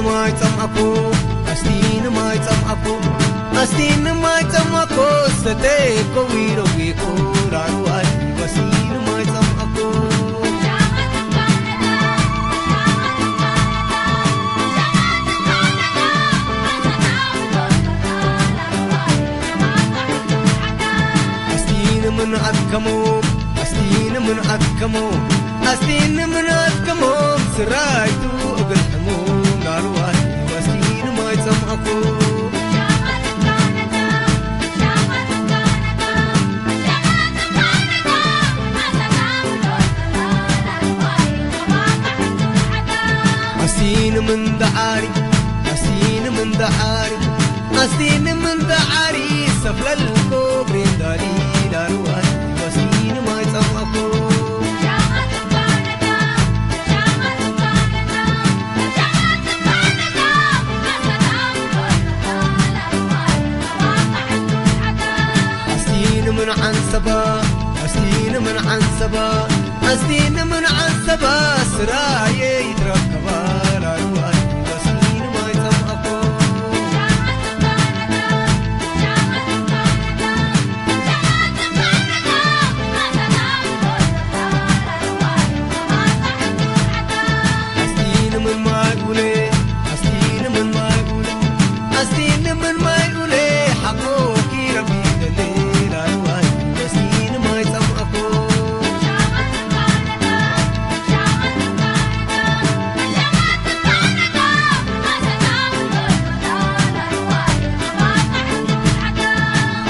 ማይ ጸምኣኮ፣ ኣስቲኒ ማይ ጸምኣኮ፣ ኣስቲኒ ማይ ጸምኣኮ፣ ሰተየ ኮዊሮ ጌኮ ላልዋይ፣ ኣስቲኒ ማይ ጸምኣኮ። ኣስቲኒ ምን ኣትከሞ፣ ኣስቲኒ ምን ኣትከሞ፣ ኣስቲኒ ምን ኣትከሞ፣ ስራይቱ እግል ሕሙም ላልዋይ፣ ኣስቲኒ ማይ ጸምኣኮ። ኣስቲኒ ምን ደዓሪ፣ ኣስቲኒ ምን ደዓሪ፣ ኣስቲኒ ምን ደዓሪ፣ ሰፍለልኮ ብሬንዳሊ ላልዋይ፣ ኣስቲኒ ማይ ጸምኣኮ። ኣስቲኒ ምን ዓንሰባ፣ ኣስቲኒ ምን ዓንሰባ፣ ኣስቲኒ ምን ዓንሰባ፣ ስራየ ይትረከባ ላልዋይ፣ ኣስቲኒ ማይ ጸምኣኮ። ኣስቲኒ ምን ማይ ኡለ፣ ኣስቲኒ ምን ማይ ኡለ፣ ኣስቲኒ ምን ማይ ኡለ፣ ሓቆኪ ረቢ ደሌ ላልዋይ፣ ኣስቲኒ ማይ ጸምኣኮ።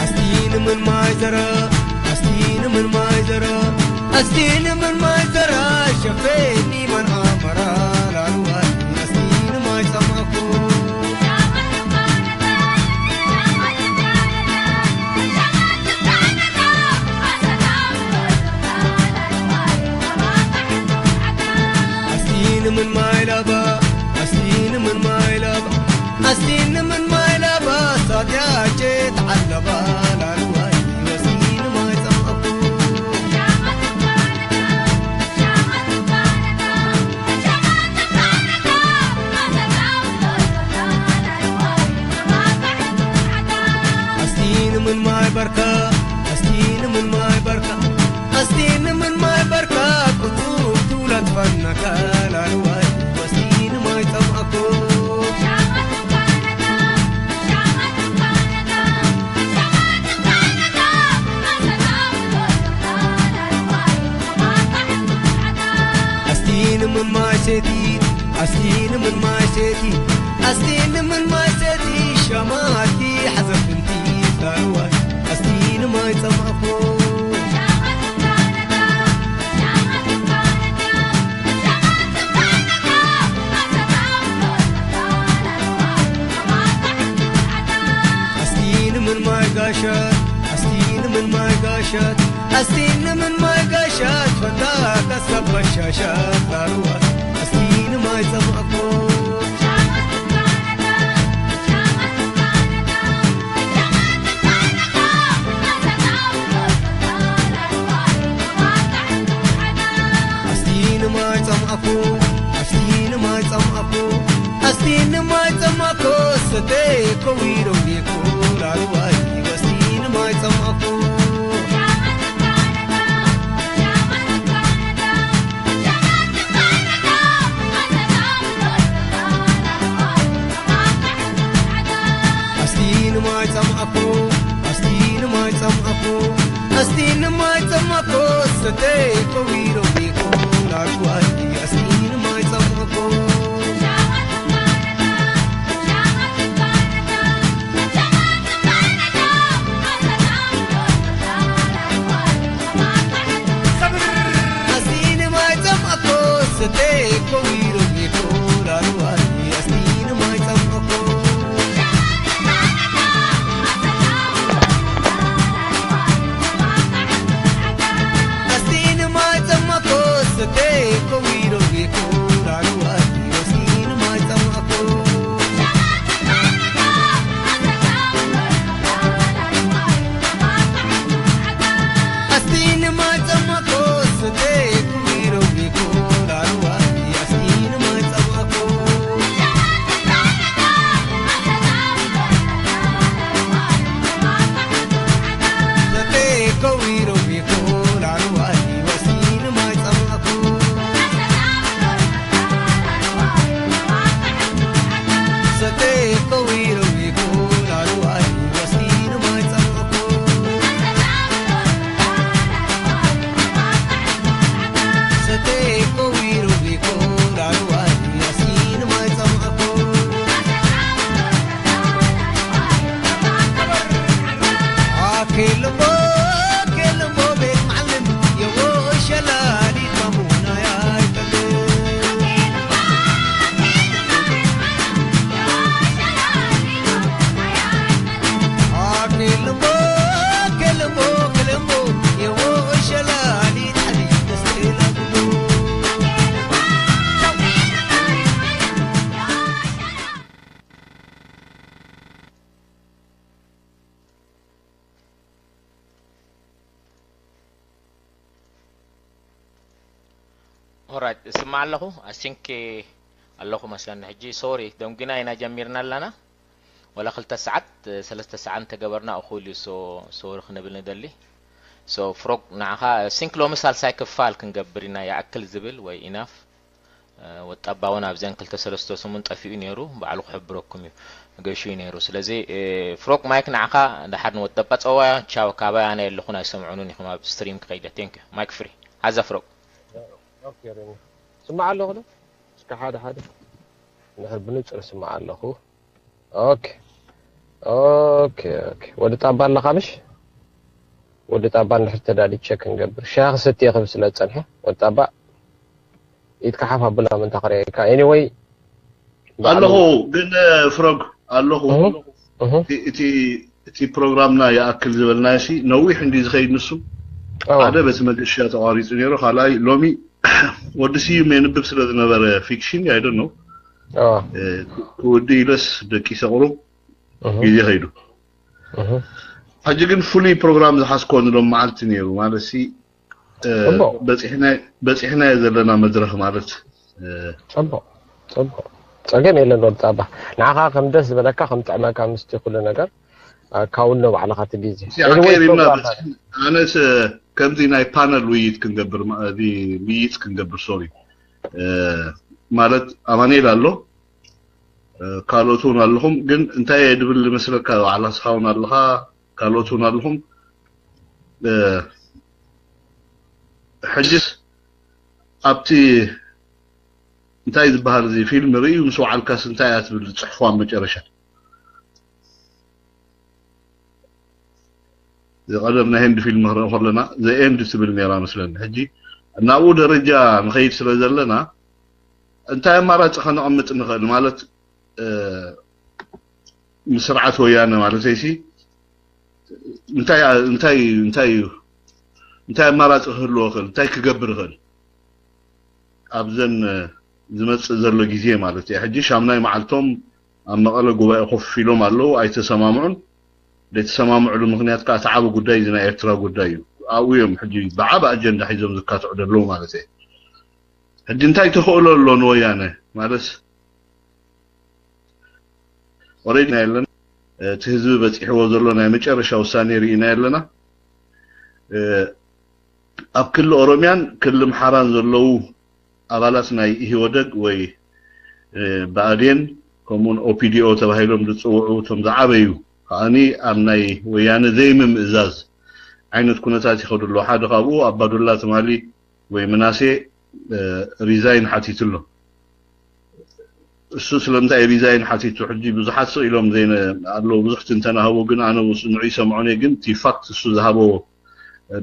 ኣስቲኒ ምን ማይ ዘራ፣ ኣስቲኒ ምን ማይ ዘራ፣ ኣስቲኒ ምን ማይ ዘራ፣ ሸፌኒ መን ኣመራ ላልዋይ፣ ኣስቲኒ ማይ ጸምኣኮ። ኣስቲኒ ምን ማይ ላባ፣ ኣስቲኒ ምን ማይ ላባ፣ ኣስቲኒ ምን ማይ ላባ፣ ሳትያቼ ተዓለባ ላልዋይ፣ ኣስቲኒ ማይ ጸምኣኮ። ኣስቲኒ ምን ማይ በርካ፣ ኣስቲኒ ምን ማይ በርካ፣ ኣስቲኒ ምን ማይ በርካ፣ ቁጡብ ትውለት ፈነካ ላልዋይ፣ ኣስቲኒ ማይ ጸምኣኮ። ኣስቲኒ ምን ማይ ሴቲ፣ ኣስቲኒ ምን ማይ ሴቲ፣ ኣስቲኒ ምን ማይ ሴቲ፣ ሻማቲ ሓዘፍንቲ ላልዋይ፣ ኣስቲኒ ማይ ጸምኣኮ። ኣስቲኒ ምን ማይ ጋሻት፣ ኣስቲኒ ምን ማይ ጋሻት፣ ኣስቲኒ ምን ማይ ጋሻት፣ ፈንታ ከሰብ በሻሻት ላልዋይ፣ ኣስቲኒ ማይ ጸምኣኮ። ኣስቲኒ ማይ ጸምኣኮ፣ ኣስቲኒ ማይ ጸምኣኮ፣ ኣስቲኒ ማይ ጸምኣኮ፣ ሰተየ ኮዊሮ ጌኮ ላልዋይ፣ ኣስቲኒ ማይ ጸምኣኮ። ኣስቲኒ ማይ ጸምኣኮ፣ ኣስቲኒ ማይ ጸምኣኮ፣ ኣስቲኒ ማይ ጸምኣኮ፣ ሰተየ ኮዊሮ ጌኮ ላልዋይ፣ ኣስቲኒ ማይ ጸምኣኮ። ኣስቲኒ ማይ ጸምኣኮ፣ ሰተየ ኮዊሮ ጌኮ ላልዋይ፣ ኣስቲኒ ማይ ጸምኣኮ። ኣስቲኒ ማይ ጸምኣኮ፣ ኦራይት፣ እስማዕ ኣለኹ። I think ኣለኹ መስለኒ። ሕጂ ሶሪ፣ ደንጉና ኢና ጀሚርና ኣለና። ወላ ክልተ ሰዓት፣ ሰለስተ ሰዓት እንተገበርና እኹል እዩ። ሶ፣ ሶሪ ክንብል ንደሊ። ሶ፣ ፍሮግ፣ ንዓኻ፣ ሲንክ ሎሚ ሳልሳይ ክፋል ክንገብር ኢና፣ ይኣክል ዝብል ወይ ኢናፍ። ወጣባ እውን ኣብዚኣን ክልተ ሰለስተ ሰሙን ጠፊኡ ነይሩ፣ ባዕሉ ክሕብረኩም እዩ፣ ገሹ እዩ ነይሩ። ስለዚ፣ ፍሮግ ማይክ ንዓኻ፣ ደሓር ንወጣባ ጸዋ፣ ቻው፣ ካባይ ኣነ የለኹን፣ ኣይሰምዑንን ኢኹም ኣብ ስትሪም ክኸይደ። ቴንክ ዩ። ማይክ ፍሪ። ሓዛ ፍሮግ። ኦኬ፣ ሬኒ። ስማዕ ኣለኹ ዶ? እስከ ሓደ ሓደ። እንድሕር ብንጹር ስማዕ ኣለኹ። ኦኬ። ኦኬ፣ ኦኬ። ወዲ ጣባ ኣለኻ ምሽ? ወዲ ጣባ እንድሕር ተዳሊ ቸክ ክንገብር። ሻሂ ክሰቲ እየ ክብል ስለ ዝጸንሐ፣ ወዲ ጣባ ኢድካ ሓፍ ኣብላ ምንታ ክርእየካ። ኤኒወይ፣ ባዕሉ ኣለኹ፣ ግን፣ ፍሮግ፣ ኣለኹ። እህ፣ እህ። እቲ፣ እቲ፣ እቲ ፕሮግራምና ይኣክል ዝበልናዮ ሲ ነዊሕ እንዲ ዝኸይድ ንሱ። ኣዋ። ሓደ በቲ መገሻ ተቋሪጹ ነይሩ፣ ካልኣይ ሎሚ ወዲ ስዩም የንብብ ስለ ዝነበረ ፊክሽን፣ I don't know። ኣዋ። እ፣ ክውዲ ኢለስ ደቂሰ ቁሩብ እህ። ግዜ ኸይዱ። እህ። ሕጂ ግን ፍሉይ ፕሮግራም ዝሓዝኮ ንሎም መዓልቲ ነይሩ፣ ማለት ሲ፣ እ፣ ጽቡቕ። በጺሕና፣ በጺሕናዮ ዘለና መድረኽ ማለት፣ እ፣ ጽቡቕ፣ ጽቡቕ። ጸገም የለን ወዲ ጣባ። ንዓኻ ከም ደስ ዝበለካ፣ ከም ጥዕመካ ምስቲ ኩሉ ነገር፣ እ፣ ካውሎ ባዕልኻ እቲ ግዜ። ሲ፣ ኤኒወይ፣ ኣካይድ ኢልና ፕሮግራም በጺሕ-፣ ኣነስ፣ እ፣ ከምዚ ናይ ፓነል ውይይት ክንገብር ማ-፣ እዚ ምይይጥ ክንገብር፣ ሶሪ። እ፣ ማለት ኣማኑኤል ኣሎ፣ እ፣ ካልኦት እውን ኣለኹም። ግን እንታይ እየ ድብል ዝመስለካ፣ ባዕላስኻ እውን ኣለኻ፣ ካልኦት እውን ኣለኹም። እ፣ ሕጅስ ኣብቲ እንታይ ዝበሃል እዚ ፊልም ርእዩ ምስ ወዓልካስ እንታይ እያ ትብል ዝጽሕፎ ኣብ መጨረሻ? ዝቐደም ናይ ህንዲ ፊልም ክንርኢ ከለና ዘ ኤንድ ትብል ነይራ መስለኒ። ሕጂ ናብኡ ደረጃ ንኸይድ ስለ ዘለና እንታይ ኣማራጺ ከነቐምጥ ንኽእል? ማለት፣ እ፣ ምስ ስርዓት ወያነ ማለተይሲ እንታይ፣ እንታይ፣ እንታይ እዩ፣ እንታይ ኣማራጺ ክህልዎ ይኽእል? እንታይ ክገብር ይኽእል? ኣብዘን፣ እ፣ ዝመጽእ ዘሎ ግዜ ማለት እዩ። ሕጂ ሻምናይ መዓልቶም ኣብ መቐለ ጉባኤ ኮፍ ኢሎም ኣለዉ፣ ኣይተሰማምዑን። ዘይተሰማምዑሉ ምኽንያት ከኣ እቲ ዓቢ ጉዳይ እዚ ናይ ኤርትራ ጉዳይ እዩ። ኣብኡ እዮም ሕጂ ብዓቢ ኣጀንዳ ሒዞም ዝካትዑ ዘለዉ ማለት እየ። ሕጂ እንታይ ተኽእሎ ኣሎ ንወያነ? ማለት ኦሬዲ ኢና ኣለና። እቲ ህዝቢ በጺሕዎ ዘሎ ናይ መጨረሻ ውሳኔ ርኢና ኣለና። እ፣ ኣብ ክሊ ኦሮሚያን ክሊ ኣምሓራን ዘለዉ ኣባላት ናይ ኢህወደግ ወይ፣ እ፣ ብኣዴን ከምኡውን ኦፒዲኦ ተባሂሎም ዝጽውዑ እቶም ዝዓበዩ ከኣኒ ኣብ ናይ ወያነ ዘይምምእዛዝ ዓይነት ኩነታት ይኸዱ ኣለዉ። ሓደ ካብኡ ኣባዱላ ትማሊ ወይ ምናሴ፣ እ፣ ሪዛይን ሓቲቱ ኣሎ። እሱ ስለምንታይ ሪዛይን ሓቲቱ? ሕጂ ብዙሓት ስቕ ኢሎም ዘይነ-፣ ኣለዉ፣ ብዙሕ ትንተና ሃቦ፣ ግን ኣነ ውስ-፣ ንዑ ይሰምዖን እየ፣ ግን እቲ ፋክት እሱ ዝሃቦ፣ እ፣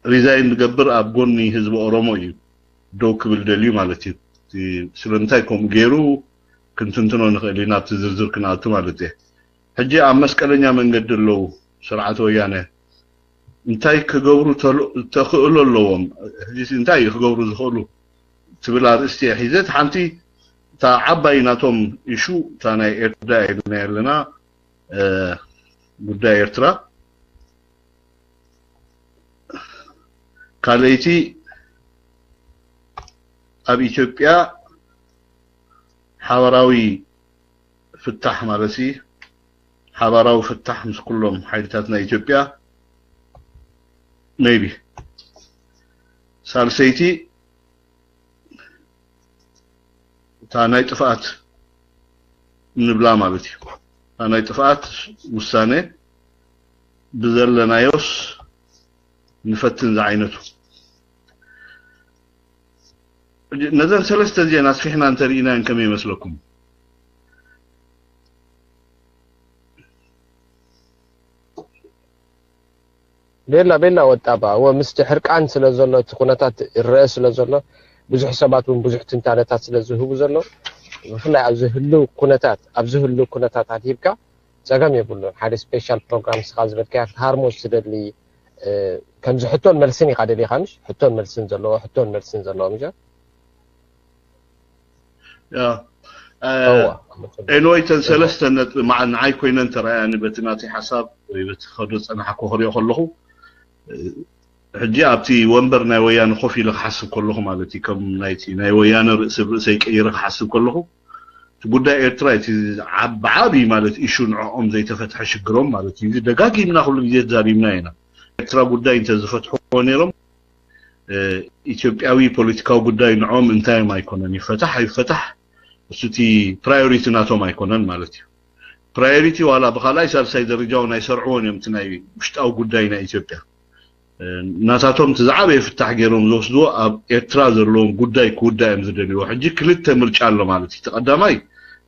ሪዛይን ዝገብር ኣብ ጎኒ ህዝቢ ኦሮሞ እዩ ደው ክብል ደልዩ ማለት እዩ። እቲ ስለምንታይ ከምኡ ገይሩ ክንትንትኖ ንኽእል ኢና፣ ኣብቲ ዝርዝር ክንኣቱ ማለት እየ። ሕጂ ኣብ መስቀለኛ መንገዲ ኣለዉ ስርዓት ወያነ። እንታይ ክገብሩ ተል-፣ ተኽእሎ ኣለዎም? ሕጂ እንታይ እዩ ክገብሩ ዝኽእሉ ትብል ኣርእስቲ እየ ሒዘት። ሓንቲ እታ ዓባይ ናቶም ኢሹ እታ ናይ ኤርትራ ኢልና ኣለና፣ እ፣ ጉዳይ ኤርትራ። ካልኣይቲ ኣብ ኢትዮጵያ ሓበራዊ ፍታሕ ማለት እዩ። ሓባራዊ ፍታሕ ምስ ኩሎም ሓይልታት ናይ ኢትዮጵያ ሜይቢ። ሳልሰይቲ እታ ናይ ጥፍኣት ንብላ ማለት እዩ። እታ ናይ ጥፍኣት ውሳነ ብዘለናዮስ ንፈትን ዝዓይነቱ። ነዘን ሰለስተ እዚአን ኣስፊሕና እንተርኢናየን ከመይ ይመስለኩም? ቤላ ቤላ ወጣባ እወ ምስቲ ሕርቃን ስለ ዘሎ እቲ ኩነታት ይረአ ስለ ዘሎ ብዙሕ ሰባት እውን ብዙሕ ትንታነታት ስለ ዝህቡ ዘሎ ብፍላይ ኣብዚ ህልው ኩነታት ኣብዚ ህልው ኩነታት ኣድሂብካ ጸገም የብሉን ሓደ ስፔሻል ፕሮግራም ስኻ ዝበልካያ ክትሃርሞ ዝትደሊ ከምዚ ሕቶን መልስን ኢኻ ደሊኻ ምሽ ሕቶን መልስን ዘለዎ ሕቶን መልስን ዘለዎ ምሽ ያ ኤንወይ ተን ሰለስተ ነጥቢ መዓ ንዓይ ኮይነን ተረኣያኒ በቲ ናተይ ሓሳብ ወይ በቲ ከዶ ዝፀናሓኮ ክሪኦ ከለኹ ሕጂ ኣብቲ ወንበር ናይ ወያነ ኮፍ ኢለ ክሓስብ ከለኹ ማለት እዩ፣ ከም ናይቲ ናይ ወያነ ርእሲ ርእሰይ ቀይረ ክሓስብ ከለኹ፣ እቲ ጉዳይ ኤርትራ እቲ ዓብ- ብዓብዪ ማለት ኢሹ ንዕኦም ዘይተፈትሐ ሽግሮም ማለት እዩ። እዚ ደጋጊምና ኩሉ ግዜ ተዛሪብና ኢና። ኤርትራ ጉዳይ እንተዝፈትሕዎ ነይሮም፣ ኢትዮጵያዊ ፖለቲካዊ ጉዳይ ንዕኦም እንታዮም ኣይኮነን። ይፈታሕ ኣይፈታሕ፣ እሱ እቲ ፕራዮሪቲ ናቶም ኣይኮነን ማለት እዩ። ፕራዮሪቲ ዋላ ብካልኣይ ሳልሳይ ደረጃ እውን ኣይሰርዕዎን እዮም። እቲ ናይ ውሽጣዊ ጉዳይ ናይ ኢትዮጵያ ናታቶም እቲ ዝዓበየ ፍታሕ ገይሮም ዝወስድዎ ኣብ ኤርትራ ዘለዎም ጉዳይ ክውዳእ እዮም ዝደልይዎ። ሕጂ ክልተ ምርጫ ኣሎ ማለት እዩ። እቲ ቀዳማይ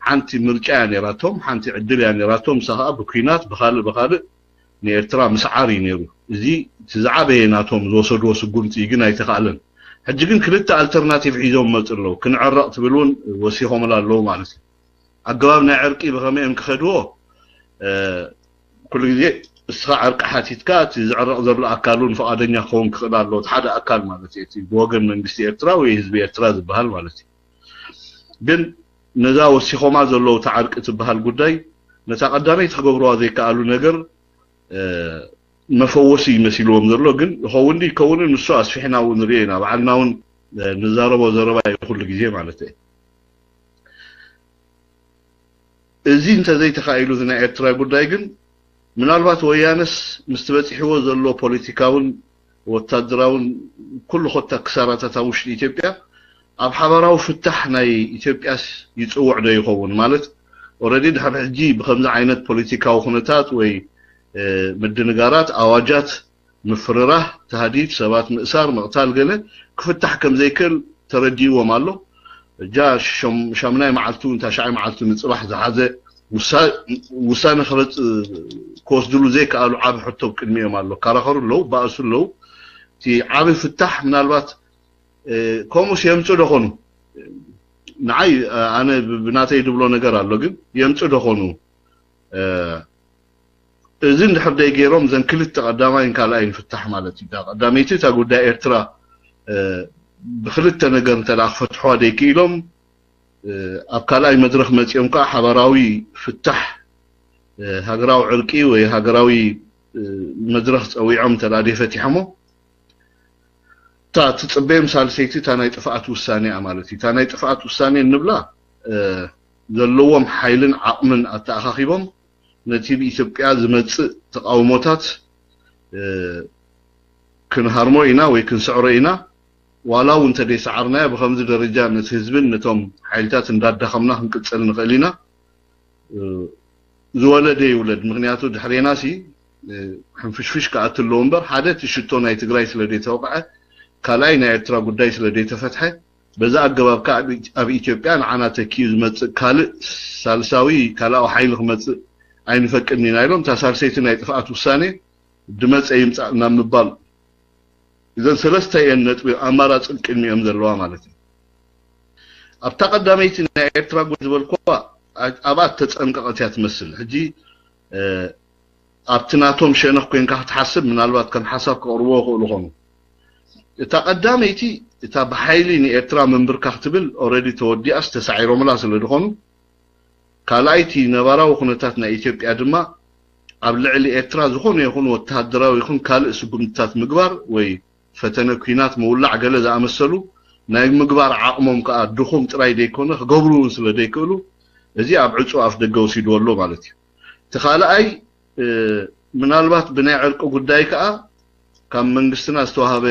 ሓንቲ ምርጫ እያ ነይራቶም፣ ሓንቲ ዕድል እያ ነይራቶም። ንሳ ከዓ ብኲናት ብካልእ ብካልእ ንኤርትራ ምስዓር እዩ ነይሩ። እዚ እቲ ዝዓበየ ናቶም ዝወሰድዎ ስጉምቲ እዩ፣ ግን ኣይተኻእለን። ሕጂ ግን ክልተ ኣልተርናቲቭ ሒዞም መፁ ኣለዉ። ክንዕረቕ ትብል እውን ወሲኾምላ ኣለዉ ማለት እዩ። ኣገባብ ናይ ዕርቂ ብኸመይ እዮም ክኸድዎ? ኩሉ ግዜ እስኻ ዕርቂ ሓቲትካ እቲ ዝዕረቕ ዘሎ ኣካል እውን ፍቓደኛ ክኸውን ክኽእል ኣለዎ። እቲ ሓደ ኣካል ማለት እዩ፣ እቲ ብወገን መንግስቲ ኤርትራ ወይ ህዝቢ ኤርትራ ዝበሃል ማለት እዩ። ግን ነዛ ወሲኾማ ዘለዉ እታ ዕርቂ ትበሃል ጉዳይ ነታ ቀዳመይቲ ክገብርዋ ዘይከኣሉ ነገር መፈወሲ ይመሲልዎም ዘሎ። ግን ይኸውን ድዩ ይከውንን ንሱ ኣስፊሕና እውን ንሪኦ ኢና። ባዕልና እውን ንዛረቦ ዘረባ እዩ ኩሉ ግዜ ማለት እዩ። እዚ እንተዘይተኻኢሉ እዚ ናይ ኤርትራ ጉዳይ ግን ምናልባት ወያነስ ምስቲ በፂሕዎ ዘሎ ፖለቲካውን ወታደራውን ኩሉ ኮታ ክሳራታት ኣብ ውሽጢ ኢትዮጵያ ኣብ ሓባራዊ ፍታሕ ናይ ኢትዮጵያስ ይፅውዕ ዶ ይኸውን? ማለት ኦረዲ ድሕሪ ሕጂ ብከምዚ ዓይነት ፖለቲካዊ ኩነታት ወይ ምድንጋራት ኣዋጃት ምፍርራህ፣ ታህዲድ፣ ሰባት ምእሳር፣ ምቕታል ገለ ክፍታሕ ከም ዘይክእል ተረዲእዎም ኣሎ። እጃ ሻምናይ መዓልቱ ታሽዓይ መዓልቱ ንፅባሕ ዝሓዘ ውሳነ ክወስድሉ ዘይከኣሉ ዓብ ሕቶ ቅድሚኦም ኣሎ። ካራኸሩ ኣለዉ፣ ባእሱ ኣለዉ። እቲ ዓብ ፍታሕ ምናልባት ከምኡስ የምፁ ደኾኑ ንዓይ ኣነ ብናተይ ድብሎ ነገር ኣሎ፣ ግን የምፁ ደኾኑ እዚ እንድሕር ደይ ገይሮም ዘን ክልተ ቀዳማይን ካልኣይን ፍታሕ ማለት እዩ። ቀዳመይቲ እታ ጉዳይ ኤርትራ ብክልተ ነገር እንተ ክፈትሕዋ ደይ ክኢሎም ኣብ ካልኣይ መድረክ መፂኦም ከዓ ሓባራዊ ፍታሕ ሃገራዊ ዕርቂ ወይ ሃገራዊ መድረክ ፀዊዖም እንተ ደይ ፈቲሖሞ እታ ትፅበዮም ሳልሰይቲ እታ ናይ ጥፍኣት ውሳኔ እያ ማለት እዩ። እታ ናይ ጥፍኣት ውሳኔ እንብላ ዘለዎም ሓይልን ዓቕምን ኣተኣኻኺቦም ነቲ ብኢትዮጵያ ዝመፅእ ተቃውሞታት ክንሃርሞ ኢና ወይ ክንስዕሮ ኢና። ዋላ እውን እንተደይሰዓርናዮ ብከምዚ ደረጃ ነቲ ህዝብን ነቶም ሓይልታት እንዳዳኸምና ክንቅፅል ንኽእል ኢና። ዝወለደ ይውለድ። ምክንያቱ ድሕሬና ሲ ሕንፍሽፍሽ ክኣቱ ኣለዎ እምበር ሓደ እቲ ሽቶ ናይ ትግራይ ስለ ዘይተወቅዐ ካልኣይ ናይ ኤርትራ ጉዳይ ስለ ዘይተፈትሐ በዛ ኣገባብ ከዓ ኣብ ኢትዮጵያ ንዓና ተኪኡ ዝመፅእ ካልእ ሳልሳዊ ካልኣዊ ሓይሊ ክመፅእ ኣይንፈቅድን ኢና ኢሎም እታ ሳልሰይቲ ናይ ጥፍኣት ውሳኔ ድመፀ ይምፃእ ናብ ምባል እዘን ሰለስተ እየን ነጥቢ ኣማራፂ ቅድሚኦም ዘለዋ ማለት እዩ። ኣብታ ቀዳመይቲ ናይ ኤርትራ ጉዳይ ዝበልኩዋ ኣብኣ ተፀንቀቐት እያ ትመስል። ሕጂ ኣብቲ ናቶም ሸነኽ ኮይንካ ክትሓስብ ምናልባት ከም ሓሳብ ክቕርብዎ ይኽእሉ ኾኑ። እታ ቀዳመይቲ እታ ብሓይሊ ንኤርትራ ምንብርካኽ ትብል ኦረዲ ተወዲኣስ ተሳዒሮምላ ስለ ዝኾኑ ካልኣይቲ ነባራዊ ኩነታት ናይ ኢትዮጵያ ድማ ኣብ ልዕሊ ኤርትራ ዝኾነ ይኹን ወተሃደራዊ ይኹን ካልእ ስጉምትታት ምግባር ወይ ፈተነ ኲናት ምውላዕ ገለ ዝኣመሰሉ ናይ ምግባር ዓቕሞም ከኣ ድኹም ጥራይ ደይኮነ ክገብሩ እውን ስለ ደይክእሉ እዚ ኣብ ዕጹ ኣፍ ደገ ወሲድዎ ኣሎ ማለት እዩ። እቲ ካልኣይ ምናልባት ብናይ ዕርቂ ጉዳይ ከኣ ካብ መንግስትና ዝተዋሃበ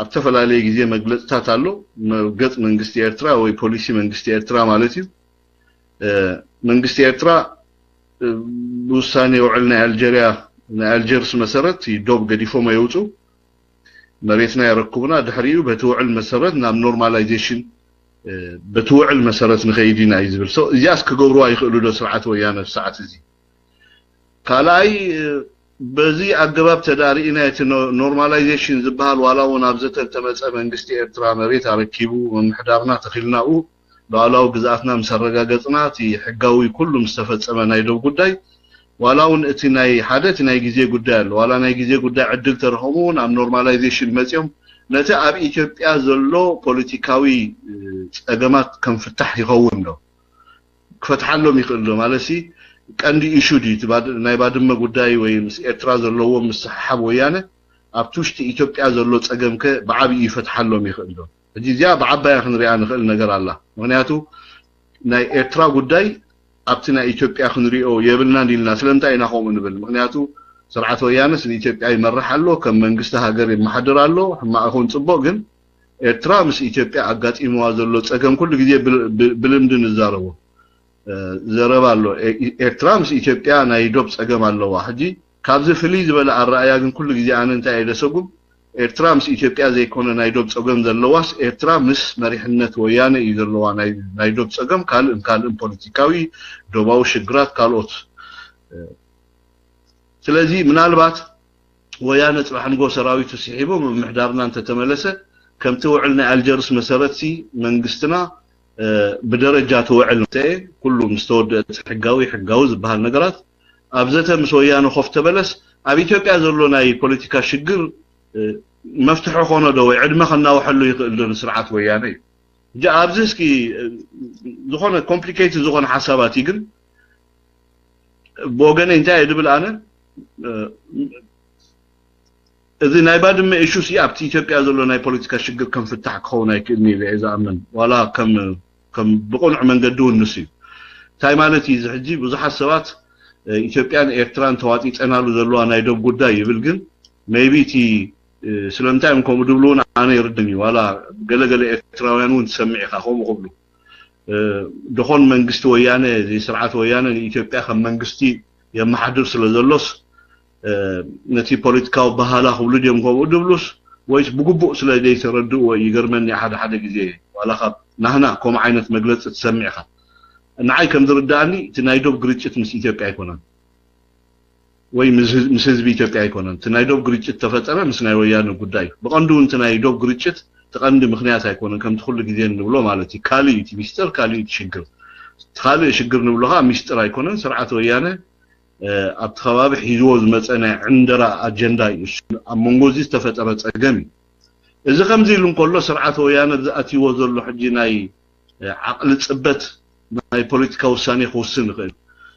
ኣብ ዝተፈላለየ ግዜ መግለፅታት ኣሎ። መርገፅ መንግስቲ ኤርትራ ወይ ፖሊሲ መንግስቲ ኤርትራ ማለት እዩ። መንግስቲ ኤርትራ ብውሳኔ ውዕል ናይ ኣልጀርያ ናይ ኣልጀርስ መሰረት ዶብ ገዲፎም የውፁ መሬትና የረክቡና ድሕሪኡ በቲ ውዕል መሰረት ናብ ኖርማላይዜሽን በቲ ውዕል መሰረት ንኸይድ ኢና እዩ ዝብል። እዚኣስ ክገብርዋ ይኽእሉ ዶ ስርዓት ወያነ ሰዓት እዚ? ካልኣይ በዚ ኣገባብ ተዳርኢና እቲ ኖርማላይዜሽን ዝበሃል ዋላ እውን ኣብ ዘተ እንተመፀ መንግስቲ ኤርትራ መሬት ኣረኪቡ ምምሕዳርና ተኺልናኡ ሉዓላዊ ግዝኣትና ምስ ኣረጋገፅና እቲ ሕጋዊ ኩሉ ምስ ተፈፀመ ናይ ዶብ ጉዳይ ዋላ እውን እቲ ናይ ሓደ እቲ ናይ ግዜ ጉዳይ ኣሎ። ዋላ ናይ ግዜ ጉዳይ ዕድል ተረኸሙ እውን ኣብ ኖርማላይዜሽን መፂኦም ነቲ ኣብ ኢትዮጵያ ዘሎ ፖለቲካዊ ፀገማት ከም ፍታሕ ይኸውን ዶ ክፈትሓሎም ይኽእል ዶ ማለት ሲ ቀንዲ ኢሹ ድዩ ናይ ባድመ ጉዳይ ወይ ምስ ኤርትራ ዘለዎ ምስሓሓብ ወያነ ኣብቲ ውሽጢ ኢትዮጵያ ዘሎ ጸገም ከ ብዓብዩ ይፈትሓሎም ይኽእል ዶ? ሕጂ እዚኣ ብዓባያ ክንሪኣ ንኽእል ነገር ኣላ። ምኽንያቱ ናይ ኤርትራ ጉዳይ ኣብቲ ናይ ኢትዮጵያ ክንሪኦ የብልናን ኢልና። ስለምንታይ ኢና ከምኡ ንብል? ምኽንያቱ ስርዓት ወያነስ ንኢትዮጵያ ይመርሕ ኣሎ፣ ከም መንግስቲ ሃገር ይመሓድር ኣሎ። ሕማቕ ይኹን ጽቡቕ፣ ግን ኤርትራ ምስ ኢትዮጵያ ኣጋጢምዋ ዘሎ ጸገም ኩሉ ግዜ ብል- ብ- ብልምዲ ንዛረቦ እ፣ ዘረባ ኣሎ። ኤ- ኤርትራ ምስ ኢትዮጵያ ናይ ዶብ ጸገም ኣለዋ። ሕጂ ካብዚ ፍልይ ዝበለ ኣረኣያ ግን ኩሉ ግዜ ኣነ እንታይ እየ ደሰጉም፣ ኤርትራ ምስ ኢትዮጵያ ዘይኮነ ናይ ዶብ ጸገም ዘለዋስ ኤርትራ ምስ መሪሕነት ወያነ እዩ ዘለዋ ናይ ናይ ዶብ ጸገም፣ ካልእን ካልእን ፖለቲካዊ ዶባዊ ሽግራት ካልኦት። ስለዚ ምናልባት ወያነ ጽባሕ ንጎ ሰራዊቱ ስሒቡ ምምሕዳርና እንተተመለሰ፣ ከምቲ ውዕል ናይ ኣልጀርስ መሰረት ሲ መንግስትና ብደረጃ እቲ ውዕል እንተ ኩሉ ምስ ተወደአ፣ ሕጋዊ ሕጋዊ ዝበሃል ነገራት ኣብ ዘተ ምስ ወያነ ኮፍ ተበለስ ኣብ ኢትዮጵያ ዘሎ ናይ ፖለቲካ ሽግር መፍትሒ ኾኖ ዶ ወይ ዕድመ ከናውሐሉ ይኽእል ዶ ንስርዓት ወያነ እዩ። ሕጂ ኣብዚ እስኪ ዝኾነ ኮምፕሊኬትድ ዝኾነ ሓሳባት እዩ፣ ግን ብወገነይ እንታይ እየ ድብል ኣነ፣ እዚ ናይ ባድመ ኢሹ ሲ ኣብቲ ኢትዮጵያ ዘሎ ናይ ፖለቲካ ሽግር ከም ፍታሕ ክኸውን ኣይክእልን ኢለ እየ ዝኣምን። ዋላ ከም ከም ብቕኑዕ መንገዲ እውን ንሱ እዩ። እንታይ ማለት እዩ? እዚ ሕጂ ብዙሓት ሰባት ኢትዮጵያን ኤርትራን ተዋጢጸናሉ ዘለዋ ናይ ዶብ ጉዳይ ይብል፣ ግን ሜይቢ እቲ ስለምንታይ እዮም ከምኡ ድብሉ እውን ኣነ ይርድን እዩ። ዋላ ገለገለ ኤርትራውያን እውን ትሰምዕ ኢኻ ከምኡ ክብሉ። ደኾን መንግስቲ ወያነ፣ እዚ ስርዓት ወያነ ንኢትዮጵያ ከም መንግስቲ የመሓድር ስለ ዘሎስ ነቲ ፖለቲካዊ ባህላ ክብሉ ድዮም ከምኡ ድብሉስ፣ ወይስ ብግቡእ ስለ ዘይተረድእዎ እዩ? ይገርመኒ ሓደ ሓደ ግዜ። ዋላ ካብ ናህና ከምኡ ዓይነት መግለፂ ትሰምዕ ኢኻ። ንዓይ ከም ዝርድኣኒ እቲ ናይ ዶብ ግርጭት ምስ ኢትዮጵያ ኣይኮነን ወይ ምስ ህዝ- ምስ ህዝቢ ኢትዮጵያ ኣይኮነን። እቲ ናይ ዶብ ግርጭት ተፈጠረ ምስ ናይ ወያነ ጉዳይ እዩ። ብቐንዱ እውን እቲ ናይ ዶብ ግርጭት እቲ ቀንዲ ምክንያት ኣይኮነን፣ ከምቲ ኩሉ ግዜ እንብሎ ማለት እዩ። ካልእ እዩ እቲ ሚስጥር፣ ካልእ እዩ እቲ ሽግር። እቲ ካልእ ሽግር ንብሎ ከዓ ሚስጥር ኣይኮነን። ስርዓት ወያነ ኣብቲ ከባቢ ሒዝዎ ዝመፀ ናይ ዕንደራ ኣጀንዳ እዩ። እሱ ኣብ መንጎ እዚ ዝተፈጠረ ፀገም እዩ። እዚ ከምዚ ኢሉ እንከሎ ስርዓት ወያነ ዝኣትይዎ ዘሎ ሕጂ ናይ ዓቕሊ ፅበት ናይ ፖለቲካ ውሳኔ ክውስን ይኽእል።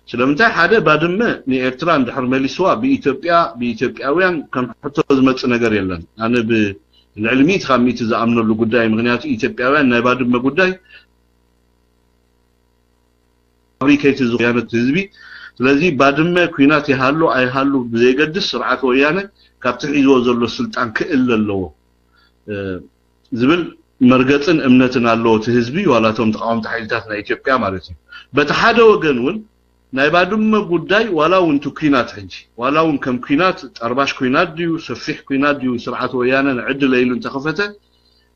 ስለምንታይ ሓደ ባድመ ንኤርትራ እንድሕር መሊስዋ ብኢትዮጵያ ብኢትዮጵያውያን ከም ሕቶ ዝመጽእ ነገር የለን። ኣነ ብልዕሊ ሚእቲ ካብ ሚእቲ ዝኣምነሉ ጉዳይ፣ ምክንያቱ ኢትዮጵያውያን ናይ ባድመ ጉዳይ ፋብሪኬት ዝኾነ ህዝቢ። ስለዚ ባድመ ኲናት ይሃሉ ኣይሃሉ ብዘይገድስ ስርዓት ወያነ ካብቲ ሒዝዎ ዘሎ ስልጣን ክእለ ኣለዎ ዝብል መርገጽን እምነትን ኣለዎ እቲ ህዝቢ፣ ዋላ እቶም ተቃወምቲ ሓይልታት ናይ ኢትዮጵያ ማለት እዩ። በቲ ሓደ ወገን እውን ናይ ባድመ ጉዳይ ዋላ እውን እቲ ኲናት ሕጂ ዋላ እውን ከም ኲናት ጠርባሽ ኲናት ድዩ ሰፊሕ ኲናት ድዩ ስርዓት ወያነ ንዕድለ ኢሉ እንተኸፈተ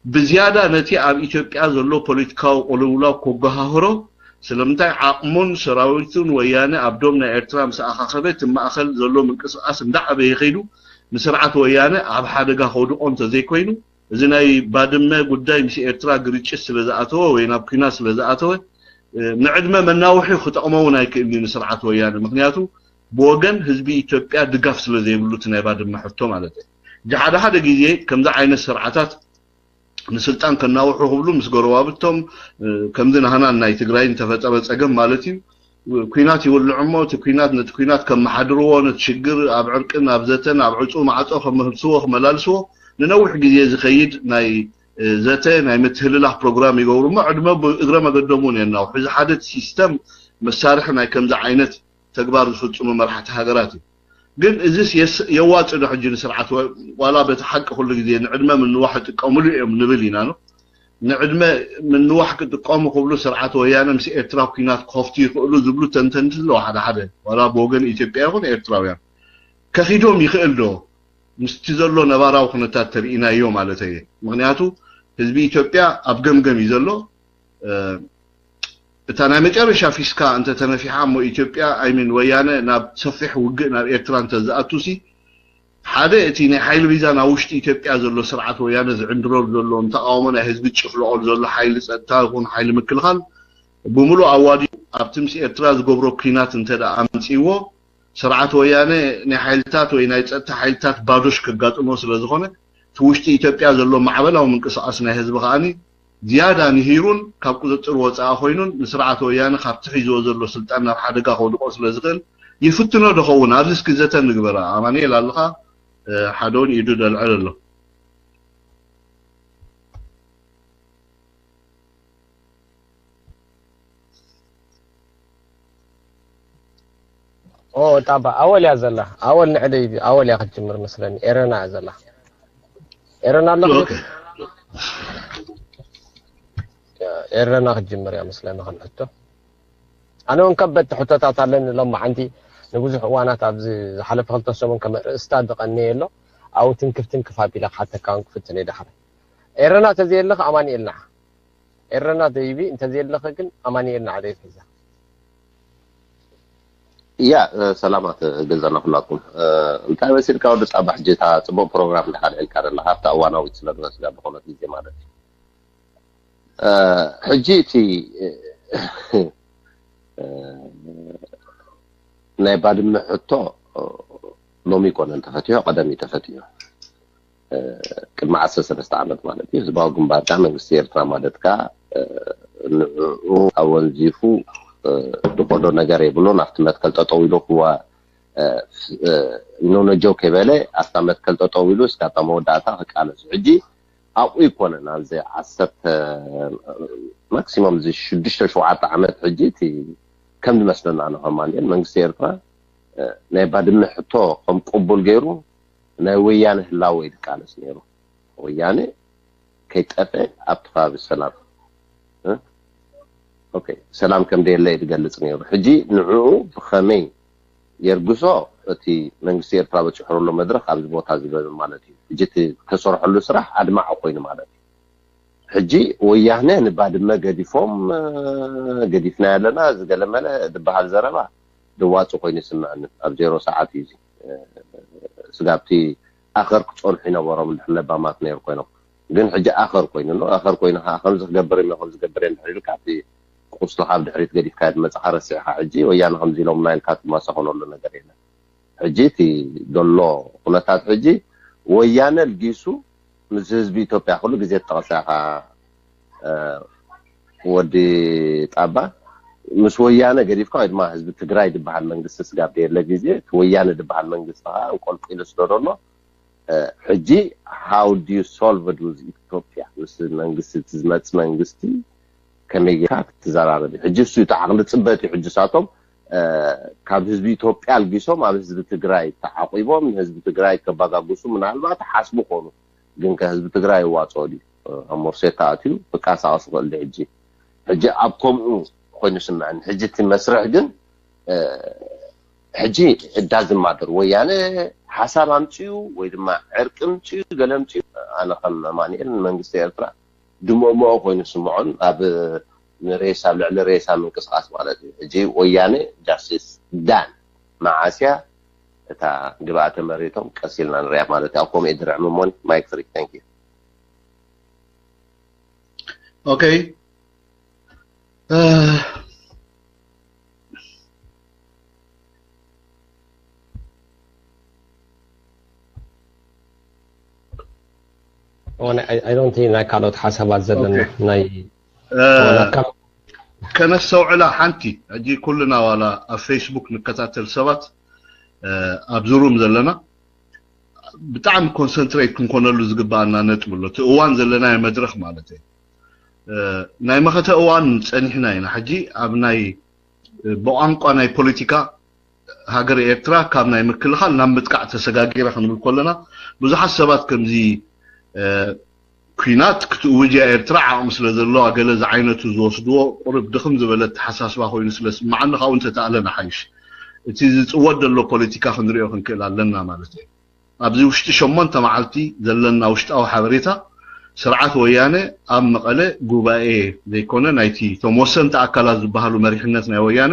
ብዝያዳ ነቲ ኣብ ኢትዮጵያ ዘሎ ፖለቲካዊ ቅልውላው ከጎሃህሮ ስለምንታይ ዓቕሙን ሰራዊቱን ወያነ ኣብ ዶብ ናይ ኤርትራ ምስ ኣኻኸበ እቲ ማእኸል ዘሎ ምንቅስቃስ እንዳዓበየ ከይዱ ንስርዓት ወያነ ኣብ ሓደጋ ከውድቆ እንተዘይኮይኑ እዚ ናይ ባድመ ጉዳይ ምስ ኤርትራ ግርጭት ስለ ዝኣተወ ወይ ናብ ኲናት ስለ ዝኣተወ ንዕድመ መናውሒ ክጠቕሞ እውን ኣይክእልን እዩ ንስርዓት ወያነ። ምክንያቱ ብወገን ህዝቢ ኢትዮጵያ ድጋፍ ስለ ዘይብሉ እቲ ናይ ባድመ ሕቶ ማለት እዩ። ሕጂ ሓደ ሓደ ግዜ ከምዚ ዓይነት ስርዓታት ንስልጣን ከናውሑ ክብሉ ምስ ጎረባብቶም ከምዚ ናህናን ናይ ትግራይን ዝተፈጠረ ፀገም ማለት እዩ ኲናት ይውልዑ እሞ እቲ ኲናት ነቲ ኲናት ከመሓድርዎ ነቲ ሽግር ኣብ ዕርቅን ኣብ ዘተን ኣብ ዕፁ ማዕፆ ከምህብስዎ ክመላልስዎ ንነዊሕ ግዜ ዝኸይድ ናይ ዘተ ናይ ምትህልላኽ ፕሮግራም ይገብሩ እሞ ዕድመ እግረ መገዶም እውን የናውሑ። እዚ ሓደ እቲ ሲስተም መሳርሒ ናይ ከምዚ ዓይነት ተግባር ዝፍፅሙ መራሕቲ ሃገራት እዩ። ግን እዚስ የዋፅእ ዶ ሕጂ ንስርዓት ዋላ በቲ ሓቂ ኩሉ ግዜ ንዕድመ ምንዋሕ ይጥቀምሉ እዮም ንብል ኢና ነው ንዕድመ ምንዋሕ ክጥቀሙ ክብሉ ስርዓት ወያነ ምስ ኤርትራ ኲናት ክኸፍቱ ይኽእሉ ዝብሉ ተንተንቲ ኣለዉ። ሓደ ሓደ ዋላ ብወገን ኢትዮጵያ ይኹን ኤርትራውያን ከኺዶም ይኽእል ዶ ምስቲ ዘሎ ነባራዊ ኩነታት ተርኢናዮ ማለት እየ። ምክንያቱ ህዝቢ ኢትዮጵያ ኣብ ገምገም እዩ ዘሎ። እታ ናይ መጨረሻ ፊስካ እንተተነፊሓ እሞ ኢትዮጵያ ኣይሚን ወያነ ናብ ሰፊሕ ውግእ ናብ ኤርትራ እንተዝኣቱሲ ሓደ እቲ ናይ ሓይሊ ሚዛን ኣብ ውሽጢ ኢትዮጵያ ዘሎ ስርዓት ወያነ ዝዕንድረሉ ዘሎ ንተቃውሞ ናይ ህዝቢ ዝጭፍልቀሉ ዘሎ ሓይሊ ፀጥታ ይኹን ሓይሊ ምክልኻል ብምሉእ ኣዋዲኡ ኣብቲ ምስ ኤርትራ ዝገብሮ ኲናት እንተ ደኣ ኣምፅእዎ ስርዓት ወያነ ናይ ሓይልታት ወይ ናይ ፀጥታ ሓይልታት ባዶሽ ከጋጥሞ ስለ ዝኾነ እቲ ውሽጢ ኢትዮጵያ ዘሎ ማዕበላዊ ምንቅስቃስ ናይ ህዝቢ ከዓኒ ዝያዳ ንሂሩን ካብ ቁፅፅር ወፃኢ ኮይኑን ንስርዓት ወያነ ካብቲ ሒዝዎ ዘሎ ስልጣን ናብ ሓደጋ ከውድቆ ስለ ዝኽእል ይፍትኖ ዶ ኸውን? ኣብዚ እስኪ ዘተ ንግበራ። ኣማኑኤል ኣለኻ? ሓደ እውን ኢዱ ደልዕል ኣሎ። ኦ ጣባ ኣወል እያ ዘላ። ኣወል ንዕደይ ኣወል እያ ክትጅምር መስለኒ። ኤረና እያ ዘላ። ኤረና ኣለኹ። ኤረና ክትጅምር እያ መስለኒ ከም ሕቶ። ኣነ እውን ከበድቲ ሕቶታት ኣለኒ ሎም መዓንቲ። ንብዙሕ እዋናት ኣብዚ ዝሓለፈ ክልተ ሰሙን ከም ርእስታ ዝቐነየ ኣሎ። ኣብኡ ትንክፍ ትንክፍ ኣቢለ ክሓተካ እውን ክፍትን እየ ዳሕረ። ኤረና ተዘየለኸ ኣማኒኤል ንዓ። ኤረና ደይቢ እንተዘየለኸ ግን ኣማኒኤል ንዓ ደይብ ሒዛ። እያ ሰላማት ገዛና ኩላትኩም። እንታይ መሲልካ ወዲ ጻባ፣ ሕጂ እታ ጽቡቕ ፕሮግራም እንዲኻ ኣልዒልካ ዘለኻ ኣብታ እዋናዊት ስለ ዝወስዳ ብኾነት ግዜ ማለት እዩ። ሕጂ እቲ ናይ ባድመ ሕቶ ሎሚ ይኮነን ተፈትዮ፣ ቀደም እዩ ተፈትዮ። ቅድሚ ዓሰርተ ሰለስተ ዓመት ማለት እዩ። ህዝባዊ ግንባር ከዓ መንግስቲ ኤርትራ ማለት ከዓ ንዕኡ ኣወንዚፉ ዝኸዶ ነገር የብሉን። ኣብቲ መትከል ጠጠው ኢሉ ክዋ ኖኖጆ ከይበለ ኣብታ መትከል ጠጠው ኢሉ እስካብ መወዳእታ ክቃለሱ። ሕጂ ኣብኡ ይኮነን ኣብዚ ዓሰርተ ማክሲሞም እዚ ሽዱሽተ ሸውዓተ ዓመት ሕጂ እቲ ከም ዝመስለና ንኸማንኤል መንግስቲ ኤርትራ ናይ ባድመ ሕቶ ከም ቅቡል ገይሩ ናይ ወያነ ህላወ እዩ ዝቃለስ ነይሩ። ወያነ ከይጠፈ ኣብቲ ከባቢ ሰላም ኦኬ ሰላም ከም ደየለ እዩ ዝገልጽ ነይሩ። ሕጂ ንዕኡ ብኸመይ የርግሶ እቲ መንግስቲ ኤርትራ በፂሑ ዘሎ መድረክ ኣብዚ ቦታ ዝበብ ማለት እዩ። ሕጂ እቲ ተሰርሐሉ ስራሕ ኣድማዒ ኮይኑ ማለት እዩ። ሕጂ ወያነ ንባድመ ገዲፎም ገዲፍና ያለና ዝገለመለ ዝበሃል ዘረባ ድዋፂ ኮይኑ ይስምዐኒ። ኣብ ዜሮ ሰዓት እዩ እዚ ስጋብቲ ኣኸር ክፀንሑ ይነበሮም እንድሕር ለባማት ነይሩ ኮይኖም ግን ሕጂ ኣኸር ኮይኑ ኣሎ። ኣኸር ኮይኑ ከዓ ከምዚ ክገብር እሞ ከምዚ ክገብር እየ እንድሕር ኢልካ እቲ ቁስልኻ ኣብ ድሕሪት ገዲፍካ ዝመፅኻ ረሲዕካ ሕጂ ወያነ ከምዚ ኢሎምና ኢልካ ትመሰኸነሉ ነገር የለን። ሕጂ እቲ ዘሎ ኩነታት ሕጂ ወያነ ልጊሱ ምስ ህዝቢ ኢትዮጵያ ኩሉ ግዜ ትጠቐሳ ኢኻ ወዲ ጣባ ምስ ወያነ ገዲፍካ ወይ ድማ ህዝቢ ትግራይ ዝበሃል መንግስቲ ስጋብ ደየለ ግዜ እቲ ወያነ ዝበሃል መንግስቲ ከዓ እንቆልቂሉ ስለ ዘሎ ሕጂ how do you solve it with ኢትዮጵያ ምስ መንግስቲ እቲ ዝመፅ መንግስቲ ከመይ ጌርካ ክትዘራረብ እዩ ሕጂ እሱ እቲ ዓቕሊ ፅበት እዩ ሕጂ ሳቶም ካብ ህዝቢ ኢትዮጵያ ኣልጊሶም ኣብ ህዝቢ ትግራይ ተዓቂቦም ንህዝቢ ትግራይ ከባጋጉሱ ምናልባት ሓስቡ ኮኑ ግን ከህዝቢ ትግራይ ይዋፅኦ ድዩ ኣብ ሞርሴታ ኣትዩ ክቃሳቀስ ይኽእል ድዩ ሕጂ ሕጂ ኣብ ከምኡ ኮይኑ ስምዐኒ ሕጂ እቲ መስርሕ ግን ሕጂ እዳዝማደር ወያነ ሓሳብ ኣምፅኡ ወይ ድማ ዕርቂ ምፅኡ ገለ ምፅኡ ኣነ ከም ኣማኒኤል ንመንግስቲ ኤርትራ ድሞሞኦ ኮይኑ ስምዖን ኣብ ንሬሳ ኣብ ልዕሊ ሬሳ ምንቅስቃስ ማለት እዩ ሕጂ ወያነ justice done መዓስያ እታ ግብኣተ መሬቶም ቀስ ኢልና ንሪኣ ማለት እዩ ኣብ ከምኡ ድርዕ ምሞን ማይክ ፍሪ thank you okay I don't think ናይ ካልኦት ሓሳባት ዘለና ናይ ከነስተውዕላ ሓንቲ ሕጂ ኩልና ዋላ ኣብ ፌስቡክ ንከታተል ሰባት ኣብዚ ሩም ዘለና ብጣዕሚ concentrate ክንኮነሉ ዝግባኣና ነጥብ ኣሎ እቲ እዋን ዘለናዮ መድረክ ማለት እዩ ናይ መኸተ እዋን ፀኒሕና ኢና ሕጂ ኣብ ናይ ብቋንቋ ናይ ፖለቲካ ሃገር ኤርትራ ካብ ናይ ምክልኻል ናብ ምጥቃዕ ተሰጋጊራ ክንብል ከለና ብዙሓት ሰባት ከምዚ ኩናት ክትእውጅ እያ ኤርትራ ዓቕሚ ስለ ዘለዋ ገለ ዝዓይነቱ ዝወስድዎ ቁርብ ድኽም ዝበለ ኣተሓሳስባ ኮይኑ ስለ ዝስምዓኒ ካብኡ እንተተኣለ ንሓይሽ እቲ ዝፅወት ዘሎ ፖለቲካ ክንሪኦ ክንክእል ኣለና ማለት እዩ ኣብዚ ውሽጢ ሸሞንተ መዓልቲ ዘለና ውሽጣዊ ሓበሬታ ስርዓት ወያነ ኣብ መቐለ ጉባኤ ዘይኮነ ናይቲ እቶም ወሰንቲ ኣካላት ዝበሃሉ መሪሕነት ናይ ወያነ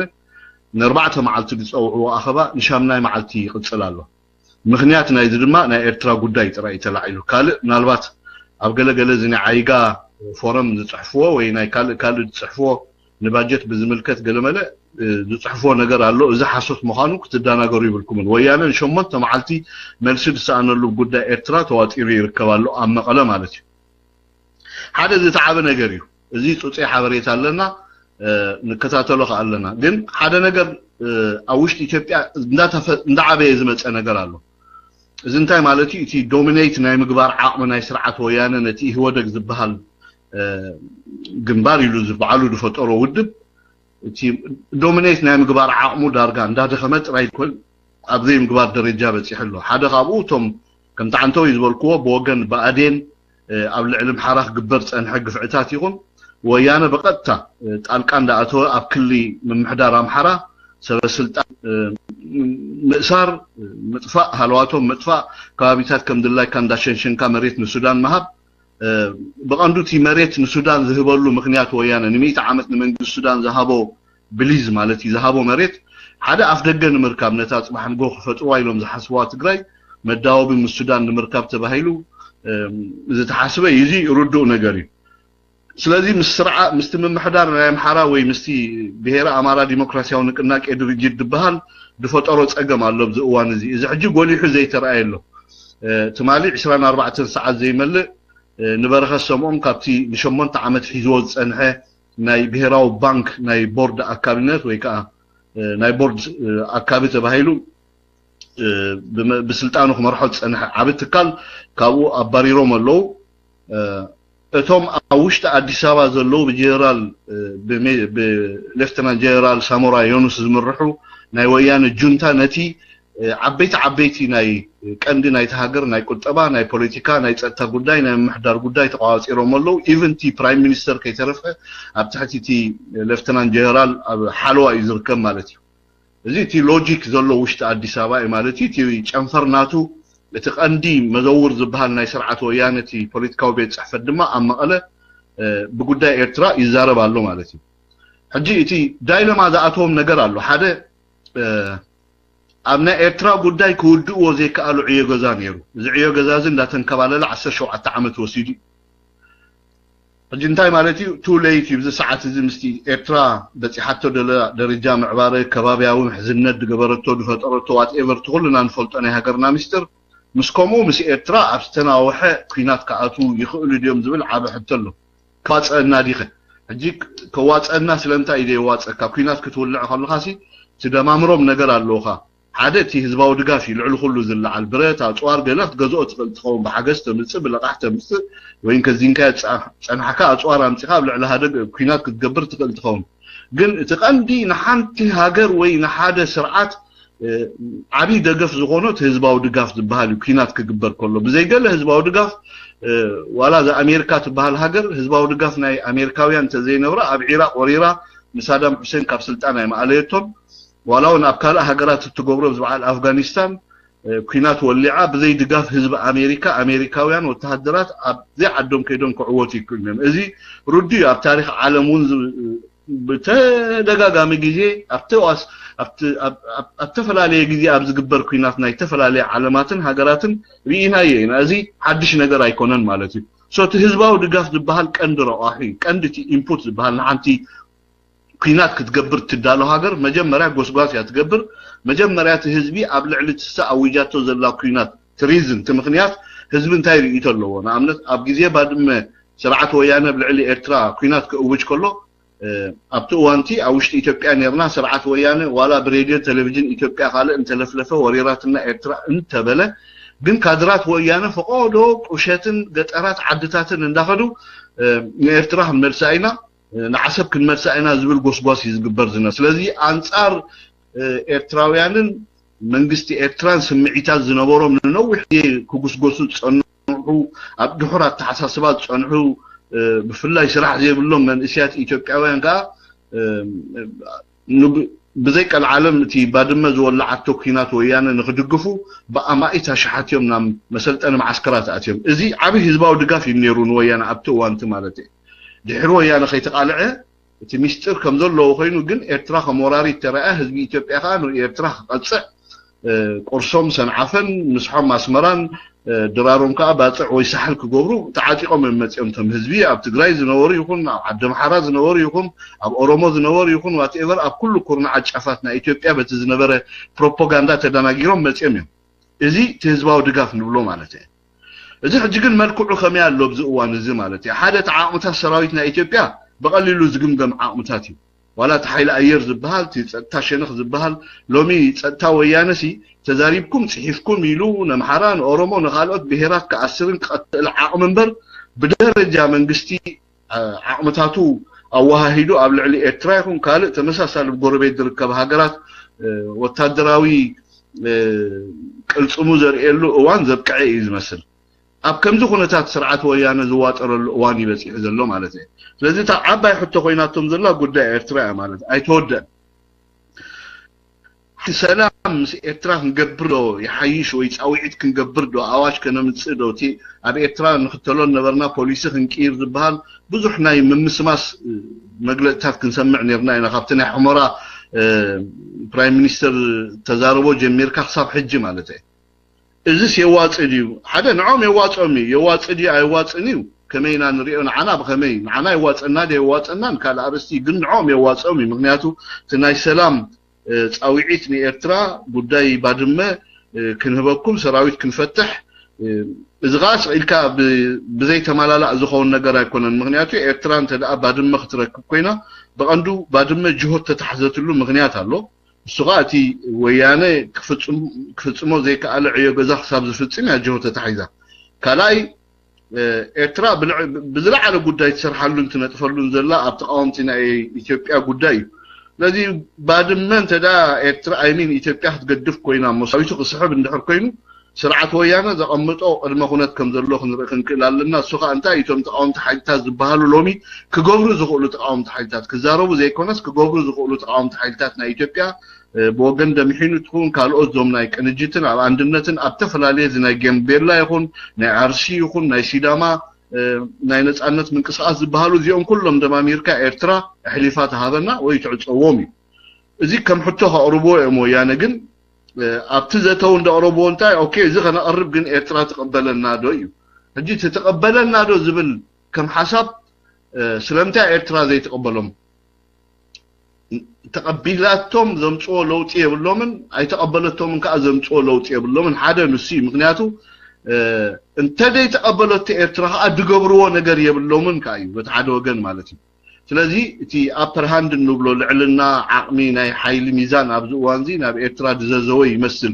ንኣርባዕተ መዓልቲ ዝፀውዕዎ ኣኸባ ንሻምናይ መዓልቲ ይቕፅል ኣሎ ምኽንያት ናይዚ ድማ ናይ ኤርትራ ጉዳይ ጥራይ እዩ ተላዒሉ ካልእ ምናልባት ኣብ ገለገለ እዚ ናይ ዓይጋ ፎረም ዝፅሕፍዎ ወይ ናይ ካልእ ካልእ ዝፅሕፍዎ ንባጀት ብዝምልከት ገለመለ ዝፅሕፍዎ ነገር ኣሎ እዚ ሓሶት ምዃኑ ክትደናገሩ ይብልኩምን ወያነ ንሸሞንተ መዓልቲ መልሲ ዝሰኣነሉ ጉዳይ ኤርትራ ተዋጢሩ ይርከብ ኣሎ ኣብ መቐለ ማለት እዩ ሓደ ዝተዓበ ነገር እዩ እዚ ፁፀይ ሓበሬታ ኣለና ንከታተሎ ከ ኣለና ግን ሓደ ነገር ኣብ ውሽጢ ኢትዮጵያ እንዳዓበየ ዝመፀ ነገር ኣሎ እዚ እንታይ ማለት እዩ? እቲ ዶሚኔት ናይ ምግባር ዓቕሚ ናይ ስርዓት ወያነ ነቲ ኢህወደግ ዝበሃል ግንባር ኢሉ ዝበዓሉ ዝፈጠሮ ውድብ እቲ ዶሚኔት ናይ ምግባር ዓቕሙ ዳርጋ እንዳደኸመ ጥራይ ኮን ኣብ ዘይምግባር ደረጃ በፂሑ ኣሎ። ሓደ ካብኡ እቶም ከምቲ ዓንተወይ ዝበልክዎ ብወገን ብኣዴን ኣብ ልዕሊ ኣምሓራ ክግበር ዝፀንሐ ግፍዕታት ይኹን ወያነ ብቐጥታ ጣልቃ እንዳኣተወ ኣብ ክሊ ምምሕዳር ኣምሓራ ሰበ ስልጣን ምእሳር፣ ምጥፋእ፣ ሃለዋቶም ምጥፋእ፣ ከባቢታት ከም ድላይካ እንዳሸንሸንካ መሬት ንሱዳን ምሃብ፣ ብቐንዱ እቲ መሬት ንሱዳን ዝህበሉ ምክንያት ወያነ ንሚእቲ ዓመት ንመንግስቲ ሱዳን ዝሃቦ ብሊዝ ማለት እዩ ዝሃቦ መሬት ሓደ ኣፍ ደገ ንምርካብ ነታ ፅባሕ ንጎ ክፈጥርዋ ኢሎም ዝሓስብዋ ትግራይ መዳወቢ ምስ ሱዳን ንምርካብ ተባሂሉ ዝተሓስበ እዩ። እዚ ርዱእ ነገር እዩ። ስለዚ ምስ ስርዓ ምስቲ ምምሕዳር ናይ ኣምሓራ ወይ ምስቲ ብሄረ ኣማራ ዲሞክራሲያዊ ንቅናቄ ድርጅት ዝበሃል ዝፈጠሮ ፀገም ኣሎ ኣብዚ እዋን እዚ። እዚ ሕጂ ጎሊሑ ዘይተረኣየ ኣሎ። ትማሊ ዕስራን ኣርባዕተን ሰዓት ዘይመልእ ንበረኸት ሰምኦም ካብቲ ንሸሞንተ ዓመት ሒዝዎ ዝፀንሐ ናይ ብሄራዊ ባንክ ናይ ቦርድ ኣካብነት ወይ ከዓ ናይ ቦርድ ኣካቢ ተባሂሉ ብስልጣኑ ክመርሖ ዝፀንሐ ዓቢ ትካል ካብኡ ኣባሪሮም ኣለዉ። እቶም ኣብ ውሽጢ ኣዲስ ኣበባ ዘለዉ ብጀነራል ብሌፍተናንት ጀነራል ሳሞራ ዮኑስ ዝምርሑ ናይ ወያነ ጁንታ ነቲ ዓበይቲ ዓበይቲ ናይ ቀንዲ ናይቲ ሃገር ናይ ቁጠባ፣ ናይ ፖለቲካ፣ ናይ ፀጥታ ጉዳይ፣ ናይ ምምሕዳር ጉዳይ ተቋፂሮም ኣለዉ። ኢቨን እቲ ፕራይም ሚኒስተር ከይተረፈ ኣብ ትሕቲ እቲ ሌፍተናንት ጀነራል ኣብ ሓለዋ እዩ ዝርከብ ማለት እዩ። እዚ እቲ ሎጂክ ዘሎ ውሽጢ ኣዲስ ኣበባ እዩ ማለት እዩ። እቲ ጨንፈር ናቱ እቲ ቀንዲ መዘውር ዝበሃል ናይ ስርዓት ወያነ እቲ ፖለቲካዊ ቤት ፅሕፈት ድማ ኣብ መቐለ ብጉዳይ ኤርትራ ይዛረብ ኣሎ ማለት እዩ። ሕጂ እቲ ዳይለማ ዝኣተዎም ነገር ኣሎ። ሓደ ኣብ ናይ ኤርትራ ጉዳይ ክውድእዎ ዘይከኣሉ ዕዮ ገዛ ነይሩ። እዚ ዕዮ ገዛ እዚ እንዳተንከባለለ ዓሰርተ ሸውዓተ ዓመት ወሲዱ እዩ። ሕጂ እንታይ ማለት እዩ? ቱ ሌት እዩ። ብዚ ሰዓት እዚ ምስቲ ኤርትራ በፂሓቶ ደለ ደረጃ ምዕባረ ከባብያዊ ምሕዝነት ዝገበረቶ ዝፈጠረቶ ዋትኤቨር እቲ ኩልና ንፈልጦ ናይ ሃገርና ሚስጥር ምስ ከምኡ ምስ ኤርትራ ኣብ ዝተናወሐ ኲናት ክኣትዉ ይኽእሉ ድዮም ዝብል ዓቢ ሕቶ ኣሎ። ከዋፀአና ዲኸ? ሕጂ ከዋፀአና ስለምንታይ እዩ ዘየዋፀካ? ኲናት ክትውልዕ ከለኻሲ ትደማምሮም ነገር ኣለውኻ። ሓደ እቲ ህዝባዊ ድጋፍ እዩ ልዕሊ ኩሉ ዝለዓል። ብረት፣ ኣፅዋር ገለ ክትገዝኦ ትኽእል ትኸውን። ብሓገዝ ተምፅእ፣ ብለቓሕ ተምፅእ፣ ወይ ከዚንካ ፀናሕካ ኣፅዋር ኣምፂኻ ኣብ ልዕሊ ሃደ ኲናት ክትገብር ትኽእል ትኸውን። ግን እቲ ቀንዲ ንሓንቲ ሃገር ወይ ንሓደ ስርዓት ዓብዪ ደገፍ ዝኾኖ እቲ ህዝባዊ ድጋፍ ዝበሃል እዩ። ኲናት ክግበር ከሎ ብዘይገለ ህዝባዊ ድጋፍ ዋላ እዛ ኣሜሪካ ትበሃል ሃገር ህዝባዊ ድጋፍ ናይ ኣሜሪካውያን እንተዘይነብራ ኣብ ዒራቅ ወሪራ ንሳዳም ሑሴን ካብ ስልጣን ኣይመኣለየቶን። ዋላ እውን ኣብ ካልእ ሃገራት እትገብሮ ኣብዚ በዓል ኣፍጋኒስታን ኲናት ወሊዓ ብዘይ ድጋፍ ህዝቢ ኣሜሪካ ኣሜሪካውያን ወተሃደራት ኣብ ዘይዓዶም ከይዶም ክዕወቱ ይክእሉ እዮም። እዚ ርዱ እዩ። ኣብ ታሪክ ዓለም እውን ብተደጋጋሚ ግዜ ኣብተፈላለየ ግዜ ኣብ ዝግበር ኲናት ናይ ዝተፈላለየ ዓለማትን ሃገራትን ርኢናዮ ኢና። እዚ ሓድሽ ነገር ኣይኮነን ማለት እዩ። ሶ እቲ ህዝባዊ ድጋፍ ዝበሃል ቀንዲ ረቋሒ እዩ። ቀንዲ እቲ ኢንፑት ዝበሃል ንሓንቲ ኲናት ክትገብር ትዳሎ ሃገር መጀመርያ ጎስጓስ እያ ትገብር። መጀመርያ እቲ ህዝቢ ኣብ ልዕሊ ትሳ ኣዊጃቶ ዘላ ኲናት ትሪዝን እቲ ምክንያት ህዝቢ እንታይ ርእይቶ ኣለዎ? ንኣብነት ኣብ ግዜ ባድመ ስርዓት ወያነ ኣብ ልዕሊ ኤርትራ ኲናት ክእውጅ ከሎ ኣብቲ እዋንቲ ኣብ ውሽጢ ኢትዮጵያ ነርና ስርዓት ወያነ ዋላ ብሬድዮ ቴሌቪዥን ኢትዮጵያ ካልእ እንተለፍለፈ ወሪራትና ኤርትራ እንተበለ ግን ካድራት ወያነ ፈቆዶ ቁሸትን ገጠራት ዓድታትን እንዳኸዱ ንኤርትራ ክንመልሳ ኢና ንዓሰብ ክንመልሳ ኢና ዝብል ጎስጓስ እዩ ዝግበር ዝነ ስለዚ ኣንጻር ኤርትራውያንን መንግስቲ ኤርትራን ስምዒታት ዝነበሮም ንነዊሕ ግዜ ክጉስጎሱ ዝጸንሑ ኣብ ድሑር ኣተሓሳስባ ዝጸንሑ ብፍላይ ስራሕ ዘይብሎም መንእስያት ኢትዮጵያውያን ከዓ ብዘይ ቀልዓለም እቲ ባድመ ዝወላዓቶ ኲናት ወያነ ንክድግፉ ብኣማኢት ኣሽሓት እዮም ናብ መሰልጠኒ መዓስከራት ኣትዮም። እዚ ዓብዪ ህዝባዊ ድጋፍ እዩ ነይሩ ንወያነ ኣብቲ እዋንቲ ማለት እዩ። ድሕሪ ወያነ ከይተቃልዐ እቲ ሚስጥር ከም ዘለዎ ኮይኑ ግን ኤርትራ ከም ወራሪት ተረኣ ህዝቢ ኢትዮጵያ ከዓ ንኤርትራ ክቀፅዕ ቁርሶም ሰንዓፈን ምስሖም ኣስመራን ድራሮም ከዓ ባፅዕ ወይ ሳሕል ክገብሩ ተዓጢቆም እዮም መፂኦም። እቶም ህዝቢ ኣብ ትግራይ ዝነበሩ ይኹን ኣብ ዓዲ ኣምሓራ ዝነበሩ ይኹን ኣብ ኦሮሞ ዝነበሩ ይኹን ዋትኤቨር ኣብ ኩሉ ኩርናዓት ጫፋት ናይ ኢትዮጵያ በቲ ዝነበረ ፕሮፓጋንዳ ተደናጊሮም መፂኦም እዮም። እዚ እቲ ህዝባዊ ድጋፍ ንብሎ ማለት እዩ። እዚ ሕጂ ግን መልክዑ ከመይ ኣሎ ኣብዚ እዋን እዚ ማለት እዩ። ሓደ እቲ ዓቕምታት ሰራዊት ናይ ኢትዮጵያ ብቐሊሉ ዝግምገም ዓቕምታት እዩ። ዋላ እቲ ሓይሊ ኣየር ዝበሃል፣ እቲ ጸጥታ ሸነኽ ዝበሃል፣ ሎሚ ጸጥታ ወያነ ሲ ተዛሪብኩም ጽሒፍኩም ኢሉ ነምሓራ፣ ንኦሮሞ፣ ንኻልኦት ብሄራት ክኣስርን ክቐትል ዓቕሚ እምበር፣ ብደረጃ መንግስቲ ዓቕምታቱ ኣወሃሂዱ ኣብ ልዕሊ ኤርትራ ይኹን ካልእ ተመሳሳሊ ጎረቤት ዝርከብ ሃገራት ወታደራዊ ቅልጽሙ ዘርእየሉ እዋን ዘብቅዐ እዩ ዝመስል። ኣብ ከምዚ ኩነታት ስርዓት ወያነ ዝዋጠረሉ እዋን እዩ በጺሑ ዘሎ ማለት እዩ። ስለዚ እታ ዓባይ ሕቶ ኮይናቶም ዘላ ጉዳይ ኤርትራ እያ ማለት ኣይተወደአን። ሰላም ምስ ኤርትራ ክንገብር ዶ ይሓይሽ ወይ ጻውዒት ክንገብር ዶ ኣዋጅ ከነምጽእ ዶ እቲ ኣብ ኤርትራ ንኽተሎ ነበርና ፖሊሲ ክንቅይር ዝበሃል ብዙሕ ናይ ምምስማስ መግለጽታት ክንሰምዕ ነርና ኢና ካብቲ ናይ ሕሞራ ፕራይም ሚኒስተር ተዛረቦ ጀሚርካ ክሳብ ሕጂ ማለት እዩ። እዚስ የዋጽእ ድዩ? ሓደ ንዖም የዋጽኦም እዩ። የዋጽእ ድዩ ኣይዋጽእን እዩ ከመይ ኢና ንሪኦ? ንዓና ብኸመይ ንዓና የዋጽእና ዶ የዋጽእናን ካልእ ኣርእስቲ ግን ንዖም የዋጽኦም እዩ። ምክንያቱ እቲ ናይ ሰላም ጻውዒት ንኤርትራ ጉዳይ ባድመ ክንህበኩም ሰራዊት ክንፈትሕ እዚ ከዓ ስቕ ኢልካ ብዘይ ተማላላእ ዝኸውን ነገር ኣይኮነን። ምክንያቱ ኤርትራ እንተ ደኣ ባድመ ክትረክብ ኮይና ብቐንዱ ባድመ ጅሆት ተታሕዘትሉ ምክንያት ኣሎ። እሱ ከዓ እቲ ወያነ ክፍጽሞ ዘይከኣለ ዕዮ ገዛ ክሳብ ዝፍጽም እያ ጅሆ ተታሒዛ። ካልኣይ ኤርትራ ብዝለዓለ ጉዳይ ትሰርሓሉን ትነጥፈሉን ዘላ ኣብ ተቃወምቲ ናይ ኢትዮጵያ ጉዳይ እዩ። ስለዚ ባድመ እንተ ኤርትራ ኣይሚን ኢትዮጵያ ክትገድፍ ኮይና እሞ ሰራዊቱ ክስሕብ እንድሕር ኮይኑ ስርዓት ወያነ ዘቐምጦ ቅድመ ኩነት ከም ዘሎ ክንርኢ ክንክእል ኣለና። እሱ ከዓ እንታይ እቶም ተቃወምቲ ሓይልታት ዝበሃሉ ሎሚ ክገብሩ ዝኽእሉ ተቃወምቲ ሓይልታት ክዛረቡ ዘይኮነስ ክገብሩ ዝኽእሉ ተቃወምቲ ሓይልታት ናይ ኢትዮጵያ ብወገን ደምሒኑ ትኹን ካልኦት ዞም ናይ ቅንጅትን ኣብ ኣንድነትን ኣብ ተፈላለየ እዚ ናይ ገምቤላ ይኹን ናይ ዓርሲ ይኹን ናይ ሲዳማ ናይ ነጻነት ምንቅስቃስ ዝበሃሉ እዚኦም ኩሎም ደማሚርካ ኤርትራ ኣሕሊፋ ትሃበና ወይ ትዕጸዎም እዩ። እዚ ከም ሕቶ ከቕርብዎ እዮም ወያነ ግን ኣብቲ ዘተው እንዳቕረብዎ እንታይ ኦኬ እዚ ከነቐርብ ግን ኤርትራ ትቕበለና ዶ እዩ። ሕጂ ትቕበለና ዶ ዝብል ከም ሓሳብ ስለምንታይ ኤርትራ ዘይትቕበሎም? ተቐቢላቶም ዘምፅዎ ለውጢ የብሎምን ኣይተቐበለቶምን ከዓ ዘምፅዎ ለውጢ የብሎምን ሓደ ንሱ እዩ። ምክንያቱ እንተ ዘይተቐበለቶ ኤርትራ ከዓ ዝገብርዎ ነገር የብሎምን ከዓ እዩ በቲ ሓደ ወገን ማለት እዩ። ስለዚ እቲ ኣፐር ሃንድ እንብሎ ልዕልና ዓቕሚ ናይ ሓይሊ ሚዛን ኣብዚ እዋን እዚ ናብ ኤርትራ ዝዘዘወ ይመስል።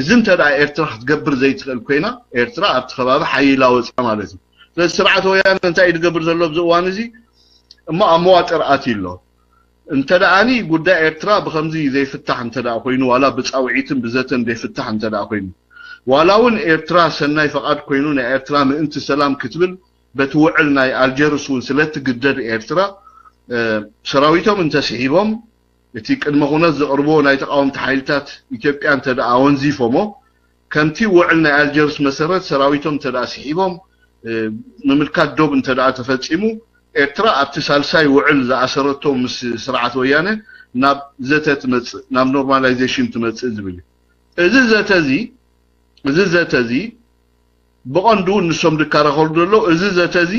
እዚ እንተ ደኣ ኤርትራ ክትገብር ዘይትኽእል ኮይና ኤርትራ ኣብቲ ከባቢ ሓይላ ወፅያ ማለት እዩ። ስለዚ ስርዓት ወያነ እንታይ እዩ ዝገብር ዘሎ ኣብዚ እዋን እዚ እሞ ኣብ መዋጥር ኣትዩ ኣሎ። እንተ ደኣኒ ጉዳይ ኤርትራ ብከምዚ ዘይፍታሕ እንተ ደኣ ኮይኑ ዋላ ብፃውዒትን ብዘተን ዘይፍታሕ እንተ ደኣ ኮይኑ ዋላ እውን ኤርትራ ሰናይ ፈቓድ ኮይኑ ናይ ኤርትራ ምእንቲ ሰላም ክትብል በቲ ውዕል ናይ ኣልጀርስ እውን ስለትግደድ ኤርትራ ሰራዊቶም እንተስሒቦም እቲ ቅድመ ኩነት ዘቕርብዎ ናይ ተቃወምቲ ሓይልታት ኢትዮጵያ እንተ ደኣ ኣወንዚፎሞ ከምቲ ውዕል ናይ ኣልጀርስ መሰረት ሰራዊቶም እንተ ደኣ ስሒቦም ምምልካት ዶብ እንተ ደኣ ተፈጺሙ ኤርትራ ኣብቲ ሳልሳይ ውዕል ዝኣሰረቶ ምስ ስርዓት ወያነ ናብ ዘተ ትመጽእ ናብ ኖርማላይዜሽን ትመጽእ ዝብል እዩ። እዚ ዘተ እዚ እዚ ዘተ እዚ ብቐንዱ ንሶም ዝከራኸሩ ዘለዉ እዚ ዘተ እዚ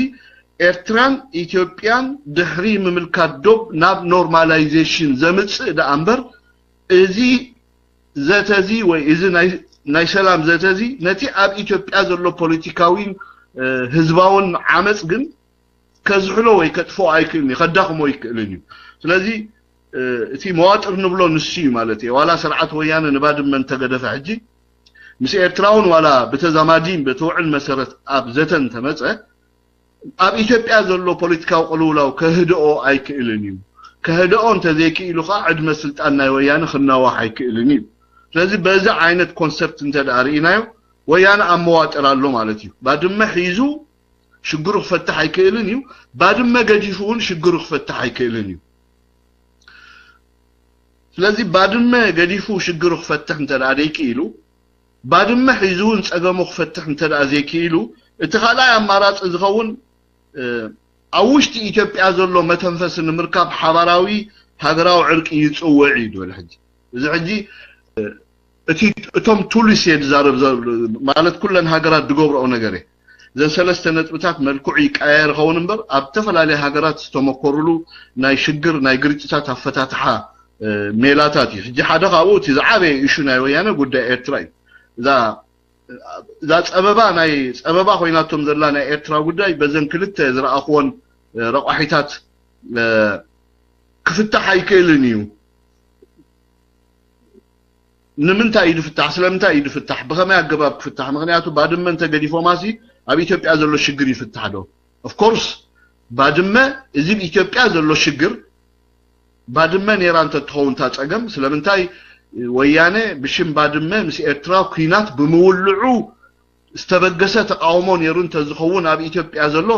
ኤርትራን ኢትዮጵያን ድሕሪ ምምልካት ዶብ ናብ ኖርማላይዜሽን ዘምጽእ ደኣ እምበር እዚ ዘተ እዚ ወይ እዚ ናይ ሰላም ዘተ እዚ ነቲ ኣብ ኢትዮጵያ ዘሎ ፖለቲካዊን ህዝባውን ዓመፅ ግን ከዝሕሎ ወይ ከጥፍኦ ኣይክእልን እዩ፣ ከዳኽሞ ኣይክእልን እዩ። ስለዚ እቲ መዋጥር ንብሎ ንሱ እዩ ማለት እየ። ዋላ ስርዓት ወያነ ንባድመ እንተገደፈ ሕጂ ምስ ኤርትራ እውን ዋላ ብተዛማዲን በቲ ውዕል መሰረት ኣብ ዘተ እንተመፀ ኣብ ኢትዮጵያ ዘሎ ፖለቲካዊ ቅልውላው ከህድኦ ኣይክእልን እዩ። ከህድኦ እንተዘይክኢሉ ከዓ ዕድመ ስልጣን ናይ ወያነ ክናዋሕ ኣይክእልን እዩ። ስለዚ በዚ ዓይነት ኮንሰፕት እንተ ደኣ ርኢናዮ ወያነ ኣብ መዋጥር ኣሎ ማለት እዩ። ባድመ ሒዙ ሽግሩ ክፈትሕ ኣይክእልን እዩ። ባድመ ገዲፉ እውን ሽግሩ ክፈትሕ ኣይክእልን እዩ። ስለዚ ባድመ ገዲፉ ሽግሩ ክፈትሕ እንተ ደኣ ዘይክኢሉ፣ ባድመ ሒዙ እውን ጸገሙ ክፈትሕ እንተ ደኣ ዘይክኢሉ፣ እቲ ካልኣይ ኣማራጺ ዝኸውን ኣብ ውሽጢ ኢትዮጵያ ዘሎ መተንፈሲ ንምርካብ ሓባራዊ ሃገራዊ ዕርቂ ይጽውዕ እዩ ዝብል። ሕጂ እዚ ሕጂ እቲ እቶም ቱልስ እየ ዝዛረብ ማለት ኩለን ሃገራት ዝገብረኦ ነገር እየ። እዘን ሰለስተ ነጥብታት መልክዑ ይቀያየር ኸውን እምበር ኣብ ዝተፈላለየ ሃገራት ዝተመኮሩሉ ናይ ሽግር ናይ ግርጭታት ኣፈታትሓ ሜላታት እዩ። ሕጂ ሓደ ካብኡ እቲ ዝዓበየ ኢሹ ናይ ወያነ ጉዳይ ኤርትራ እዩ። እዛ እዛ ጸበባ ናይ ጸበባ ኮይናቶም ዘላ ናይ ኤርትራ ጉዳይ በዘን ክልተ ዝረኣኽዎን ረቋሒታት ክፍታሕ ኣይክእልን እዩ። ንምንታይ እዩ ዝፍታሕ? ስለምንታይ እዩ ዝፍታሕ? ብኸመይ ኣገባብ ክፍታሕ? ምኽንያቱ ባድመ እንተገዲፎማሲ ኣብ ኢትዮጵያ ዘሎ ሽግር ይፍታሕ ዶ? ኦፍኮርስ ባድመ፣ እዚ ኣብ ኢትዮጵያ ዘሎ ሽግር፣ ባድመ ነይራ እንተትኸውን እታ ጸገም፣ ስለምንታይ ወያነ ብሽም ባድመ ምስ ኤርትራ ኲናት ብምውልዑ ዝተበገሰ ተቃውሞ ነይሩ እንተዝኸውን፣ ኣብ ኢትዮጵያ ዘሎ፣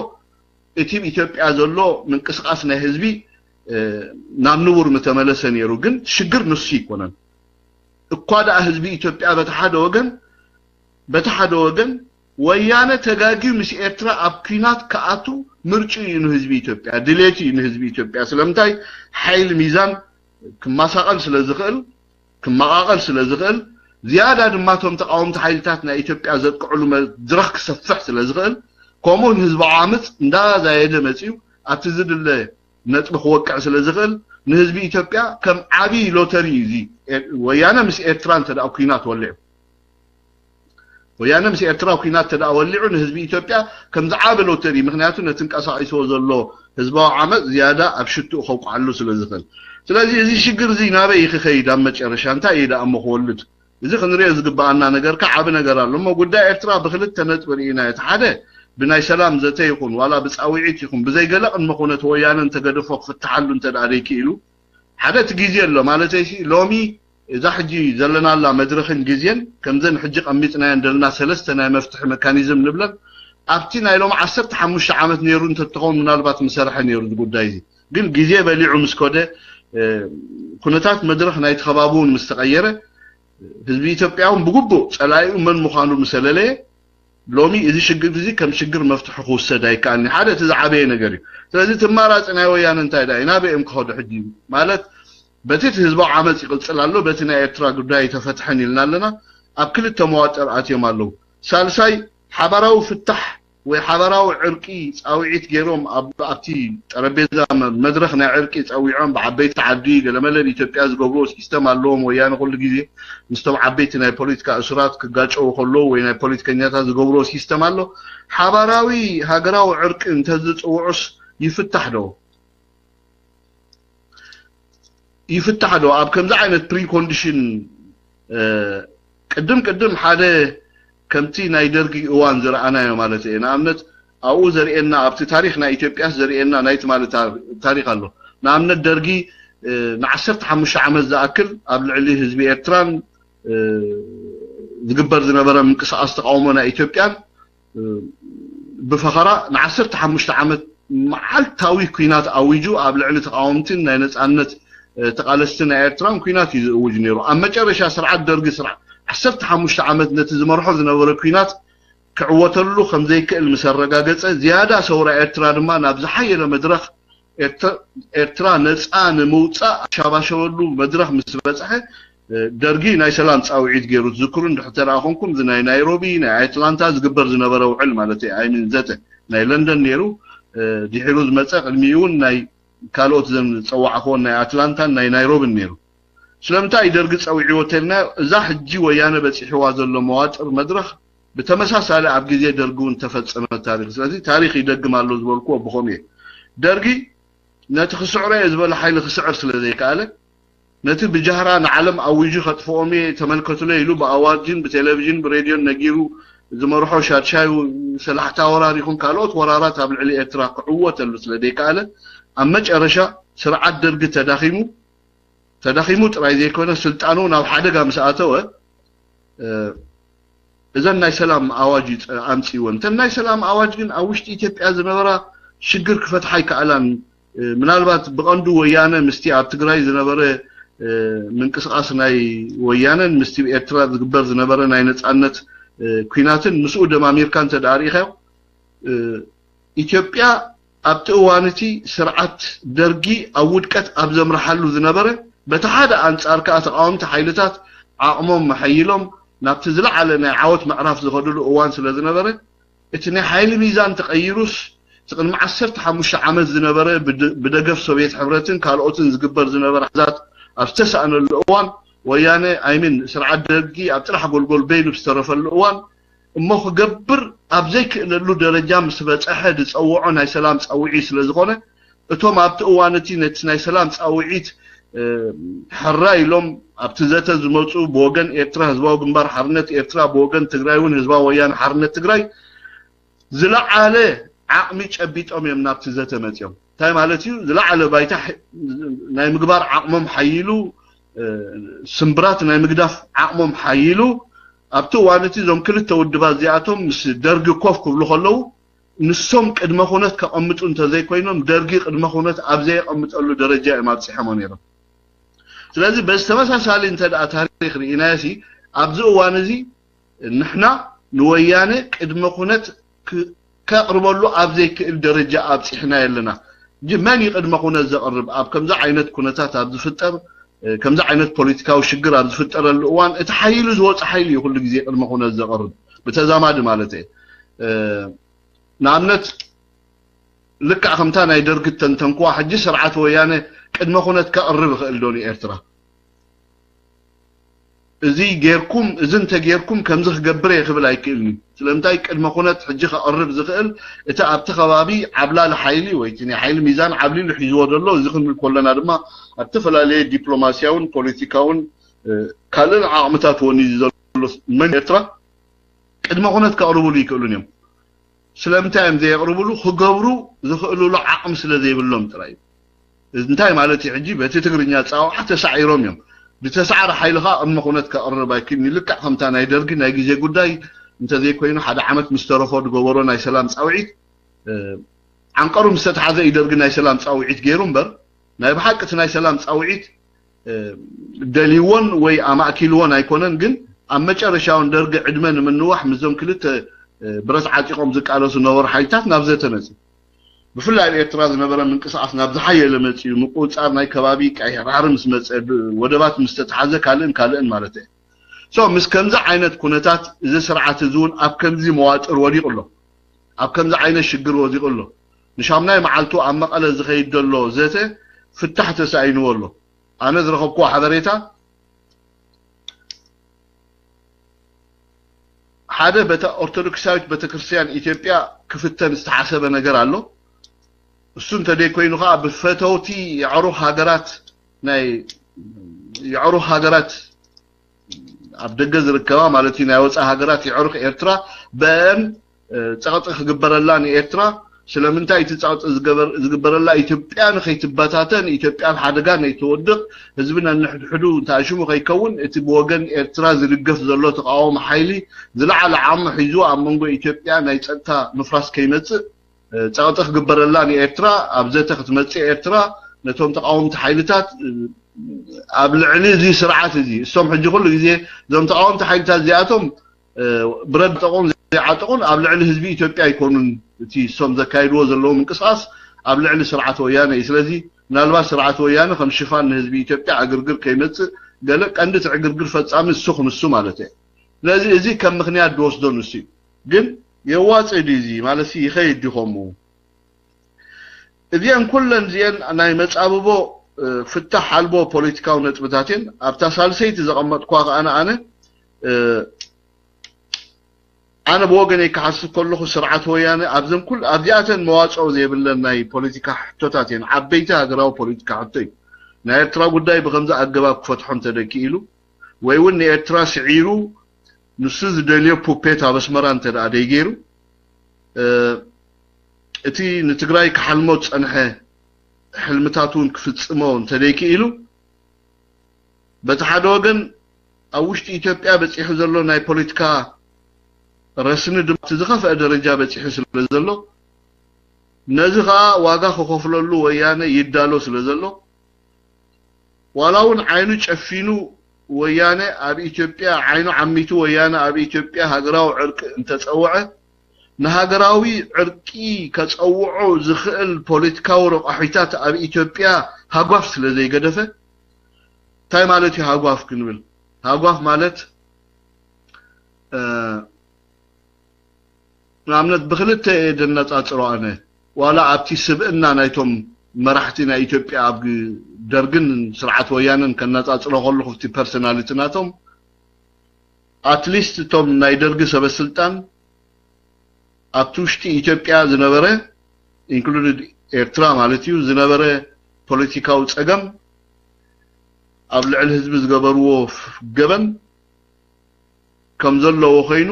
እቲ ኣብ ኢትዮጵያ ዘሎ ምንቅስቃስ ናይ ህዝቢ ናብ ንቡር ምተመለሰ ነይሩ። ግን ሽግር ንሱ ይኮነን። እኳ ደኣ ህዝቢ ኢትዮጵያ በቲ ሓደ ወገን በቲ ሓደ ወገን ወያነ ተጋግዩ ምስ ኤርትራ ኣብ ኲናት ክኣቱ ምርጭኡ እዩ ንህዝቢ ኢትዮጵያ፣ ድሌቱ እዩ ንህዝቢ ኢትዮጵያ። ስለምንታይ? ሓይል ሚዛን ክመሳቐል ስለ ዝኽእል፣ ክመቓቐል ስለ ዝኽእል፣ ዝያዳ ድማ እቶም ተቓወምቲ ሓይልታት ናይ ኢትዮጵያ ዘጥቅዕሉ መድረኽ ክሰፍሕ ስለ ዝኽእል፣ ከምኡውን ህዝባዊ ዓመፅ እንዳዛየደ መፂኡ ኣብቲ ዝድለ ነጥቢ ክወቅዕ ስለ ዝኽእል፣ ንህዝቢ ኢትዮጵያ ከም ዓብዪ ሎተሪ እዩ እዚ። ኤ- ወያነ ምስ ኤርትራ እንተ ደኣ ኲናት ወሊዑ፣ ወያነ ምስ ኤርትራ ኲናት እንተ ደኣ ወሊዑ፣ ንህዝቢ ኢትዮጵያ ከም ዝዓበ ሎተሪ፣ ምኽንያቱ ነቲ እንቀሳቒስዎ ዘሎ ህዝባዊ ዓመፅ ዝያዳ ኣብ ሽትኡ ከውቅዓሉ ስለ ዝኽእል። ስለዚ እዚ ሽግር እዚ ናበይ እዩ ክኸይድ? ኣብ መጨረሻ እንታይ እዩ ደኣ እሞ ክወልድ? እዚ ክንሪኦ ዝግበኣና ነገር ከ ዓቢ ነገር ኣሎ። እሞ ጉዳይ ኤርትራ ብክልተ ነጥቢ ርኢናዮ። እቲ ሓደ ብናይ ሰላም ዘተ ይኹን ዋላ ብጻውዒት ይኹን ብዘይ ገለ ቅድመ ኩነት ወያነ እንተገደፎ ክፍትሓሉ እንተ ደኣ ደይክኢሉ፣ ሓደ እቲ ግዜ ኣሎ ማለተይሲ፣ ሎሚ እዛ ሕጂ ዘለናላ መድረኽን ግዜን ከምዘን ሕጂ ቀሚጥናየን ዘለና ሰለስተ ናይ መፍትሒ መካኒዝም ንብለን ኣብቲ ናይ ሎም ዓሰርተ ሓሙሽተ ዓመት ነይሩ እንተትኸውን ምናልባት ምሰርሐ ነይሩ እዚ ጉዳይ እዚ። ግን ግዜ በሊዑ ምስ ኮደ፣ እ፣ ኩነታት መድረኽ ናይቲ ከባቢ እውን ምስ ተቐየረ፣ ህዝቢ ኢትዮጵያ እውን ብግቡእ ጸላኢኡ መን ምዃኑ ምስ ኣለለየ፣ ሎሚ እዚ ሽግር እዚ ከም ሽግር መፍትሒ ክውሰድ ኣይከኣልኒ። ሓደ እቲ ዝዓበየ ነገር እዩ። ስለዚ እቲ ኣማራጺ ናይ ወያነ እንታይ ደኣ እዩ? ናበይ እዮም ክኸዱ ሕጂ? ማለት በቲ እቲ ህዝባዊ ዓመፅ ይቕጽል ኣሎ፣ በቲ ናይ ኤርትራ ጉዳይ ተፈትሐን ኢልና ኣለና። ኣብ ክልተ መዋጥር ኣትዮም ኣለዉ። ሳልሳይ ሓባራዊ ፍታሕ ወይ ሓባራዊ ዕርቂ ጻውዒት ገይሮም ኣብ ኣብቲ ጠረጴዛ መ- መድረኽ ናይ ዕርቂ ጸዊዖም ብዓበይቲ ዓዲ ገለመለ ኢትዮጵያ ዝገብርዎ ሲስተም ኣለዎም። ወያነ ኩሉ ግዜ ምስቶም ዓበይቲ ናይ ፖለቲካ እሱራት ክጋጨዉ ከለዉ ወይ ናይ ፖለቲከኛታት ዝገብርዎ ሲስተም ኣሎ። ሓባራዊ ሃገራዊ ዕርቂ እንተዝጽውዑስ ይፍታሕ ዶ? ይፍታሕ ዶ? ኣብ ከምዚ ዓይነት ፕሪኮንዲሽን፣ እ፣ ቅድም ቅድም ሓደ ከምቲ ናይ ደርጊ እዋን ዝረኣናዮ ማለት እየ። ንኣብነት ኣብኡ ዘርእየና፣ ኣብቲ ታሪኽ ናይ ኢትዮጵያስ ዘርእየና ናይ ትማሊ ታ- ታሪኽ ኣሎ። ንኣብነት ደርጊ፣ እ፣ ንዓሰርተ ሓሙሽተ ዓመት ዝኣክል ኣብ ልዕሊ ህዝቢ ኤርትራን፣ እ፣ ዝግበር ዝነበረ ምንቅስቃስ ተቃውሞ ናይ ኢትዮጵያን ብፈኸራ ንዓሰርተ ሓሙሽተ ዓመት መዓልታዊ ኲናት ኣዊጁ ኣብ ልዕሊ ተቓወምትን ናይ ነጻነት ተቓለስትን ናይ ኤርትራን ኲናት እዩ ዝእውጅ ነይሩ። ኣብ መጨረሻ ስርዓት ደርጊ ስርዓት ዓሰርተ ሓሙሽተ ዓመት ነቲ ዝመርሖ ዝነበረ ኲናት ክዕወተሉ ከም ዘይክእል ምስ ኣረጋገጸ ዝያዳ ሰውራ ኤርትራ ድማ ናብ ዝሓየለ መድረኽ ኤርትራ ነፃ ንምውፃእ ኣሻባሸበሉ መድረኽ ምስ በፅሐ ደርጊ ናይ ሰላም ፃውዒት ገይሩ ትዝክሩ እንድሕር ተደኣ ኮንኩም እዚ ናይ ናይሮቢ ናይ ኣትላንታ ዝግበር ዝነበረ ውዕል ማለት እዩ ኣይምን ዘተ ናይ ለንደን ነይሩ ድሒሩ ዝመፀ ቅድሚኡ እውን ናይ ካልኦት ዘን ዝፀዋዕክዎን ናይ ኣትላንታን ናይ ናይሮብን ነይሩ ስለምንታይ ደርጊ ፀዊዕዎ ተልና እዛ ሕጂ ወያነ በፂሕዋ ዘሎ መዋጥር መድረኽ ብተመሳሳሊ ኣብ ግዜ ደርጊ እውን ተፈጸመ ታሪኽ ስለዚ ታሪኽ ይደግም ኣሎ ዝበልክዎ ብኸምኡ እየ ደርጊ ነቲ ክስዕሮ እየ ዝበለ ሓይሊ ክስዕር ስለ ዘይከኣለ ነቲ ብጃህራ ንዓለም ኣዊጁ ከጥፍኦም እየ ተመልከቱለ ኢሉ ብኣዋጅን ብቴሌቪዥን ብሬድዮን ነጊሩ ዝመርሖ ሻድሻይ ሰላሕታ ወራር ይኹን ካልኦት ወራራት ኣብ ልዕሊ ኤርትራ ክዕወተሉ ስለ ዘይከኣለ ኣብ መጨረሻ ስርዓት ደርጊ ተዳኺሙ ተዳኺሙ ጥራይ ዘይኮነ ስልጣኑ ናብ ሓደጋ ምስ ኣተወ እዘን ናይ ሰላም ኣዋጅ ኣምፅእወን እተን ናይ ሰላም ኣዋጅ ግን ኣብ ውሽጢ ኢትዮጵያ ዝነበራ ሽግር ክፈትሓ ኣይከኣላን ምናልባት ብቐንዱ ወያነ ምስቲ ኣብ ትግራይ ዝነበረ ምንቅስቃስ ናይ ወያነን ምስቲ ኤርትራ ዝግበር ዝነበረ ናይ ነፃነት ኲናትን ምስኡ ደማሚርካ እንተ ደኣ ርኢኻዮ ኢትዮጵያ ኣብቲ እዋን እቲ ስርዓት ደርጊ ኣብ ውድቀት ኣብ ዘምርሓሉ ዝነበረ በቲ ሓደ ኣንጻር ከኣ ተቓወምቲ ሓይልታት ዓቕሞም መሐይሎም ናብቲ ዝለዓለ ናይ ዓወት ምዕራፍ ዝኸድሉ እዋን ስለ ዝነበረ እቲ ናይ ሓይሊ ሚዛን ተቐይሩስ እቲ ቅድሚ ዓሰርተ ሓሙሽተ ዓመት ዝነበረ ብደገፍ ሶቭየት ሕብረትን ካልኦትን ዝግበር ዝነበረ ሓዛት ኣብ ዝተሳእነሉ እዋን ወያነ ኣይምን ስርዓት ደርጊ ኣብ ጥራሕ ጎልጎል በይኑ ዝተረፈሉ እዋን እሞ ክገብር ኣብ ዘይክእለሉ ደረጃ ምስ በፀሐ ዝፀውዖ ናይ ሰላም ፃውዒ ስለ ዝኾነ እቶም ኣብቲ እዋን እቲ ነቲ ናይ ሰላም ጻውዒት ሕራይ ኢሎም ኣብቲ ዘተ ዝመጹ ብወገን ኤርትራ ህዝባዊ ግንባር ሓርነት ኤርትራ፣ ብወገን ትግራይ እውን ህዝባዊ ወያነ ሓርነት ትግራይ ዝለዓለ ዓቕሚ ጨቢጦም እዮም ናብቲ ዘተ መጺኦም። እንታይ ማለት እዩ? ዝለዓለ ባይታ ናይ ምግባር ዓቕሞም ሓይሉ፣ ስምብራት ናይ ምግዳፍ ዓቕሞም ሓይሉ። ኣብቲ እዋን እቲ እዞም ክልተ ውድባት እዚኣቶም ምስ ደርጊ ኮፍ ክብሉ ከለዉ ንሶም ቅድመ ኩነት ከቐምጡ እንተዘይኮይኖም ደርጊ ቅድመ ኩነት ኣብ ዘየቐምጠሉ ደረጃ እዮም ኣብፂሖሞ ነይሮም። ስለዚ በዚ ተመሳሳሊ እንተ ደኣ ታሪክ ርኢናዮ ሲ ኣብዚ እዋን እዚ ንሕና ንወያነ ቅድመ ኩነት ከቕርበሉ ኣብ ዘይክእል ደረጃ ኣብፂሕና ኣለና። መን እዩ ቅድመ ኩነት ዘቕርብ? ኣብ ከምዚ ዓይነት ኩነታት ኣብ ዝፍጠር ከምዚ ዓይነት ፖለቲካዊ ሽግር ኣብ ዝፍጠረሉ እዋን እቲ ሓይሉ ዝወፀ ሓይሉ እዩ ኩሉ ግዜ ቅድመ ኩነት ዘቕርብ። ብተዛማዲ ማለት እየ። ንኣብነት ልክዕ ከምታ ናይ ደርጊ ተንተንክዋ ሕጂ ስርዓት ወያነ ቅድመ ኩነት ከቕርብ ይኽእል ዶ ንኤርትራ? እዚ ጌርኩም እዚ እንተጌርኩም ከምዚ ክገብር እየ ክብል ኣይክእልን እዩ። ስለምንታይ ቅድመ ኩነት ሕጂ ከቕርብ ዝኽእል እቲ ኣብቲ ከባቢ ዓብላሊ ሓይሊ ወይ እቲ ናይ ሓይሊ ሚዛን ዓብሊሉ ሒዝዎ ዘሎ እዚ ክንብል ከለና ድማ ኣብ ዝተፈላለየ ዲፕሎማስያውን ፖለቲካውን ካልእን ዓቕምታት ወኒዙ ዘሎ መን ኤርትራ ቅድመ ኩነት ከቕርብሉ ይክእሉን እዮም። ስለምንታይ እዮም ዘየቕርብሉ? ክገብሩ ዝኽእሉሉ ዓቕሚ ስለ ዘይብሎም ጥራይ እዩ። እንታይ ማለት እዩ? ሕጂ በቲ ትግርኛ ፃውዓ ተሳዒሮም እዮም። ብተሳዕረ ሓይሊ ከዓ ቅድመ ኩነት ከቕርብ ኣይክእልን። ልክዕ ከምታ ናይ ደርጊ ናይ ግዜ ጉዳይ እንተዘይኮይኑ ሓደ ዓመት ምስ ተረፎ ዝገበሮ ናይ ሰላም ፃውዒት ዓንቀሩ ምስ ተተሓዘ እዩ ደርጊ ናይ ሰላም ፃውዒት ገይሩ እምበር ናይ ብሓቂ እቲ ናይ ሰላም ፃውዒት ደልይዎን ወይ ኣማእኪልዎን ኣይኮነን። ግን ኣብ መጨረሻውን ደርጊ ዕድመ ንምንዋሕ ምስዞም ክልተ ብረት ዓጢቖም ዝቃለሱ ነበሩ ሓይልታት ናብ ዘተ መፅእ። ብፍላይ ኣብ ኤርትራ ዝነበረ ምንቅስቃስ ናብ ዝሓየለ መፅኡ ምቁፅፃር ናይ ከባቢ ቀይሕ ባሕሪ ምስ መፀ ወደባት ምስ ተተሓዘ ካልእን ካልእን ማለት እየ። ሶ ምስ ከምዚ ዓይነት ኩነታት እዚ ስርዓት እዚ እውን ኣብ ከምዚ መዋጥር ወዲቑ ኣሎ። ኣብ ከምዚ ዓይነት ሽግር ወዲቑ ኣሎ። ንሻምናይ መዓልቱ ኣብ መቐለ ዝኸይድ ዘሎ ዘተ ፍታሕ ተሳኢንዎ ኣሎ። ኣነ ዝረኸብክዎ ሓበሬታ ሓደ ቤተ ኦርቶዶክሳዊት ቤተክርስትያን ኢትዮጵያ ክፍተን ዝተሓሰበ ነገር ኣሎ። እሱ እንተደይኮይኑ ከዓ ብፈተውቲ የዕሩኽ ሃገራት ናይ የዕሩኽ ሃገራት ኣብ ደገ ዝርከባ ማለት እዩ ናይ ወፃኢ ሃገራት የዕሩኽ ኤርትራ በአን ፀቕጢ ክግበረላ ንኤርትራ። ስለምንታይ እቲ ፀቕጢ ዝግበረላ ኢትዮጵያ ንኸይትበታተን ኢትዮጵያ ኣብ ሓደጋ ነይትወድቕ ህዝቢ ነንሕድሕዱ እንተኣሽሙ ከይከውን እቲ ብወገን ኤርትራ ዝድገፍ ዘሎ ተቃዋሚ ሓይሊ ዝለዓለ ዓቕሚ ሒዙ ኣብ መንጎ ኢትዮጵያ ናይ ፀጥታ ምፍራስ ከይመፅእ ፀቕጢ ክግበረላ ንኤርትራ ኣብ ዘተ ክትመፅእ ኤርትራ ነቶም ተቃወምቲ ሓይልታት ኣብ ልዕሊ እዚ ስርዓት እዚ እሶም ሕጂ ኩሉ ግዜ እዞም ተቃወምቲ ሓይልታት እዚኣቶም ብረት ጠቑን ዘይዓጠቑን ኣብ ልዕሊ ህዝቢ ኢትዮጵያ ኣይኮኑን። እቲ እሶም ዘካይድዎ ዘለዉ ምንቅስቃስ ኣብ ልዕሊ ስርዓት ወያነ እዩ። ስለዚ ምናልባት ስርዓት ወያነ ከም ሽፋን ንህዝቢ ኢትዮጵያ ዕግርግር ከይመፅእ ገለ ቀንዲ እቲ ዕግርግር ፈፃሚ እሱ ክንሱ ማለት እየ። ስለዚ እዚ ከም ምክንያት ዝወስዶ ንሱ እዩ። ግን የዋፅእ ድዩ እዚ ማለት ይኸይድ ድዩ ከምኡ? እዚአን ኩለን እዚአን ናይ መፃብቦ ፍታሕ ኣልቦ ፖለቲካዊ ነጥብታት እየን። ኣብታ ሳልሰይቲ ዘቐመጥኳ ከኣ ኣነ ኣነ ብወገነይ ክሓስብ ከለኹ ስርዓት ወያነ ኣብዘን ኩል ኣብዚኣተን መዋፅኦ ዘይብለን ናይ ፖለቲካ ሕቶታት እየን። ዓበይቲ ሃገራዊ ፖለቲካ ሕቶ እዩ። ናይ ኤርትራ ጉዳይ ብከምዚ ኣገባብ ክፈትሖ እንተደኪኢሉ ወይ እውን ንኤርትራ ስዒሩ ንሱ ዝደልዮ ፑፔት ኣብ ኣስመራ እንተ ደኣ ደይገይሩ እቲ ንትግራይ ክሓልሞ ዝፀንሐ ሕልምታት እውን ክፍፅሞ እንተደይክኢሉ በቲ ሓደ ወገን ኣብ ውሽጢ ኢትዮጵያ በፂሑ ዘሎ ናይ ፖለቲካ ረስኒ ድማ እቲ ዝኸፍአ ደረጃ በፂሑ ስለ ዘሎ ነዚ ከዓ ዋጋ ክኸፍለሉ ወያነ ይዳሎ ስለ ዘሎ ዋላ እውን ዓይኑ ጨፊኑ ወያነ ኣብ ኢትዮጵያ ዓይኑ ዓሚቱ ወያነ ኣብ ኢትዮጵያ ሃገራዊ ዕርቂ እንተፀውዐ ንሃገራዊ ዕርቂ ከፀውዖ ዝኽእል ፖለቲካዊ ረቋሒታት ኣብ ኢትዮጵያ ሃጓፍ ስለ ዘይገደፈ እንታይ ማለት እዩ ሃጓፍ ክንብል ሃጓፍ ማለት ንኣብነት ብክልተ እየ ዘነፃፅሮ ኣነ ዋላ ኣብቲ ስብእና ናይቶም መራሕቲ ናይ ኢትዮጵያ ኣብ ደርግን ስርዓት ወያነን ከነፃፅሮ ከለኹ ኣብቲ ፐርሶናሊቲ ናቶም ኣትሊስት እቶም ናይ ደርጊ ሰበስልጣን ኣብቲ ውሽጢ ኢትዮጵያ ዝነበረ included ኤርትራ ማለት እዩ ዝነበረ ፖለቲካዊ ጸገም ኣብ ልዕሊ ህዝቢ ዝገበርዎ ገበን ከም ዘለዎ ኮይኑ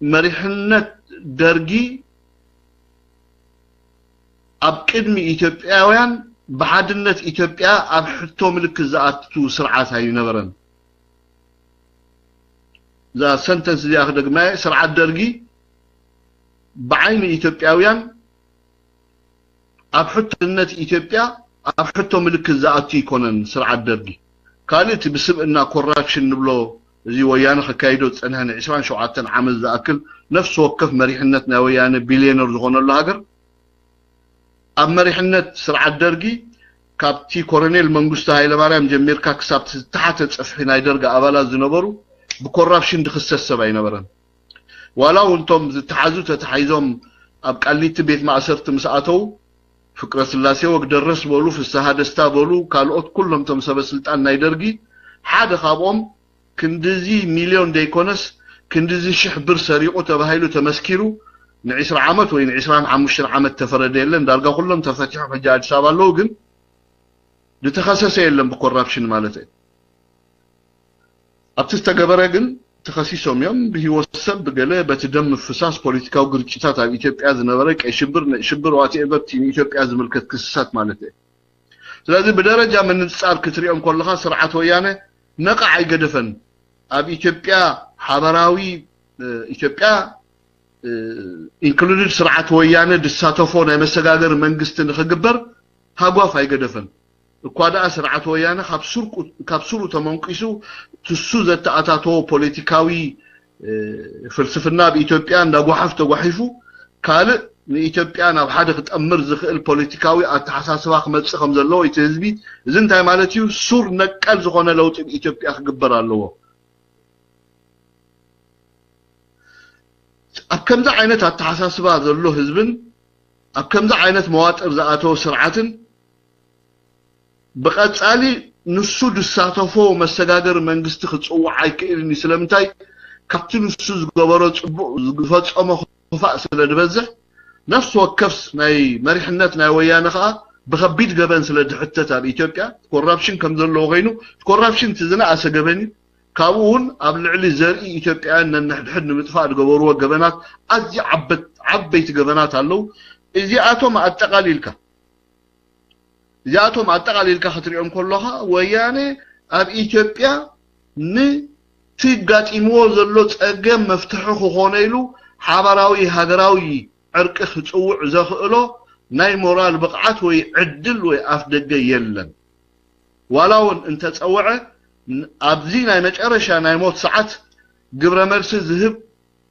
መሪሕነት ደርጊ ኣብ ቅድሚ ኢትዮጵያውያን ብሓድነት ኢትዮጵያ ኣብ ሕቶ ምልክት ዝኣቱ ስርዓት ኣይነበረን። እዛ ሰንተንስ እዚኣ ክደግማ እየ። ስርዓት ደርጊ ብዓይኒ ኢትዮጵያውያን ኣብ ሕቶ ሓድነት ኢትዮጵያ ኣብ ሕቶ ምልክት ዝኣቱ ኣይኮነን። ስርዓት ደርጊ ካልእ እቲ ብስብእና ኮራፕሽን ንብሎ እዚ ወያነ ከካይዶ ዝጸንሐ ን ዕስራን ሸውዓተን ዓመት ዝኣክል ነፍሲ ወከፍ መሪሕነት ናይ ወያነ ቢልዮነር ዝኾነሉ ሃገር ኣብ መሪሕነት ስርዓት ደርጊ ካብቲ ኮረኔል መንግስቱ ሃይለማርያም ጀሚርካ ክሳብ ዝተሓተ ጽፍሒ ናይ ደርጊ ኣባላት ዝነበሩ ብኮራፕሽን ድኽሰስ ሰብ ኣይነበረን። ዋላ እውን እቶም ዝተሓዙ ተታሒዞም ኣብ ቃሊቲ ቤት ማእሰርቲ ምስ ኣተው ፍቅረ ስላሴ ወግደረስ በሉ ፍስሃ ደስታ በሉ ካልኦት ኩሎም እቶም ሰበ ስልጣን ናይ ደርጊ ሓደ ካብኦም ክንድዚ ሚልዮን ደይኮነስ ክንድዚ ሽሕ ብር ሰሪቑ ተባሂሉ ተመስኪሩ ንዒስራ ዓመት ወይ ንዒስራን ሓሙሽተን ዓመት ተፈረደ የለን። ዳርጋ ኩሎም ተፈቲሖም ሕጂ ኣዲስ ኣበባ ኣለዉ፣ ግን ዝተኸሰሰ የለን ብኮራፕሽን ማለት እዩ። ኣብቲ ዝተገበረ ግን ተኸሲሶም እዮም። ብህይወት ሰብ ብገለ በቲ ደም ምፍሳስ ፖለቲካዊ ግርጭታት ኣብ ኢትዮጵያ ዝነበረ ቀይ ሽብር፣ ነጭ ሽብር፣ ዋትኤቨር እቲ ንኢትዮጵያ ዝምልከት ክስሳት ማለት እዩ። ስለዚ ብደረጃ ምንጻር ክትሪኦም ከለኻ ስርዓት ወያነ ነቓዕ ኣይገደፈን። ኣብ ኢትዮጵያ ሓበራዊ ኢትዮጵያ ኢንክሉድድ ስርዓት ወያነ ዝሳተፎ ናይ መሰጋገሪ መንግስቲ ንኽግበር ሃጓፍ ኣይገደፈን። እኳ ደኣ ስርዓት ወያነ ካብ ሱር ቁ- ካብ ሱሩ ተመንቂሱ ትሱ ዘተኣታተዎ ፖለቲካዊ ፍልስፍና ኣብ ኢትዮጵያ እንዳጓሓፍ ተጓሒፉ ካልእ ንኢትዮጵያ ናብ ሓደ ክጠምር ዝኽእል ፖለቲካዊ ኣተሓሳስባ ክመጽእ ከም ዘለዎ እቲ ህዝቢ እዚ እንታይ ማለት እዩ? ሱር ነቀል ዝኾነ ለውጢ ኣብ ኢትዮጵያ ክግበር ኣለዎ። ኣብ ከምዚ ዓይነት ኣተሓሳስባ ዘሎ ህዝብን ኣብ ከምዚ ዓይነት መዋጥር ዝኣተወ ስርዓትን ብቐጻሊ ንሱ ዝሳተፎ መሰጋገሪ መንግስቲ ክጽውዕ ኣይክእልን እዩ። ስለምንታይ? ካብቲ ንሱ ዝገበሮ ጽቡቕ ዝፈጸሞ ክፋእ ስለ ዝበዝሕ ነፍሲ ወከፍ ናይ መሪሕነት ናይ ወያነ ከኣ ብኸቢድ ገበን ስለ ዝሕተት ኣብ ኢትዮጵያ ኮራፕሽን ከም ዘለዎ ኮይኑ ኮራፕሽን እቲ ዝነኣሰ ገበን እዩ። ካብኡ እውን ኣብ ልዕሊ ዘርኢ ኢትዮጵያውያን ነንሕድሕድ ንምጥፋእ ዝገበርዎ ገበናት ኣዝዩ ዓበት ዓበይቲ ገበናት ኣለዉ። እዚኣቶም ኣጠቓሊልካ እዚኣቶም ኣጠቓሊልካ ክትሪኦም ከለኻ ወያነ ኣብ ኢትዮጵያ ንትጋጢምዎ ዘሎ ጸገም መፍትሒ ክኾነ ኢሉ ሓባራዊ ሃገራዊ ዕርቂ ክጽውዕ ዘኽእሎ ናይ ሞራል ብቕዓት ወይ ዕድል ወይ ኣፍ ደገ የለን። ዋላ እውን እንተጸውዐ ኣብዚ ናይ መጨረሻ ናይ ሞት ሰዓት ግብረ መልሲ ዝህብ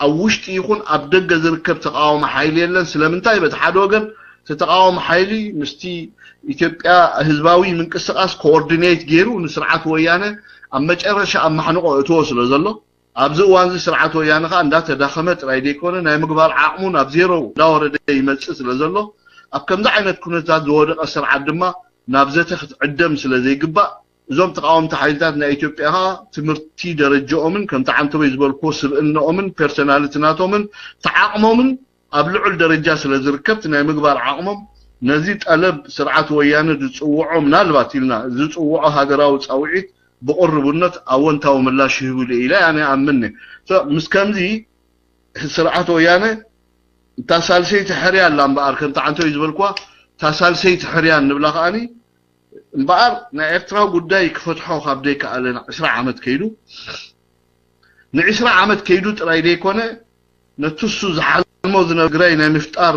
ኣብ ውሽጢ ይኹን ኣብ ደገ ዝርከብ ተቃዋሚ ሓይሊ የለን። ስለምንታይ? በቲ ሓደ ወገን እቲ ተቃዋሚ ሓይሊ ምስቲ ኢትዮጵያ ህዝባዊ ምንቅስቃስ ኮኦርዲኔት ገይሩ ንስርዓት ወያነ ኣብ መጨረሻ ኣብ ማሕንቆ እትዎ ስለ ዘሎ ኣብዚ እዋን እዚ ስርዓት ወያነ ከዓ እንዳተዳኸመ ጥራይ ዘይኮነ ናይ ምግባር ዓቕሙ ናብ ዜሮ እንዳወረደ ይመፅእ ስለ ዘሎ ኣብ ከምዚ ዓይነት ኩነታት ዝወደቀ ስርዓት ድማ ናብ ዘተ ክትዕደም ስለ ዘይግባእ እዞም ተቃወምቲ ሓይልታት ናይ ኢትዮጵያ ከዓ ትምህርቲ ደረጃኦምን ከምቲ ዓንተወይ ዝበልክዎ ስብእነኦምን ፐርሰናልቲ ናቶምን ተዓቕሞምን ኣብ ልዑል ደረጃ ስለ ዝርከብ እቲ ናይ ምግባር ዓቕሞም ነዚ ጠለብ ስርዓት ወያነ ዝፅውዖ ምናልባት ኢልና ዝፅውዖ ሃገራዊ ፃውዒት ብቕርቡነት ኣወንታዊ ምላሽ ይህብሉ ኢለ ኣነ ኣምን። ምስ ከምዚ ስርዓት ወያነ እታ ሳልሰይቲ ሕርያ ኣላ እምበኣር ከምቲ ዓንተወይ ዝበልክዋ እታ ሳልሰይቲ ሕርያ ንብላ ከኣኒ እምበኣር ናይ ኤርትራ ጉዳይ ክፈትሖ ካብ ዘይከኣለ ዕስራ ዓመት ከይዱ ንዕስራ ዓመት ከይዱ ጥራይ ዘይኮነ ነቲ እሱ ዝሓልሞ ዝነበረ ትግራይ ናይ ምፍጣር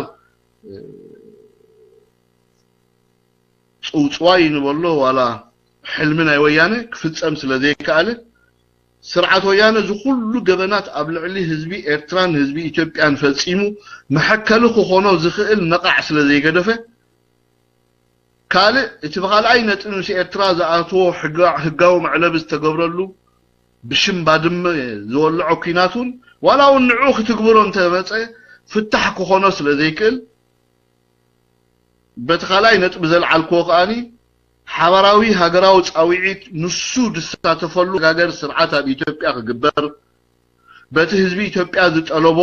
ፅውፅዋይ ንበሎ ዋላ ሕልሚ ናይ ወያነ ክፍፀም ስለ ዘይከኣለ ስርዓት ወያነ እዚ ኩሉ ገበናት ኣብ ልዕሊ ህዝቢ ኤርትራን ህዝቢ ኢትዮጵያን ፈፂሙ መሐከሊ ክኾኖ ዝኽእል ነቓዕ ስለ ዘይገደፈ ካልእ እቲ ብኻልኣይ ነጥቢ ምስ ኤርትራ ዝኣትዎ ሕጋ- ህጋዊ መዕለቢ ዝተገብረሉ ብሽም ባድመ ዝወልዖ ኲናት እውን ዋላ እውን ንዑ ክትግብሮ እንተመፀ ፍታሕ ክኾኖ ስለ ዘይክእል በቲ ካልኣይ ነጥቢ ዘልዓልክዎ ከኣኒ ሓባራዊ ሃገራዊ ፃውዒት ንሱ ዝሳተፈሉ ጋገር ስርዓት ኣብ ኢትዮጵያ ክግበር በቲ ህዝቢ ኢትዮጵያ ዝጠለቦ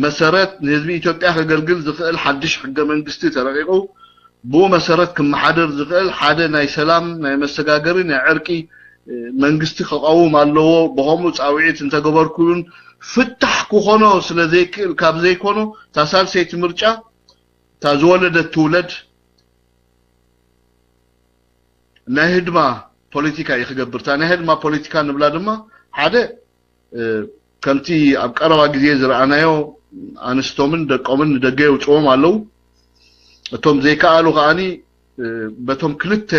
መሰረት ንህዝቢ ኢትዮጵያ ከገልግል ዝኽእል ሓድሽ ሕገ መንግስቲ ተረቂቑ፣ ብኡ መሰረት ክመሓደር ዝኽእል ሓደ ናይ ሰላም፣ ናይ መሰጋገሪ፣ ናይ ዕርቂ መንግስቲ ክቐውም ኣለዎ። ብኸምኡ ፃውዒት እንተገበርኩ እውን ፍታሕ ክኾኖ ስለ ዘይክእል፣ ካብ ዘይኮኖ እታ ሳልሰይቲ ምርጫ እታ ዝወለደት ትውለድ፣ ናይ ህድማ ፖለቲካ እዩ ክገብር። እታ ናይ ህድማ ፖለቲካ ንብላ ድማ ሓደ ከምቲ ኣብ ቀረባ ግዜ ዝረኣናዮ ኣንስቶምን ደቆምን ንደገ የውፅዎም ኣለዉ። እቶም ዘይከኣሉ ከዓኒ በቶም ክልተ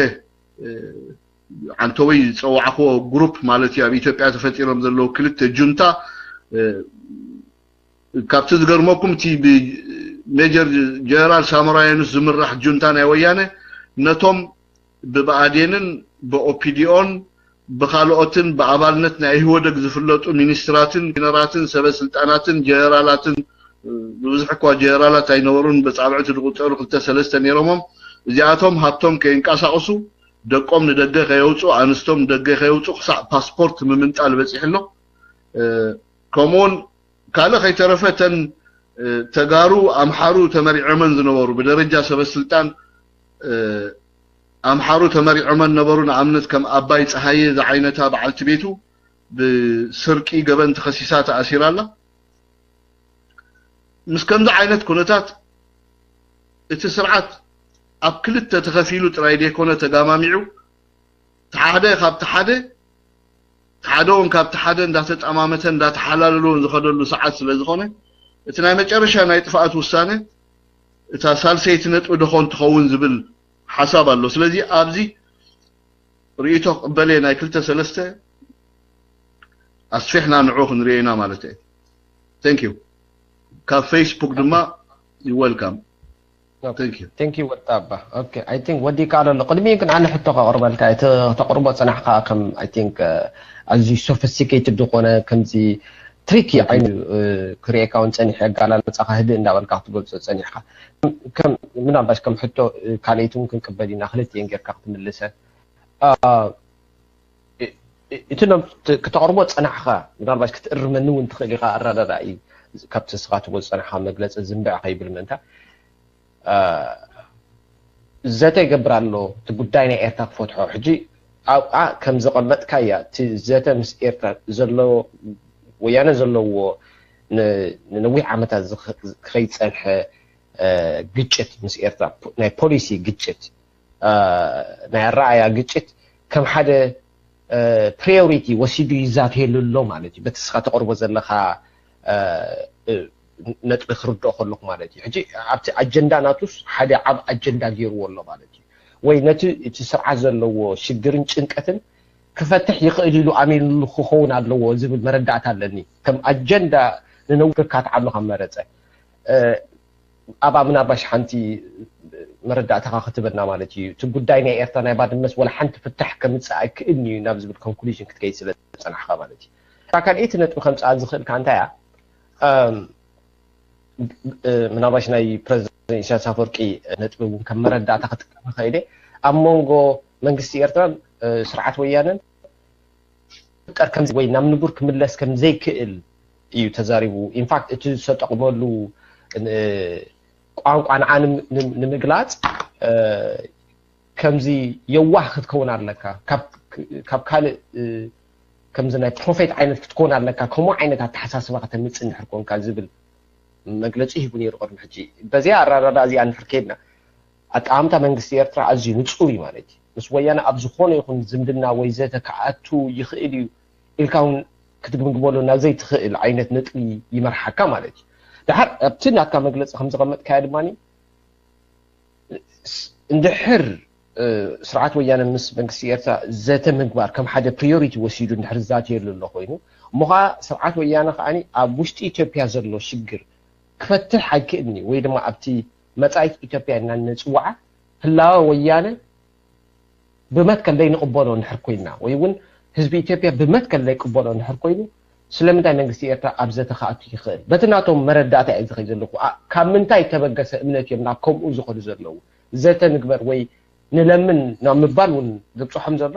ዓንተወይ ዝፀዋዕክዎ ግሩፕ ማለት እዩ ኣብ ኢትዮጵያ ተፈጢሮም ዘለዉ ክልተ ጁንታ ካብቲ ዝገርመኩም እቲ ብሜጀር ጀነራል ሳሞራ የኑስ ዝምራሕ ጁንታ ናይ ወያነ ነቶም ብብኣዴንን ብኦፒዲኦን ብካልኦትን ብኣባልነት ናይ ኢህወደግ ዝፍለጡ ሚኒስትራትን ኢንጂነራትን ሰበ ስልጣናትን ጀነራላትን ብብዝሒ እኳ ጀነራላት ኣይነበሩን ብፃብዕቲ ዝቁፀሩ ክልተ ሰለስተ ነይሮሞም እዚኣቶም ሃብቶም ከይንቀሳቀሱ ደቆም ንደገ ከየውፁ ኣንስቶም ንደገ ከየውፁ ክሳዕ ፓስፖርት ምምንጣል በፂሑ ኣሎ ከምኡውን ካልእ ከይተረፈ እተን ተጋሩ ኣምሓሩ ተመሪዖመን ዝነበሩ ብደረጃ ሰበስልጣን ኣምሓሩ ተመሪዖመን ነበሩ። ንኣብነት ከም ኣባይ ፀሃየ ዝዓይነታ በዓልቲ ቤቱ ብስርቂ ገበን ተኸሲሳ ተኣሲራ ኣላ። ምስ ከምዚ ዓይነት ኩነታት እቲ ስርዓት ኣብ ክልተ ተኸፊሉ ጥራይ ዘይኮነ ተጋማሚዑ ሓደ ካብቲ ሓደ ሓደ እውን ካብቲ ሓደ እንዳተጠማመተ እንዳተሓላለሉ ዝኸደሉ ሰዓት ስለ ዝኾነ እቲ ናይ መጨረሻ ናይ ጥፍኣት ውሳነ እታ ሳልሰይቲ ነጥቢ ደኾን ትኸውን ዝብል ሓሳብ ኣሎ። ስለዚ ኣብዚ ርእይቶ ክቕበል እየ ናይ ክልተ ሰለስተ ኣስፊሕና ንዑ ክንርኢ ኢና ማለት እየ። Thank you። ካብ ፌስቡክ ድማ you welcome። Thank you። Thank you ወዲ ኣባ። Okay, I think ወዲ ይከኣል ኣሎ። ቅድሚ ግን ኣነ ሕቶ ከቕርበልካ እየ። እቲ ከተቕርቦ ጽናሕካ ከም I think ኣዝዩ sophisticated ዝኾነ ከምዚ ትሪኪ ዓይኑ ክርእየካ እውን ጸኒሕ ኣጋላልጻኻ ህድእ እንዳበልካ ክትገልጾ ጸኒሕካ። ከም ምናልባሽ ከም ሕቶ ካልኣይቲ እውን ክንቅበል ኢና ክልቲኤን ጌርካ ክትምልሰ። እቲ ኖም ክተቕርቦ ጸናሕኻ ምናልባሽ ክትእርመኒ እውን ትኽእል ኢኻ ኣረዳዳኢ ካብቲ ንስኻ ትቦ ዝጸናሕኻ መግለጺ ዝንብዕ ከይብል ምእንታ ዘተ ይገብር ኣሎ እቲ ጉዳይ ናይ ኤርትራ ክፈትሖ ሕጂ ኣብኣ ከም ዘቐመጥካ እያ እቲ ዘተ ምስ ኤርትራ ዘለዎ ወያነ ዘለዎ ንነዊሕ ዓመታት ክኸይድ ዝጸንሐ ግጭት ምስ ኤርትራ ናይ ፖሊሲ ግጭት ናይ ኣረኣያ ግጭት ከም ሓደ ፕሪዮሪቲ ወሲዱ ይዛተየሉ ኣሎ ማለት እዩ። በቲ ስኻ ተቕርቦ ዘለኻ ነጥቢ ክርድኦ ከለኹ ማለት እዩ። ሕጂ ኣብቲ ኣጀንዳ ናቱስ ሓደ ዓብ ኣጀንዳ ገይርዎ ኣሎ ማለት እዩ። ወይ ነቲ እቲ ስርዓት ዘለዎ ሽግርን ጭንቀትን ክፈትሕ ይኽእል ኢሉ ኣሚንሉ ክኸውን ኣለዎ ዝብል መረዳእታ ኣለኒ። ከም ኣጀንዳ ንነዊሕ ክካትዓሉ ካብ መረጸ ኣብኣ ምናልባሽ ሓንቲ መረዳእታኻ ክትበና ማለት እዩ እቲ ጉዳይ ናይ ኤርትራ ናይ ባድመስ ወላ ሓንቲ ፍታሕ ከምፅእ ኣይክእልን እዩ ናብ ዝብል ኮንክሉዥን ክትከይድ ስለ ዝፀናሕካ ማለት እዩ እታ ካልኣይቲ ነጥቢ ከምፅኣ ዝኽእልካ እንታይ እያ ምናልባሽ ናይ ፕረዚደንት ኢሳያስ ኣፈወርቂ ነጥቢ እውን ከም መረዳእታ ክጥቀም ይኽእል እየ ኣብ መንጎ መንግስቲ ኤርትራን ስርዓት ወያነን ክፍጠር ከም ወይ ናብ ንቡር ክምለስ ከም ዘይክእል እዩ ተዛሪቡ። ኢንፋክት እቲ ዝተጠቕመሉ ቋንቋ ንዓ ንምግላፅ ከምዚ የዋህ ክትከውን ኣለካ፣ ካብ ካልእ ከምዚ ናይ ፕሮፌት ዓይነት ክትከውን ኣለካ፣ ከምኡ ዓይነት ኣተሓሳስባ ከተምፅእ እንድሕር ኮንካ ዝብል መግለፂ ሂቡ ነይሩ ቅድሚ ሕጂ። በዚኣ ኣረዳዳ እዚኣ እንድሕር ከይድና ኣጠማምታ መንግስቲ ኤርትራ ኣዝዩ ንጹር እዩ ማለት እዩ። ምስ ወያነ ኣብ ዝኾነ ይኹን ዝምድና ወይ ዘተ ክኣቱ ይኽእል እዩ ኢልካ እውን ክትግምግመሉ ናብ ዘይትኽእል ዓይነት ነጥቢ ይመርሓካ ማለት እዩ። ድሓር ኣብቲ ናትካ መግለፂ ከም ዘቐመጥካዮ ድማ እንድሕር ስርዓት ወያነ ምስ መንግስቲ ኤርትራ ዘተ ምግባር ከም ሓደ ፕሪዮሪቲ ወሲዱ እንድሕር ዝዛተየሉ ኣሎ ኮይኑ እሞ ከዓ ስርዓት ወያነ ከዓ ኣብ ውሽጢ ኢትዮጵያ ዘሎ ሽግር ክፈትሕ ኣይክእልን እዩ ወይ ድማ ኣብቲ መጻኢት ኢትዮጵያ ኢልና ንጽውዓ ህላወ ወያነ ብመትከል ዘይንቕበሎ እንድሕር ኮይንና ወይ እውን ህዝቢ ኢትዮጵያ ብመትከል ዘይቅበሎ እንድሕር ኮይኑ ስለምንታይ መንግስቲ ኤርትራ ኣብ ዘተ ክኣቱ ይኽእል? በቲ ናቶም መረዳእታ እየ ዝኸይ ዘለኹ። ካብ ምንታይ ተበገሰ እምነት እዮም ናብ ከምኡ ዝኸዱ ዘለዉ? ዘተ ንግበር ወይ ንለምን ናብ ምባል እውን ዘብፅሖም ዘሎ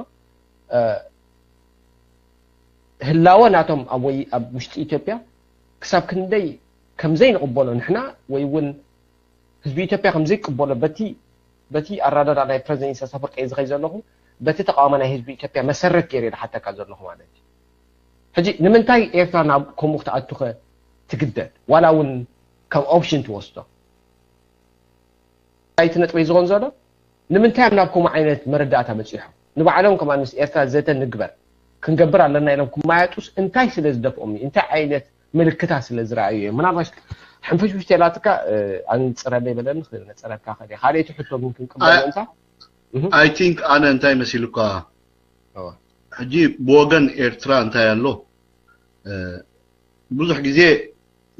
ህላወ ናቶም ኣብ ወይ ኣብ ውሽጢ ኢትዮጵያ ክሳብ ክንደይ ከም ዘይንቕበሎ ንሕና ወይ እውን ህዝቢ ኢትዮጵያ ከም ዘይቅበሎ በቲ በቲ ኣራዳዳ ናይ ፕረዚደንት ኢሳያስ ኣፈወርቂ እየ ዝኸይ ዘለኹ፣ በቲ ተቃዋሚ ናይ ህዝቢ ኢትዮጵያ መሰረት ገይረ ዝሓተካ ዘለኹ ማለት እዩ። ሕጂ ንምንታይ ኤርትራ ናብ ከምኡ ክትኣቱኸ ትግደድ ዋላ እውን ከም ኦፕሽን ትወስዶ? እቲ ነጥበይ ዝኸውን ዘሎ ንምንታይ እዮም ናብ ከምኡ ዓይነት መረዳእታ መፂሖም? ንባዕሎም ከማን ምስ ኤርትራ ዘተ ንግበር ክንገብር ኣለና ኢሎም ክማያጡስ እንታይ ስለ ዝደፍኦም እዩ? እንታይ ዓይነት ምልክታት ስለ ዝረኣዩ እዮም? ምናልባሽ ሕንፍሽፍሽ ተላትካ ኣንፅረለይ በለኒ ክነፅረካ ከደ ካልኣይቲ ሕቶ ግን ክንቅበል ምእንታ I think ኣነ እንታይ መሲልኳ ሕጂ ብወገን ኤርትራ እንታይ ኣሎ ብዙሕ ግዜ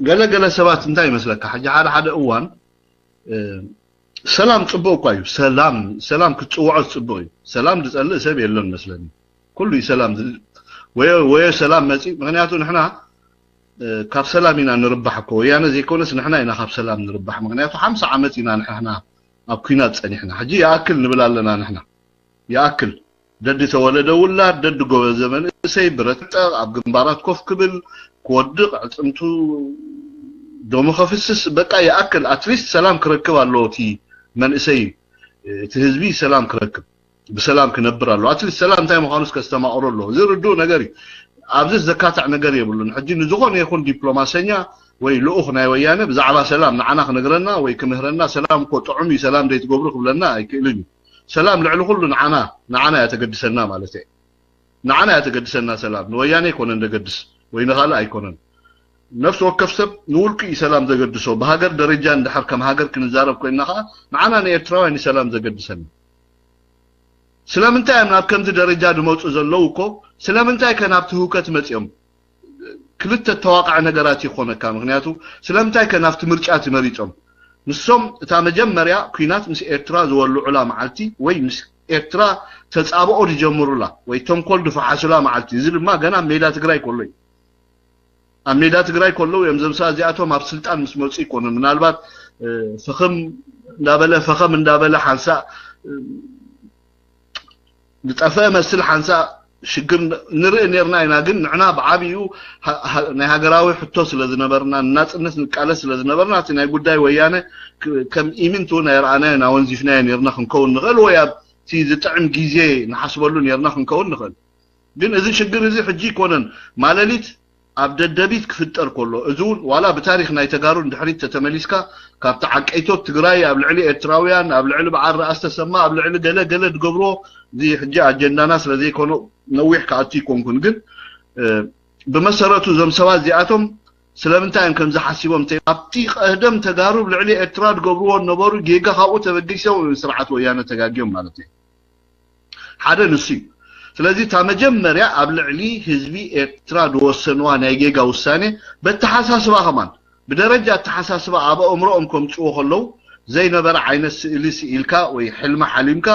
ገለገለ ሰባት እንታይ ይመስለካ ሕጂ ሓደ ሓደ እዋን ሰላም ጽቡቅ እኳ እዩ ሰላም ሰላም ክትጽውዖ ጽቡቅ እዩ ሰላም ዝጸልእ ሰብ የለን መስለኒ ኩሉ እዩ ሰላም ወዮ ወዮ ሰላም መጺ ምክንያቱ ንሕና ካብ ሰላም ኢና ንርባሕ እኮ ወያነ ዘይኮነስ ንሕና ኢና ካብ ሰላም ንርባሕ ምክንያቱ ሓምሳ ዓመት ኢና ንሕና ኣብ ኩናት ጸኒሕና ሕጂ ይኣክል ንብል ኣለና ንሕና ይኣክል ደዲ ተወለደ ውላድ ደዲ ጎበዘ መንእሰይ ብረት ጠቕ ኣብ ግንባራት ኮፍ ክብል ክወድቕ ዕፅምቱ ደሙ ከፍስስ በቃ ይኣክል ኣትሊስት ሰላም ክረክብ ኣለዎ እቲ መንእሰይ እቲ ህዝቢ ሰላም ክረክብ ብሰላም ክነብር ኣለዎ ኣትሊስት ሰላም እንታይ ምዃኑስ ከስተማቕሮ ኣለዎ እዚ ርዱእ ነገር እዩ ኣብዚ ዘካትዕ ነገር የብሉን ሕጂ ንዝኾነ ይኹን ዲፕሎማሰኛ ወይ ልኡኽ ናይ ወያነ ብዛዕባ ሰላም ንዓና ክነግረና ወይ ክምህረና ሰላም እኮ ጥዑም እዩ ሰላም ዘይትገብሩ ክብለና ኣይክእልን እዩ ሰላም ልዕሊ ኩሉ ንዓና ንዓና እያ ተገድሰና ማለት እየ ንዓና እያ ተገድሰና ሰላም ንወያነ ኣይኮነን ዘገድስ ወይ ንኻልእ ኣይኮነን ነፍሲ ወከፍ ሰብ ንውልቂ እዩ ሰላም ዘገድሶ ብሃገር ደረጃ እንድሕር ከም ሃገር ክንዛረብ ኮይና ከዓ ንዓና ንኤርትራውያን እዩ ሰላም ዘገድሰና ስለምንታይ እዮም ናብ ከምዚ ደረጃ ዝመፁ ዘለዉ እኮ ስለምንታይ ከ ናብቲ ህውከት መፂኦም ክልተ ተዋቃዕ ነገራት ይኾነካ ምክንያቱ ስለምንታይ ከ ናብቲ ምርጫ ትመሪፆም ንሶም እታ መጀመርያ ኩናት ምስ ኤርትራ ዝወልዑላ መዓልቲ ወይ ምስ ኤርትራ ተፃብኦ ዝጀምሩላ ወይ ተንኮል ዝፈሓሱላ መዓልቲ እዚ ድማ ገና ኣብ ሜዳ ትግራይ ከሎ እዩ ኣብ ሜዳ ትግራይ ከለዉ እዮም ዘምሳ እዚኣቶም ኣብ ስልጣን ምስ መፁ ይኮኑ ምናልባት ፍኽም እንዳበለ ፈኸም እንዳበለ ሓንሳእ ዝጠፍአ መስል ሓንሳእ ሽግር ንርኢ ነርና ኢና ግን ንዕና ብዓብዩ ናይ ሃገራዊ ሕቶ ስለ ዝነበርና ንናፅነት ንቃለስ ስለ ዝነበርና እቲ ናይ ጉዳይ ወያነ ከም ኢምንት እውን ኣይረኣናዮ ናወንዚፍናዮ ነርና ክንከውን ንኽእል ወይ ኣብቲ ዝጥዕም ግዜ ንሓስበሉ ነርና ክንከውን ንኽእል ግን እዚ ሽግር እዚ ሕጂ ይኮነን ማለሊት ኣብ ደደቢት ክፍጠር ከሎ እዚ እውን ዋላ ብታሪክ ናይ ተጋሩ ንድሕሪት ተተመሊስካ ካብቲ ዓቀይቶት ትግራይ ኣብ ልዕሊ ኤርትራውያን ኣብ ልዕሊ በዓል ረኣስ ተሰማ ኣብ ልዕሊ ገለ ገለ ዝገብርዎ እዚ ሕጂ ኣጀንዳና ስለ ዘይኮነ ነዊሕ ክኣቱ ይኮንኩን ግን ብመሰረቱ እዞም ሰባት እዚኣቶም ስለምንታይ እዮም ከምዚ ሓሲቦም ተ ኣብቲ ቀደም ተጋሩ ልዕሊ ኤርትራ ዝገብርዎ ዝነበሩ ጌጋ ካብኡ ተበጊሶም እዮም ስርዓት ወያነ ተጋጊዮም ማለት እዩ ሓደ ንሱ እዩ ስለዚ እታ መጀመርያ ኣብ ልዕሊ ህዝቢ ኤርትራ ዝወሰንዋ ናይ ጌጋ ውሳኔ በተሓሳስባ ከማን ብደረጃ ኣተሓሳስባ ኣብ ኣእምሮኦም ከምፅዎ ከለዉ ዘይነበረ ዓይነት ስእሊ ስኢልካ ወይ ሕልሚ ሓሊምካ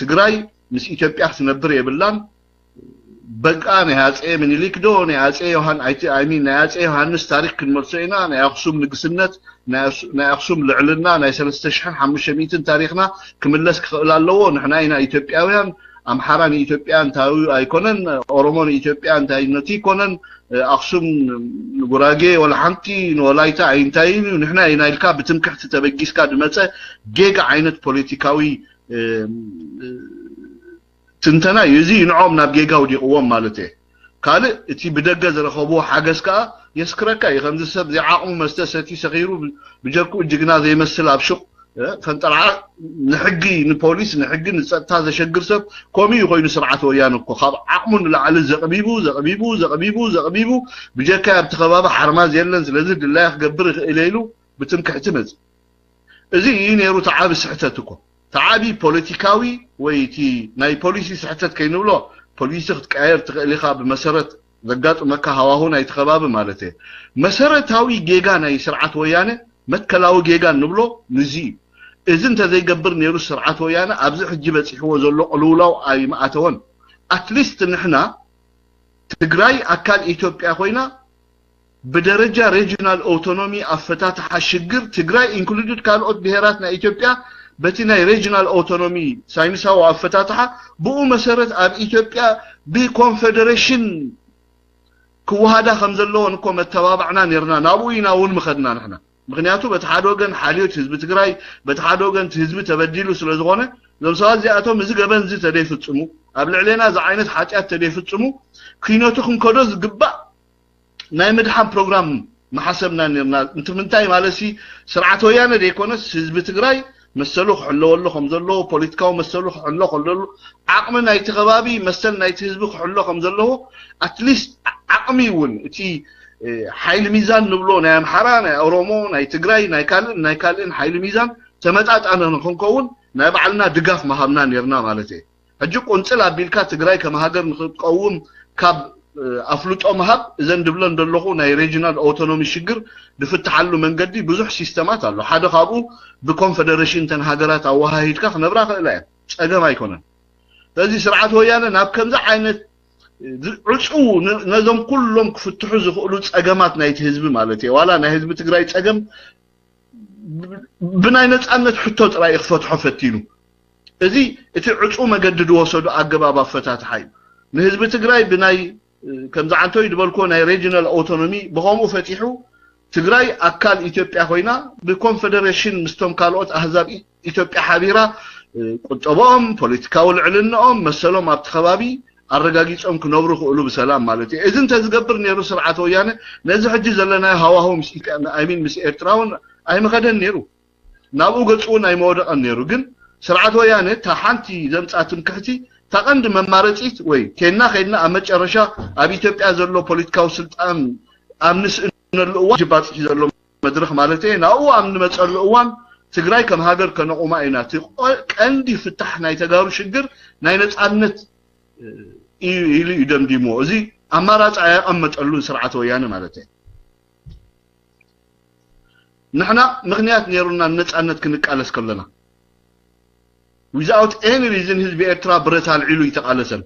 ትግራይ ምስ ኢትዮጵያ ክትነብር የብላን በቃ ናይ ኣፀየ ምኒሊክ ዶ ናይ ኣፀየ ዮሃን ኣይቲ ኣይሚን ናይ ኣፀየ ዮሃንስ ታሪክ ክንመልሶ ኢና ናይ ኣክሱም ንግስነት ናይ ኣክሱም ልዕልና ናይ ሰለስተ ሽሕን ሓሙሽተ ሚእትን ታሪክና ክምለስ ክኽእል ኣለዎ ንሕና ኢና ኢትዮጵያውያን ኣምሓራ ንኢትዮጵያ እንታዊ ኣይኮነን ኦሮሞ ንኢትዮጵያ እንታይነቱ ይኮነን ኣክሱም ንጉራጌ ወላ ሓንቲ ንወላይታ ኣይንታይን እዩ ንሕና ኢና ኢልካ ብትምክሕቲ ተበጊስካ ዝመፀ ጌጋ ዓይነት ፖለቲካዊ ትንተና እዩ እዚ ንዖም ናብ ጌጋ ውዲቕዎም ማለት እየ ካልእ እቲ ብደገ ዝረኸብዎ ሓገዝ ከዓ የስክረካ እዩ ከምዚ ሰብ ዘይዓቕሙ መስተ ሰቲ ሰኺሩ ብጀክኡ ጅግና ዘይመስል ኣብ ሹቕ ፈንጠርዓ ንሕጊ ንፖሊስ ንሕጊ ንፀጥታ ዘሸግር ሰብ ከምኡ እዩ ኮይኑ ስርዓት ወያነ እኮ ካብ ዓቕሙ ንላዕሊ ዘቕቢቡ ዘቕቢቡ ዘቕቢቡ ዘቕቢቡ ብጀካይ ኣብቲ ከባቢ ሓርማዝ የለን ስለዚ ድላያ ክገብር ይኽእል ኢሉ ብትምክሕቲ መፅ እዚ እዩ ነይሩ ተዓቢ ስሕተት እኮ ተዓቢ ፖለቲካዊ ወይ እቲ ናይ ፖሊሲ ስሕተት ከይንብሎ ፖሊሲ ክትቀያየር ትኽእል ኢኻ ብመሰረት ዘጋጥመካ ሃዋሁ ናይቲ ከባቢ ማለት እየ መሰረታዊ ጌጋ ናይ ስርዓት ወያነ መትከላዊ ጌጋ እንብሎ ንዚ እዩ እዚ እንተዘይገብር ነይሩ ስርዓት ወያነ ኣብዚ ሕጂ በፂሕዎ ዘሎ ቅልውላው ኣይምኣተወን ኣትሊስት ንሕና ትግራይ ኣካል ኢትዮጵያ ኮይና ብደረጃ regional autonomy ኣፈታትሓ ሽግር ትግራይ included ካልኦት ብሄራት ናይ ኢትዮጵያ በቲ ናይ regional autonomy ሳይንሳዊ ኣፈታትሓ ብኡ መሰረት ኣብ ኢትዮጵያ ብኮንፌደሬሽን ክወሃዳ ከም ዘለዎን እኮ መተባባዕና ነርና። ናብኡ ኢና እውን ምኸድና ንሕና። ምክንያቱ በቲ ሓደ ወገን ሓልዮት ህዝቢ ትግራይ፣ በቲ ሓደ ወገን እቲ ህዝቢ ተበዲሉ ስለ ዝኾነ፣ እዞም ሰባት እዚኣቶም እዚ ገበን እዚ ተደይፍጽሙ፣ ኣብ ልዕሌና እዚ ዓይነት ሓጢኣት ተደይፍጽሙ፣ ኩነቱ ክንከዶ ዝግባእ ናይ ምድሓን ፕሮግራም ምሓሰብና ነርና። እንት ምንታይ ማለት ሲ፣ ስርዓት ወያነ ዘይኮነስ ህዝቢ ትግራይ መሰሉ ክሕለወሉ ከም ዘለዎ፣ ፖለቲካዊ መሰሉ ክሕሎ ከም ዘለዎ፣ ዓቕሚ ናይቲ ከባቢ መሰል ናይቲ ህዝቢ ክሕሎ ከም ዘለዎ፣ ኣትሊስት ዓቕሚ እውን እቲ ሓይሊ ሚዛን ንብሎ ናይ ኣምሓራ፣ ናይ ኦሮሞ፣ ናይ ትግራይ፣ ናይ ካልእን ናይ ካልእን ሓይሊ ሚዛን ተመጣጣነ ንክንከውን ናይ ባዕልና ድጋፍ ምሃብና ነርና ማለት እየ። ሕጂ ቁንፅል ኣቢልካ ትግራይ ከም ሃገር ንክትቀውም ካብ ኣፍልጦ ምሃብ፣ እዘን ድብለን ዘለኹ ናይ ሬጂናል ኦቶኖሚ ሽግር ዝፍትሓሉ መንገዲ ብዙሕ ሲስተማት ኣሎ። ሓደ ካብኡ ብኮንፈደሬሽን እተን ሃገራት ኣወሃሂድካ ክነብራ ክእላ እየን፣ ፀገም ኣይኮነን። ስለዚ ስርዓት ወያነ ናብ ከምዚ ዓይነት ዕፁው ነዞም ኩሎም ክፍትሑ ዝኽእሉ ፀገማት ናይቲ ህዝቢ ማለት እየ፣ ዋላ ናይ ህዝቢ ትግራይ ፀገም ብናይ ነፃነት ሕቶ ጥራይ ክፈትሖ ፈቲኑ። እዚ እቲ ዕፁ መገዲ ዝወሰዱ ኣገባብ ኣፈታትሓ እዩ። ንህዝቢ ትግራይ ብናይ ከምዚ ዓንቶይ ዝበልኮ ናይ ሬጂናል ኦቶኖሚ ብኸምኡ ፈቲሑ ትግራይ ኣካል ኢትዮጵያ ኮይና ብኮንፈደሬሽን ምስቶም ካልኦት ኣህዛብ ኢትዮጵያ ሓቢራ ቁጠቦም፣ ፖለቲካዊ ልዕልንኦም፣ መሰሎም ኣብቲ ከባቢ ኣረጋጊፆም ክነብሩ ክእሉ ብሰላም ማለት እዩ። እዚ እንተዝገብር ነይሩ ስርዓት ወያነ ነዚ ሕጂ ዘለናዮ ሃዋሁ ምስ ኢትዮጵያ፣ ኣይሚን ምስ ኤርትራ እውን ኣይምኸደን ነይሩ። ናብኡ ገጹ እውን ኣይመወደቐን ነይሩ። ግን ስርዓት ወያነ እታ ሓንቲ ዘምጻ ትምክሕቲ እታ ቀንዲ መማረጺት ወይ ኬና ኸድና ኣብ መጨረሻ ኣብ ኢትዮጵያ ዘሎ ፖለቲካዊ ስልጣን ኣብ ንስእነሉ እዋን ባጽሒ ዘሎ መድረኽ ማለት እየ ናብኡ ኣብ ንመጸሉ እዋን ትግራይ ከም ሃገር ከነቑማ ኢና። እቲ ቀንዲ ፍታሕ ናይ ተጋሩ ሽግር ናይ ነጻነት እዩ ኢሉ እዩ ደምዲሞ። እዚ ኣማራጺ ኣየቐመጠሉን ስርዓት ወያነ ማለት እየ። ንሕና ምኽንያት ነይሩና ንነጻነት ክንቃለስ ከለና without any reason ህዝቢ ኤርትራ ብረት ኣልዒሉ ይተቃለሰን።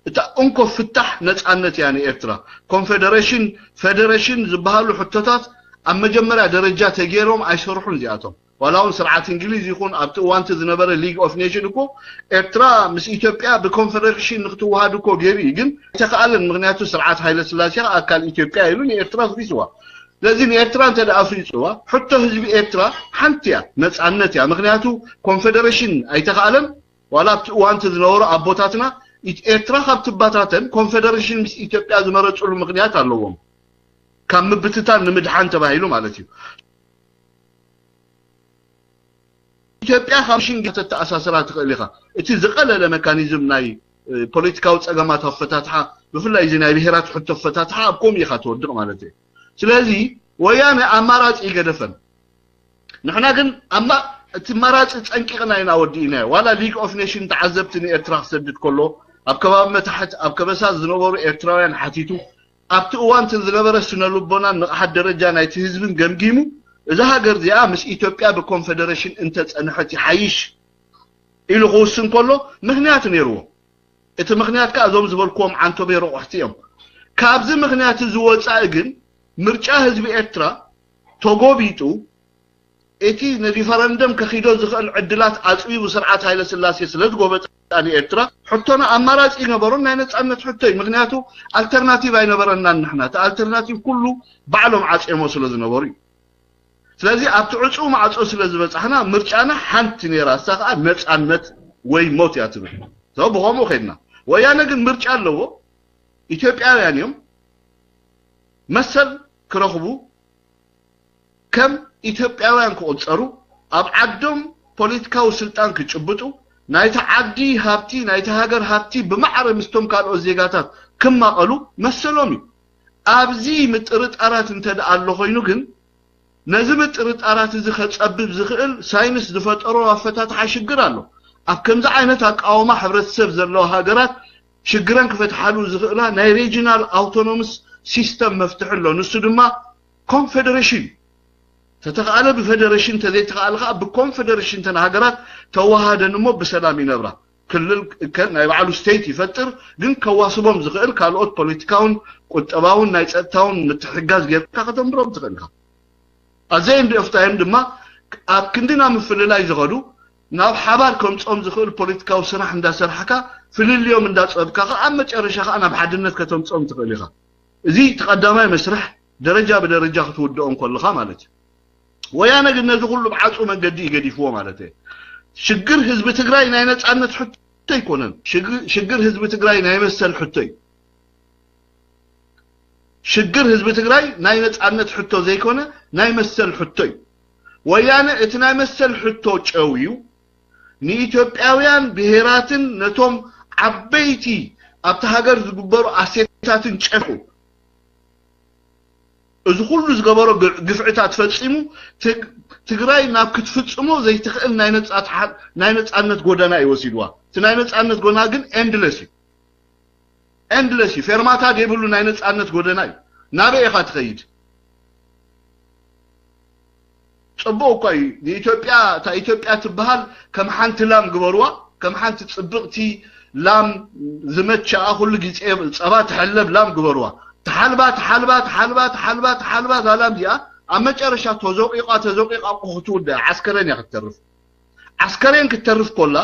እታ እንኮ ፍታሕ ነጻነት እያ ንኤርትራ። ኮንፌደሬሽን፣ ፌደሬሽን ዝበሃሉ ሕቶታት ኣብ መጀመርያ ደረጃ ተገይሮም ኣይሰርሑን እዚኣቶም። ዋላ እውን ስርዓት እንግሊዝ ይኹን ኣብቲ እዋንቲ ዝነበረ ሊግ ኦፍ ኔሽን እኮ ኤርትራ ምስ ኢትዮጵያ ብኮንፌደሬሽን ንክትወሃድ እኮ ገይሩ እዩ፣ ግን ኣይተኸኣለን። ምክንያቱ ስርዓት ሃይለ ስላሴ ኣካል ኢትዮጵያ ኢሉ ንኤርትራ ፍሪስዋ። ስለዚ ንኤርትራ እንተ ደኣ ፍሪፅዋ ሕቶ ህዝቢ ኤርትራ ሓንቲ እያ፣ ነፃነት እያ። ምክንያቱ ኮንፌደሬሽን ኣይተኸኣለን። ዋላ ኣብቲ እዋንቲ ዝነበሩ ኣቦታትና ኤርትራ ካብ ትባታተን ኮንፌደሬሽን ምስ ኢትዮጵያ ዝመረፅሉ ምክንያት ኣለዎም፣ ካብ ምብትታን ንምድሓን ተባሂሉ ማለት እዩ። ኢትዮጵያ ካብ ሽንግ ተተኣሳስራ ትኽእል ኢኻ። እቲ ዝቐለለ መካኒዝም ናይ ፖለቲካዊ ፀገማት ኣፈታትሓ፣ ብፍላይ እዚ ናይ ብሄራት ሕቶ ኣፈታትሓ ኣብ ከምኡ ኢኻ ትወድቕ ማለት እዩ። ስለዚ ወያነ ኣማራፂ ይገደፈን። ንሕና ግን እቲ ኣማራፂ ፀንቂቕና ኢና ወዲእናዮ። ዋላ ሊግ ኦፍ ኔሽን ተዓዘብቲ ንኤርትራ ክሰድድ ከሎ ኣብ ከባቢ መታሕት ኣብ ከበሳ ዝነበሩ ኤርትራውያን ሓቲቱ ኣብቲ እዋን እቲ ዝነበረ ስነ ልቦናን ንቕሓት ደረጃ ናይቲ ህዝብን ገምጊሙ እዛ ሃገር እዚኣ ምስ ኢትዮጵያ ብኮንፌደሬሽን እንተፀንሐት ይሓይሽ ኢሉ ክውስን ከሎ ምክንያት ነይርዎ። እቲ ምክንያት ከዓ እዞም ዝበልክዎም ዓንቶቤ ረቑሕቲ እዮም። ካብዚ ምክንያት እዚ ወፃኢ ግን ምርጫ ህዝቢ ኤርትራ ተጎቢጡ እቲ ንሪፈረንደም ከኺዶ ዝኽእል ዕድላት ኣፅቢቡ ስርዓት ሃይለ ስላሴ ስለ ዝጎበጣ ንኤርትራ ሕቶና ኣማራፂ ይነበሮን ናይ ነፃነት ሕቶ እዩ። ምክንያቱ ኣልተርናቲቭ ኣይነበረናን ንሕና። እቲ ኣልተርናቲቭ ኩሉ ባዕሎም ዓፅዮሞ ስለ ዝነበሩ እዩ። ስለዚ ኣብቲ ዕፁ ማዕፆ ስለ ዝበፃሕና ምርጫና ሓንቲ ነይራ፣ እሳ ከዓ ነፃነት ወይ ሞት እያ ትብል። ሰው ብኸምኡ ከድና። ወያነ ግን ምርጫ ኣለዎ። ኢትዮጵያውያን እዮም መሰል ክረኽቡ ከም ኢትዮጵያውያን ክቑጸሩ ኣብ ዓዶም ፖለቲካዊ ስልጣን ክጭብጡ ናይቲ ዓዲ ሃብቲ ናይቲ ሃገር ሃብቲ ብማዕረ ምስቶም ካልኦት ዜጋታት ክማቐሉ መሰሎም እዩ። ኣብዚ ምጥርጣራት እንተ ደኣ ኣሎ ኮይኑ ግን ነዚ ምጥርጣራት እዚ ከጸብብ ዝኽእል ሳይንስ ዝፈጠሮ ኣፈታትሓ ሽግር ኣሎ። ኣብ ከምዚ ዓይነት ኣቃውማ ሕብረተሰብ ዘለዋ ሃገራት ሽግረን ክፈትሓሉ ዝኽእላ ናይ ሬጂናል ኣውቶኖምስ ሲስተም መፍትሒ ኣሎ። ንሱ ድማ ኮንፌደሬሽን ተተኽኣለ ብፌደሬሽን ተዘይተኽኣለ ከዓ ብኮንፌደሬሽን ተን ሃገራት ተዋሃደን እሞ ብሰላም ይነብራ። ክልል እከል ናይ ባዕሉ ስቴት ይፈጥር፣ ግን ከዋስቦም ዝኽእል ካልኦት ፖለቲካውን ቁጠባውን ናይ ፀጥታውን ምትሕጋዝ ጌርካ ከተንብሮም ትኽእል ኢኻ። ኣዘ ኤንድ ኦፍ ታይም ድማ ኣብ ክንድና ምፍልላይ ዝኸዱ ናብ ሓባር ከምፅኦም ዝኽእል ፖለቲካዊ ስራሕ እንዳሰርሕካ ፍልልዮም እንዳፀብካ ከዓ ኣብ መጨረሻ ከዓ ናብ ሓድነት ከተምፅኦም ትኽእል ኢኻ። እዚ እቲ ቀዳማይ መስርሕ ደረጃ ብደረጃ ክትውድኦ እንከለኻ ማለት እዩ። ወያነ ግን ነዚ ኩሉ ብዓፁ መንገዲ እዩ ገዲፍዎ ማለት እዩ። ሽግር ህዝቢ ትግራይ ናይ ነፃነት ሕቶ ኣይኮነን። ሽግር ህዝቢ ትግራይ ናይ መሰል ሕቶ እዩ። ሽግር ህዝቢ ትግራይ ናይ ነፃነት ሕቶ ዘይኮነ ናይ መሰል ሕቶ እዩ። ወያነ እቲ ናይ መሰል ሕቶ ጨውዩ ንኢትዮጵያውያን ብሄራትን ነቶም ዓበይቲ ኣብቲ ሃገር ዝግበሩ ኣሴታትን ጨፉ እዚ ኩሉ ዝገበሮ ግፍዕታት ፈፂሙ ትግራይ ናብ ክትፍፅሞ ዘይትኽእል ናይ ነፃነት ጎደና እዩ ወሲድዋ። እቲ ናይ ነፃነት ጎደና ግን endless እዩ። Endless እዩ። ፌርማታ ዘይብሉ ናይ ነፃነት ጎደና እዩ። ናበይ ኢኻ ትኸይድ? ፅቡቅ እኳ እዩ። ንኢትዮጵያ እታ ኢትዮጵያ ትበሃል ከም ሓንቲ ላም ግበርዋ፣ ከም ሓንቲ ፅብቅቲ ላም ዝመቸኣ ኩሉ ግዜ ፀባ ትሕለብ ላም ግበርዋ። ተሓልባ ተሓልባ ተሓልባ ተሓልባ ተሓልባ እዛ ላም እዚኣ ኣብ መጨረሻ ተዘቂቃ ተዘቂቃ ክትውዳእ ዓስከረን እያ ክትተርፍ። ዓስከሬን ክትተርፍ ኮላ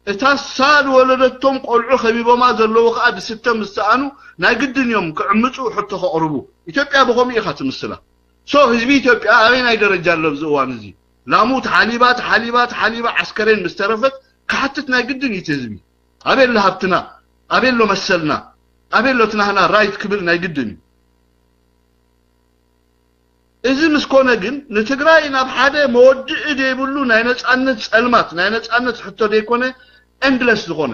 እታ ሳል ወለደቶም ቆልዑ ከቢቦማ ዘለዉ ከዓ ድስተ ምስ ሰኣኑ ናይ ግድን እዮም ክዕምፁ ሕቶ ከቕርቡ። ኢትዮጵያ ብኸምኡ ኢኻ ትምስላ። So ህዝቢ ኢትዮጵያ ኣበይ ናይ ደረጃ ኣሎ ኣብዚ እዋን እዚ? ላሙ ተሓሊባ ተሓሊባ ተሓሊባ ዓስከሬን ምስ ተረፈት ክሓትት ናይ ግድን እዩ እቲ ህዝቢ። ኣበይ ኣሎ ሃብትና? ኣበይ ኣሎ መሰልና? ኣበይ ኣሎ ትናህና right ክብል ናይ ግድን እዩ። እዚ ምስ ኮነ ግን ንትግራይ ናብ ሓደ መወድኢ ዘይብሉ ናይ ነፃነት ፀልማት ናይ ነፃነት ሕቶ ዘይኮነ endless ዝኾነ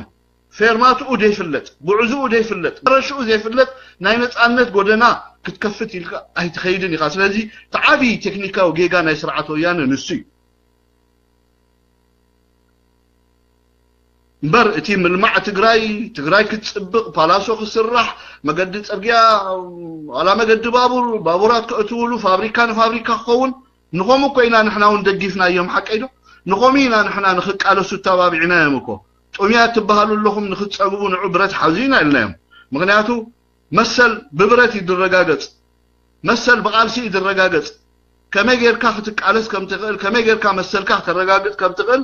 ፌርማትኡ ዘይፍለጥ ጉዕዝኡ ዘይፍለጥ መረሽኡ ዘይፍለጥ ናይ ነፃነት ጎደና ክትከፍት ኢልካ ኣይትኸይድን ኢኻ። ስለዚ እቲ ዓብዪ ቴክኒካዊ ጌጋ ናይ ስርዓት ወያነ ንሱ እዩ። እምበር እቲ ምልማዕ ትግራይ ትግራይ ክትፅብቕ ፓላሶ ክስራሕ መገዲ ፅርግያ ዋላ መገዲ ባቡር ባቡራት ከእትውሉ ፋብሪካ ንፋብሪካ ክኸውን ንኸምኡ እኮ ኢና ንሕና እውን ደጊፍናዮም ሓቀይ ዶ ንኸምኡ ኢና ንሕና ንክቃለሱ ኣተባቢዕናዮም እኮ ጥሙያት ትበሃሉ ኣለኹም ንክትፀግቡ ንዑ ብረት ሓዙ ኢና ኢልናዮም ምክንያቱ መሰል ብብረት እዩ ዝረጋገፅ መሰል ብቃልሲ እዩ ዝረጋገፅ ከመይ ጌርካ ክትቃለስ ከም ትኽእል ከመይ ጌርካ መሰልካ ከተረጋግፅ ከም ትኽእል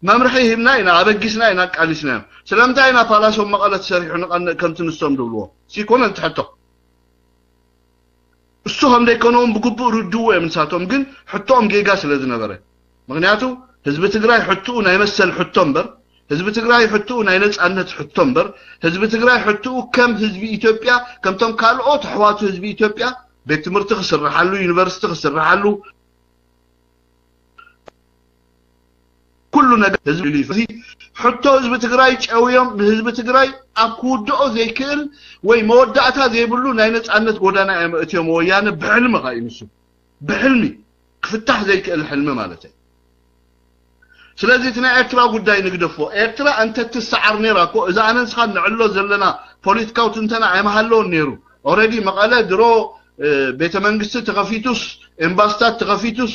መምርሒ ሂብና ኢና ኣበጊስና ኢና ኣቃሊስናዮም ስለምንታይ ኢና ፓላሶ መቐለ ተሰሪሑ ንቐንእ ከምቲ ንሶም ዝብልዎ ሲኮነ እንትሕቶ እሱ ከም ዘይኮነውን ብግቡእ ርድዎ እዮም ንሳቶም ግን ሕቶኦም ጌጋ ስለ ዝነበረ ምክንያቱ ህዝቢ ትግራይ ሕትኡ ናይ መሰል ሕቶ እምበር ህዝቢ ትግራይ ሕትኡ ናይ ነፃነት ሕቶ እምበር ህዝቢ ትግራይ ሕትኡ ከም ህዝቢ ኢትዮጵያ ከምቶም ካልኦት ኣሕዋቱ ህዝቢ ኢትዮጵያ ቤት ትምህርቲ ክስርሓሉ ዩኒቨርሲቲ ክስርሓሉ ኩሉ ነገር ህዝቢ ኢሉ ይፈ- ሕቶ ህዝቢ ትግራይ ጨውዮም ንህዝቢ ትግራይ ኣብ ክውድኦ ዘይክእል ወይ መወዳእታ ዘይብሉ ናይ ነፃነት ጎዳና እዮም እትዮም ወያነ ብሕልሚ ኸ እዩ ንሱ ብሕልሚ ክፍታሕ ዘይክእል ሕልሚ ማለት እዩ ስለዚ እቲ ናይ ኤርትራ ጉዳይ ንግደፎ ኤርትራ እንተ ትሰዓር ነይራ እኮ እዛ ኣነ ንስኻ ንዕሎ ዘለና ፖለቲካዊ ትንተና ኣይመሃለውን ነይሩ already መቐለ ድሮ ቤተ መንግስቲ ተኸፊቱስ ኤምባስታት ተኸፊቱስ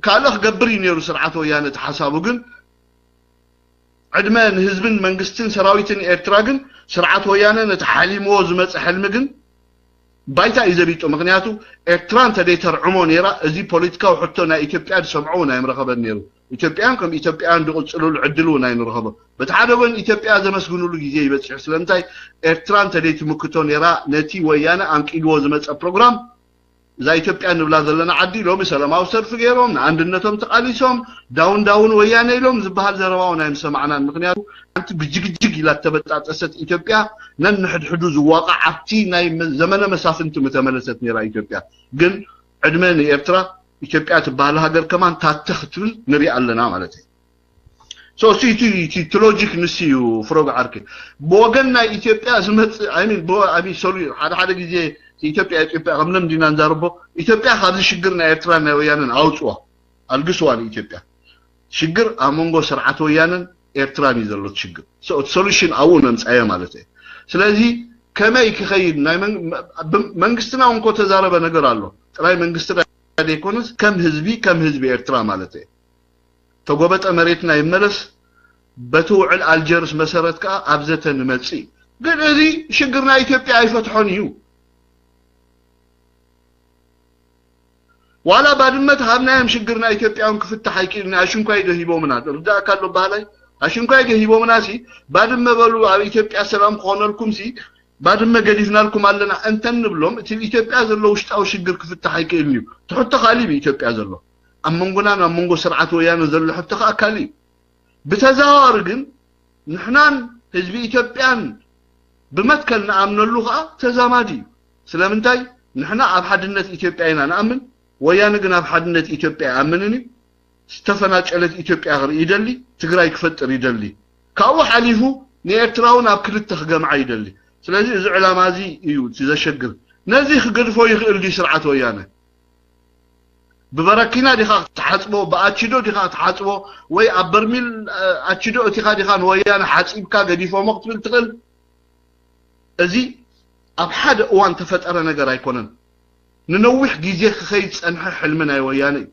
ካልእ ክገብር እዩ ነይሩ ስርዓት ወያነ እቲ ሓሳቡ ግን ዕድመ ንህዝብን መንግስትን ሰራዊትን ኤርትራ ግን ስርዓት ወያነ ነቲ ሓሊምዎ ዝመፀ ሕልሚ ግን ባይታ እዩ ዘቢጡ ምክንያቱ ኤርትራ እንተደይተርዕሞ ነይራ እዚ ፖለቲካዊ ሕቶ ናይ ኢትዮጵያ ዝሰምዖ እውን ኣይምረኸበን ነይሩ ኢትዮጵያን ከም ኢትዮጵያን ዝቕፅልሉ ዕድል እውን ኣይንረኸቦ በቲ ሓደ ጎን ኢትዮጵያ ዘመስግኑሉ ግዜ ይበፅሑ ስለምንታይ ኤርትራ እንተደይትምክቶ ነይራ ነቲ ወያነ ኣንቂድዎ ዝመፀ ፕሮግራም እዛ ኢትዮጵያ ንብላ ዘለና ዓዲ ሎሚ ሰላማዊ ሰልፊ ገይሮም ንኣንድነቶም ተቓሊሶም ዳውን ዳውን ወያነ ኢሎም ዝበሃል ዘረባ እውን ኣይምሰማዕናን ምክንያቱ ሓንቲ ብጅግጅግ ኢላ እተበጣጠሰት ኢትዮጵያ ነንሕድሕዱ ዝዋቃዕ ኣብቲ ናይ ዘመነ መሳፍንቲ ምተመለሰት ነይራ ኢትዮጵያ ግን ዕድመ ንኤርትራ ኢትዮጵያ ትበሃል ሃገር ከማን ታተ ክትብል ንሪኣ ኣለና ማለት እዩ So እቲ እቲ እቲ እቲ ሎጂክ ንሱ እዩ ፍሮግ ዓርኪ ብወገን ናይ ኢትዮጵያ ዝመፅእ I mean ብወ- I mean sorry ሓደ ሓደ ግዜ ኢትዮጵያ ኢትዮጵያ ከም ልምዲ ኢና ንዛረቦ ኢትዮጵያ ካብዚ ሽግር ናይ ኤርትራ ናይ ወያነን ኣውፅዋ ኣልግስዋ ንኢትዮጵያ ሽግር ኣብ መንጎ ስርዓት ወያነን ኤርትራን እዩ ዘሎ እቲ ሽግር So እቲ ሶሉሽን ኣብኡ ነምፃዮ ማለት እዩ ስለዚ ከመይ ክኸይድ ናይ መን- ብ- መንግስትና እውን እኮ ተዛረበ ነገር ኣሎ ጥራይ መንግስትና ዘይኮነስ ከም ህዝቢ ከም ህዝቢ ኤርትራ ማለት እዩ ተጎበጠ መሬትና ይመለስ በቲ ውዕል ኣልጀርስ መሰረት ከዓ ኣብ ዘተ ንመፅእ ግን እዚ ሽግር ናይ ኢትዮጵያ ኣይፈትሖን እዩ ዋላ ባድመ ተሃብናዮም ሽግር ናይ ኢትዮጵያ እውን ክፍታሕ ኣይክእልን ኣሽንኳይ ዶ ሂቦምና ርዳእካ ኣሎ ባህላይ ኣሽንኳይ ዶ ሂቦምና ሲ ባድመ በሉ ኣብ ኢትዮጵያ ሰላም ክኾነልኩም ሲ ባድመ ገዲፍናልኩም ኣለና እንተንብሎም፣ እቲ ኣብ ኢትዮጵያ ዘሎ ውሽጣዊ ሽግር ክፍታሕ ኣይክእልን እዩ። እቲ ሕቶ ካሊእ እዩ ኢትዮጵያ ዘሎ። ኣብ መንጎናን ኣብ መንጎ ስርዓት ወያነ ዘሎ ሕቶ ከኣ ካሊእ እዩ። ብተዘዋዋሪ ግን ንሕናን ህዝቢ ኢትዮጵያን ብመትከል ንኣምነሉ ከኣ ተዛማዲ እዩ። ስለምንታይ? ንሕና ኣብ ሓድነት ኢትዮጵያ ኢና ንኣምን፣ ወያነ ግን ኣብ ሓድነት ኢትዮጵያ ኣይኣምንን እዩ። ዝተፈናጨለት ኢትዮጵያ ክርኢ ይደሊ፣ ትግራይ ክፈጥር ይደሊ። ካብኡ ሓሊፉ ንኤርትራ እውን ኣብ ክልተ ክገምዓ ይደሊ። ስለዚ እዚ ዕላማ እዚ እዩ እቲ ዘሸግር። ነዚ ክገድፎ ይኽእል ድዩ ስርዓት ወያነ? ብበረኪና ዲኻ ክትሓጽቦ፣ ብኣቺዶ ዲኻ ክትሓጽቦ፣ ወይ ኣብ በርሚል፣ እ፣ ኣቺዶ እቲኻ ዲኻ ንወያነ ሓጺብካ ገዲፎሞ ክትብል ትኽእል? እዚ ኣብ ሓደ እዋን ተፈጠረ ነገር ኣይኮነን። ንነዊሕ ግዜ ክኸይድ ዝጸንሐ ሕልሚ ናይ ወያነ እዩ።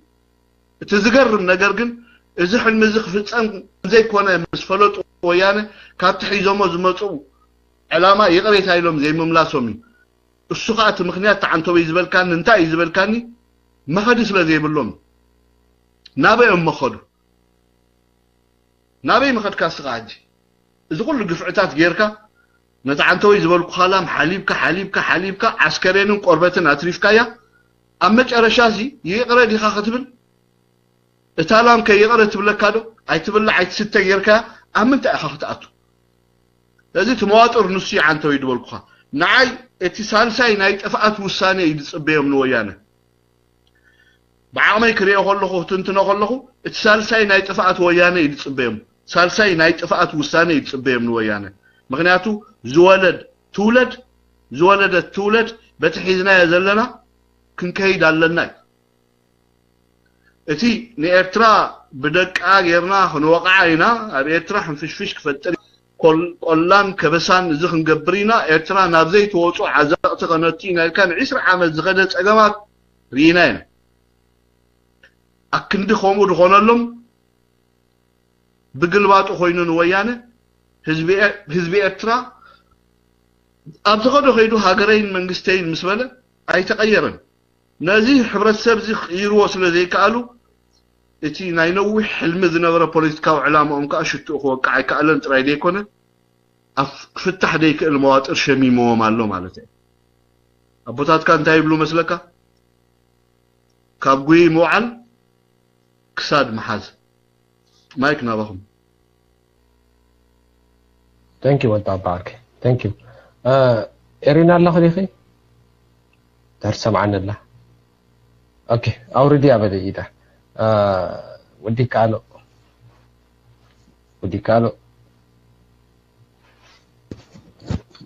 እቲ ዝገርም ነገር ግን፣ እዚ ሕልሚ እዚ ክፍጸም ዘይኮነ ምስ ፈለጡ፣ ወያነ ካብቲ ሒዞሞ ዝመጹ ዕላማ ይቕሬታ ኢሎም ዘይምምላሶም እዩ። እሱ ኸኣ እቲ ምኽንያት፣ እቲ ዓንተወይ ዝበልካኒ፣ እንታይ እዩ ዝበልካኒ? መኸዲ ስለ ዘይብሎም። ናበይ እዮም መኸዱ? ናበይ መኸድካ እስኻ ሕጂ? እዚ ኩሉ ግፍዕታት ጌርካ፣ ነቲ ዓንተወይ ዝበልኩኻ ላም ሓሊብካ፣ ሓሊብካ፣ ሓሊብካ፣ ዓስከሬንን ቆርበትን ኣትሪፍካያ። ኣብ መጨረሻ እዚ ይቕረ ዲኻ ክትብል? እታ ላም ከ ይቕረ ትብለካ ዶ? ኣይትብላዕ ኣይትስተ ጌርካያ፣ ኣብ ምንታይ ኢኻ ክትኣቱ? ስለዚ እቲ መዋጥር ንሱ እዩ ዓንተወይ ዝበልኩኻ። ንዓይ እቲ ሳልሳይ ናይ ጥፍኣት ውሳኔ እዩ ዝጽበዮም ንወያነ። ብዓቕመይ ክሪኦ ከለኹ፣ ክትንትኖ ከለኹ፣ እቲ ሳልሳይ ናይ ጥፍኣት ወያነ እዩ ዝጽበዮም። ሳልሳይ ናይ ጥፍኣት ውሳነ እዩ ዝጽበዮም ንወያነ። ምኽንያቱ ዝወለድ ትውለድ፣ ዝወለደት ትውለድ፣ በቲ ሒዝናዮ ዘለና ክንከይድ ኣለና እዩ። እቲ ንኤርትራ ብደቃ ጌርና ክንወቕዓ ኢና፣ ኣብ ኤርትራ ሕንፍሽፍሽ ክፈጥር፣ ቆል-፣ ቆላን ከበሳን እዚ ክንገብር ኢና፣ ኤርትራ ናብ ዘይትወጹ ዓዘቕቲ ከነቱ ኢና ኢልካ ንዒስራ ዓመት ዝኸደ ጸገማት ርኢና ኢና። ኣክንዲ ከምኡ ዝኾነሎም ብግልባጡ ኮይኑ ንወያነ ህዝቢ ኤ-፣ ህዝቢ ኤርትራ ኣብ ዝኸዶ ከይዱ ሃገረይን መንግስተይን ምስ በለ ኣይተቐየረን። ነዚ ሕብረተሰብ እዚ ክቕይርዎ ስለ ዘይከኣሉ፣ እቲ ናይ ነዊሕ ሕልሚ ዝነበረ ፖለቲካዊ ዕላማኦም ከኣ ሽትኡ ክወቅዕ ኣይከኣለን ጥራይ ዘይኮነ፣ ኣብ ክፍታሕ ዘይክእል መዋጥር ሸሚምዎም ኣሎ ማለት እዩ። ኣቦታትካ እንታይ ይብሉ መስለካ? ካብ ጉይ ምውዓል ክሳድ ምሓዝ። ማይክ ናባኹም። Thank you ወዲ ኣባ ዓርከይ። Thank you። እ፣ ኤሪና ኣለኺ ዲኺ? ድሕር ሰምዓኒ ኣላ። ኦኬ፣ ኣውርድያ በሊ ኢዳ። እ፣ ወዲካ ኣሎ። ወዲካ ኣሎ።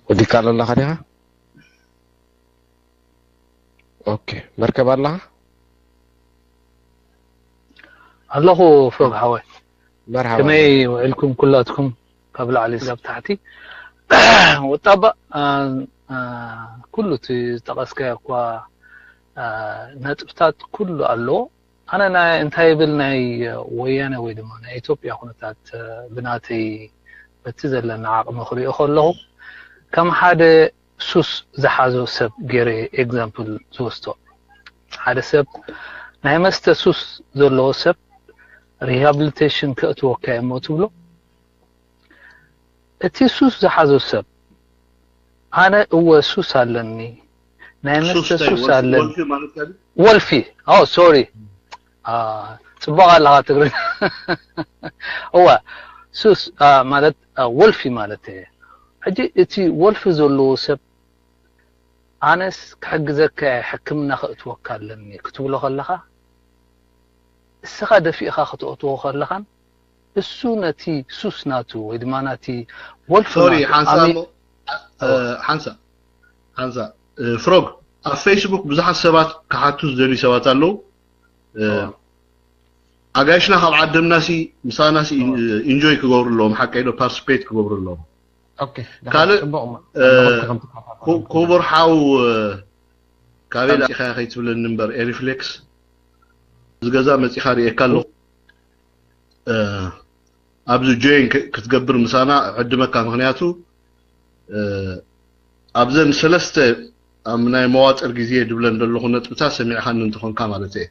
ወዲካ ኣሎ ኣለኻ ዲኻ? ኦኬ፣ መርከብ ኣለኻ? ኣለኹ ፍሮግ ሓወይ። መርሓባ። ከመይ ውዒልኩም ኩላትኩም ካብ ላዕሊ ክሳብ ታሕቲ? ወጣባ፣ አ፣ አ፣ ኩሉ እቲ ዝጠቐስካዮ እኳ፣ አ፣ ነጥብታት ኩሉ ኣለዎ። ኣነ ናይ፣ እንታይ ይብል ናይ ወያነ ወይ ድማ ናይ ኢትዮጵያ ኩነታት፣ አ፣ ብናተይ በቲ ዘለና ዓቕሚ ክሪኦ ከለኹ ከም ሓደ ሱስ ዝሓዞ ሰብ ገይረ ኤግዛምፕል ዝወስዶ። ሓደ ሰብ ናይ መስተ ሱስ ዘለዎ ሰብ ሪሃብሊቴሽን ከእትወካ እሞ ትብሎ። እቲ ሱስ ዝሓዞ ሰብ ኣነ እወ ሱስ ኣለኒ፣ ናይ መስተ ሱስ ኣለኒ። ወልፊ፣ ኦ ሶሪ፣ ጽቡቕ ኣለኻ ትግርኛ። እወ ሱስ ማለት ወልፊ ማለት እዩ። ሕጂ እቲ ወልፊ ዘለዎ ሰብ ኣነስ ክሕግዘካ እየ፣ ሕክምና ከእትወካ ኣለኒ ክትብሎ ከለኻ፣ እስኻ ደፊእኻ ከተእትዎ ከለኻን እሱ ነቲ ሱስ ናቱ ወይ ድማ ናቲ ወልፊ ሶሪ ናቱ ሓንሳ ኣሚ- እሞ እ፣ ሓንሳ ሓንሳ እ፣ ፍሮግ ኣብ ፌስቡክ ብዙሓት ሰባት ክሓቱ ዝደልዩ ሰባት ኣለዉ። እ፣ ኣጋይሽና ካብ ዓደምናሲ ምሳናሲ ኢንጆይ ክገብሩ ኣለዎም፣ ሓቀይ ዶ ፓርቲስፔት ክገብሩ ኣለዎም። ኦኬ፣ ካልእ፣ ጽቡቕ እሞ፣ እ፣ መኸትካ ከም ትከታተል ኩ- ክቡር ሓው፣ እ፣ ካበይ ላእኻ ከይትብለኒ እምበር፣ ኤሪፍሌክስ እዚ ገዛ መጺኻ ርእየካ ኣለኹ። እ፣ ኣብዚ ጆይን ክ- ክትገብር ምሳና ዕድመካ፣ ምኽንያቱ፣ እ፣ ኣብዘን ሰለስተ ኣብ ናይ መዋጥር ግዜ ድብለን ዘለኹ ነጥብታት ሰሚዕኻኒ እንተኾንካ ማለት እየ።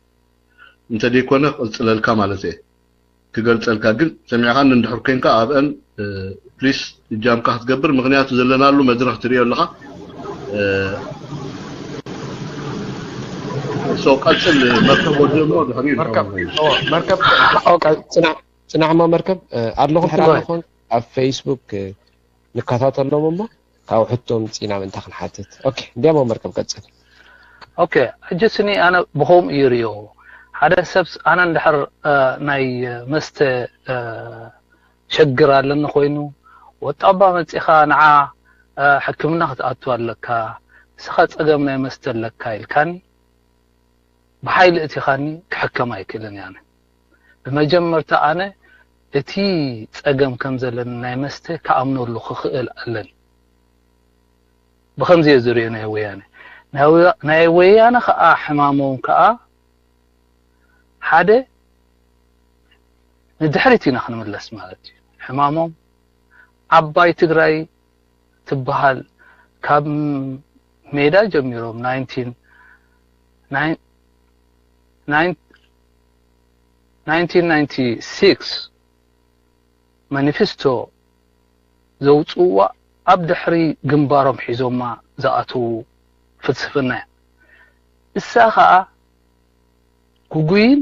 እንተደይኮነ ክቕጽለልካ ማለት እየ። ክገልጸልካ ግን ሰሚዕኻኒ እንድሕር ኮንካ ኣብአን፣ እ፣ ፕሊስ እጃምካ ክትገብር፣ ምክንያቱ ዘለናሉ መድረኽ ትሪኦ ኣለኻ። ሶ ቀፅል። መርከብ ወዲ እሞ ድሕሪ መርከብ ጽናሕማ መርከብ ኣለኹ። ሕራ ኣለኹን ኣብ ፌስቡክ ንከታተሎም እሞ ካብ ሕቶ ምፂና ምእንታ ክንሓትት። ኦኬ፣ እንዲያሞ መርከብ ቀፅል። ኦኬ፣ ሕጂ ስኒ ኣነ ብኸምኡ ይርእዮ። ሓደ ሰብ ኣነ እንድሕር ናይ መስተ ሸግር ኣለኒ ኮይኑ፣ ወጣባ መፂኻ ንዓ ሕክምና ክትኣቱ ኣለካ፣ ንስኻ ፀገም ናይ መስተ ኣለካ ኢልካኒ፣ ብሓይሊ እቲኻኒ ክሕከም ኣይክእልን እየ። ኣነ ብመጀመርታ ኣነ እቲ ፀገም ከም ዘለኒ ናይ መስተ ክኣምነሉ ክኽእል ኣለኒ። ብኸምዚ እየ ዝርእዮ ናይ ወያነ። ናይ ወያነ ከዓ ሕማሞም ከዓ ሓደ ንድሕሪት ኢና ክንምለስ ማለት እዩ። ሕማሞም ዓባይ ትግራይ ትበሃል ካብ ሜዳ ጀሚሮም ናይንቲን ናይንቲ ሲክስ ማኒፌስቶ ዘውፅእዋ ኣብ ድሕሪ ግንባሮም ሒዞማ ዝኣትዉ ፍልስፍና እያ። እሳ ከዓ ግጉይን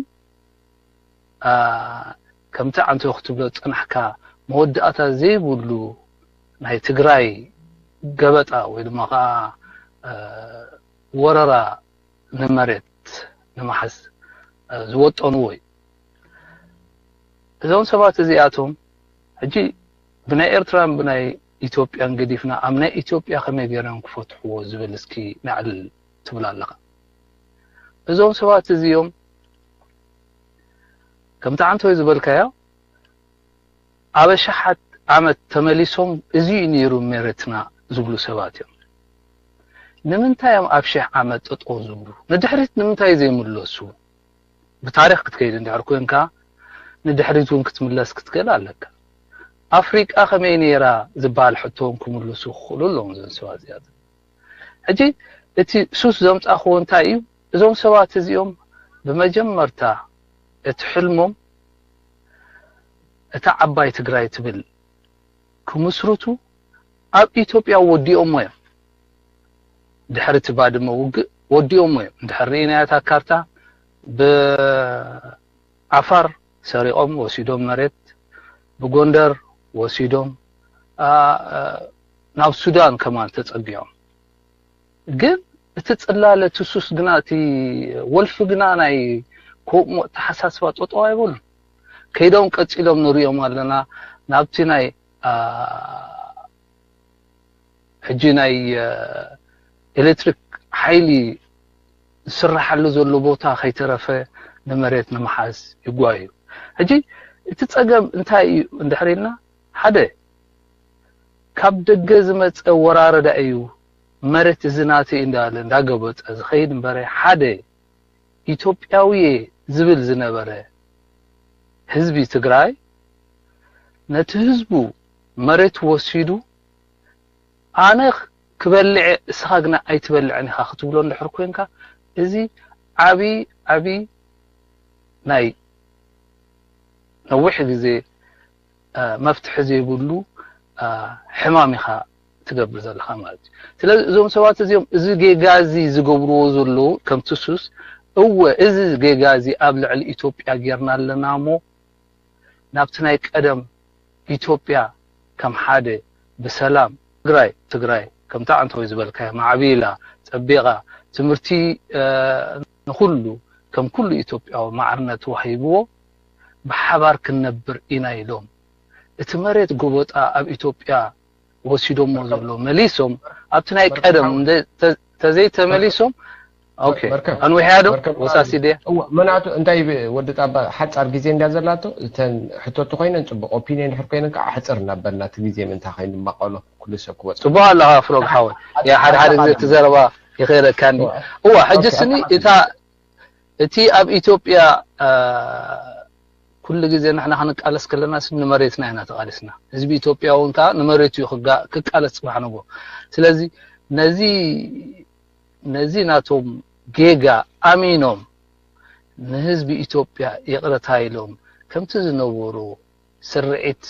ከምቲ ዓንቶ ክትብሎ ዝፀናሕካ መወዳእታ ዘይብሉ ናይ ትግራይ ገበጣ ወይ ድማ ከዓ ወረራ ንመሬት ንምሓዝ ዝወጠንዎ እዩ። እዞም ሰባት እዚኣቶም ሕጂ ብናይ ኤርትራን ብናይ ኢትዮጵያን ገዲፍና ኣብ ናይ ኢትዮጵያ ከመይ ገይሮም ክፈትሕዎ ዝብል እስኪ ነዕልል ትብል ኣለኻ። እዞም ሰባት እዚኦም ከምቲ ዓንቶይ ዝበልካዮ ኣብ ኣሽሓት ዓመት ተመሊሶም እዚ እዩ ነይሩ መሬትና ዝብሉ ሰባት እዮም። ንምንታይ እዮም ኣብ ሽሕ ዓመት ጠጠው ዝብሉ? ንድሕሪት ንምንታይ ዘይምለሱ? ብታሪኽ ክትከይድ እንድሕር ኮንካ ንድሕሪት እውን ክትምለስ ክትክእል ኣለካ። ኣፍሪቃ ከመይ ነይራ ዝበሃል ሕቶ እውን ክምልሱ ክኽእሉ ኣለዎም እዞም ሰባት እዚኣቶም። ሕጂ እቲ ሱስ ዘምፃእክዎ እንታይ እዩ? እዞም ሰባት እዚኦም ብመጀመርታ እቲ ሕልሞም እታ ዓባይ ትግራይ ትብል ክምስርቱ ኣብ ኢትዮጵያ ወዲኦሞ እዮም። ድሕሪ እቲ ባድመ ውግእ ወዲኦሞ እዮም። እንድሕር ርኢናዮ እታ ካርታ ብዓፋር ሰሪቖም ወሲዶም መሬት፣ ብጎንደር ወሲዶም ናብ ሱዳን ከማን ተፀጊዖም። ግን እቲ ፅላለ እቲ ሱስ ግና እቲ ወልፊ ግና ናይ ከምኡ ኣተሓሳስባ ጠጠው ኣይበሉን። ከይዶም ቀፂሎም ንሪኦም ኣለና ናብቲ ናይ ሕጂ ናይ ኤሌክትሪክ ሓይሊ ዝስራሓሉ ዘሎ ቦታ ከይተረፈ ንመሬት ንምሓዝ ይጓዩ። ሕጂ እቲ ፀገም እንታይ እዩ እንድሕር ኢልና ሓደ ካብ ደገ ዝመፀ ወራረዳ እዩ መሬት እዚ ናተይ እንዳለ እንዳገበፀ ዝኸይድ እምበረ ሓደ ኢትዮጵያዊ ዝብል ዝነበረ ህዝቢ ትግራይ ነቲ ህዝቡ መሬት ወሲዱ ኣነ ክበልዕ እስኻ ግና ኣይትበልዕን ኢኻ ክትብሎ እንድሕር ኮንካ እዚ ዓብዪ ዓብዪ ናይ ነዊሕ ግዜ መፍትሒ ዘይብሉ ሕማም ኢኻ ትገብር ዘለኻ ማለት እዩ። ስለዚ እዞም ሰባት እዚኦም እዚ ጌጋ እዚ ዝገብርዎ ዘለዉ ከምቲ ሱስ እወ እዚ ጌጋ እዚ ኣብ ልዕሊ ኢትዮጵያ ጌርና ኣለና እሞ ናብቲ ናይ ቀደም ኢትዮጵያ ከም ሓደ ብሰላም ትግራይ ትግራይ ከምቲ ዓንተወይ ዝበልካዮ ማዕቢላ ፀቢቓ ትምህርቲ ንኩሉ ከም ኩሉ ኢትዮጵያዊ ማዕርነት ተዋሂብዎ ብሓባር ክንነብር ኢና ኢሎም እቲ መሬት ጎበጣ ኣብ ኢትዮጵያ ወሲዶሞ ዘሎ መሊሶም ኣብቲ ናይ ቀደም ተዘይ ተመሊሶም ኦኬ ኣንዊሕያ ዶ ወሳሲ ድያ እዋ መናቱ እንታይ ወዲ ጣባ ሓጻር ግዜ እንዳ ዘላቶ እተን ሕቶቲ ኮይነን ጽቡቅ ኦፒኒየን ድሕር ኮይነን ከዓ ሕጽር እናበልና እቲ ግዜ ምንታ ከይንማቀሎ ኩሉ ሰብ ክወጽ ጽቡቅ ኣለኻ ፍሮግ ሓወይ ያ ሓደ ሓደ ግዜ እቲ ዘረባ ይኸይረካኒ እዋ ሕጂ ስኒ እታ እቲ ኣብ ኢትዮጵያ ኩሉ ግዜ ንሕና ክንቃለስ ከለና ንመሬትና ኢና ተቃሊስና ህዝቢ ኢትዮጵያ እውን ከዓ ንመሬቱ እዩ ክቃለስ ፅባሕ ንጎ ስለዚ ነዚ ነዚ ናቶም ጌጋ ኣሚኖም ንህዝቢ ኢትዮጵያ ይቕረታ ኢሎም ከምቲ ዝነበሩ ስርዒት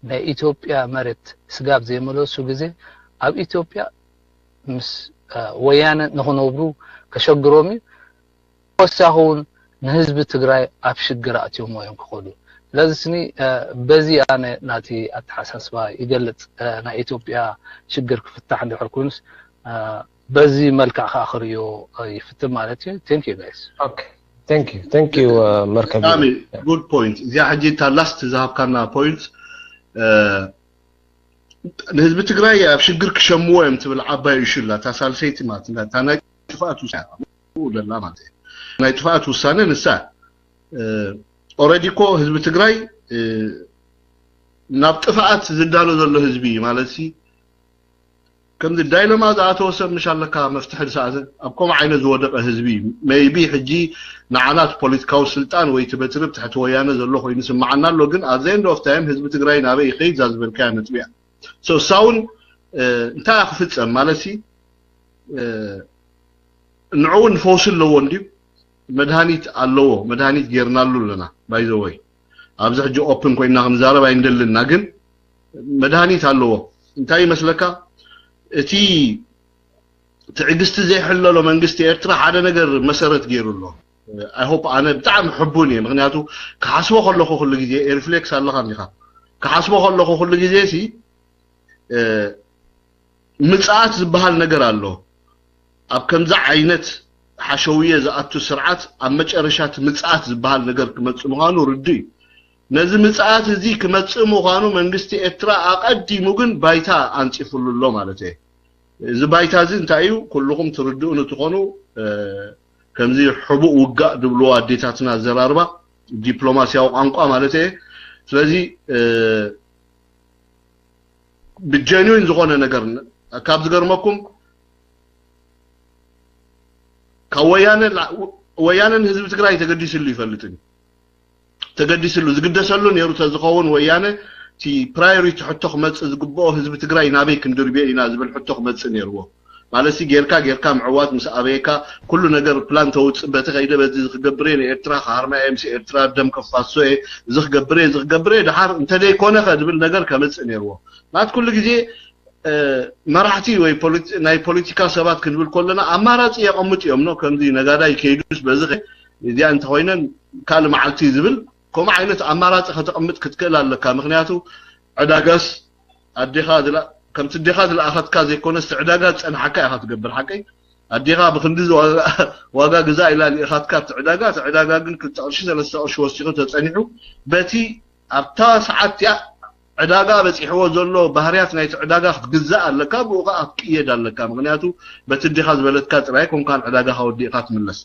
ናይ ኢትዮጵያ መሬት ስጋብ ዘይመለሱ ግዜ ኣብ ኢትዮጵያ ምስ ወያነ ንኽነብሩ ከሸግሮም እዩ። ተወሳኺ እውን ንህዝቢ ትግራይ ኣብ ሽግር ኣእትዮሞ እዮም ክኸዱ። ስለዚ ስኒ በዚ ኣነ ናቲ ኣተሓሳስባ ይገልፅ። ናይ ኢትዮጵያ ሽግር ክፍታሕ እንድሕር ኮይኑስ በዚ መልክዕ ከዓ ክርእዮ ይፍትን ማለት እዩ። Thank you guys. Okay, thank you, thank you መርከብ። Good point። እዚኣ ሕጂ እታ last ዝሃብካና point ንህዝቢ ትግራይ ኣብ ሽግር ክሸምዎ እዮም ትብል ዓባይ issue ኣላ። እታ ሳልሰይቲ ማለት እታ ናይ ጥፍኣት ውሳነ ለላ ማለት እዩ። ናይ ጥፍኣት ውሳነ ንሳ already እኮ ህዝቢ ትግራይ ናብ ጥፍኣት ዝዳሎ ዘሎ ህዝቢ እዩ ማለት ሲ ከምዚ dilemma ዝኣተወ ሰብ ምሽ ኣለካ መፍትሒ ዝሰኣተ ኣብ ከምኡ ዓይነት ዝወደቀ ህዝቢ እዩ። Maybe ሕጂ ንዓና እቲ ፖለቲካዊ ስልጣን ወይ እቲ በትሪ ትሕቲ ወያነ ዘሎ ኮይኑ ይስምዓና ኣሎ፣ ግን at the end of time ህዝቢ ትግራይ ናበይ ይኸይድ እዛ ዝበልካያ ነጥቢ እያ። So እሳ እውን እንታይ እያ ክፍፀም ማለት ሲ ንዕኡ እውን ፈውሲ ኣለዎ እንድዩ፣ መድሃኒት ኣለዎ፣ መድሃኒት ጌርናሉ ኣለና። By the way ኣብዚ ሕጂ open ኮይና ክንዛረብ ኣይንደልን ኢና፣ ግን መድሃኒት ኣለዎ። እንታይ ይመስለካ እቲ ትዕግስቲ ዘይሕለሎ መንግስቲ ኤርትራ ሓደ ነገር መሰረት ገይሩ ኣሎ። I hope ኣነ ብጣዕሚ ሕቡን እየ፣ ምክንያቱ ክሓስቦ ከለኹ ኩሉ ግዜ reflex ኣለኻ እንዲኻ ክሓስቦ ከለኹ ኩሉ ግዜ ሲ ምጽኣት ዝበሃል ነገር ኣሎ። ኣብ ከምዚ ዓይነት ሓሸውየ ዝኣቱ ስርዓት ኣብ መጨረሻ እቲ ምጽኣት ዝበሃል ነገር ክመጽእ ምዃኑ ርዱእ እዩ። ነዚ ምጽኣት እዚ ክመጽእ ምዃኑ መንግስቲ ኤርትራ ኣቐዲሙ ግን ባይታ ኣንጺፉሉ ኣሎ ማለት እየ። እዚ ባይታ እዚ እንታይ እዩ? ኩልኹም ትርድኡኒ ትኾኑ። ከምዚ ሕቡእ ውጋእ ድብልዎ ኣዴታትና ኣዘራርባ ዲፕሎማስያዊ ቋንቋ ማለት እየ። ስለዚ ብጀኒዊን ዝኾነ ነገር ካብ ዝገርመኩም ካብ ወያነ ወያነ ንህዝቢ ትግራይ ተገዲስሉ ይፈልጥን ተገዲስሉ ዝግደሰሉ ነይሩ ተዝኸውን ወያነ እቲ priority ሕቶ ክመፅእ ዝግብኦ ህዝቢ ትግራይ ናበይ ክንድርብዮ ኢና ዝብል ሕቶ ክመፅእ ነይርዎ። ማለትሲ ጌርካ ጌርካ ምዕዋት ምስ ኣበየካ ኩሉ ነገር ፕላን ተውፅእ በቲ ከይደ በዚ ዝክገብር እየ ንኤርትራ ክሃርማ እየ ምስ ኤርትራ ደም ከፋሶ እየ እዚ ክገብር እየ እዚ ክገብር እየ ደሓር እንተደይኮነ ከ ዝብል ነገር ከምፅእ ነይርዎ። ማለት ኩሉ ግዜ መራሕቲ ወይ ናይ ፖለቲካ ሰባት ክንብል ከለና ኣማራፂ የቐምጡ እዮም ነው ከምዚ ነጋዳይ ከይዱስ በዚ እዚኣ እንተኮይነን ካልእ መዓልቲ ዝብል ከምኡ ዓይነት ኣማራፂ ከተቐምጥ ክትክእል ኣለካ። ምክንያቱ ዕዳጋስ ኣዴኻ ከምቲ ኣዴኻ ዝለኣኸትካ ዘይኮነስ ዕዳጋ ዝፀንሓካ ኢኻ ትገብር ሓቀይ ኣዴኻ ብክንዲ ዋጋ ግዛ ኢላ ልኢኻትካ እቲ ዕዳጋ እቲ ዕዳጋ ግን ክልተ ቅርሺ ሰለስተ ቅርሺ ወሲኹ ተፀኒሑ በቲ ኣብታ ሰዓት እቲኣ ዕዳጋ በፂሕዎ ዘሎ ባህርያት ናይቲ ዕዳጋ ክትግዛእ ኣለካ ብኡ ከዓ ክትቅየድ ኣለካ ምክንያቱ በቲ ኣዴኻ ዝበለትካ ጥራይ ኮንካን ዕዳጋኻ ወዲእካ ትምለስ።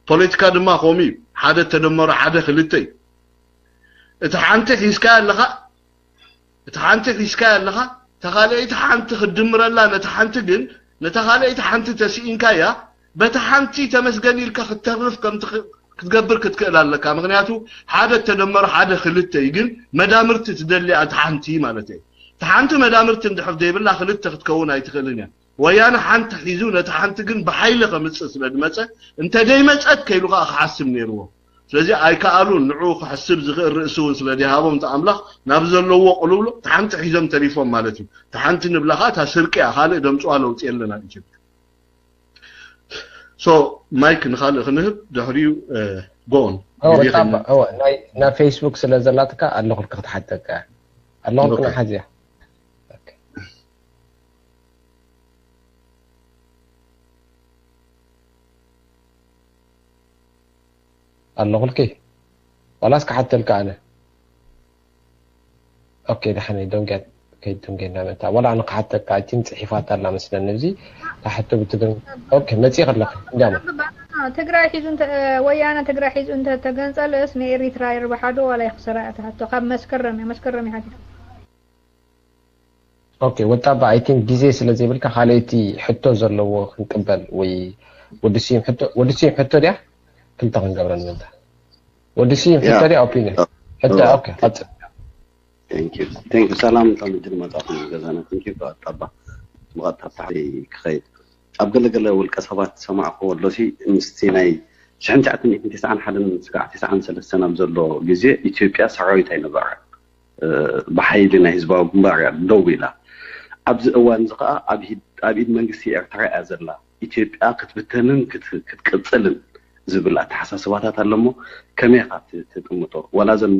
ፖለቲካ ድማ ከምኡ እዩ። ሓደ ተደመሩ ሓደ ክልተ እዩ። እቲ ሓንቲ ሒዝካያ ኣለኻ እቲ ሓንቲ ሒዝካያ ኣለኻ እታ ካልኣይቲ ሓንቲ ክትድምረላ ነታ ሓንቲ ግን ነታ ካልኣይቲ ሓንቲ ተስኢንካያ በታ ሓንቲ ተመስገን ኢልካ ክትተርፍ ከምቲ ክትገብር ክትክእል ኣለካ። ምክንያቱ ሓደ ተደመሩ ሓደ ክልተ እዩ፣ ግን መዳምርቲ ትደሊ እታ ሓንቲ ማለት እየ። እታ ሓንቲ መዳምርቲ እንድሕር ዘይብላ ክልተ ክትከውን ኣይትኽእልን እያ። ወያነ ሓንቲ ሒዙ ነቲ ሓንቲ ግን ብሓይሊ ከምፅእ ስለ ዝመፀ እንተ ደይመፀት ከይሉ ከዓ ክሓስብ ነይርዎ። ስለዚ ኣይከኣሉን። ንዑ ክሕስብ ዝኽእል ርእሲ እውን ስለ ዘይሃቦም እቲ ኣምላኽ ናብ ዘለዎ ቅልውሎ እቲ ሓንቲ ሒዞም ተሪፎም ማለት እዩ። እቲ ሓንቲ ንብላ ከዓ እታ ስርቂ እያ፣ ካልእ ደምፅዋ ለውጢ የለን ኣብ ኢትዮጵያ። So ማይክ ንኻልእ ክንህብ ድሕሪኡ ጎን ናይ ፌስቡክ ስለ ዘላትካ ኣለኹልክ ክትሓተካ ኣለኹልክ ንሓዝያ ኣለኹልኪ ዋላስ ክሓተልካ ኣነ ኦኬ ደሓነይ ዶንጌት ከይድ ዶንጌ እናመታ ዋላ ኣነ ክሓተልካ ኣይቲን ፅሒፋታ ኣላ መስለኒ እዚ ታሕቶ ብትግርኛ ኦኬ መፂእ ከለኺ እንዲያማ ትግራይ ሒዙ ወያነ ትግራይ ሒዙ እንተተገንፀልስ ንኤሪትራ ይርብሓዶ ዋላ ይኽሰራ እያ ትሓቶ ካብ መስከረም እያ መስከረም ይሓቲት ኦኬ ወጣባ ኣይ ቲንክ ግዜ ስለ ዘይብልካ ካልኣይቲ ሕቶ ዘለዎ ክንቅበል ወይ ወዲ ስዩም ሕቶ ወዲ ስዩም ሕቶ ድያ ክልተ ክንገብረን ምንታ ወዲ ስዩም ሕቶ ድያ ኦፒኒየን ሕቶ ኦኬ ቀጽል ቴንክ ዩ ሰላም ቶም ድል መጻኹም ገዛና ቴንክ ዩ ወጣባ ብቐጥታ ታሕቲ ክኸይድ ኣብ ገለገለ ውልቀ ሰባት ዝሰማዕኩ ወሎሲ ምስቲ ናይ ሽሕን ትሽዓተ ሚእትን ተስዓን ሓደን ስጋዕ ተስዓን ሰለስተን ኣብ ዘሎ ግዜ ኢትዮጵያ ሰራዊት ኣይነበራን ብሓይሊ ናይ ህዝባዊ ግንባር እያ ደው ኢላ። ኣብዚ እዋን እዚ ከዓ ኣብ ኢድ መንግስቲ ኤርትራ እያ ዘላ። ኢትዮጵያ ክትብተንን ክትቅፅልን ዝብል ኣተሓሳስባታት ኣሎ። እሞ ከመይ ኢኻ ትጥምቶ? ዋላ እዞም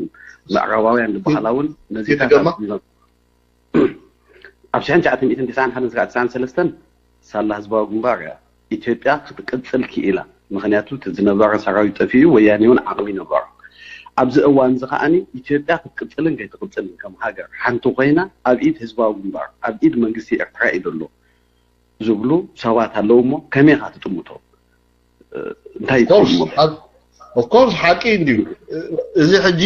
ምዕራባውያን ዝበሃላ እውን ነዚታት ኣብ ሽሕን ትሽዓተ ሚእትን ተስዓን ሓደን ስጋዕ ተስዓን ሰለስተን ሳላ ህዝባዊ ግንባር እያ ኢትዮጵያ ክትቅፅል ክኢላ። ምክንያቱ እቲ ዝነበረ ሰራዊት ጠፊኡ ወያኔ እውን ዓቕሚ ነበሮ። ኣብዚ እዋን እዚ ከዓኒ ኢትዮጵያ ክትቅፅልን ከይትቅፅልን ከም ሃገር ሓንቲ ኮይና ኣብ ኢድ ህዝባዊ ግንባር ኣብ ኢድ መንግስቲ ኤርትራ እዩ ዘሎ ዝብሉ ሰባት ኣለዉ። እሞ ከመይ ኢኻ ትጥምቶ? እንታይ ትጥምቶ? ኦፍኮርስ ሓቂ እንድዩ። እዚ ሕጂ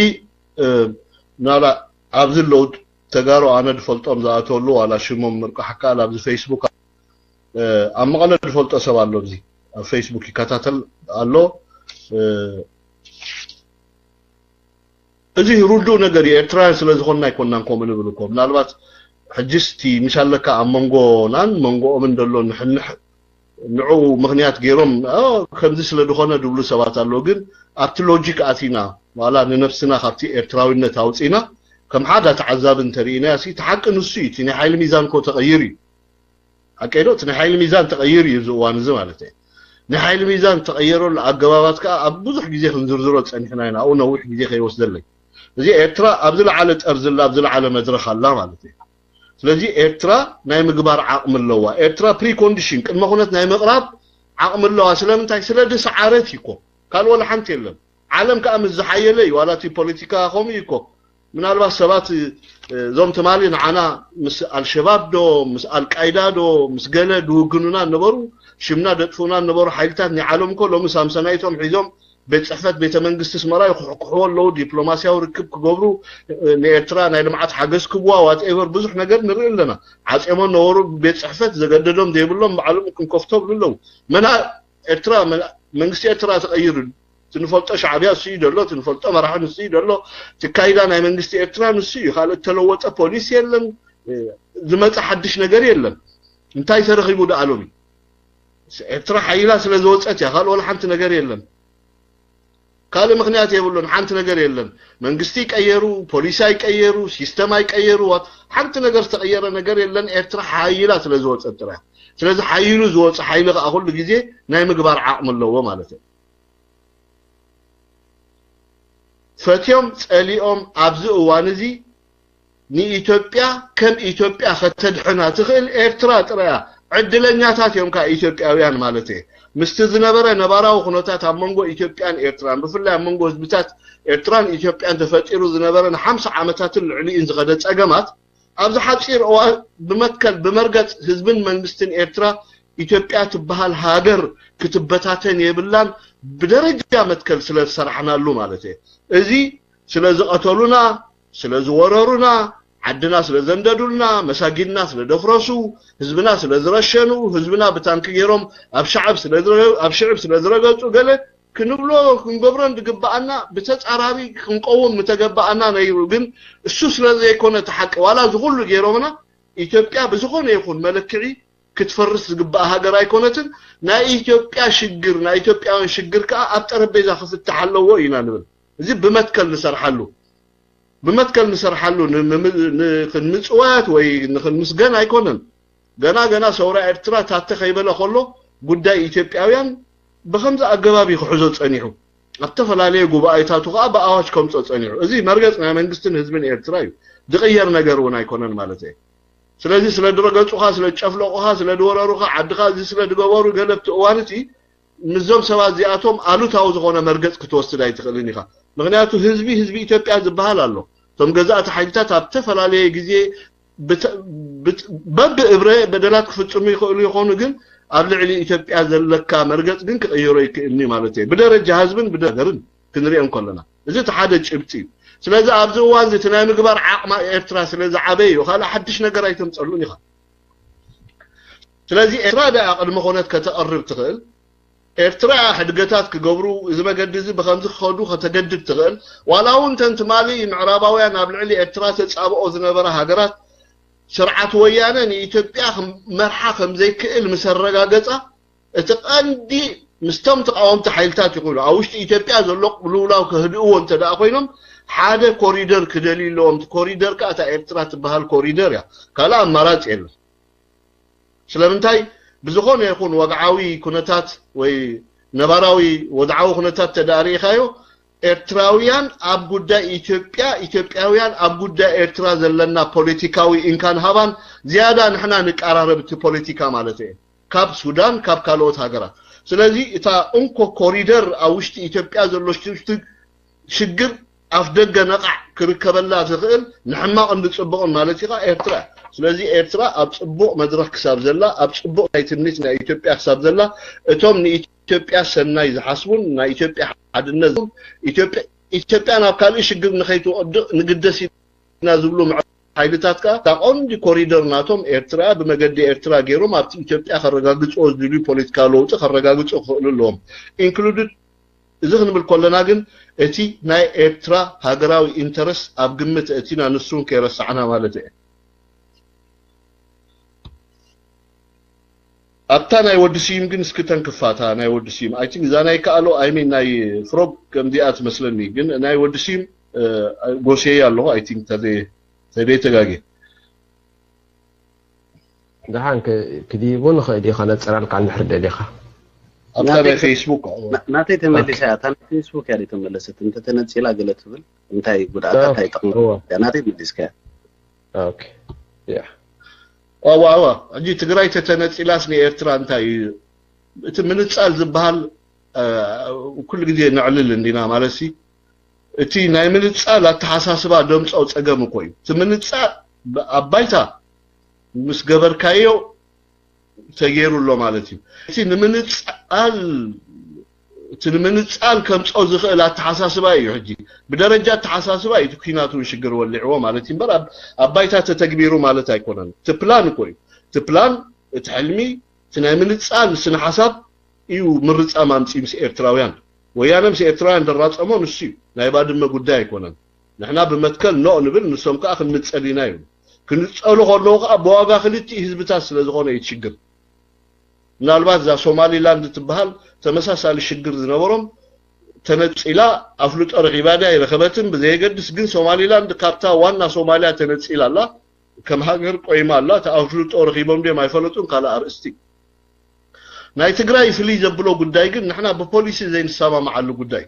ናላ ኣብዚ ኣለዉ ተጋሩ ኣነ ዝፈልጦም ዝኣተወሉ ዋላ ሽሞም ምርቃሕ ካል ኣብዚ ፌስቡክ ኣብ መቐለ ዝፈልጦ ሰብ ኣሎ። እዚ ኣብ ፌስቡክ ይከታተል ኣሎ። እዚ ርዱእ ነገር እዩ። ኤርትራውያን ስለ ዝኾንና ኣይኮንናን ከምኡ ንብል እኮ። ምናልባት ሕጅስ እቲ ምሽ ኣለካ ኣብ መንጎናን መንጎኦምን ዘሎ ንሕንሕ ንዑ ምኽንያት ገይሮም ከምዚ ስለ ዝኾነ ዝብሉ ሰባት ኣለዉ። ግን ኣብቲ ሎጂክ ኣቲና ዋላ ንነብስና ካብቲ ኤርትራዊነት ኣውፂና ከም ሓደ ተዓዛቢ እንተርኢና ሲ እቲ ሓቂ ንሱ እዩ። እቲ ናይ ሓይሊ ሚዛን እኮ ተቐይሩ እዩ። ሓቀይ ዶ? እቲ ናይ ሓይሊ ሚዛን ተቐይሩ እዩ እዚ እዋን እዚ ማለት እዩ። ናይ ሓይሊ ሚዛን ተቐየረሉ ኣገባባት ከዓ ኣብ ብዙሕ ግዜ ክንዝርዝሮ ፀኒሕና ኢና። ኣብኡ ነዊሕ ግዜ ከይወስደለይ እዚ ኤርትራ ኣብ ዝለዓለ ጠርዚ ኣላ፣ ኣብ ዝለዓለ መድረኽ ኣላ ማለት እዩ። ስለዚ ኤርትራ ናይ ምግባር ዓቕሚ ኣለዋ። ኤርትራ ፕሪኮንዲሽን ቅድመ ኩነት ናይ ምቕራብ ዓቕሚ ኣለዋ። ስለምንታይ? ስለ ዝሰዓረት እዩ እኮ። ካልእ ወላ ሓንቲ የለን። ዓለም ከዓ ምስ ዝሓየለ እዩ። ዋላ እቲ ፖለቲካ ከምኡ እዩ እኮ። ምናልባት ሰባት እዞም ትማሊ ንዓና ምስ ኣልሸባብ ዶ ምስ ኣልቃይዳ ዶ ምስ ገለ ድውግኑና ነበሩ ሽምና ደጥፉና ነበሩ ሓይልታት ናይ ዓለም እኮ ሎሚ ሳምሰናይቶም ሒዞም ቤት ፅሕፈት ቤተ መንግስቲ ኣስመራ ይኩሕኩሕዎ ኣለዉ። ዲፕሎማሲያዊ ርክብ ክገብሩ ንኤርትራ ናይ ልምዓት ሓገዝ ክብዋ ዋትኤቨር ብዙሕ ነገር ንርኢ ኣለና። ዓፅዮሞ ነበሩ ቤት ፅሕፈት ዘገደዶም ዘይብሎም ባዕሎም ክንከፍቶ ብሉ ኣለዉ። መና ኤርትራ መንግስቲ ኤርትራ ተቐይሩ ትንፈልጦ ሻዕብያ ንሱ እዩ ዘሎ፣ ትንፈልጦ መራሒ ንሱ እዩ ዘሎ። ትካይዳ ናይ መንግስቲ ኤርትራ ንሱ እዩ። ካልእ ተለወጠ ፖሊሲ የለን፣ ዝመፀ ሓድሽ ነገር የለን። እንታይ ተረኺቡ ደኣ ሎሚ? ኤርትራ ሓይላ ስለ ዝወፀት እያ። ካልእ ወላ ሓንቲ ነገር የለን። ካልእ ምኽንያት የብሉን። ሓንቲ ነገር የለን። መንግስቲ ይቀየሩ፣ ፖሊሲ ኣይቀየሩ፣ ሲስተም ኣይቀየሩ፣ ሓንቲ ነገር ዝተቀየረ ነገር የለን። ኤርትራ ሓይላ ስለ ዝወፀት ጥራይ። ስለዚ ሓይሉ ዝወፀ ሓይሊ ከዓ ኩሉ ግዜ ናይ ምግባር ዓቕሚ ኣለዎ ማለት እዩ። ፈትዮም ፀሊኦም ኣብዚ እዋን እዚ ንኢትዮጵያ ከም ኢትዮጵያ ከተድሕና ትኽእል ኤርትራ ጥራያ። ዕድለኛታት እዮም ከዓ ኢትዮጵያውያን ማለት እየ። ምስቲ ዝነበረ ነባራዊ ኩነታት ኣብ መንጎ ኢትዮጵያን ኤርትራን ብፍላይ ኣብ መንጎ ህዝብታት ኤርትራን ኢትዮጵያን ተፈጢሩ ዝነበረ ንሓምሳ ዓመታትን ልዕሊኡን ዝኸደ ፀገማት ኣብዚ ሓፂር እዋን ብመትከል ብመርገፅ ህዝብን መንግስትን ኤርትራ ኢትዮጵያ ትበሃል ሃገር ክትበታተን የብላን። ብደረጃ መትከል ስለ ዝሰራሕናሉ ማለት እየ። እዚ ስለ ዝቐተሉና፣ ስለ ዝወረሩና፣ ዓድና ስለ ዘንደዱልና፣ መሳጊድና ስለ ደፍረሱ፣ ህዝብና ስለ ዝረሸኑ፣ ህዝብና ብታንኪ ገይሮም ኣብ ሻዕብ ስለ ዝረ- ኣብ ሽዕብ ስለ ዝረገጹ ገለ ክንብሎ ክንገብሮን ዝግበኣና ብተጻራሪ ክንቀውም ምተገበኣና ነይሩ። ግን እሱ ስለ ዘይኮነ እቲ ሓቂ ዋላ እዚ ኩሉ ገይሮምና ኢትዮጵያ ብዝኾነ ይኹን መለክዒ ክትፈርስ ዝግበኣ ሃገር ኣይኮነትን። ናይ ኢትዮጵያ ሽግር ናይ ኢትዮጵያውያን ሽግር ከዓ ኣብ ጠረጴዛ ክፍትሕ ኣለዎ ኢና ንብል። እዚ ብመትከል ንሰርሓሉ ብመትከል ንሰርሓሉ ንክንምፅዋት ወይ ንክንምስገን ኣይኮነን። ገና ገና ሰውራ ኤርትራ ታተ ከይበለ ከሎ ጉዳይ ኢትዮጵያውያን ብከምዚ ኣገባብ እዩ ክሕዞ ፀኒሑ። ኣብ ተፈላለየ ጉባኤታቱ ከዓ ብኣዋጅ ከምፆ ፀኒሑ። እዚ መርገፅ ናይ መንግስትን ህዝብን ኤርትራ እዩ። ዝቅየር ነገር እውን ኣይኮነን ማለት እየ። ስለዚ ስለ ድረገፁኻ ስለ ጨፍለቑኻ ስለ ድወረሩኻ ዓድኻ እዚ ስለ ድገበሩ ገለ ኣብቲ እዋን እቲ ምስዞም ሰባት እዚኣቶም ኣሉታዊ ዝኾነ መርገፅ ክትወስድ ኣይትኽእልን ኢኻ። ምክንያቱ ህዝቢ ህዝቢ ኢትዮጵያ ዝበሃል ኣሎ። እቶም ገዛእቲ ሓይልታት ኣብ ዝተፈላለየ ግዜ በብእብረ በደላት ክፍፅሙ ይኽእሉ ይኾኑ፣ ግን ኣብ ልዕሊ ኢትዮጵያ ዘለካ መርገፅ ግን ክቕይሮ ይክእልኒ ማለት እየ። ብደረጃ ህዝብን ብደረጃ ሃገርን ክንሪኦ እንከለና እዚ እቲ ሓደ ጭብጢ እዩ። ስለዚ ኣብዚ እዋን እዚ እቲ ናይ ምግባር ዓቕማ ኤርትራ ስለ ዝዓበየ እዩ። ካልእ ሓድሽ ነገር ኣይተምፀሉን ኢኻ። ስለዚ ኤርትራ ደኣ ቅድመ ኮነት ከተቕርብ ትኽእል። ኤርትራ ሕድገታት ክገብሩ እዚ መገዲ እዚ ብከምዚ ክኸዱ ከተገድድ ትኽእል። ዋላ እውን ተን ትማሊ ምዕራባውያን ኣብ ልዕሊ ኤርትራ ተጻብኦ ዝነበራ ሃገራት ስርዓት ወያነ ንኢትዮጵያ መርሓ ከም ዘይክእል ምስ ኣረጋገጻ እቲ ቀንዲ ምስቶም ተቃወምቲ ሓይልታት ይኹኑ ኣብ ውሽጢ ኢትዮጵያ ዘሎ ቅልውላው ከህድእዎ እንተ ደኣ ኮይኖም ሓደ ኮሪደር ክደልዩ ኣለዎም። እቲ ኮሪደር ከዓ እታ ኤርትራ ትበሃል ኮሪደር እያ። ካልእ ኣማራፂ የለን። ስለምንታይ? ብዝኾነ ይኹን ወግዓዊ ኩነታት ወይ ነባራዊ ወድዓዊ ኩነታት ተዳኣ ርኢኻዮ፣ ኤርትራውያን ኣብ ጉዳይ ኢትዮጵያ፣ ኢትዮጵያውያን ኣብ ጉዳይ ኤርትራ ዘለና ፖለቲካዊ እንካን ሃባን ዝያዳ ንሕና ንቀራረብ እቲ ፖለቲካ ማለት እየ። ካብ ሱዳን፣ ካብ ካልኦት ሃገራት። ስለዚ እታ እንኮ ኮሪደር ኣብ ውሽጢ ኢትዮጵያ ዘሎ ሽግር ኣፍ ደገ ነቓዕ ክርከበላ ዝኽእል ንሕማቕን ንጽቡቕን ማለት ኢኻ ኤርትራ። ስለዚ ኤርትራ ኣብ ጽቡቕ መድረኽ ክሳብ ዘላ፣ ኣብ ጽቡቕ ናይ ትምኒት ናይ ኢትዮጵያ ክሳብ ዘላ፣ እቶም ንኢትዮጵያ ሰናይ ዝሓስቡን ናይ ኢትዮጵያ ሓድነት ኢትዮጵያ ኢትዮጵያ ናብ ካልእ ሽግር ንኸይትወድቕ ንግደስ ኢና ዝብሉ ምዕ ሓይልታት ከኣ እታ ቀንዲ ኮሪደር ናቶም ኤርትራ ብመገዲ ኤርትራ ገይሮም ኣብቲ ኢትዮጵያ ከረጋግጽዎ ዝድልዩ ፖለቲካዊ ለውጢ ከረጋግጹ ክኽእሉ ኣለዎም። ኢንክሉድድ እዚ ክንብል ከለና ግን እቲ ናይ ኤርትራ ሃገራዊ ኢንተረስት ኣብ ግምት እቲና ንሱ እውን ከይረሳዕና ማለት እየ። ኣብታ ናይ ወዲ ስዩም ግን እስኪ ተንክፋታ ናይ ወዲ ስዩም። I think እዛ ናይ ከኣሎ፣ I mean ናይ ፍሮግ ከምዚኣ ትመስለኒ፣ ግን ናይ ወዲ ስዩም ጎስየ ኣለኹ። I think ተዘይ ተጋጌ ደሓን ክዲቡ ንኽእል እዩ። ከነፅራልካ እንድሕር ደሊኻ ኣብታ ናይ ፌስቡክ ናተይ ተመሊሳ እያ። እታ ናይ ፌስቡክ እያ ተመለሰት። እንተተነፂላ ገለ ትብል እንታይ ጉድኣታ እንታይ ጠቕሚ ናተይ መሊስካ። ኦኬ ያ ኣዋ ኣዋ ሕጂ ትግራይ ተተነፂላስ ንኤርትራ እንታይ እዩ? እቲ ምንፃል ዝበሃል ኩሉ ግዜ ነዕልል እንዲና ማለት ሲ እቲ ናይ ምንፃል ኣተሓሳስባ ደምፆ ፀገም እኮ እዩ። እቲ ምንፃል ኣብ ባይታ ምስ ገበርካዮ ተገይሩ ኣሎ ማለት እዩ። እቲ ንምንፃል እቲ ንምንፃል ከምፆ ዝኽእል ኣተሓሳስባ እዩ። ሕጂ ብደረጃ ኣተሓሳስባ እዩ እቲ ኩናት እውን ሽግር ወሊዕዎ ማለት እዩ እምበር ኣብ ባይታ ተተግቢሩ ማለት ኣይኮነን። እቲ ፕላን እኮ እዩ። እቲ ፕላን እቲ ሕልሚ እቲ ናይ ምንፃል ስነ ሓሳብ እዩ ምርፃም ኣምፅኡ ምስ ኤርትራውያን። ወያነ ምስ ኤርትራውያን ደራፀሞ ንሱ እዩ። ናይ ባድመ ጉዳይ ኣይኮነን። ንሕና ብመትከል ኖእ ንብል፣ ንሶም ከዓ ክንንፀል ኢና ይብሉ። ክንፀሉ ከለዉ ከዓ ብዋጋ ክልቲኡ ህዝብታት ስለ ዝኾነ እዩ እቲ ሽግር። ምናልባት እዛ ሶማሊላንድ ትበሃል ተመሳሳሊ ሽግር ዝነበሮም ተነፂላ ኣፍልጦ ረኺባ ድያ ኣይረኸበትን ብዘየገድስ ግን ሶማሊላንድ ካብታ ዋና ሶማሊያ ተነፂላ ኣላ። ከም ሃገር ቆይማ ኣላ። እቲ ኣፍልጦ ረኺቦም ድዮም ኣይፈለጡን ካልእ ኣርእስቲ። ናይ ትግራይ ፍልይ ዘብሎ ጉዳይ ግን ንሕና ብፖሊሲ ዘይንሰማምዓሉ ጉዳይ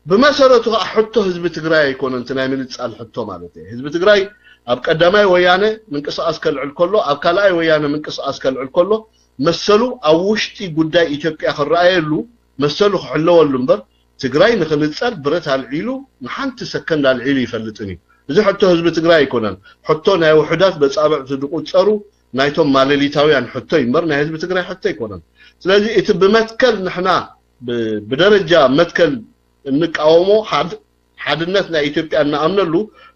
ብመሰረቱ ከዓ ሕቶ ህዝቢ ትግራይ ኣይኮነን። እቲ ናይ ምንፃል ሕቶ ማለት እየ። ህዝቢ ትግራይ ኣብ ቀዳማይ ወያነ ምንቅስቃስ ከልዕል ከሎ፣ ኣብ ካልኣይ ወያነ ምንቅስቃስ ከልዕል ከሎ መሰሉ ኣብ ውሽጢ ጉዳይ ኢትዮጵያ ክረኣየሉ መሰሉ ክሕለወሉ እምበር ትግራይ ንክንፀል ብረት ኣልዒሉ ንሓንቲ ሰከንድ ኣልዒሉ ይፈልጥን እዩ። እዚ ሕቶ ህዝቢ ትግራይ ኣይኮነን። ሕቶ ናይ ውሑዳት በፃብዕቲ ዝቁፀሩ ናይቶም ማለሊታውያን ሕቶ እዩ እምበር ናይ ህዝቢ ትግራይ ሕቶ ኣይኮነን። ስለዚ እቲ ብመትከል ንሕና ብደረጃ መትከል እንቃወሞ ሓድነት ናይ ኢትዮጵያ እንኣምነሉ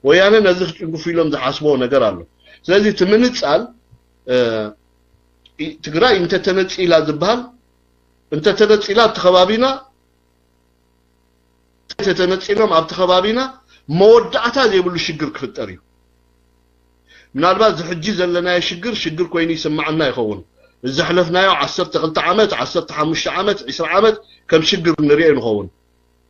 ወያነ ነዚ ክጭንግፉ ኢሎም ዝሓስቦ ነገር ኣሎ። ስለዚ እቲ ምንፃል ትግራይ እንተተነፂላ ዝበሃል እንተተነፂላ ኣብቲ ከባቢና ተተነፂሎም ኣብቲ ከባቢና መወዳእታ ዘይብሉ ሽግር ክፍጠር እዩ። ምናልባት እዚ ሕጂ ዘለናዮ ሽግር ሽግር ኮይኑ ይስማዓና ይኸውን። እዚ ዘሕለፍናዮ ዓሰርተ ክልተ ዓመት፣ ዓሰርተ ሓሙሽተ ዓመት፣ ዕስራ ዓመት ከም ሽግር ንሪኦ ንኸውን።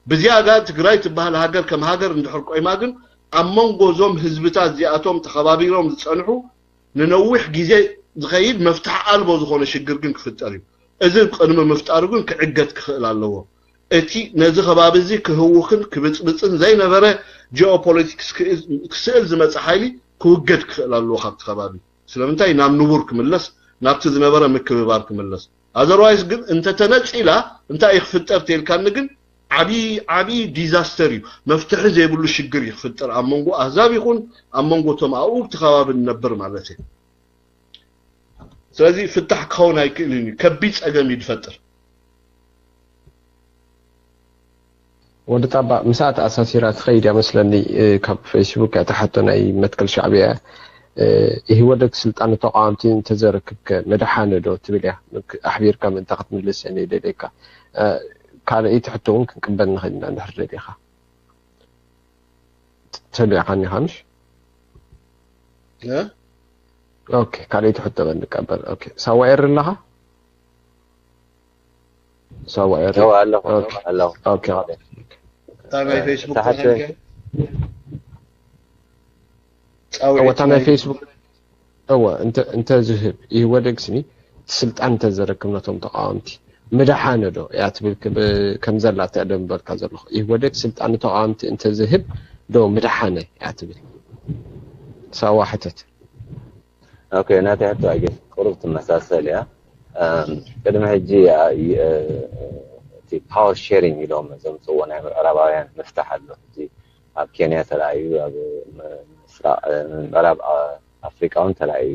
ብዝያዳ ትግራይ ትበሃል ሃገር ከም ሃገር እንድሕር ቆይማ ግን ኣብ መንጎ እዞም ህዝብታት እዚኣቶም ተኸባቢሮም ዝፀንሑ ንነዊሕ ግዜ ዝኸይድ መፍትሒ ኣልቦ ዝኾነ ሽግር ግን ክፍጠር እዩ። እዚ ቅድሚ ምፍጣሩ ግን ክዕገት ክኽእል ኣለዎ። እቲ ነዚ ከባቢ እዚ ክህውኽን ክብፅብፅን ዘይነበረ ጂኦፖለቲክስ ክስእል ዝመፀ ሓይሊ ክውገድ ክኽእል ኣለዎ ካብቲ ከባቢ። ስለምንታይ ናብ ንቡር ክምለስ ናብቲ ዝነበረ ምክብባር ክምለስ። ኣዘርዋይስ ግን እንተተነፂላ እንታይ እዩ ክፍጠር ተልካኒ ግን ዓብዪ ዓብዪ ዲዛስተር እዩ። መፍትሒ ዘይብሉ ሽግር እዩ ክፍጠር ኣብ መንጎ ኣህዛብ ይኹን ኣብ መንጎ እቶም ኣብኡ ብቲ ከባቢ ንነብር ማለት እዩ። ስለዚ ፍታሕ ክኸውን ኣይክእልን እዩ። ከቢድ ፀገም እዩ ዝፈጥር። ወዲ ጣባ ምሳኣ ተኣሳሲራ ትኸይድ እያ መስለኒ። ካብ ፌስቡክ እያ ተሓቶ ናይ መትከል ሻዕብያ እያ። ኢህወደግ ስልጣን ተቃወምቲ እንተዘረክብከ መድሓነ ዶ ትብል እያ። ኣሕቢርካ ምእንታ ክትምልስ እየ ደልየካ። ካልኣይቲ ሕቶ እውን ክንቅበል ንኽእል ኢና እንድሕር ደሊኻ። ተቢዕካኒ ኢኻ ምሽ? ኦኬ ካልኣይቲ ሕቶ በል ንቀበል። ኦኬ ሳዋ ኤር ኣለኻ? ሳዋ ኤር ኣለኹ ኣለኹ። እታ ናይ ፌስቡክ ተሓተ እወ፣ እታ ናይ ፌስቡክ፣ እወ፣ እንተ እንተ ዝህብ ኢህወደግ ስኒ ስልጣን እንተ ዘረክብ ነቶም ተቃወምቲ ምድሓነ ዶ እያ ትብል? ክብ-፣ ከም ዘላ እታ ደንበርካ ዘለኹ ኢህወደግ ስልጣን ንተቃወምቲ እንተ ዝህብ ዶ ምድሓነ እያ ትብል? ሳዋ ሕተት። ኦኬ፣ ናተይ ሕቶ ኣጌ ቁሩብ ትመሳሰል እያ። እም፣ ቅድሚ ሕጂ ኣ-፣ ይ-፣ እ፣ እቲ ፓወር ሼሪንግ ኢሎም ዘምፅዎ ናይ ምዕራባውያን ምፍታሕ ኣሎ። ሕጂ ኣብ ኬንያ ተራእዩ፣ ኣብ ም-፣ ምስራቅ፣ እ፣ ምዕራብ ኣ-፣ ኣፍሪቃ እውን ተራእዩ።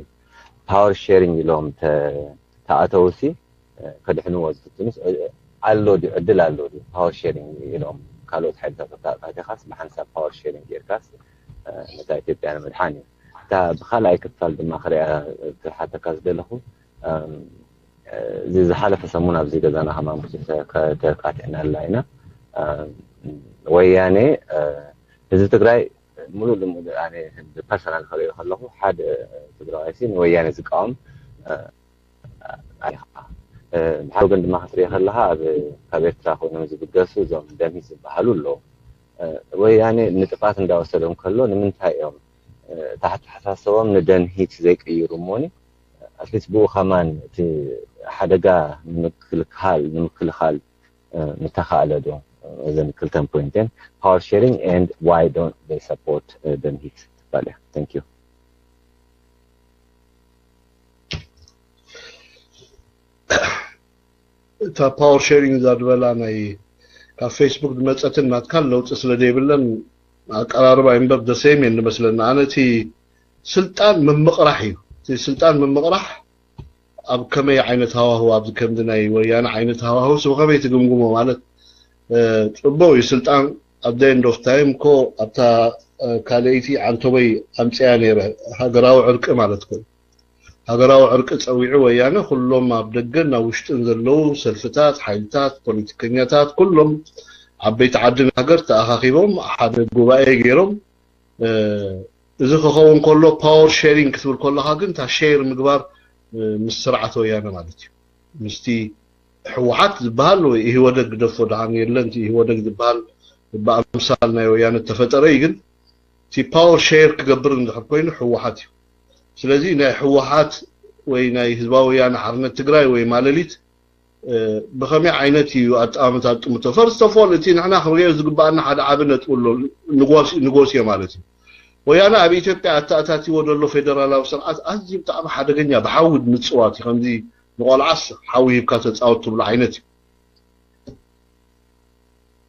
ፓወር ሼሪንግ ኢሎም ተ-፣ ተኣተውሲ፣ እ፣ ከድሕንዎ ዝፍትኑስ፣ እ፣ ኣሎ ድዩ፣ ዕድል ኣሎ ድዩ? ፓወር ሼሪንግ ኢሎም ካልኦት ሓይልታት ኣተኣታቲኻስ ብሓንሳብ ፓወር ሼሪንግ ጌርካስ፣ እ፣ ነታ ኢትዮጵያ ንምድሓን እዩ። እታ ብኻልኣይ ክፋል ድማ ክሪኣ፣ ክሓተካ ዝደለኹ፣ እም፣ እዚ ዝሓለፈ ሰሙን ኣብዚ ገዛና ከማን ብዙሕ ተ-፣ ከ-፣ ተካቲዕናላ ኢና። እም፣ ወያኔ፣ እ፣ ህዝቢ ትግራይ ሙሉእ ልሙሉእ ኣነ ብፐርሰናል ክሪኦ ከለኹ ሓደ ትግራዋይ ሲ ንወያኔ ዝቃወም፣ እ፣ ኣይኻ። እ፣ ብሓደ ወገን ድማ ክትሪኦ ከለኻ ኣብ፣ ካብ ኤርትራ ኮይኖም ዝብገሱ እዞም ደምሂት ዝበሃሉ ኣለዉ። እ፣ ወያኔ ንጥፍኣት እንዳወሰዶም ከሎ ንምንታይ እዮም፣ እ፣ እቲ ኣተሓሳስቦም ንደምሂት ዘይቅይሩ እሞኒ፣ ኣትሊስት ብኡ ከማን እቲ ሓደጋ ንምክልካል፣ ንምክልኻል፣ እ፣ ምተኻእለ ዶ? እዘን ክልተን ፖይንተን፣ power sharing and why don't they support፣ እ፣ ደምሂት ትባል እያ። Thank you። እታ ፓወር ሼሪንግ እዛ ዝበላ ናይ ካብ ፌስቡክ ዝመፀትን ናትካን ለውጢ ስለ ዘይብለን ኣቀራርባ እዩ እምበር ደሰይም እየን ዝመስለና። ኣነ እቲ ስልጣን ምምቕራሕ እዩ። እቲ ስልጣን ምምቕራሕ ኣብ ከመይ ዓይነት ሃዋህው፣ ኣብዚ ከምዚ ናይ ወያነ ዓይነት ሃዋህው ስ ብኸመይ ትግምግሞ? ማለት፣ እ፣ ጽቡቕ እዩ ስልጣን፣ at the end of time እኮ ኣብታ፣ እ፣ ካልኣይቲ ዓንቶበይ ኣምጽያ ነይረ፣ ሃገራዊ ዕርቂ ማለት እኮ እዩ። ሃገራዊ ዕርቂ ጸዊዑ ወያነ ኩሎም ኣብ ደገን ኣብ ውሽጥን ዘለዉ ሰልፍታት፣ ሓይልታት፣ ፖለቲከኛታት ኩሎም ዓበይቲ ዓድን ሃገር ተኣኻኺቦም ሓደ ጉባኤ ገይሮም፣ እ፣ እዚ ክኸውን ከሎ ፓወር ሼሪንግ ክትብል ከለኻ ግን እታ ሼር ምግባር፣ እ፣ ምስ ስርዓት ወያነ ማለት እዩ። ምስቲ ህወሓት ዝበሃል ወይ ኢህወደግ ግደፎ ደሓን የለን፣ እቲ ኢህወደግ ዝበሃል ብኣምሳል ናይ ወያነ እተፈጠረ እዩ። ግን እቲ ፓወር ሼር ክገብር እንድሕር ኮይኑ ህወሓት እዩ። ስለዚ ናይ ህወሓት ወይ ናይ ህዝባዊ ወያነ ሓርነት ትግራይ ወይ ማለሊት፣ እ፣ ብኸመይ ዓይነት እዩ ኣጠማምታ ጥምቶ? ፈርስት ኦፍ ኦል እቲ ንሕና ክንሪኦ ዝግበኣና ሓደ ዓቢ ነጥቢ ኣሎ፣ ንጎስ-፣ ንጎስዮ ማለት እዩ። ወያነ ኣብ ኢትዮጵያ ኣተኣታቲዎ ዘሎ ፌደራላዊ ስርዓት ኣዝዩ ብጣዕሚ ሓደገኛ፣ ብሓዊ ምጽዋት እዩ። ከምዚ ንቆልዓስ ሓዊ ሂብካ ተጻወት ትብሎ ዓይነት እዩ።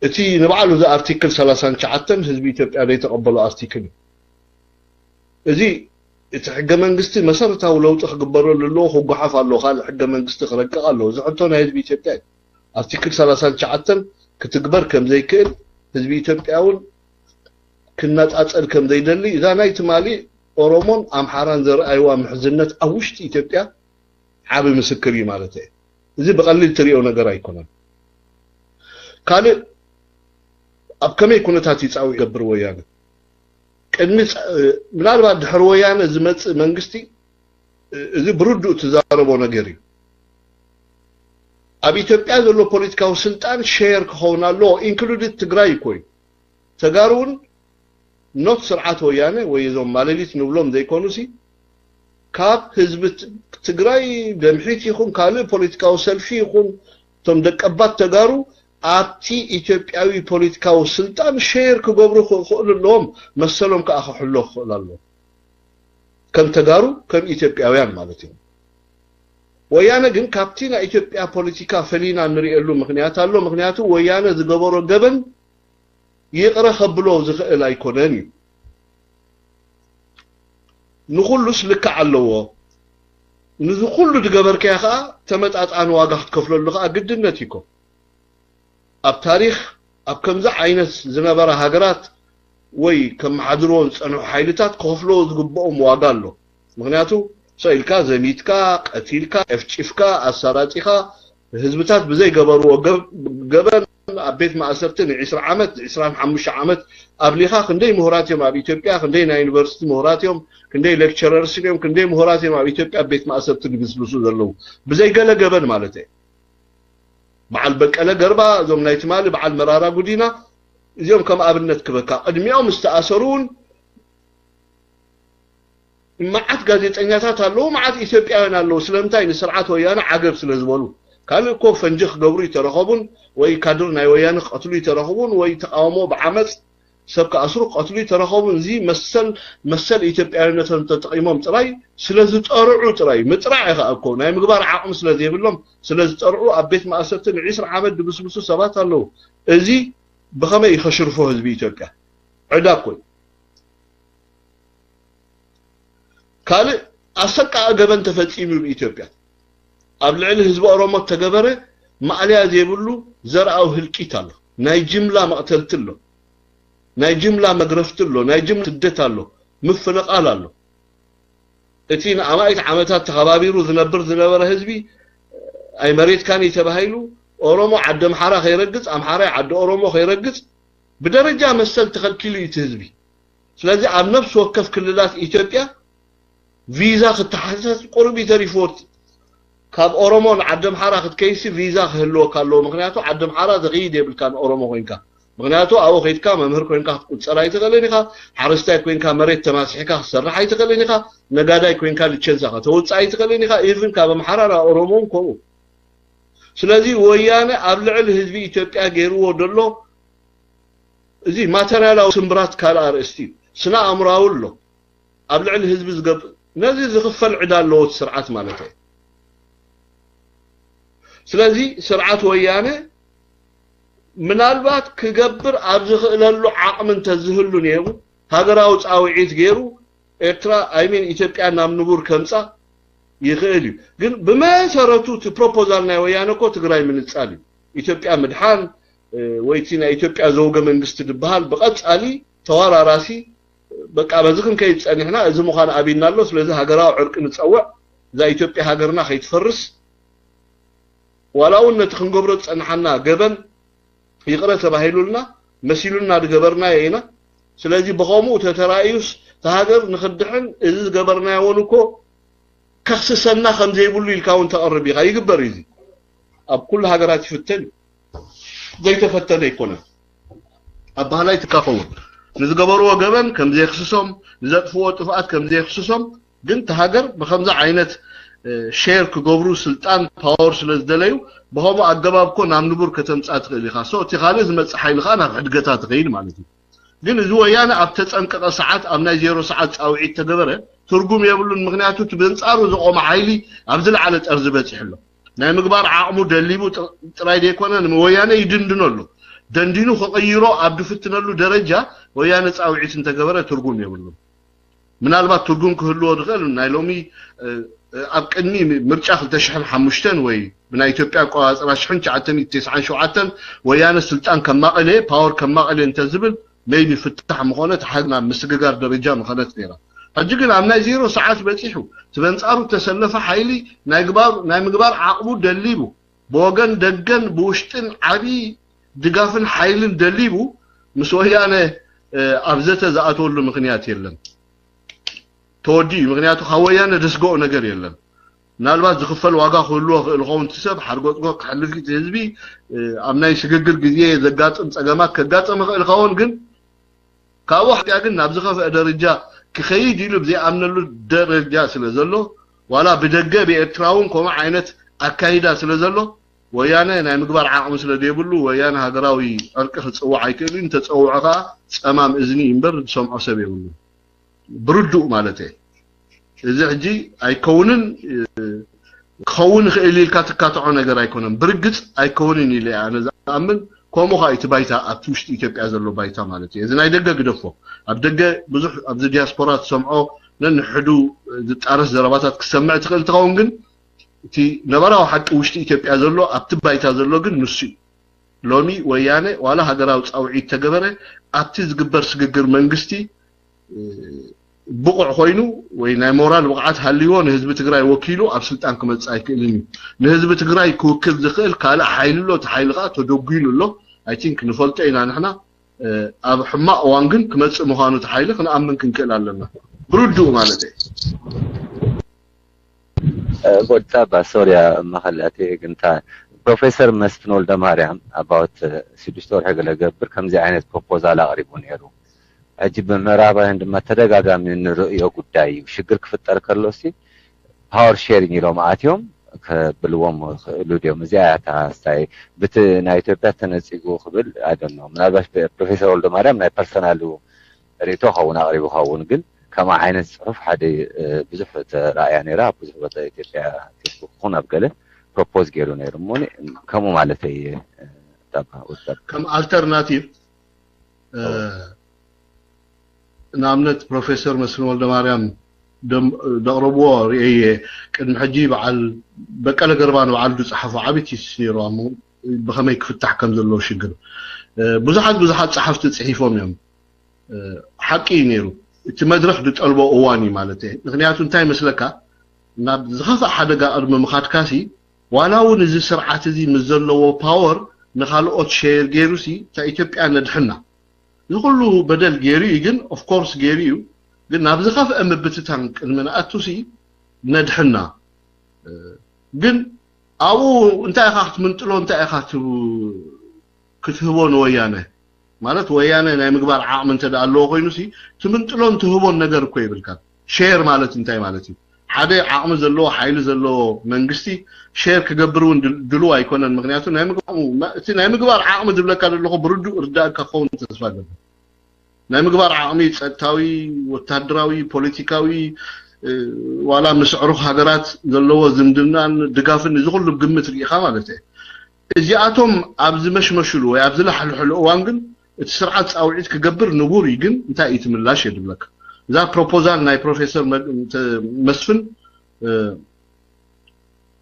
እቲ ንባዕሉ እዚ ኣርቲክል ሰላሳን ትሽዓተን ህዝቢ ኢትዮጵያ ዘይተቐበሎ ኣርቲክል እዩ። እዚ እቲ ሕገ መንግስቲ መሰረታዊ ለውጢ ክግበረሉ ኣለዎ፣ ክጓሓፍ ኣለዎ፣ ካልእ ሕገ መንግስቲ ክረቅቕ ኣለዎ። እዚ ሕቶ ናይ ህዝቢ ኢትዮጵያ እዩ። ኣርቲክል ሰላሳን ትሽዓተን ክትግበር ከም ዘይክእል ህዝቢ ኢትዮጵያ እውን ክነጻጸል ከም ዘይደሊ እዛ ናይ ትማሊ ኦሮሞን ኣምሓራን ዘርኣይዋ ምሕዝነት ኣብ ውሽጢ ኢትዮጵያ ዓቢ ምስክር እዩ ማለት እዩ። እዚ ብቐሊል ትሪኦ ነገር ኣይኮነን። ካልእ ኣብ ከመይ ኩነታት ይጻዊ ይገብር ወያነ? ቅድሚ ጸ-፣ ምናልባት ድሕሪ ወያነ ዝመጽእ መንግስቲ እዚ ብርዱእ ትዛረቦ ነገር እዩ። ኣብ ኢትዮጵያ ዘሎ ፖለቲካዊ ስልጣን ሼር ክኸውን ኣለዎ፣ ኢንክሉድድ ትግራይ እኮ እዩ። ተጋሩ እውን ኖት ስርዓት ወያነ ወይ እዞም ማለሊት ንብሎም ዘይኮኑሲ ካብ ህዝቢ ት-፣ ትግራይ ደምሒት ይኹን ካልእ ፖለቲካዊ ሰልፊ ይኹን እቶም ደቀባት ተጋሩ ኣብቲ ኢትዮጵያዊ ፖለቲካዊ ስልጣን ሼር ክገብሩ ክኽእሉ ኣለዎም፣ መሰሎም ከዓ ክሕሎ ክኽእሉ ኣለዎም። ከም ተጋሩ፣ ከም ኢትዮጵያውያን ማለት እዩ። ወያነ ግን ካብቲ ናይ ኢትዮጵያ ፖለቲካ ፈሊና እንርእየሉ ምኽንያት ኣሎ። ምኽንያቱ ወያነ ዝገበሮ ገበን ይቕረ ከብሎ ዝኽእል ኣይኮነን እዩ። ንኹሉስ ልክዕ ኣለዎ። ንዚ ኩሉ ዝገበርካዮ ከዓ ተመጣጣኒ ዋጋ ክትከፍለሉ ከዓ ግድነት እዩ እኮ። ኣብ ታሪኽ ኣብ ከምዚ ዓይነት ዝነበራ ሃገራት ወይ ከመሓድርዎ ዝጸንሑ ሓይልታት ክኸፍልዎ ዝግብኦም ዋጋ ኣሎ። ምኽንያቱ ሰኢልካ፣ ዘሚትካ፣ ቀቲልካ፣ ጨፍጪፍካ፣ ኣሳራጺኻ፣ ህዝብታት ብዘይገበርዎ ገብ-፣ ገበን ኣብ ቤት ማእሰርቲ ንዒስራ ዓመት፣ ንዒስራን ሓሙሽተ ዓመት ኣብሊኻ፣ ክንደይ ምሁራት እዮም ኣብ ኢትዮጵያ፣ ክንደይ ናይ ዩኒቨርሲቲ ምሁራት እዮም፣ ክንደይ ሌክቸረርስ እዮም፣ ክንደይ ምሁራት እዮም ኣብ ኢትዮጵያ ኣብ ቤት ማእሰርቲ ዝግስግሱ ዘለዉ። ብዘይ ገለ ገበን ማለት እየ። በዓል በቀለ ገርባ፣ እዞም ናይ ትማሊ በዓል መራራ ጉዲና፣ እዚኦም ከም ኣብነት ክበካ ቅድሚኦም ዝተኣሰሩ እውን መዓት ጋዜጠኛታት ኣለዉ፣ መዓት ኢትዮጵያውያን ኣለዉ። ስለምንታይ? ንስርዓት ወያነ ዓገብ ስለ ዝበሉ። ካልእ እኮ ፈንጂ ክገብሩ ይተረኸቡን ወይ ካድር ናይ ወያነ ክቐትሉ ይተረኸቡን ወይ ተቃውሞ ብዓመፅ ሰብ ክኣስሩ ክቐትሉ ይተረኸቡን። እዚ መሰል መሰል ኢትዮጵያውነቶም ተጠቂሞም ጥራይ ስለ ዝጠርዑ ጥራይ ምጥራዕ ይኸኣ እኮ ናይ ምግባር ዓቕሚ ስለ ዘይብሎም ስለ ዝጠርዑ ኣብ ቤት ማእሰርቲ ንዒስራ ዓመት ድብስብሱ ሰባት ኣለዉ። እዚ ብኸመይ ይኸሽርፎ ህዝቢ ኢትዮጵያ? ዕዳ እኮ እዩ። ካልእ ኣሰቃቂ ገበን ተፈጺሙ ብኢትዮጵያ ኣብ ልዕሊ ህዝቢ ኦሮሞ ተገበረ ማእለያ ዘይብሉ ዘርኣዊ ህልቂት ኣሎ። ናይ ጅምላ መቕተልቲ ኣሎ፣ ናይ ጅምላ መግረፍቲ ኣሎ፣ ናይ ጅምላ ስደት ኣሎ፣ ምፍንቓል ኣሎ። እቲ ንኣማኢት ዓመታት ተኸባቢሩ ዝነብር ዝነበረ ህዝቢ ኣይመሬትካን እዩ ተባሂሉ ኦሮሞ ዓዲ ኣምሓራ ከይረግፅ ኣምሓራይ ዓዲ ኦሮሞ ከይረግፅ ብደረጃ መሰል ተኸልኪሉ እዩ እቲ ህዝቢ። ስለዚ ኣብ ነፍሲ ወከፍ ክልላት ኢትዮጵያ ቪዛ ክተሓሰስ ቁሩብ እዩ ተሪፍዎ። ካብ ኦሮሞ ንዓዲ ኣምሓራ ክትከይሲ ቪዛ ክህልወካ ኣለዎ። ምክንያቱ ዓዲ ኣምሓራ ዘኽይድ የብልካን ኦሮሞ ኮይንካ። ምክንያቱ ኣብኡ ከይድካ መምህር ኮይንካ ክትቁፀር ኣይትኽእልን ኢኻ። ሓረስታይ ኮይንካ መሬት ተማስሒካ ክትሰርሕ ኣይትኽእልን ኢኻ። ነጋዳይ ኮይንካ ልቸንሳ ከተውፅእ ኣይትኽእልን ኢኻ። ኢቭን ካብ ኣምሓራ ናብ ኦሮሞ እውን ከምኡ። ስለዚ ወያነ ኣብ ልዕሊ ህዝቢ ኢትዮጵያ ገይርዎ ዘሎ እዚ ማተርያላዊ ስምብራት ካልእ ኣርእስቲ እዩ። ስነ ኣእምራዊ ኣሎ ኣብ ልዕሊ ህዝቢ ዝገብር ነዚ ዝኽፈል ዕዳ ኣለዎ እቲ ስርዓት ማለት እዩ። ስለዚ ስርዓት ወያነ ምናልባት ክገብር ኣብ ዝኽእለሉ ዓቕሚ እንተዝህሉ ነይሩ ሃገራዊ ፃውዒት ገይሩ ኤርትራ ኣይሚን ኢትዮጵያ ናብ ንቡር ከምፃ ይኽእል እዩ። ግን ብመሰረቱ እቲ ፕሮፖዛል ናይ ወያነ እኮ ትግራይ ምንፃል እዩ። ኢትዮጵያ ምድሓን ወይ እቲ ናይ ኢትዮጵያ ዘውገ መንግስቲ ዝበሃል ብቐፃሊ ተዋራራሲ በቃ በዚ ክንከይድ ፀኒሕና እዚ ምዃን ኣብይና ኣሎ። ስለዚ ሃገራዊ ዕርቂ ንፀውዕ እዛ ኢትዮጵያ ሃገርና ከይትፈርስ ዋላ እውን ነቲ ክንገብሮ ዝፀንሓና ገበን ይቕረ ተባሂሉልና መሲሉና ዝገበርናዮ ኢና። ስለዚ ብኸምኡ ተተራእዩስ እቲ ሃገር ንክድሕን እዚ ዝገበርናዮ እውን እኮ ከኽስሰና ከም ዘይብሉ ኢልካ እውን ተቕርብ ኢኻ። ይግበር እዩ። እዚ ኣብ ኩሉ ሃገራት ይፍተን እዩ። ዘይተፈተነ ኣይኮነን። ኣባህላይ ትካኸውን ንዝገበርዎ ገበን ከም ዘየኽስሶም ንዘጥፍዎ ጥፍኣት ከም ዘየኽስሶም ግን እቲ ሃገር ብከምዚ ዓይነት ሼር ክገብሩ ስልጣን ፓወር ስለ ዝደለዩ ብከምኡ ኣገባብ ኮ ናብ ንቡር ከተምፃ ትኽእል ኢኻ። ሶ እቲ ካልእ ዝመፅእ ሓይሊ ከዓ ናብ ሕድገታ ትኸይድ ማለት እዩ። ግን እዚ ወያነ ኣብ ተፀንቀቐ ሰዓት ኣብ ናይ ዜሮ ሰዓት ፃውዒት ተገበረ ትርጉም የብሉን። ምክንያቱ እቲ በንፃሩ ዝቆመ ሓይሊ ኣብ ዝለዓለ ጠርዚ በፂሑ ኣሎ። ናይ ምግባር ዓቕሙ ደሊቡ ጥራይ ዘይኮነ ንወያነ ይድንድኖ ኣሎ። ደንዲኑ ክቕይሮ ኣብ ድፍትነሉ ደረጃ ወያነ ፃውዒት እንተገበረ ትርጉም የብሉን። ምናልባት ትርጉም ክህልዎ ዝኽእል ናይ ሎሚ ኣብ ቅድሚ ምርጫ ክልተ ሽሕን ሓሙሽተን ወይ ብናይ ኢትዮጵያ ኣቆፃፅራ ሽሕን ትሽዓተ ሚእትን ተስዓን ሸውዓተን ወያነ ስልጣን ከማቐለ ፓወር ከማቐለ እንተዝብል ሜይቢ ፍታሕ ምኾነት ሓግ ናብ ምስግጋር ደረጃ ምኸነት ነይራ። ሕጂ ግን ኣብ ናይ ዜሮ ሰዓት በፂሑ እቲ በንፃሩ እተሰለፈ ሓይሊ ናይ ግባር ናይ ምግባር ዓቕሙ ደሊቡ ብወገን ደገን ብውሽጥን ዓብዪ ድጋፍን ሓይልን ደሊቡ ምስ ወያነ ኣብ ዘተ ዝኣተወሉ ምክንያት የለን። ተወዲኡ እዩ። ምክንያቱ ካብ ወያነ ደስገኦ ነገር የለን። ምናልባት ዝኽፈል ዋጋ ክህልዎ ክእል ኸውን እቲ ሰብ ሓርጎፅጎ ክሕልፍ እቲ ህዝቢ ኣብ ናይ ስግግር ግዜ ዘጋጥም ፀገማት ከጋጥም ይኽእል ኸውን ግን ካብኡ ሓያ ግን ናብ ዝኸፍአ ደረጃ ክኸይድ ኢሉ ብዘይኣምነሉ ደረጃ ስለ ዘሎ ዋላ ብደገ ብኤርትራ እውን ከምኡ ዓይነት ኣካይዳ ስለ ዘሎ ወያነ ናይ ምግባር ዓቕሚ ስለ ዘይብሉ ወያነ ሃገራዊ ዕርቂ ክፅውዕ ኣይክእልን ተፀውዖ ከዓ ፀማም እዝኒ እምበር ዝሰምዖ ሰብ የብሉ ብርዱእ ማለት እየ እዚ ሕጂ ኣይከውንን ክኸውን ይኽእል ኢልካ ትካትዖ ነገር ኣይኮነን ብርግፅ ኣይከውንን ኢለ እየ ኣነ ዝኣምን ከምኡ ከዓ እቲ ባይታ ኣብቲ ውሽጢ ኢትዮጵያ ዘሎ ባይታ ማለት እዩ እዚ ናይ ደገ ግደፎ ኣብ ደገ ብዙሕ ኣብዚ ዲያስፖራ ትሰምዖ ነንሕዱ ዝጣረስ ዘረባታት ክሰምዕ ትኽእል ትኸውን ግን እቲ ነባራዊ ሓቂ ውሽጢ ኢትዮጵያ ዘሎ ኣብቲ ባይታ ዘሎ ግን ንሱ እዩ ሎሚ ወያነ ዋላ ሃገራዊ ፃውዒት ተገበረ ኣብቲ ዝግበር ስግግር መንግስቲ ብቑዕ ኮይኑ ወይ ናይ ሞራል ብቕዓት ሃልይዎ ንህዝቢ ትግራይ ወኪሉ ኣብ ስልጣን ክመፅእ ኣይክእልን እዩ ንህዝቢ ትግራይ ክውክል ዝኽእል ካልእ ሓይሊ ኣሎ እቲ ሓይሊ ከዓ ተደጒኑ ኣሎ ኣይቲንክ ንፈልጦ ኢና ንሕና ኣብ ሕማቕ እዋን ግን ክመፅእ ምዃኑ እቲ ሓይሊ ክንኣምን ክንክእል ኣለና ብርድኡ ማለት እዩ ጎድታ ባሶርያ ማኸላቴ ግንታ ፕሮፌሰር መስፍን ወልደ ማርያም ኣባውት ስድስተ ወርሒ ገለ ገብር ከምዚ ዓይነት ፕሮፖዛል ኣቕሪቡ ነይሩ። ሕጂ ብምዕራባውያን ድማ ተደጋጋሚ እንርእዮ ጉዳይ እዩ። ሽግር ክፍጠር ከሎሲ ፓወር ሼሪንግ ኢሎም ኣትዮም ከብልዎም ክእሉ ድዮም? እዚኣ እያ እታ ስታይ ብቲ ናይ ኢትዮጵያ ተነጺጉ ክብል ኣይደኖ። ምናልባት ፕሮፌሰር ወልደ ማርያም ናይ ፐርሰናል ርእቶ ኸውን ኣቕሪቡ ኸውን፣ ግን ከማ ዓይነት ጽሑፍ ሓደ ብዙሕ ተራእያ ነይራ። ኣብ ብዙሕ ቦታ ኢትዮጵያ ፌስቡክ ኹን ኣብ ገለ ፕሮፖዝ ገይሩ ነይሩ እሞ ከምኡ ማለተይ። ከም ኣልተርናቲቭ ንኣብነት ፕሮፌሰር መስፍን ወልደ ማርያም ደቕረብዎ ርእየ። ቅድሚ ሕጂ በዓል በቀለ ገርባ ንበዓሉ ዝጸሓፎ ዓቢ ቲሲስ ነይሩ፣ ብኸመይ ክፍታሕ ከም ዘለዎ ሽግር። ብዙሓት ብዙሓት ጸሓፍቲ ጽሒፎም እዮም። ሓቂ እዩ ነይሩ፣ እቲ መድረኽ ዝጠልቦ እዋን እዩ ማለት እየ። ምክንያቱ እንታይ ይመስለካ፣ ናብ ዝኸፍእ ሓደጋ ቅድሚ ምኻድካሲ ዋላ እውን እዚ ስርዓት እዚ ምስ ዘለዎ ፓወር ንኻልኦት ሸየር ገይሩሲ እታ ኢትዮጵያ ነድሕና። እዚ ኩሉ በደል ገይሩ እዩ፣ ግን ኦፍኮርስ ገይሩ እዩ። ግን ናብ ዝኸፍአ ምብትታን ቅድሚ ንኣቱሲ ነድሕና። ግን ኣብኡ እንታይ ኢኻ ክትምንጥሎ፣ እንታይ ኢኻ ክትህቦ ንወያነ? ማለት ወያነ ናይ ምግባር ዓቕሚ እንተ ኣለዎ ኮይኑሲ ትምንጥሎን ትህቦን ነገር እኮ ይብልካ። ሼር ማለት እንታይ ማለት እዩ? ሓደ ዓቕሚ ዘለዎ ሓይሊ ዘለዎ መንግስቲ ሼር ክገብር እውን ድሉው ኣይኮነን። ምክንያቱ እቲ ናይ ምግባር ዓቕሚ ዝብለካ ዘለኹ ብርዱእ ርዳእካ ክኸውን ተስፋ ገበር። ናይ ምግባር ዓቕሚ ጸጥታዊ፣ ወታደራዊ፣ ፖለቲካዊ ዋላ ምስ ዕሩኽ ሃገራት ዘለዎ ዝምድናን ድጋፍን እዚ ኩሉ ግምት ርኢኻ ማለት እየ። እዚኣቶም ኣብ ዝመሽመሽሉ ወይ ኣብ ዝለሓልሕሉ እዋን ግን እቲ ስርዓት ጻውዒት ክገብር ንቡር እዩ። ግን እንታይ እዩ ትምላሽ እየ ዝብለካ። እዛ ፕሮፖዛል ናይ ፕሮፌሰር መስፍን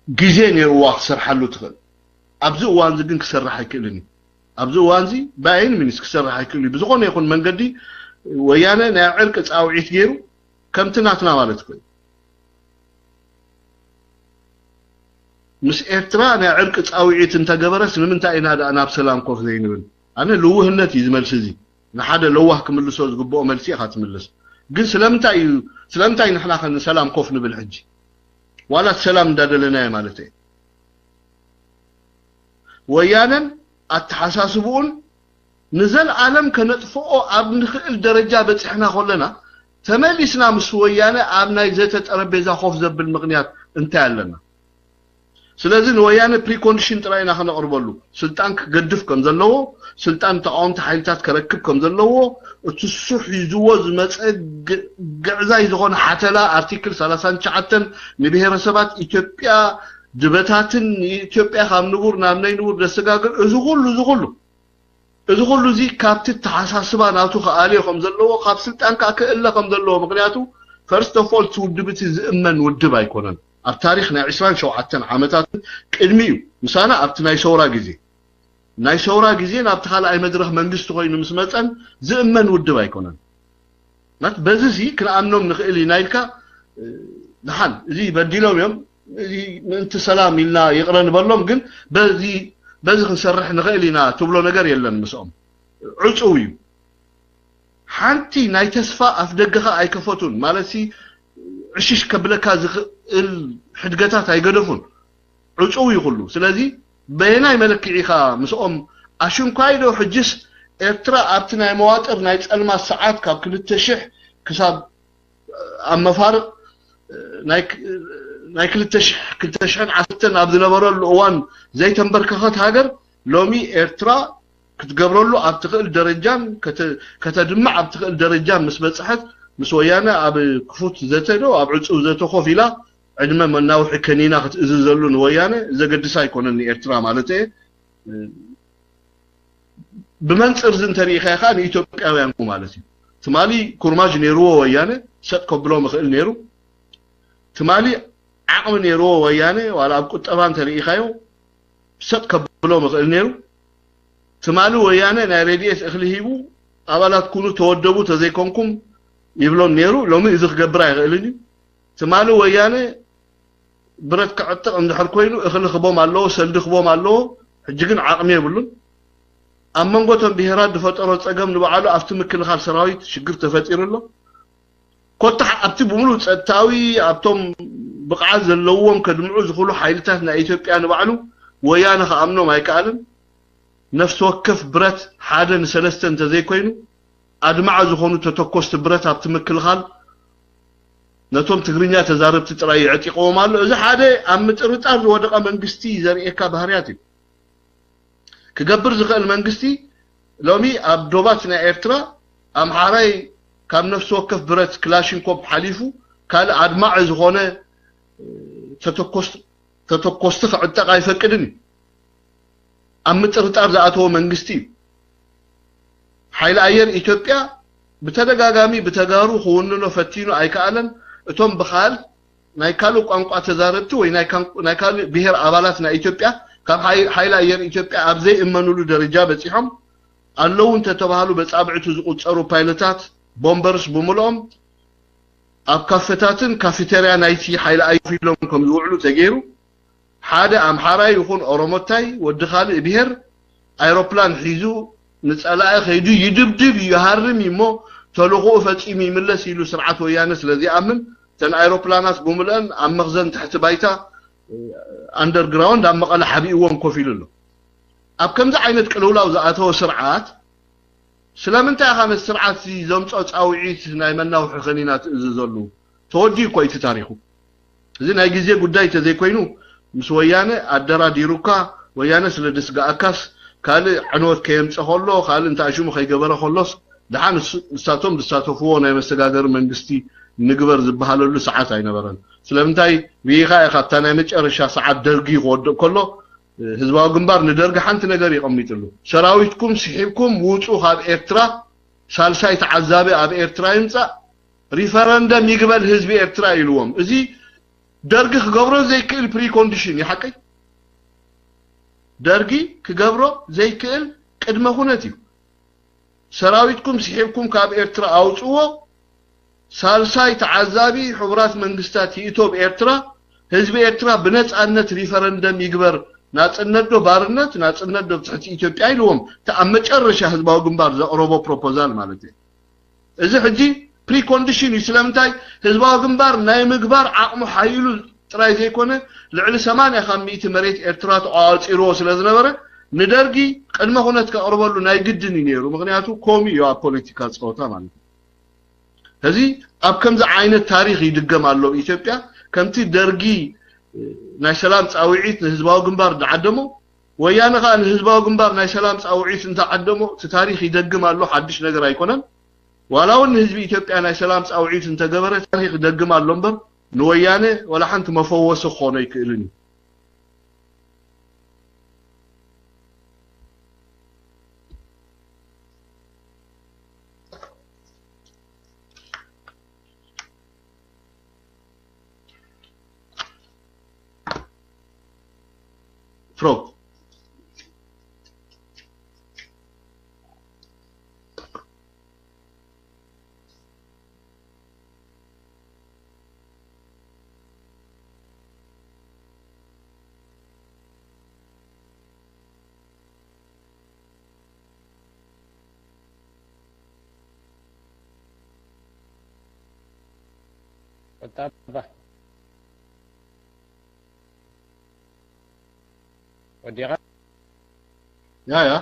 ግዜ ነይርዋ ክሰርሓሉ ትኽእል። ኣብዚ እዋን እዚ ግን ክሰርሕ ኣይክእልን እዩ። ኣብዚ እዋን እዚ ብኣይን ሚኒስ ክሰርሕ ኣይክእል እዩ። ብዝኾነ ይኹን መንገዲ ወያነ ናይ ዕርቂ ጻውዒት ገይሩ ከምቲ ናትና ማለት እኮ እዩ። ምስ ኤርትራ ናይ ዕርቂ ጻውዒት እንተገበረስ ንምንታይ ኢና ደኣ ናብ ሰላም ኮፍ ዘይንብል? ኣነ ልውህነት እዩ ዝመልሲ እዚ። ንሓደ ለዋህ ክምልሶ ዝግብኦ መልሲ ኢኻ ትምልስ። ግን ስለምንታይ እዩ ስለምንታይ ንሕና ከ ንሰላም ኮፍ ንብል ሕጂ? ዋላ ሰላም እንዳደለናዮ ማለት እየ። ወያነን ኣተሓሳስብኡን ንዘለኣለም ከነጥፍኦ ኣብ ንኽእል ደረጃ በፂሕና ከለና ተመሊስና ምስ ወያነ ኣብ ናይ ዘተ ጠረጴዛ ኮፍ ዘብል ምክንያት እንታይ ኣለና? ስለዚ ንወያነ ፕሪኮንዲሽን ጥራይ ኢና ከነቕርበሉ። ስልጣን ክገድፍ ከም ዘለዎ፣ ስልጣን ተቃወምቲ ሓይልታት ከረክብ ከም ዘለዎ፣ እቲ እሱ ሒዝዎ ዝመፀ ግዕዛይ ዝኾነ ሓተላ ኣርቲክል ሰላሳን ትሽዓተን ንብሄረሰባት ኢትዮጵያ ድበታትን ንኢትዮጵያ ካብ ንቡር ናብ ናይ ንቡር ደሰጋግር፣ እዚ ኩሉ እዚ ኩሉ እዚ ኩሉ እዚ ካብቲ ተሓሳስባ ናቱ ክኣልዮ ከም ዘለዎ፣ ካብ ስልጣን ከዓ ክእለ ከም ዘለዎ። ምክንያቱ ፈርስት ኦፍ ኦል እቲ ውድብ እቲ ዝእመን ውድብ ኣይኮነን። ኣብ ታሪክ ናይ ዕስራን ሸውዓተን ዓመታት ቅድሚ እዩ ምሳና ኣብቲ ናይ ሰውራ ግዜ ናይ ሰውራ ግዜ ናብቲ ካልኣይ መድረክ መንግስቲ ኮይኑ ምስ መፀን ዝእመን ውድብ ኣይኮነን። ናት በዚ ሲ ክንኣምኖም ንኽእል ኢና ኢልካ ድሓን እዚ በዲሎም እዮም፣ እዚ ምእንቲ ሰላም ኢልና ይቕረ ንበሎም፣ ግን በዚ በዚ ክንሰርሕ ንኽእል ኢና ትብሎ ነገር የለን። ምስኦም ዕፁው እዩ። ሓንቲ ናይ ተስፋ ኣፍ ደገኻ ኣይከፈቱን ማለት ሲ ዕሽሽ ከብለካ ዝኽእል ሕድገታት ኣይገደፉን። ዕፁው እዩ ኩሉ። ስለዚ በየናይ መለክዒ ኢኻ ምስኦም ኣሽንኳይ ዶ ሕጅስ ኤርትራ ኣብቲ ናይ መዋጥር ናይ ጸልማት ሰዓት ካብ ክልተ ሽሕ ክሳብ ኣብ መፋርቕ ናይ ክልተ ሽሕን ዓሰርተን ኣብ ዝነበረሉ እዋን ዘይተንበርከኸት ሃገር ሎሚ ኤርትራ ክትገብረሉ ኣብ ትኽእል ደረጃን ከተድምዕ ኣብ ትኽእል ደረጃን ምስ በጽሐት ምስ ወያነ ኣብ ክፉት ዘተ ዶ ኣብ ዕፁብ ዘተ ኮፍ ኢላ ዕድመ መናውሒ ከኒና ክትእዝዘሉ ንወያነ ዘገድሳ ኣይኮነን ንኤርትራ ማለት እየ። ብመንፅር እዚ እንተሪኢኻዮ ከዓ ንኢትዮጵያውያን ማለት እዩ። ትማሊ ኩርማጅ ነይርዎ ወያነ ሰጥ ከብሎ ምኽእል ነይሩ። ትማሊ ዓቕሚ ነይርዎ ወያነ ዋላ ኣብ ቁጠባ እንተሪኢኻዮ ሰጥ ከብሎ ምኽእል ነይሩ። ትማሊ ወያነ ናይ ረድኤት እኽሊ ሂቡ ኣባላት ኩኑ ተወደቡ ተዘይኮንኩም ይብሎም ነይሩ። ሎሚ እዚ ክገብር ኣይኽእልን እዩ። ትማሊ ወያነ ብረት ክዕጥቕ እንድሕር ኮይኑ እኽሊ ክቦም ኣለዎ፣ ሰልዲ ክቦም ኣለዎ። ሕጂ ግን ዓቕሚ የብሉን። ኣብ መንጎ እቶም ብሄራት ዝፈጠሮ ፀገም ንባዕሉ ኣብቲ ምክልኻል ሰራዊት ሽግር ተፈጢሩ ኣሎ። ኮታ ኣብቲ ብምሉእ ፀጥታዊ ኣብቶም ብቕዓት ዘለዎም ከድምዑ ዝኽእሉ ሓይልታት ናይ ኢትዮጵያ ንባዕሉ ወያነ ክኣምኖም ኣይከኣልን። ነፍሲ ወከፍ ብረት ሓደ ንሰለስተ እንተዘይኮይኑ ኣድማዒ ዝኾኑ ተተኮስቲ ብረት ኣብቲ ምክልኻል ነቶም ትግርኛ ተዛረብቲ ጥራይ የዕጢቕዎም ኣሎ። እዚ ሓደ ኣብ ምጥርጣር ዝወደቐ መንግስቲ ዘርእየካ ባህርያት እዩ። ክገብር ዝኽእል መንግስቲ ሎሚ ኣብ ዶባት ናይ ኤርትራ ኣምሓራይ ካብ ነፍሲ ወከፍ ብረት ክላሽንኮፕ ሓሊፉ ካልእ ኣድማዒ ዝኾነ ተተኮስ ተተኮስቲ ክዕጠቕ ኣይፈቅድን እዩ። ኣብ ምጥርጣር ዝኣተወ መንግስቲ እዩ። ሓይሊ ኣየር ኢትዮጵያ ብተደጋጋሚ ብተጋሩ ክውንኖ ፈቲኑ ኣይከኣለን። እቶም ብኻል ናይ ካልእ ቋንቋ ተዛረብቲ ወይ ናይ ካልእ ብሄር ኣባላት ናይ ኢትዮጵያ ካብ ሓይሊ ኣየር ኢትዮጵያ ኣብ ዘይእመኑሉ ደረጃ በፂሖም ኣለዉ እንተተባህሉ በፃብዕቱ ዝቁፀሩ ፓይለታት ቦምበርስ ብምልኦም ኣብ ካፈታትን ካፊቴርያ ናይቲ ሓይሊ ኣየር ኢሎም ከም ዝውዕሉ ተገይሩ። ሓደ ኣምሓራ ይኹን ኦሮሞታይ ወዲ ካልእ ብሄር ኣይሮፕላን ሒዙ ንጸላኢ ከይዱ ይድብድብ እዩ፣ ይሃርም እዩ እሞ ተልእኾኡ ፈጺሙ ይምለስ ኢሉ ስርዓት ወያነ ስለ ዘይኣምን እተን ኣይሮፕላናት ብምልአን ኣብ መኽዘን ትሕቲ ባይታ ኣንደርግራውንድ ኣብ መቐለ ሓቢእወን ኮፍ ኢሉ ኣሎ። ኣብ ከምዚ ዓይነት ቅልውላው ዝኣተወ ስርዓት ስለምንታይ ኢኻ ነቲ ስርዓት እዚ ዘምጾ ጻውዒት ናይ መናውሒ ከኒና ትእዝዘሉ? ተወዲኡ እኮ እዩ እቲ ታሪኹ። እዚ ናይ ግዜ ጉዳይ ተዘይኮይኑ ምስ ወያነ ኣደራዲሩካ ወያነ ስለ ደስጋኣካስ ካልእ ዕንወት ከየምጸ ከሎ ካልእ እንታይ ሽሙ ከይገበረ ከሎስ ደሓን ንሳቶም ዝሳተፍዎ ናይ መሰጋገሪ መንግስቲ ንግበር ዝበሃለሉ ሰዓት ኣይነበረን። ስለምንታይ ርኢኻ ኢኻ ኣብታ ናይ መጨረሻ ሰዓት ደርጊ ክወድቕ ከሎ ህዝባዊ ግንባር ንደርጊ ሓንቲ ነገር የቐሚጥሉ። ሰራዊትኩም ስሒብኩም ውጹ ካብ ኤርትራ፣ ሳልሳይ ተዓዛቢ ኣብ ኤርትራ ይምጻእ፣ ሪፈረንደም ይግበል ህዝቢ ኤርትራ ኢልዎም። እዚ ደርጊ ክገብሮ ዘይክእል ፕሪኮንዲሽን እዩ። ሓቀይ ደርጊ ክገብሮ ዘይክእል ቅድመ ኩነት እዩ። ሰራዊትኩም ስሒብኩም ካብ ኤርትራ ኣውጽዎ። ሳልሳይ ተዓዛቢ ሕቡራት መንግስታት ይእቶ ብኤርትራ፣ ህዝቢ ኤርትራ ብነጻነት ሪፈረንደም ይግበር፣ ናጽነት ዶ ባርነት፣ ናጽነት ዶ ትሕቲ ኢትዮጵያ ኢልዎም። እቲ ኣብ መጨረሻ ህዝባዊ ግንባር ዘቕረቦ ፕሮፖዛል ማለት እዩ። እዚ ሕጂ ፕሪኮንዲሽን እዩ። ስለምንታይ ህዝባዊ ግንባር ናይ ምግባር ዓቕሙ ሓይሉ ጥራይ ዘይኮነ ልዕሊ ሰማንያ ካብ ሚእቲ መሬት ኤርትራ ተቋጺርዎ ስለ ዝነበረ ንደርጊ ቅድመ ኩነት ከቕርበሉ ናይ ግድን እዩ ነይሩ። ምክንያቱ ኮሚ እዩ ኣብ ፖለቲካ ጸወታ ማለት እዩ። ሕዚ ኣብ ከምዚ ዓይነት ታሪኽ ይድገም ኣሎ ኣብ ኢትዮጵያ። ከምቲ ደርጊ ናይ ሰላም ጻውዒት ንህዝባዊ ግንባር ዝዓደሞ፣ ወያነ ከኣ ንህዝባዊ ግንባር ናይ ሰላም ጻውዒት እንተዓደሞ፣ እቲ ታሪኽ ይደግም ኣሎ፣ ሓድሽ ነገር ኣይኮነን። ዋላ እውን ንህዝቢ ኢትዮጵያ ናይ ሰላም ጻውዒት እንተገበረ፣ ታሪኽ ይደግም ኣሎ እምበር፣ ንወያነ ዋላ ሓንቲ መፈወሲ ክኾኖ ኣይክእልን እዩ። ፍሮግ። ወጣባ ወዲኻ ያ ያ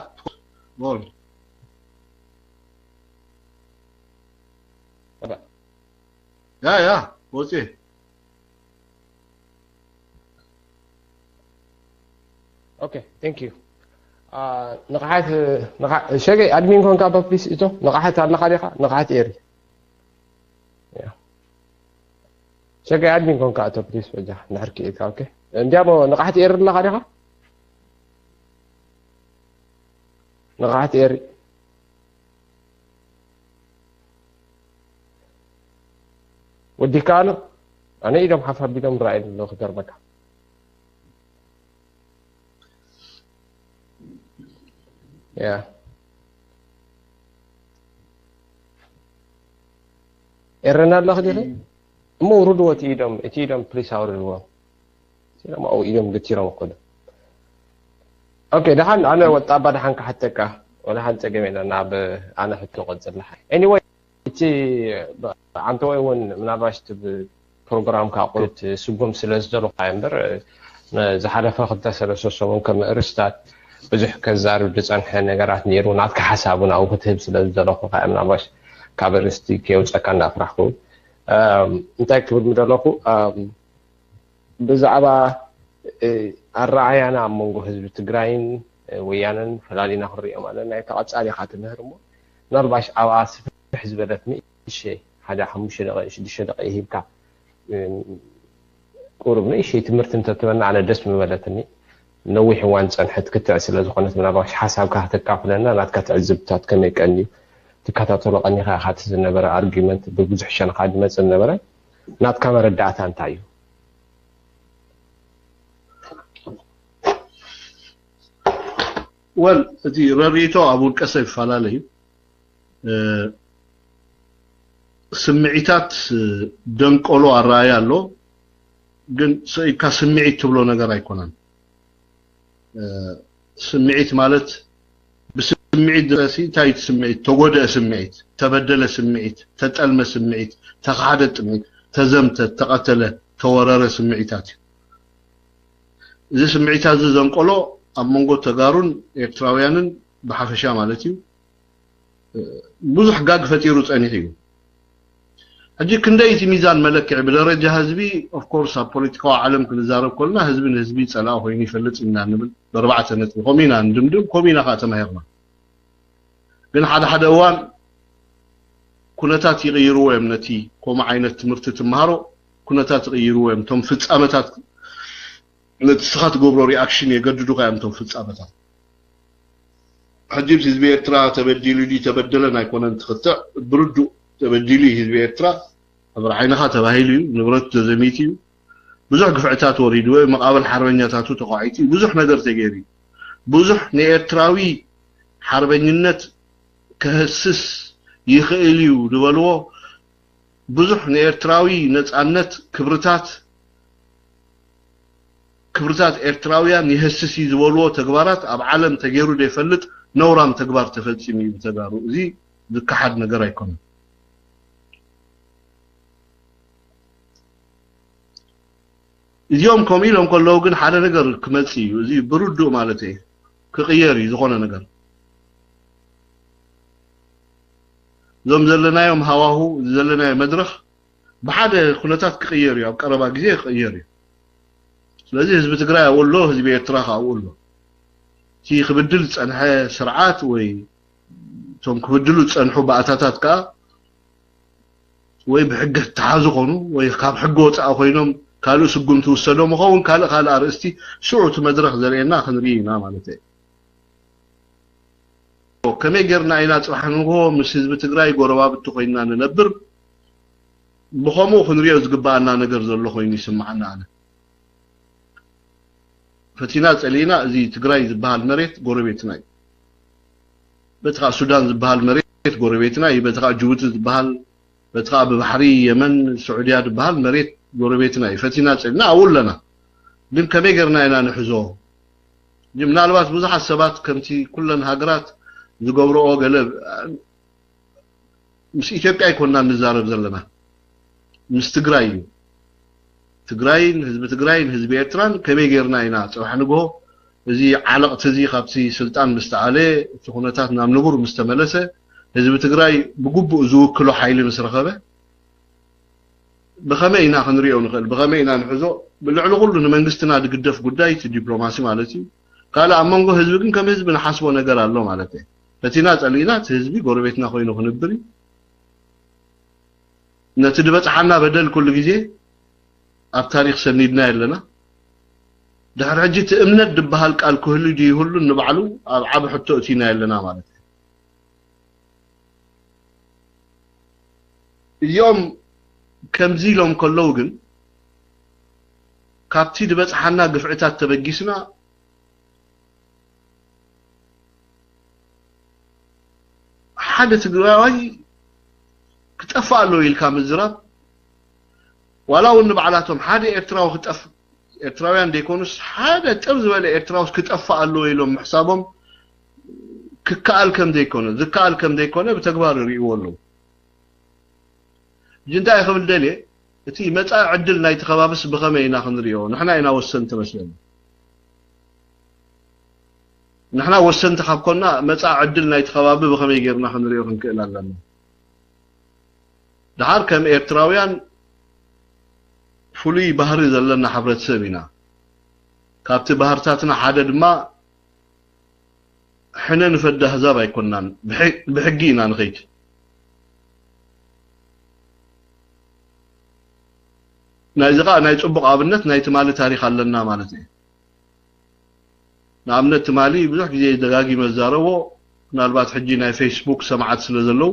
ሞል ያ ያ ወፂ Okay, thank you. ንቕሓት ሸገይ ኣድሚን ኮንካ ባ ፕሊስ እቶ ንቕሓት ኣለኻ ዲኻ? ንቕሓት ኤሪ ሸገይ ኣድሚን ኮንካ እቶ ፕሊስ በጃ ንሕርኪ ኢልካ። ኦኬ እንዲያሞ ንቕሓት ኤሪ ኣለኻ ዲኻ? ንቕሓት ኤሪ ወዲካ ኣሎ ኣነ ኢዶም ሓፍ ኣቢሎም ራእይ ኣሎ ክገርመካ ያ ኤረና ኣለኽ ዲኺ እሞ ውርድዎ እቲ ኢዶም እቲ ኢዶም ፕሊስ ኣውርድዎ ሲሎም ኣብኡ ኢዶም ግቲሮም ክዱ ኦኬ ደሓን ኣነ ወጣባ ደሓን ክሓተካ ወላ ሓንቲ ፀገም የለን ናብ ኣነ ሕቶ ቀፅል ደሓን anyway እቲ ዓንተወይ እውን ምናልባሽ እቲ ፕሮግራም ካብ ቁርት ስጉም ስለ ዝደለኹ እምበር ዝሓለፈ ክልተ ሰለስተ ሰሙን ከም ኣርእስታት ብዙሕ ከዛርብ ዝጸንሐ ነገራት ነይሩ። ናትካ ሓሳብ እውን ኣብኡ ክትህብ ስለ ዝደለኹ ከኣ ምናልባሽ ካብ ኣርእስቲ ከየውጸካ እንዳፍራሕኩ እንታይ ክብል ምደለኹ ብዛዕባ ኣረኣያና ኣብ መንጎ ህዝቢ ትግራይን ወያነን ፈላሊና ክንሪኦም ኣለና። ተቐጻሊ ኢኻ ትምህር እሞ ምናልባሽ ኣብኣ ስፍሕ ዝበለት ንእሽተይ ሓደ ሓሙሽተ ደቂቕ ሽዱሽተ ደቂቕ ሂብካ ቁሩብ ንእሽተይ ትምህርቲ እንተትበና ኣነ ደስ ምበለትኒ። ነዊሕ እዋን ዝጸንሐት ክትዕ ስለ ዝኾነት ምናልባሽ ሓሳብካ ከተካፍለና ናትካ ትዕዝብትታት ከመይ ቀንዩ ትከታተሎ ቀኒኻ ኢኻ እቲ ዝነበረ ኣርጊመንት ብብዙሕ ሸነኻት ዝመጽእ ዝነበረ ናትካ መረዳእታ እንታይ እዩ? ወል እቲ ረሪቶ ኣብ ውልቀ ሰብ ይፈላለ እዩ። ስምዒታት ደንቆሎ ኣረኣያ ኣሎ፣ ግን ሰኢካ ስምዒት ትብሎ ነገር ኣይኮነን። ስምዒት ማለት ብስምዒት ድረሲ እንታይ እቲ ስምዒት? ተጎደአ ስምዒት፣ ተበደለ ስምዒት፣ ተጠልመ ስምዒት፣ ተኻሓደ ስምዒት፣ ተዘምተ፣ ተቐተለ፣ ተወረረ ስምዒታት እዩ። እዚ ስምዒታት እዚ ዘንቆሎ ኣብ መንጎ ተጋሩን ኤርትራውያንን ብሓፈሻ ማለት እዩ ብዙሕ ጋግ ፈጢሩ ጸኒሑ እዩ። ሕጂ ክንደይ እቲ ሚዛን መለክዒ ብደረጃ ህዝቢ of course ኣብ ፖለቲካዊ ዓለም ክንዛረብ ከለና ህዝቢ ንህዝቢ ጸላኢ ኮይኑ ይፈልጥ ኢና ንብል ብኣርባዕተ ነጥቢ ከምኡ ኢና ንድምድም ከምኡ ኢና ከዓ ተማሂርና። ግን ሓደ ሓደ እዋን ኩነታት ይቕይርዎ እዮም ነቲ ከምኡ ዓይነት ትምህርቲ ትመሃሮ ኩነታት ይቕይርዎ እዮም እቶም ፍጻመታት ነቲ ስኻ ትገብሮ reaction የገድዱኻ እዮም እቶም ፍጻመታት። ሕጂ ህዝቢ ኤርትራ ተበዲሉ ድዩ ተበደለን ኣይኮነን ትኽትዕ ብርዱእ ተበዲሉ እዩ ህዝቢ ኤርትራ ኣብ ዓይንኻ ተባሂሉ እዩ ንብረቱ ተዘሚቱ እዩ ብዙሕ ግፍዕታት ወሪድዎ እዩ መቓብር ሓርበኛታቱ ተኳዒቱ እዩ ብዙሕ ነገር ተገይሩ እዩ ብዙሕ ንኤርትራዊ ሓርበኝነት ከህስስ ይኽእል እዩ ዝበልዎ ብዙሕ ንኤርትራዊ ነጻነት ክብርታት ክብርታት ኤርትራውያን ይህስስ እዩ ዝበልዎ ተግባራት ኣብ ዓለም ተገይሩ ዘይፈልጥ ነውራም ተግባር ተፈጺሙ እዩ ብተጋሩ። እዚ ዝከሓድ ነገር ኣይኮነን። እዚኦም ከምኡ ኢሎም ከለዉ ግን ሓደ ነገር ክመጽእ እዩ። እዚ ብርዱእ ማለት እዩ ክቕየር እዩ ዝኾነ ነገር። እዞም ዘለናዮም ሃዋሁ ዘለናዮ መድረኽ ብሓደ ኩነታት ክቕየር እዩ ኣብ ቀረባ ግዜ ክቕየር እዩ ስለዚ ህዝቢ ትግራይ ኣብኡ ኣሎ ህዝቢ ኤርትራ ከ ኣብኡ ኣሎ እቲ ክብድል ዝፀንሐ ስርዓት ወይ እቶም ክብድሉ ዝፀንሑ ባእታታት ከዓ ወይ ብሕጊ ተሓዙ ኾኑ ወይ ካብ ሕጊ ወፃኢ ኮይኖም ካልእ ስጉምቲ ውሰዶም ይኸውን ካልእ ካልእ ኣርእስቲ ሽዑ እቲ መድረኽ ዘርእየና ክንርኢ ኢና ማለት እዩ ከመይ ጌርና ኢና ጽባሕ ንግሆ ምስ ህዝቢ ትግራይ ጎረባብቲ ኮይንና ንነብር ብኸምኡ ክንሪኦ ዝግባኣና ነገር ዘሎ ኮይኑ ይስምዓና ኣነ ፈቲና ጸሊእና እዚ ትግራይ ዝበሃል መሬት ጎረቤትና እዩ በቲ ከዓ ሱዳን ዝበሃል መሬት ጎረቤትና እዩ በቲ ከዓ ጅቡቲ ዝበሃል በቲ ከዓ ብባሕሪ የመን ስዑድያ ዝበሃል መሬት ጎረቤትና እዩ ፈቲና ጸሊእና ኣብኡ ኣለና ግን ከመይ ጌርና ኢና ንሕዞ ምናልባት ብዙሓት ሰባት ከምቲ ኩለን ሃገራት ዝገብረኦ ገለ ምስ ኢትዮጵያ ኣይኮንና ንዛረብ ዘለና ምስ ትግራይ እዩ ትግራይን ህዝቢ ትግራይን ህዝቢ ኤርትራን ከመይ ጌርና ኢና ፅባሕ ንግሆ እዚ ዓለቕቲ እዚ ካብቲ ስልጣን ምስ ተኣለ እቲ ኩነታት ናብ ንቡር ምስ ተመለሰ ህዝቢ ትግራይ ብግቡእ ዝውክሎ ሓይሊ ምስ ረኸበ ብኸመይ ኢና ክንሪኦ ንኽእል ብኸመይ ኢና ንሕዞ ብልዕሊ ኩሉ ንመንግስትና ዝግደፍ ጉዳይ እቲ ዲፕሎማሲ ማለት እዩ ካልእ ኣብ መንጎ ህዝቢ ግን ከም ህዝቢ ንሓስቦ ነገር ኣሎ ማለት እዩ ፈቲና ጸሊእና እቲ ህዝቢ ጎረቤትና ኮይኑ ክንብር እዩ ነቲ ዝበጽሓና በደል ኩሉ ግዜ ኣብ ታሪክ ሰኒድና የለና ድሕሪ ሕጂ እቲ እምነት ዝበሃል ቃል ክህሉ ድዩ ይህሉ ንባዕሉ ኣብ ዓቢ ሕቶ እቲና የለና ማለት እዩ እዚኦም ከምዚ ኢሎም ከለዉ ግን ካብቲ ዝበፅሓና ግፍዕታት ተበጊስና ሓደ ትግራዋይ ክጠፍእ ኣለዎ ኢልካ ምዝራብ ዋላ እውን ንባዕላቶም ሓደ ኤርትራዊ ክጠፍእ ኤርትራውያን ዘይኮኑስ ሓደ ጥር ዝበለ ኤርትራውስ ክጠፍእ ኣለዎ ኢሎም ምሕሳቦም ክከኣል ከም ዘይኮነ ዝከኣል ከም ዘይኮነ ብተግባር ይርእይዎ ኣለዉ ሕጂ እንታይ ክብል ደልየ እቲ መፃኢ ዕድል ናይቲ ከባብስ ብኸመይ ኢና ክንሪኦ ንሕና ኢና ወሰንቲ መስለኒ ንሕና ወሰንቲ ካብ ኮና፣ መጻኢ ዕድል ናይቲ ከባቢ ብኸመይ ጌርና ክንሪኦ ክንክእል ኣለና? ደሓር ከም ኤርትራውያን ፍሉይ ባህሪ ዘለና ሕብረተሰብ ኢና። ካብቲ ባህርታትና ሓደ ድማ ሕነ ንፈዲ ኣህዛብ ኣይኮናን፣ ብሕ-፣ ብሕጊ ኢና ንኸይድ። ናይዚ ኸኣ ናይ ጽቡቕ ኣብነት ናይ ትማሊ ታሪኽ ኣለና ማለት እዩ። ንኣብነት ትማሊ ብዙሕ ግዜ ደጋጊመ ዝዛረቦ፣ ምናልባት ሕጂ ናይ ፌስቡክ ሰማዕት ስለ ዘለዉ፣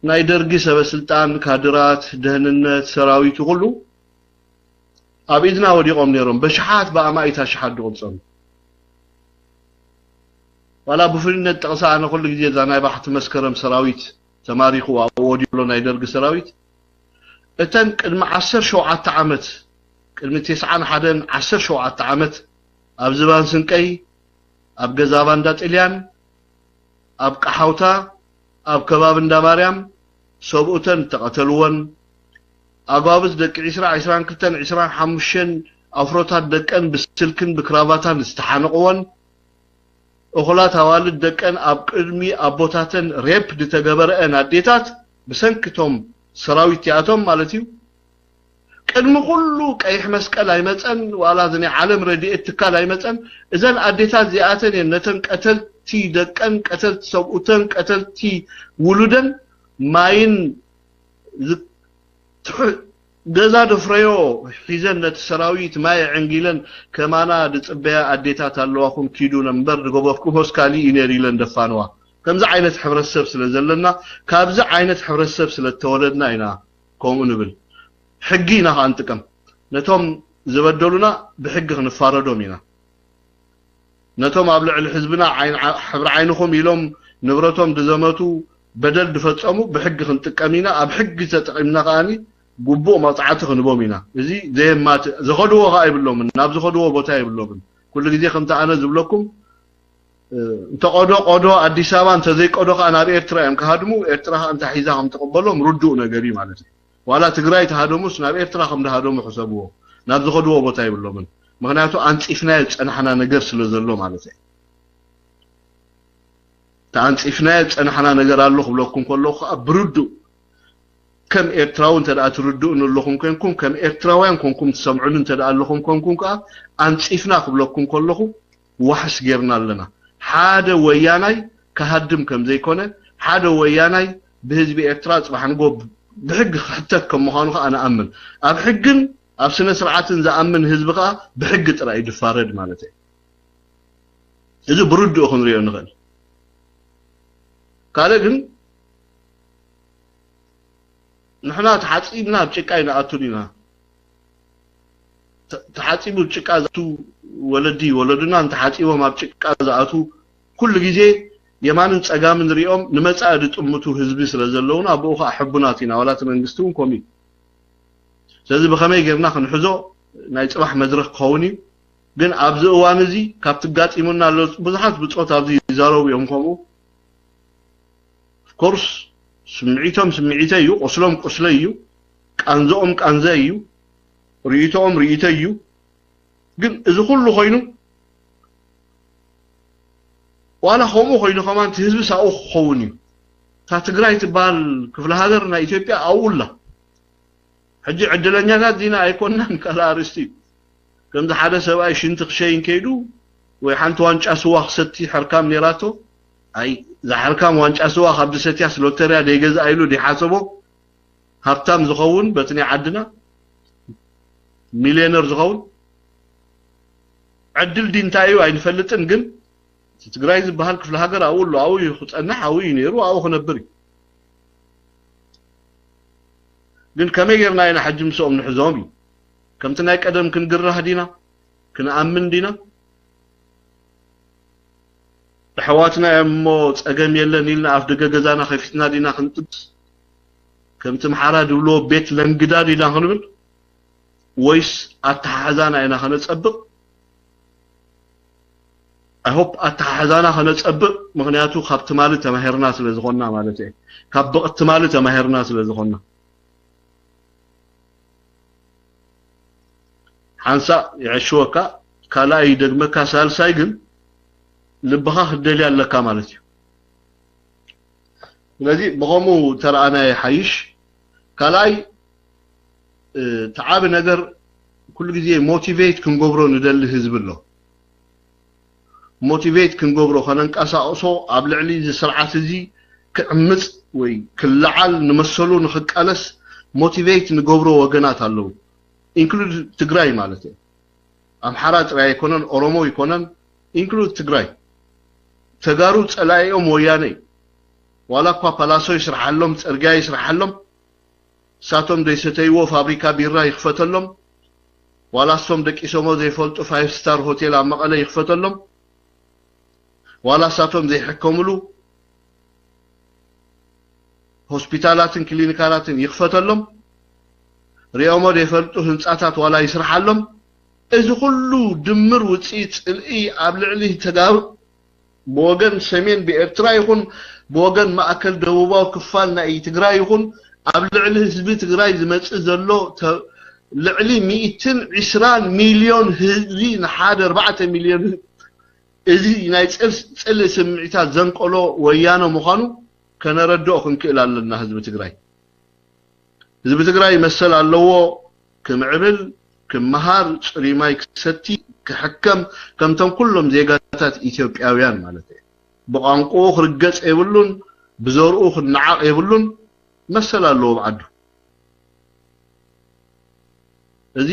ናይ ደርጊ ሰበ ስልጣን፣ ካድራት፣ ደህንነት፣ ሰራዊት ኩሉ ኣብ ኢድና ወዲቖም ነይሮም። በሽሓት ብኣማኢት ኣሽሓት ዝቑጸሩ። ዋላ ብፍሉይነት ጠቕሳ ኣነ ኩሉ ግዜ እዛ ናይ ባሕቲ መስከረም ሰራዊት ተማሪኹ ኣብኡ ወዲቑ ዘሎ ናይ ደርጊ ሰራዊት፣ እተን ቅድሚ ዓሰርተ ሸውዓተ ዓመት፣ ቅድሚ ተስዓን ሓደን ዓሰርተ ሸውዓተ ዓመት ኣብ ዝባን ስንቀይ፣ ኣብ ገዛ ባንዳ ጥልያን፣ ኣብ ቀሓውታ፣ ኣብ ከባቢ እንዳ ማርያም ሰብኡተን እተቐተልወን፣ ኣጓብዝ ደቂ ዒስራ፣ ዒስራን ክልተን፣ ዒስራን ሓሙሽተን ኣፍሮታት ደቀን ብስልክን ብክራቫታን ዝተሓነቕወን፣ እኹላት ኣዋልድ ደቀን ኣብ ቅድሚ ኣቦታተን ሬፕ ዝተገበረአን ኣዴታት ብሰንኪ እቶም ሰራዊት እቲኣቶም ማለት እዩ። ቅድሚ ኩሉ ቀይሕ መስቀል ኣይመጸን፣ ዋላ እዚ ናይ ዓለም ረድኤት ትካል ኣይመጸን። እዘን ኣዴታት እዚኣተን እየን ነተን ቀተልቲ ደቀን፣ ቀተልቲ ሰብኡተን፣ ቀተልቲ ውሉደን ማይን ዝ-፣ ትሕ-፣ ገዛ ደፍረዮ ሒዘን ነቲ ሰራዊት ማይ ዕንጊለን፣ ከማና ድጽበያ ኣዴታት ኣለዋኹም፣ ኪዱ እምበር ድገበፍኩሞስ ካሊእ እዩ ነይሩ ኢለን ደፋንዋ። ከምዚ ዓይነት ሕብረተሰብ ስለ ዘለና፣ ካብዚ ዓይነት ሕብረተሰብ ስለ እተወለድና ኢና ከምኡ ንብል። ሕጊ ኢና ከኣ ንጥቀም። ነቶም ዝበደሉና ብሕጊ ክንፋረዶም ኢና። ነቶም ኣብ ልዕሊ ህዝብና ዓይን-፣ ዓ-፣ ሕብሪ ዓይንኹም ኢሎም ንብረቶም ድዘመቱ፣ በደል ድፈጸሙ ብሕጊ ክንጥቀም ኢና። ኣብ ሕጊ ተጠቒምና ከኣኒ ግቡእ መቕጻዕቲ ክንቦም ኢና። እዚ ዘየማትእ፣ ዝኸድዎ ከኣ የብሎምን፣ ናብ ዝኸድዎ ቦታ የብሎምን። ኩሉ ግዜ ከምቲ ኣነ ዝብለኩም፣ እ፣ እንተ ቆዶ ቆዶ ኣዲስ ኣበባ፣ እንተ ዘይቆዶ ከኣ ናብ ኤርትራ እዮም ክሃድሙ። ኤርትራ ከኣ እንታይ ሒዛ ከም ትቕበሎም ርዱእ ነገር እዩ ማለት እዩ። ዋላ ትግራይ ተሃደሙስ ናብ ኤርትራ ከም ዝሃደሙ ሕሰብዎ። ናብ ዝኸድዎ ቦታ የብሎምን። ምኽንያቱ ኣንጺፍናዮ ዝጸናሕና ነገር ስለ ዘሎ ማለት እዩ። ተኣንጺፍናዮ ዝጸናሕና ነገር ኣሎ ክብለኩም ከለኹ ከኣ ብርዱእ፣ ከም ኤርትራዊ እንተ ደኣ ትርድኡኒ ኣለኹም ኮንኩም፣ ከም ኤርትራውያን ኮንኩም ትሰምዑኒ እንተ ደኣ ኣለኹም ኮንኩም ከኣ፣ ኣንጺፍና ክብለኩም ከለኹ ዋሕስ ጌርና ኣለና። ሓደ ወያናይ ክሃድም ከም ዘይኮነ፣ ሓደ ወያናይ ብህዝቢ ኤርትራ ጽባሕ ንግሆ ብሕጊ ክሕተት ከም ምዃኑ ከኣ ንኣምን። ኣብ ሕግን ኣብ ስነ ስርዓትን ዝኣምን ህዝቢ ከኣ ብሕጊ ጥራይ እዩ ዝፋረድ ማለት እዩ። እዚ ብርድኡ ክንሪኦ ንኽእል። ካልእ ግን ንሕና ተሓጺብና ኣብ ጭቃ ኣይንኣቱን ኢና። ተ-፣ ተሓጺቡ ኣብ ጭቃ ዝኣቱ ወለዲ ወለዱና እንተሓጺቦም ኣብ ጭቃ ዝኣቱ ኩሉ ግዜ የማንን ጸጋምን ሪኦም ንመጻኢ ዝጥምቱ ህዝቢ ስለ ዘለውና ብኡ ከኣ ሕቡናት ኢና። ዋላ እቲ መንግስቲ እውን ከምኡ እዩ። ስለዚ ብኸመይ ጌርና ክንሕዞ ናይ ጽባሕ መድረኽ ክኸውን እዩ። ግን ኣብዚ እዋን እዚ ካብቲ ኣጋጢሙና ኣሎ ብዙሓት ብጾት ኣብዚ ይዛረቡ እዮም ከምኡ። ኦፍኮርስ ስምዒቶም ስምዒተይ እዩ፣ ቁስሎም ቁስለይ እዩ፣ ቃንዝኦም ቃንዘይ እዩ፣ ርእይቶኦም ርእይተይ እዩ። ግን እዚ ኩሉ ኮይኑ ዋላ ከምኡ ኮይኑ ከማን እቲ ህዝቢ ሳኡ ክኸውን እዩ። እታ ትግራይ ትበሃል ክፍለ ሃገር ናይ ኢትዮጵያ ኣብኡ ኣላ። ሕጂ ዕድለኛታት ዲና ኣይኮናን ካልእ ኣርእስቲ እዩ። ከምዚ ሓደ ሰብኣይ ሽንቲ ክሸይን ከይዱ ወይ ሓንቲ ዋንጫ ስዋ ክሰቲ ሕርካም ነይራቶ። ኣይ፣ እዛ ሕርካም ዋንጫ ስዋ ካብ ዝሰትያስ ሎተርያ ደይገዝኣ ኢሉ ደይሓሰቦ ሃብታም ዝኸውን በቲ ናይ ዓድና ሚልዮነር ዝኸውን ዕድል ዲ እንታይ እዩ ኣይንፈልጥን፣ ግን እቲ ትግራይ ዝበሃል ክፍለ ሃገር ኣብኡ ኣሎ፣ ኣብኡ እዩ ክጸንሕ፣ ኣብኡ እዩ ነይሩ፣ ኣብኡ ክነብር እዩ። ግን ከመይ ጌርና ኢና ሕጂ ምስኦም ንሕዞም እዩ? ከምቲ ናይ ቀደም ክንግራህ ዲና? ክንኣምን ዲና? ኣሕዋትና እዮም እሞ ጸገም የለን ኢልና ኣፍ ደገ ገዛና ከፊትና ዲና ክንጥብስ? ከምቲ ኣምሓራ ዝብልዎ ቤት ለንግዳ ዲና ክንብል? ወይስ ኣተሓሕዛና ኢና ከነጸብቕ? I hope ኣተሓሕዛና ከነጸብቕ፣ ምኽንያቱ ካብ ትማሊ ተማሂርና ስለ ዝኾንና ማለት እየ። ካብ ብቕት ትማሊ ተማሂርና ስለ ዝኾንና። ሓንሳእ ይዕሽወካ፣ ካልኣይ ይደግመካ፣ ሳልሳይ ግን ልብኻ ክትደልያ ኣለካ ማለት እዩ። ስለዚ ብኸምኡ ተረኣናዮ ይሓይሽ። ካልኣይ እቲ ዓቢ ነገር ኩሉ ግዜ ሞቲቬት ክንገብሮ ንደሊ ህዝቢ ኣሎ። ሞቲቬት ክንገብሮ ከነንቀሳቕሶ ኣብ ልዕሊ እዚ ስርዓት እዚ ክዕምጽ ወይ ክለዓል ንመሰሉ ንክቃለስ ሞቲቬት ንገብሮ ወገናት ኣለዉ። ኢንክሉድ ትግራይ ማለት እዩ። ኣምሓራ ጥራይ ኣይኮነን፣ ኦሮሞ ኣይኮነን፣ ኢንክሉድ ትግራይ። ተጋሩ ጸላኢኦም ወያነ እዩ። ዋላ እኳ ፓላሶ ይስርሓሎም፣ ጽርግያ ይስርሓሎም፣ ሳቶም ዘይሰተይዎ ፋብሪካ ቢራ ይኽፈተሎም፣ ዋላ እሶም ደቂሶሞ ዘይፈልጡ ፋይቭ ስታር ሆቴል ኣብ መቐለ ይኽፈተሎም፣ ዋላ ሳቶም ዘይሕከምሉ ሆስፒታላትን ክሊኒካላትን ይኽፈተሎም፣ ሪኦሞ ዘይፈልጡ ህንፃታት ዋላ ይስርሓሎም። እዚ ኩሉ ድምር ውፅኢት ፅልኢ ኣብ ልዕሊ ተጋሩ ብወገን ሰሜን ብኤርትራ ይኹን ብወገን ማእከል ደቡባዊ ክፋል ናይ ትግራይ ይኹን ኣብ ልዕሊ ህዝቢ ትግራይ ዝመፅእ ዘሎ ተ- ልዕሊ ሚእትን ዕስራን ሚልዮን ህዝቢ ንሓደ ኣርባዕተ ሚልዮን ህዝቢ እዚ ናይ ጽል- ጽልኢ ስምዒታት ዘንቀሎ ወያነ ምዃኑ ከነረድኦ ክንክእል ኣለና። ህዝቢ ትግራይ ህዝቢ ትግራይ መሰል ኣለዎ ክምዕብል፣ ክመሃር፣ ጽሩይ ማይ ክሰቲ፣ ክሕከም ከምቶም ኩሎም ዜጋታት ኢትዮጵያውያን ማለት እዩ። ብቋንቋኡ ክርገጽ የብሉን፣ ብዘርኡ ክነዓቕ የብሉን። መሰል ኣለዎ ብዓዱ። እዚ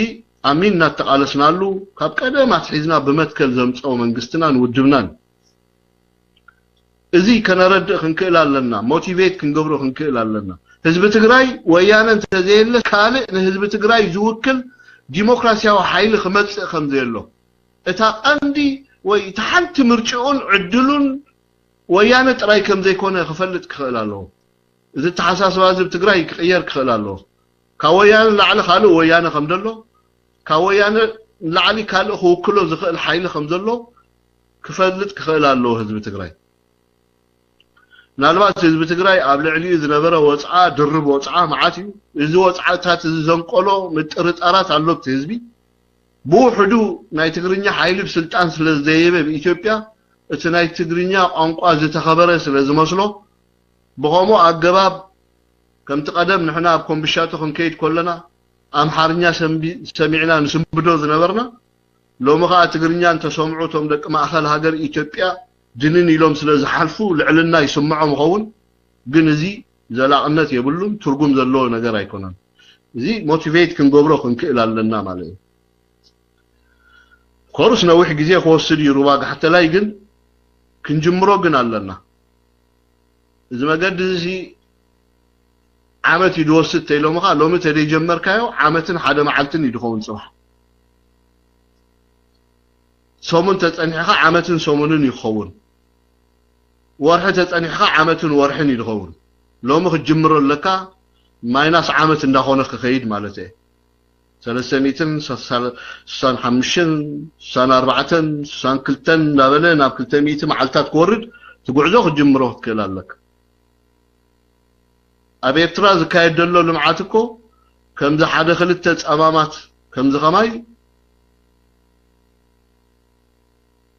ኣሚን እናተቓለስናሉ ካብ ቀደም ኣትሒዝና ብመትከል ዘምፀኦ መንግስትናን ውድብናን እዚ ከነረድእ ክንክእል ኣለና፣ ሞቲቬት ክንገብሮ ክንክእል ኣለና። ህዝቢ ትግራይ ወያነ እንተዘየለ ካልእ ንህዝቢ ትግራይ ዝውክል ዲሞክራሲያዊ ሓይሊ ክመፅእ ከም ዘየሎ እታ ቀንዲ ወይ እታ ሓንቲ ምርጭኡን ዕድሉን ወያነ ጥራይ ከም ዘይኮነ ክፈልጥ ክኽእል ኣለዎ። እዚ ኣተሓሳስባ እዚ ኣብ ትግራይ ክቕየር ክኽእል ኣለዎ። ካብ ወያነ ንላዕሊ ካልእ ወያነ ከም ዘሎ፣ ካብ ወያነ ንላዕሊ ካልእ ክውክሎ ዝኽእል ሓይሊ ከም ዘሎ ክፈልጥ ክኽእል ኣለዎ ህዝቢ ትግራይ። ምናልባት ህዝቢ ትግራይ ኣብ ልዕሊኡ ዝነበረ ወፅዓ፣ ድርብ ወፅዓ መዓት እዩ። እዚ ወፅዓታት እዚ ዘንቀሎ ምጥርጣራት ኣሎ ኣብቲ ህዝቢ። ብውሕዱ ናይ ትግርኛ ሓይሊ ብስልጣን ስለ ዝደየበ ብኢትዮጵያ እቲ ናይ ትግርኛ ቋንቋ ዝተኸበረ ስለ ዝመስሎ ብኸምኡ ኣገባብ ከምቲ ቀደም ንሕና ኣብ ኮምብሻቶ ክንከይድ ከለና ኣምሓርኛ ሰምቢ- ሰሚዕና ንስንብዶ ዝነበርና ሎሚ ከዓ ትግርኛ እንተሰምዑ እቶም ደቂ ማእኸል ሃገር ኢትዮጵያ ድንን ኢሎም ስለ ዝሓልፉ ልዕልና ይስምዖም ይኸውን። ግን እዚ ዘላቕነት የብሉን፣ ትርጉም ዘለዎ ነገር ኣይኮነን። እዚ ሞቲቬት ክንገብሮ ክንክእል ኣለና ማለት እዩ። ኮርስ ነዊሕ ግዜ ክወስድ እዩ ሩባ ጋሕተላይ፣ ግን ክንጅምሮ ግን ኣለና። እዚ መገዲ እዚ ዓመት እዩ ዝወስድ ተይሎምኻ ሎሚ ተደይጀመርካዮ ዓመትን ሓደ መዓልትን እዩ ዝኸውን። ፅባሕ ሰሙን ተፀኒሕኻ ዓመትን ሰሙንን ይኸውን። ወርሒ ተፀኒሕኻ ዓመትን ወርሕን እዩ ዝኸውን። ሎሚ ክትጅምሮ ኣለካ ማይናስ ዓመት እንዳኾነ ክኸይድ ማለት እየ። ሰለስተ ሚእትን ስሳን ሓሙሽተን ስሳን ኣርባዕተን ስሳን ክልተን እንዳበለ ናብ ክልተ ሚእቲ መዓልታት ክወርድ እቲ ጉዕዞ ክትጅምሮ ክትክእል ኣለካ። ኣብ ኤርትራ ዝካየድ ዘሎ ልምዓት እኮ ከምዚ ሓደ ክልተ ጸማማት ከምዚ ከማይ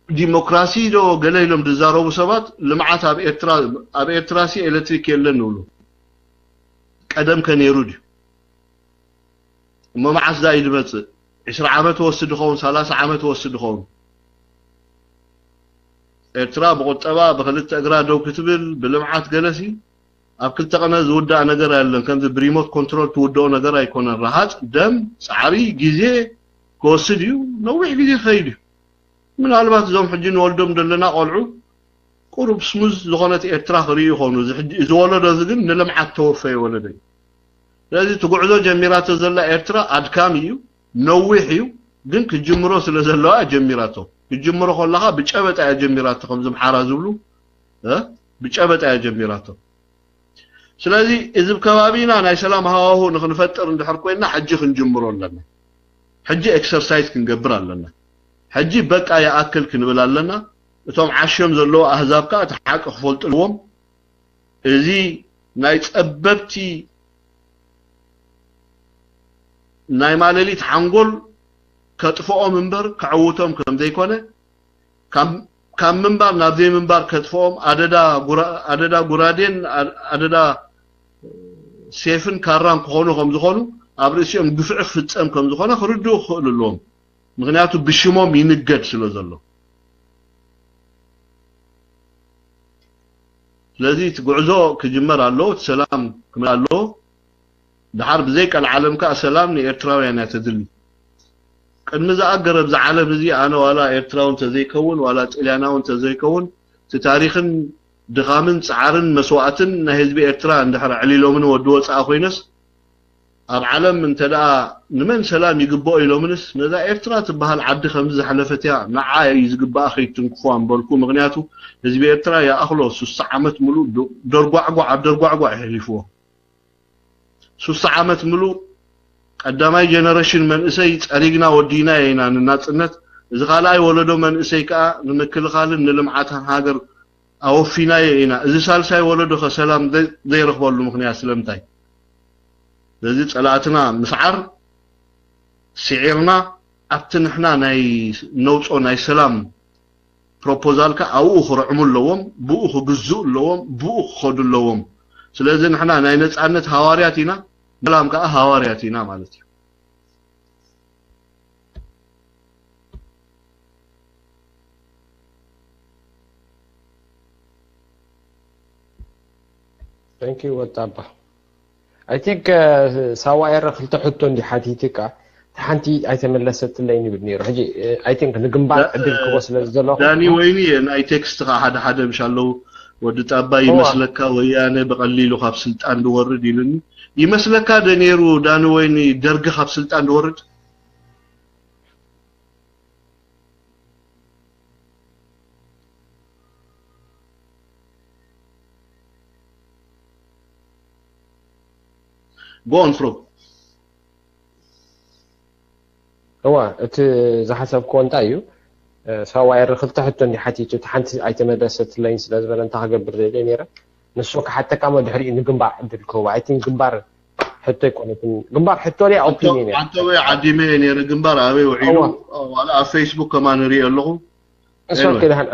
ዲሞክራሲ ዶ ገለ ኢሎም ዝዛረቡ ሰባት ልምዓት ኣብ ኤርትራ ኣብ ኤርትራሲ ኤሌክትሪክ የለን ንብሉ። ቀደም ከ ነይሩ ድዩ? እሞ መዓስ ዳ እዩ ዝመጽእ? ዕስራ ዓመት ወስድ ይኸውን፣ ሰላሳ ዓመት ወስድ ይኸውን። ኤርትራ ብቁጠባ ብክልተ እግራ ደው ክትብል ብልምዓት ገለሲ ኣብ ክልተ ቀነ ዝውዳእ ነገር ኣለን። ከምዚ ብሪሞት ኮንትሮል ትውድኦ ነገር ኣይኮነን። ረሃጽ፣ ደም፣ ጻዕሪ፣ ግዜ ክወስድ እዩ። ነዊሕ ግዜ ክኸይድ እዩ። ምናልባት እዞም ሕጂ ንወልዶም ዘለና ቆልዑ ቁሩብ ስሙዝ ዝኾነት ኤርትራ ክርእዩ ይኾኑ። እዚ ሕጂ እዚ ወለዶ እዚ ግን ንልምዓት ተወፈየ ወለዶ እዩ። ስለዚ እቲ ጉዕዞ ጀሚራቶ ዘላ ኤርትራ ኣድካሚ እዩ፣ ነዊሕ እዩ፣ ግን ክጅምሮ ስለ ዘለዋ እያ ጀሚራቶ። ክጅምሮ ከለኻ ብጨበጣ እያ ጀሚራቶ፣ ከምዚ ኣምሓራ ዝብሉ እ ብጨበጣ እያ ጀሚራቶ። ስለዚ እዚ ኣብ ከባቢና ናይ ሰላም ሃዋሁ ንክንፈጥር እንድሕር ኮይንና ሕጂ ክንጅምሮ ኣለና። ሕጂ ኤክሰርሳይዝ ክንገብር ኣለና። ሕጂ በቃ ይኣክል ክንብል ኣለና። እቶም ዓሽዮም ዘለዉ ኣህዛብ ከኣ እቲ ሓቂ ክፈልጡ ኣለዎም። እዚ ናይ ጸበብቲ ናይ ማለሊት ሓንጎል ከጥፍኦም እምበር ከዕውቶም ከም ዘይኮነ ካብ ካብ ምንባር ናብ ዘይምንባር ከጥፍኦም ኣደዳ ጉራ- ኣደዳ ጉራዴን ኣ- ኣደዳ ሴፍን ካራን ክኾኑ ከም ዝኾኑ፣ ኣብ ርእሲኦም ግፍዒ ክፍጸም ከም ዝኾነ ክርድኡ ክኽእሉ ኣለዎም። ምኽንያቱ ብሽሞም ይንገድ ስለ ዘሎ። ስለዚ እቲ ጉዕዞ ክጅመር ኣለዎ፣ እቲ ሰላም ክመ ኣለዎ። ድሓር ብዘይ ቀልዓለም ከኣ ሰላም ንኤርትራውያን እያ ተድሊ። ቅድሚ ዝኣገረ ኣብዚ ዓለም እዚ ኣነ ዋላ ኤርትራዊ እንተዘይከውን ዋላ ጥልያናዊ እንተዘይከውን እቲ ታሪኽን ድኻምን ጻዕርን መስዋእትን ናይ ህዝቢ ኤርትራ እንድሕር ኣዕሊሎምን ወዲ ወጻኢ ኮይነስ ኣብ ዓለም እንተ ደኣ ንመን ሰላም ይግብኦ ኢሎምንስ ነዛ ኤርትራ ትበሃል ዓዲ ከምዚ ዘሕለፈት እያ ንዓ እዩ ዝግብኣ ከይትንክፍዋ ምበልኩ። ምኽንያቱ ህዝቢ ኤርትራ ይኣኽሎ ስሳ ዓመት ምሉእ ዶ- ደርጓዕጓዕ ኣብ ደርጓዕጓዕ የሕሊፍዎ። ሱሳ ዓመት ምሉእ ቀዳማይ ጀነሬሽን መንእሰይ ጸሪግና ወዲና ኢና ንናጽነት። እዚ ካልኣይ ወለዶ መንእሰይ ከኣ ንምክልኻልን ንልምዓትን ሃገር ኣወፊናዮ ኢና። እዚ ሳልሳይ ወለዶ ከ ሰላም ዘይ- ዘይረኽበሉ ምኽንያት ስለምንታይ? ስለዚ ጸላእትና ምስዓር ስዒርና ኣብቲ ንሕና ናይ ነውጾ ናይ ሰላም ፕሮፖዛልካ ኣብኡ ክርዕሙ ኣለዎም፣ ብኡ ክግዝኡ ኣለዎም፣ ብኡ ክኸዱ ኣለዎም። ስለዚ ንሕና ናይ ነጻነት ሃዋርያት ኢና፣ ሰላም ከኣ ሃዋርያት ኢና ማለት እዩ። Thank you ወጣባ። I think ሳዋ ኤረ ክልተ ሕቶ እንዲ ሓቲትካ ሓንቲ ኣይተመለሰትለይን ይብል ነይሩ። ሕጂ I think ንግንባር ዕድል ክቦ ስለ ዘሎ ዳኒ ወይኒ ናይ ቴክስት ካ ሓደ ሓደ ምሽ ኣለዉ። ወዲ ጣባ ይመስለካ ወያነ ብቐሊሉ ካብ ስልጣን ድወርድ ኢሉኒ ይመስለካ ደ ነይሩ። ዳኒ ወይኒ ደርጊ ካብ ስልጣን ድወርድ Go on, Fro. እዋ እቲ ዝሓሰብክዎ እንታይ እዩ? ሳዋ ኤሪ ክልተ ሕቶ እንዲ ሓቲቱ እቲ ሓንቲ ኣይተመለሰትለይን ስለ ዝበለ እንታይ ክገብር ደልየ ነይረ። ንሱ ክሓተካ ሞ ድሕሪኡ ንግንባር ዕድል ክህቦ። I think ግንባር ሕቶ ኣይኮነትን። ግንባር ሕቶ ድያ ኦፒኒየን እያ። ኣንተ ወይ ዓዲመ ነይረ ግንባር ኣበይ ውዒሉ ዋላ ኣብ ፌስቡክ ከማን ርኢ ኣለኹ። እሱ ኦኬ ደሓን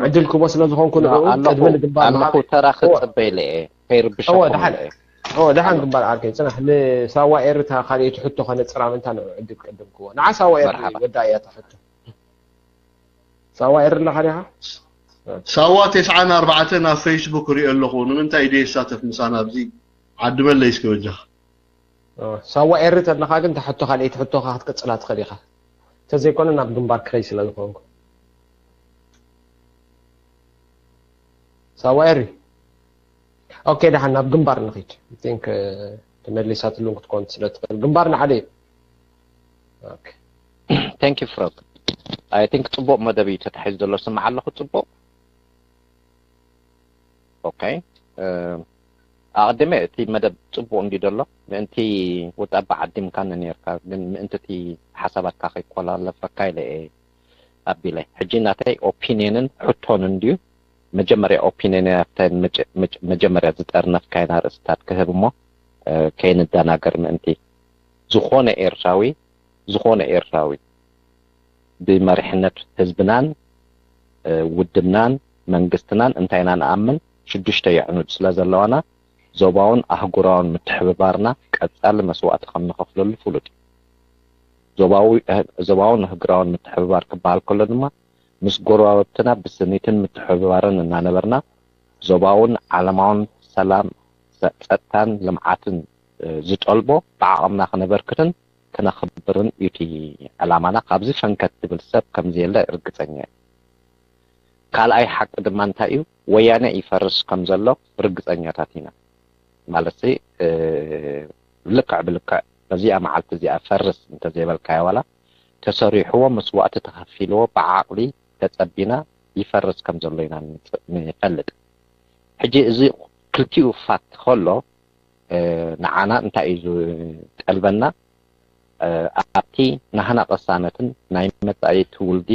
ዕድል ክቦ ስለ ዝኾንኩ ንዕኡ ቅድሚ ንግንባር ኣለኹ ተራ ክፅበ ኢለ እየ ከይርብሸኩም ኢለ እየ። ደሓን ግንባር ዓርከይ ፅናሕ ንሳዋ ኤርታ ካልኦት ሕቶ ከነፅራ ምንታ ንዑ ዕድል ቀደምክዎ ንዓ ሳዋ ኤር ወዳ እያ ትሕቶ ሳዋ ኤር ኣለኻ ዲኻ ሳዋ ተስዓን ኣርባዕተን ኣብ ፌስቡክ ሪኦ ኣለኹ ንምንታይ ደይ ይሳተፍ ምሳና ኣብዚ ዓዲ መለይ እስኪ ወጃኻ ሳዋ ኤሪ ተለኻ ግን ተሕቶ ካልኣይቲ ሕቶኻ ክትቅፅላ ትኽእል ኢኻ እንተዘይኮነ ናብ ግንባር ክኸይ ስለ ዝኾንኩ ሳዋ ኤሪ ኦኬ ደሓን ናብ ግንባር ንኺድ ቲንክ ተመሊሳትሉን ክትኮን ስለ ትኽእል ግንባር ንዓደ እዩ ቴንክ ዩ ፍሮክ ኣይ ቲንክ ፅቡቅ መደብ እዩ ተታሒዙ ዘሎ ስምዓ ኣለኹ ፅቡቅ ኦኬ ኣቐዲመ እቲ መደብ ፅቡቅ እንዲ ዘሎ ምእንቲ ውጣባ ዓዲምካኒ ነርካ ግን ምእንቲ እቲ ሓሳባትካ ከይኮላለፈካ ኢለ እየ ኣቢለ ሕጂ ናተይ ኦፒንየንን ሕቶን እንድዩ መጀመርያ ኦፒንየን ኣብተን መጀመርያ ዝጠርነፍካየን ኣርእስታት ክህብ እሞ ከይንደናገር ምእንቲ ዝኾነ ኤርትራዊ ዝኾነ ኤርትራዊ ብመሪሕነት ህዝብናን ውድብናን መንግስትናን እንታይ ኢና ንኣምን ሽዱሽተ የዕኑድ ስለ ዘለዋና ዞባውን ኣህጉራውን ምትሕብባርና ቀጻሊ መስዋእቲ ከም ንኸፍለሉ ፍሉጥ እዩ። ዞባውን ኣህጉራውን ምትሕብባር ክበሃል ከሎ ድማ ምስ ጎረባብትና ብስኒትን ምትሕብባርን እናነበርና ዞባውን ዓለማውን ሰላም፣ ጸጥታን ልምዓትን ዝጠልቦ ብዓቕምና ክነበርክትን ክነኽብርን እዩ እቲ ዕላማና። ካብዚ ፈንከት ዝብል ሰብ ከምዘየለ ርግጸኛ እየ። ካልኣይ ሓቂ ድማ እንታይ እዩ? ወያነ ይፈርስ ከም ዘሎ ርግጸኛታት ኢና። ማለትሲ ልክዕ ብልክዕ በዚኣ መዓልቲ እዚኣ ፈርስ እንተዘይበልካዮ ዋላ ተሰሪሕዎ መስዋእቲ ተኸፊልዎ ብዓቕሊ ተጸቢና ይፈርስ ከም ዘሎ ኢና ንፈልጥ። ሕጂ እዚ ክልቲኡ ፋክት ከሎ ንዓና እንታይ እዩ ዝጠልበና? ኣብቲ ናህና ቅሳነትን ናይ መጻኢ ትውልዲ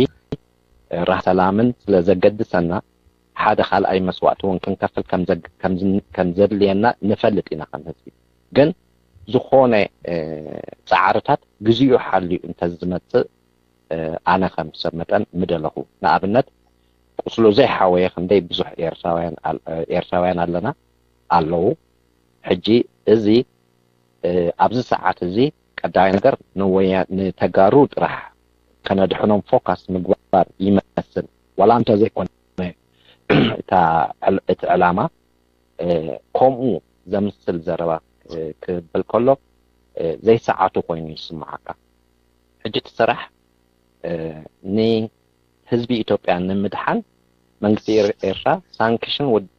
ራህ ሰላምን ስለ ዘገድሰና ሓደ ካልኣይ መስዋእቲ እውን ክንከፍል ከም ዘድልየና ንፈልጥ ኢና ከም ህዝቢ። ግን ዝኾነ ጻዕርታት ግዚኡ ሓልዩ እንተዝመጽእ ኣነ ከም ሰብ መጠን ምደለኹ። ንኣብነት ቁስሉ ዘይሓወየ ክንደይ ብዙሕ ኤርትራውያን ኣል- ኤርትራውያን ኣለና ኣለዉ። ሕጂ እዚ እ፣ ኣብዚ ሰዓት እዚ ቀዳማይ ነገር ንወያ ንተጋሩ ጥራሕ ከነድሕኖም ፎካስ ምግባር ይመስል ዋላ እንተዘይኮነ እታ ዕል- እቲ ዕላማ እ፣ ከምኡ ዘምስል ዘረባ እ፣ ክብል ከሎ እ፣ ዘይሰዓቱ ኮይኑ ይስምዓካ። ሕጂ እቲ ስራሕ እ፣ ንህዝቢ ኢትዮጵያ ንምድሓን መንግስቲ ኤር- ኤርትራ ሳንክሽን ወድ-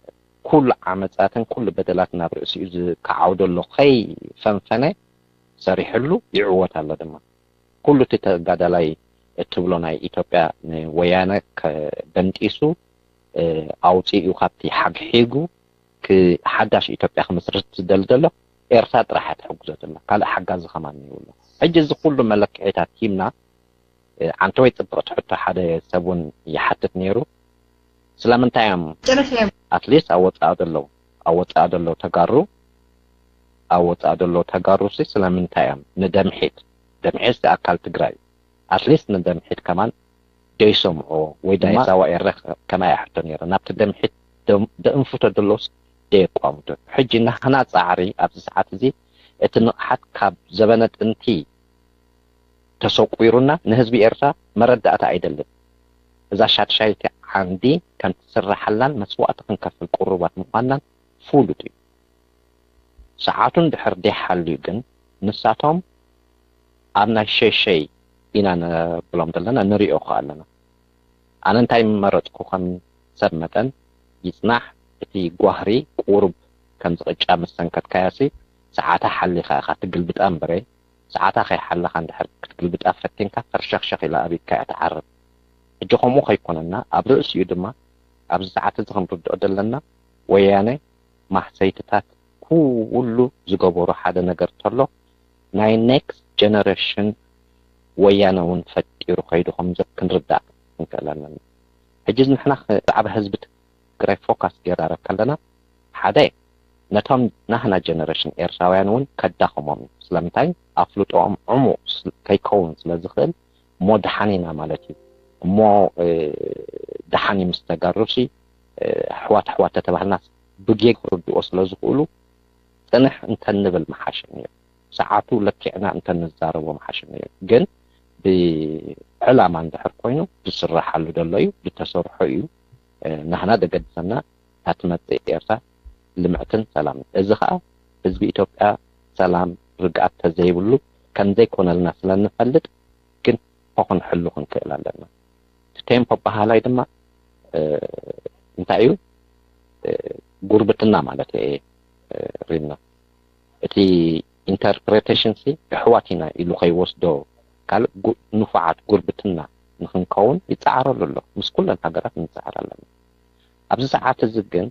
ኩሉ ዓመጻትን ኩሉ በደላት ናብ ርእሲኡ ዝከዓው ዘሎ ከይፈንፈነ ሰሪሕሉ ይዕወት ኣሎ ድማ። ኩሉ እቲ ተጋዳላይ እትብሎ ናይ ኢትዮጵያ ንወያነ ከ- በንጢሱ እ፣ ኣውፂኡ ካብቲ ሓግሒጉ ክ- ሓዳሽ ኢትዮጵያ ክምስርት ዝደሊ ዘሎ ኤርትራ ጥራሕ እያ ትሕግዞ ዘላ። ካልእ ሓጋዚ ከማን የብሉ። ሕጂ እዚ ኩሉ መለክዒታት ሂብና እ፣ ኣንተ ወይ ፅብቕቲ ሕቶ ሓደ ሰብ እውን ይሓትት ነይሩ። ስለምንታይ እዮም ጨረሻ እዮም። ኣትሊስት ኣብ ወፃኢ ዘለዉ ኣብ ወፃኢ ዘለዉ ተጋሩ ኣብ ወፃኢ ዘለዉ ተጋሩ ሲ ስለምንታይ እዮም ንደምሒት ደምሒት ሲ ኣካል ትግራይ ኣትሊስት ንደምሒት ከማን ደይሰምዖ ወይ ድማ ናይ ሳዋ ኤረ ከማይ ይሓቶ ነይረ ናብቲ ደምሒት ደም- ደእንፍቶ ደለውስ ደየቋምቶ ሕጂ ናህና ፃዕሪ ኣብዚ ሰዓት እዚ እቲ ንቕሓት ካብ ዘበነ ጥንቲ ተሰቂሩና ንህዝቢ ኤርትራ መረዳእታ ኣይደልን። እዛ ሻድሻይቲ ዓንዲ ከም ትስረሓላን መስዋእቲ ክንከፍል ቅሩባት ምዃንናን ፍሉጥ እዩ። ሰዓቱ እንድሕር ደይሓልዩ ግን ንሳቶም ኣብ ናይ ሸይሸይ ኢና ነብሎም ዘለና ንሪኦ ከ ኣለና። ኣነ እንታይ ምመረፅኩ ከም ሰብ መጠን ይፅናሕ እቲ ጓህሪ ቁሩብ ከምዚ ቅጫ ምስ ሰንከትካያሲ ሰዓታ ሓሊኻ ኢኻ ትግልብጣ እምበረ ሰዓታ ከይሓለኻ እንድሕር ክትግልብጣ ፈቲንካ ፈርሸኽሸኽ ኢላ ኣብ ኢድካ እያ ትዓርብ። ሕጂ ከምኡ ከይኮነና ኣብ ርእሲኡ ድማ ኣብዚ ሰዓት እዚ ክንርድኦ ዘለና ወያነ ማህሰይትታት ኩሉ ዝገበሩ ሓደ ነገር ተሎ ናይ ኔክስት ጀነሬሽን ወያነ እውን ፈጢሩ ከይዱ ከምዘ ክንርዳእ ክንክእል ኣለና። ሕጂ ንሕና ብዛዕባ ህዝቢ ትግራይ ፎካስ ገይርና ረብ ከለና ሓደ ነቶም ናህና ጀነሬሽን ኤርትራውያን እውን ከዳኽሞም እዩ። ስለምንታይ ኣፍልጦኦም ዕሙቕ ስል- ከይከውን ስለ ዝኽእል እሞ ደሓን ኢና ማለት እዩ። እሞ እ፣ ደሓን እዩ ምስ ተጋሩ ሲ እ፣ ኣሕዋት ኣሕዋት ተተባህልና ብጌግ ክርድኦ ስለ ዝኽእሉ ፅንሕ እንተንብል መሓሸ ነይሩ። ሰዓቱ ለኪዕና እንተንዛረቦ መሓሸ ነይሩ። ግን ብዕላማ እንድሕር ኮይኑ ዝስራሓሉ ዘሎ እዩ፣ ዝተሰርሖ እዩ። እ፣ ናህና ደገድሰና እታ ትመፅእ ኤርትራ ልምዕትን ሰላምን። እዚ ከዓ ህዝቢ ኢትዮጵያ ሰላም ርግኣት ተዘይብሉ ከም ዘይኮነልና ስለ እንፈልጥ ግን ሆ ክንሕሉ ክንክእል ኣለና። እቲ ቴምፖ በሃላይ ድማ እ፣ እንታይ እዩ እ፣ ጉርብትና ማለት እየ እ፣ ሪና እቲ ኢንተርፕሬቴሽን ሲ ኣሕዋት ኢና ኢሉ ከይወስዶ ካልእ ጉ- ንፉዓት ጉርብትና ንክንከውን ይፀዓረሉ ኣሎ። ምስ ኩለን ሃገራት ንፀዓር ኣለና። ኣብዚ ሰዓት እዚ ግን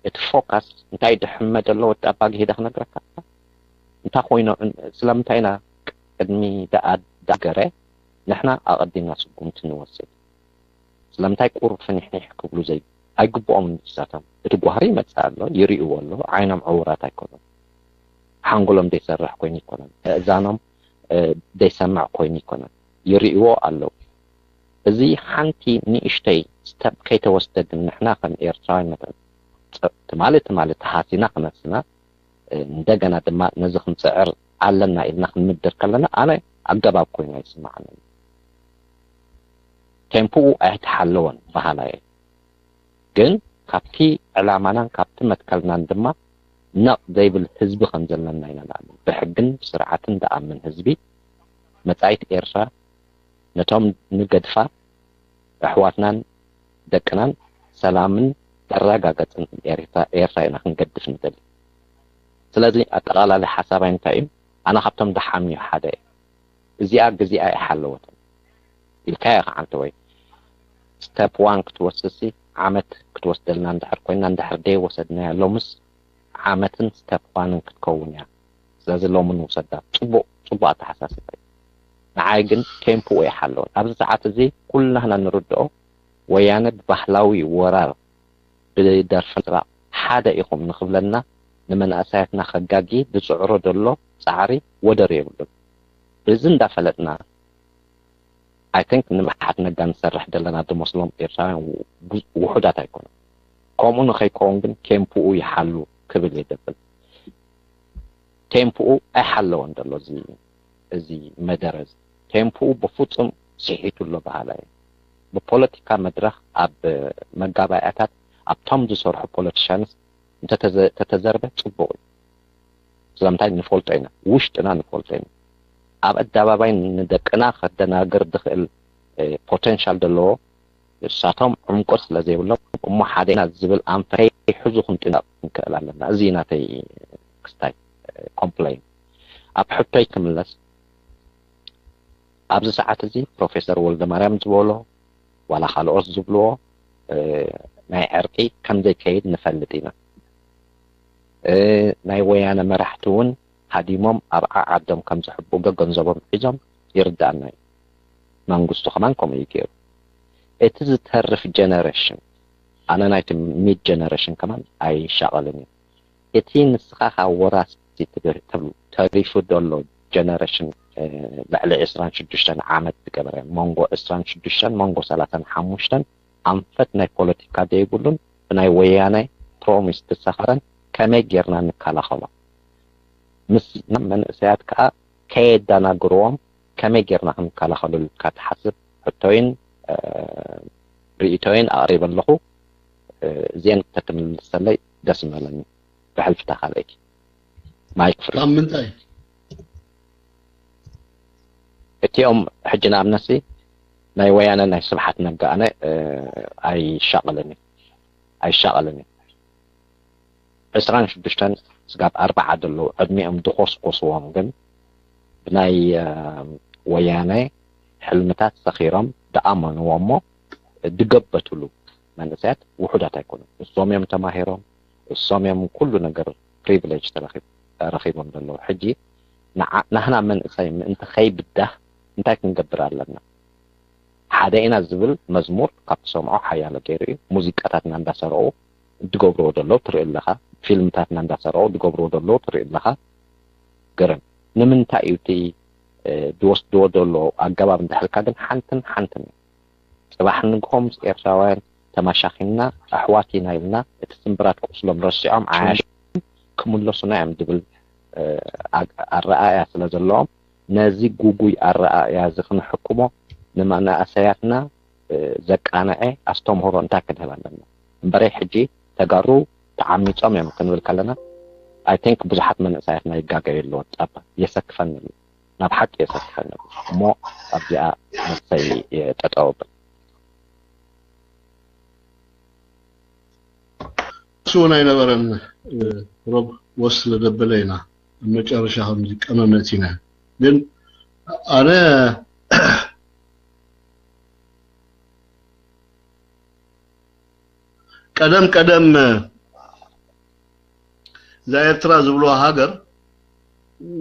እቲ ፎካስ እንታይ ድሕመ ዘሎ ወዲ ኣባ ግሄዳ ክነግረካ እንታይ ኮይኖ እን- ስለምንታይ ኢና ቅድሚ ደኣ ዳገረ ንሕና ኣቐዲምና ስጉምቲ ንወስድ ስለምንታይ ቁሩብ ፍኒሕኒሕ ክብሉ ዘይ ኣይግብኦም ንሳቶም እቲ ጓህሪ ይመፅእ ኣሎ ይርእይዎ ኣሎ ዓይኖም ዕውራት ኣይኮኑን ሓንጎሎም ዘይሰርሕ ኮይኑ ይኮነን እእዛኖም ዘይሰምዕ ኮይኑ ይኮነን ይርእይዎ ኣለዉ እዚ ሓንቲ ንእሽተይ ስተፕ ከይተወስደ ግን ንሕና ከም ኤርትራውያን መጠን ትማሊ ትማሊ ተሃሲና ክነስና እንደገና ድማ ነዚ ክንፅዕር ኣለና ኢልና ክንምድር ከለና ኣነ ኣገባብ ኮይኑ ኣይስምዓንን ቴምፖኡ ኣይተሓለወን በሃላይ ግን ካብቲ ዕላማናን ካብቲ መትከልናን ድማ ነቕ ዘይብል ህዝቢ ከም ዘለና ኢና ንኣምን። ብሕግን ብስርዓትን ዝኣምን ህዝቢ መጻኢት ኤርትራ ነቶም ንገድፋ ኣሕዋትናን ደቅናን ሰላምን መረጋገጽን ኤርትራ ኢና ክንገድፍ ንደሊ። ስለዚ ኣጠቓላሊ ሓሳባይ እንታይ እዩ? ኣነ ካብቶም ደሓኑ ሓደ እየ። እዚኣ ግዚኣ ኣይሓለወትን ኢልካዮ ከዓ እንተወይ step one ክትወስድሲ ዓመት ክትወስደልና እንድሕር ኮይና እንድሕር ደይ ወሰድናያ ሎምስ ዓመትን step one ን ክትከውን እያ ስለዚ ሎሚ ንውሰዳ ፅቡቅ ፅቡቅ ኣተሓሳስባ እዩ ንዓይ ግን ቴምፖኡ ኣይሓለወን ኣብዚ ሰዓት እዚ ኩልናህና ንርድኦ ወያነ ብባህላዊ ወራር ብደርፍን ስራቕ ሓደ ኢኹም ንኽብለና ንመንእሰያትና ከጋጊ ዝፅዕሮ ዘሎ ፃዕሪ ወደር የብሉን። በዚ እንዳፈለጥና I think ንብሓት ነጋ ንሰርሕ ዘለና ዝመስሎም ኤርትራውያን ውሑዳት ኣይኮኑን። ከምኡ ንኸይከውን ግን ቴምፖኡ ይሓሉ ክብል እየ ደብል። ቴምፖኡ ኣይሓለወን ዘሎ እዚ መደረ እዚ። ቴምፖኡ ብፍጹም ስሒቱ ኣሎ በሃላይ እየ። ብፖለቲካ መድረኽ ኣብ መጋባእያታት ኣብቶም ዝሰርሑ ፖለቲሻንስ እንተተዘርበ ጽቡቕ እዩ። ስለምንታይ ንፈልጦ ኢና፣ ውሽጥና ንፈልጦ ኢና። ኣብ ኣደባባይ ንደቅና ከደናግር ዝኽእል ፖቴንሻል ዘለዎ እሳቶም ዕምቆት ስለ ዘይብሎም እሞ ሓደ ኢና ዝብል ኣንፈት ከይሕዙ ክንጥንቀቕ ክንክእል ኣለና። እዚ ናተይ ክስታይ ኮምፕሌን። ኣብ ሕቶይ ክምለስ፣ ኣብዚ ሰዓት እዚ ፕሮፌሰር ወልደ ማርያም ዝበሎ ዋላ ካልኦት ዝብልዎ ናይ ዕርቂ ከም ዘይከይድ ንፈልጥ ኢና። ናይ ወያነ መራሕቲ እውን ሃዲሞም ኣብ ዓዓዶም ከም ዝሕብኡ ገንዘቦም ሒዞም ይርዳኣና እዩ። መንግስቱ ከማን ከምኡ እዩ ገይሩ። እቲ ዝተርፍ ጀነሬሽን፣ ኣነ ናይቲ ሚድ ጀነሬሽን ከማን ኣይሻቐልን እዩ። እቲ ንስኻ ካብ ወራሲ ትብል ተሪፉ ዘሎ ጀነሬሽን ልዕሊ ዕስራን ሽዱሽተን ዓመት ዝገበረ መንጎ ዕስራን ሽዱሽተን መንጎ ሰላሳን ሓሙሽተን ኣንፈት ናይ ፖለቲካ ዘይብሉን ብናይ ወያነ ፕሮሚስ ዝሰኸረን ከመይ ጌርና ንከላኸሎ? ምስ መንእሰያት ከኣ ከየዳናግርዎም ከመይ ጌርና ክንከላኸለሉ ኢልካ ትሓስብ ሕቶይን ርእይቶይን ኣቕሪበ ኣለኹ። እዚአን ተትምልሰለይ ደስ ምበለኒ። ብሕልፍታ ካልኣይቲ ማይክ ፍሪ። ካብ ምንታይ? እቲኦም ሕጂ ንኣብነሲ ናይ ወያነ ናይ ስብሓት ነጋ ኣነ ኣይሻቕልን ኣይሻቐልን እዩ። ዕስራን ሽዱሽተን ስጋብ ኣርባዓ ዘለዉ ዕድሚኦም ድኾስኮስዎም ግን ብናይ ወያነ ሕልምታት ሰኺሮም ድኣመንዎ እሞ ድገበትሉ መንእሰያት ውሑዳት ኣይኮኑን። እሶም እዮም ተማሂሮም፣ እሶም እዮም ኩሉ ነገር ፕሪቪሌጅ ረኺቦም ዘለዉ። ሕጂ ናህና መንእሰይ ምእንቲ ከይብዳህ እንታይ ክንገብር ኣለና? ሓደ ኢና ዝብል መዝሙር ካብ ትሰምዖ ሓያሎ ገይሩ እዩ። ሙዚቃታትና እንዳሰረቑ ድገብርዎ ዘለዉ ትርኢ ኣለኻ። ፊልምታትና እንዳሰረቑ ድገብርዎ ዘለዉ ትርኢ ኣለኻ። ግርም ንምንታይ እዩ እቲ ድወስድዎ ዘለዉ ኣገባብ እንድሕልካ ግን ሓንትን ሓንትን እዩ። ጽባሕ ንግሆ ምስ ኤርትራውያን ተማሻኺልና ኣሕዋት ኢና ኢልና እቲ ስምብራት ቁስሎም ረሲዖም ዓያሽ ክምለሱና እዮም ዝብል ኣረኣእያ ስለ ዘለዎም ነዚ ጉጉይ ኣረኣእያ እዚ ክንሕክሞ ንመናእሰያትና ዘቃንዐ ኣስተምህሮ እንታይ ክንህብ ኣለና? እምበረይ ሕጂ ተጋሩ ተዓሚጾም እዮም ክንብል ከለና I think ብዙሓት መንእሰያትና ይጋገዩ ኣለዉ። ጸባ የሰክፈኒ ኣሎ። ናብ ሓቂ የሰክፈኒ ኣሎ። እሞ ኣብዚኣ መሰይ ጠጠው ብል። እሱ እውን ኣይነበረን ሮብ ወስ ስለ ደበለ ኢና ኣብ መጨረሻ ከምዚ ቀመመት ኢና ግን ኣነ ቀደም ቀደም እዛ ኤርትራ ዝብልዋ ሃገር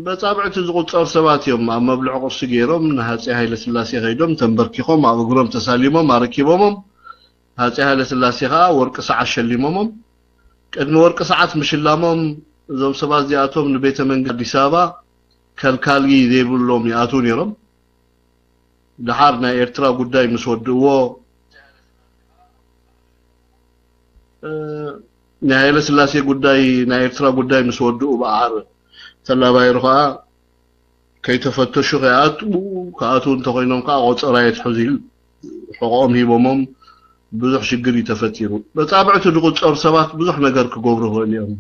በጻብዕቲ ዝቁጸር ሰባት እዮም ኣብ መብልዕ ቁርሲ ገይሮም ንሃፀይ ሃይለ ስላሴ ከይዶም ተንበርኪኾም ኣብ እግሮም ተሳሊሞም ኣረኪቦሞም ሃፀይ ሃይለ ስላሴ ከዓ ወርቂ ሰዓት ሸሊሞሞም ቅድሚ ወርቂ ሰዓት ምሽላሞም እዞም ሰባት እዚኣቶም ንቤተ መንግስቲ ኣዲስ ኣበባ ከልካሊ ዘይብሎም ይኣትዉ ነይሮም ድሓር ናይ ኤርትራ ጉዳይ ምስ ወድእዎ ናይ ሃይለ ስላሴ ጉዳይ ናይ ኤርትራ ጉዳይ ምስ ወድኡ በዓር ተላባይሩ ከዓ ከይተፈተሹ ከይኣትዉ ክኣትዉ እንተኮይኖም ከዓ ቆፀራ የትሕዙ ኢል ሕቆኦም ሂቦሞም ብዙሕ ሽግር እዩ ተፈጢሩ በፃብዕቲ ዝቁፀሩ ሰባት ብዙሕ ነገር ክገብሩ ይኽእሉ እዮም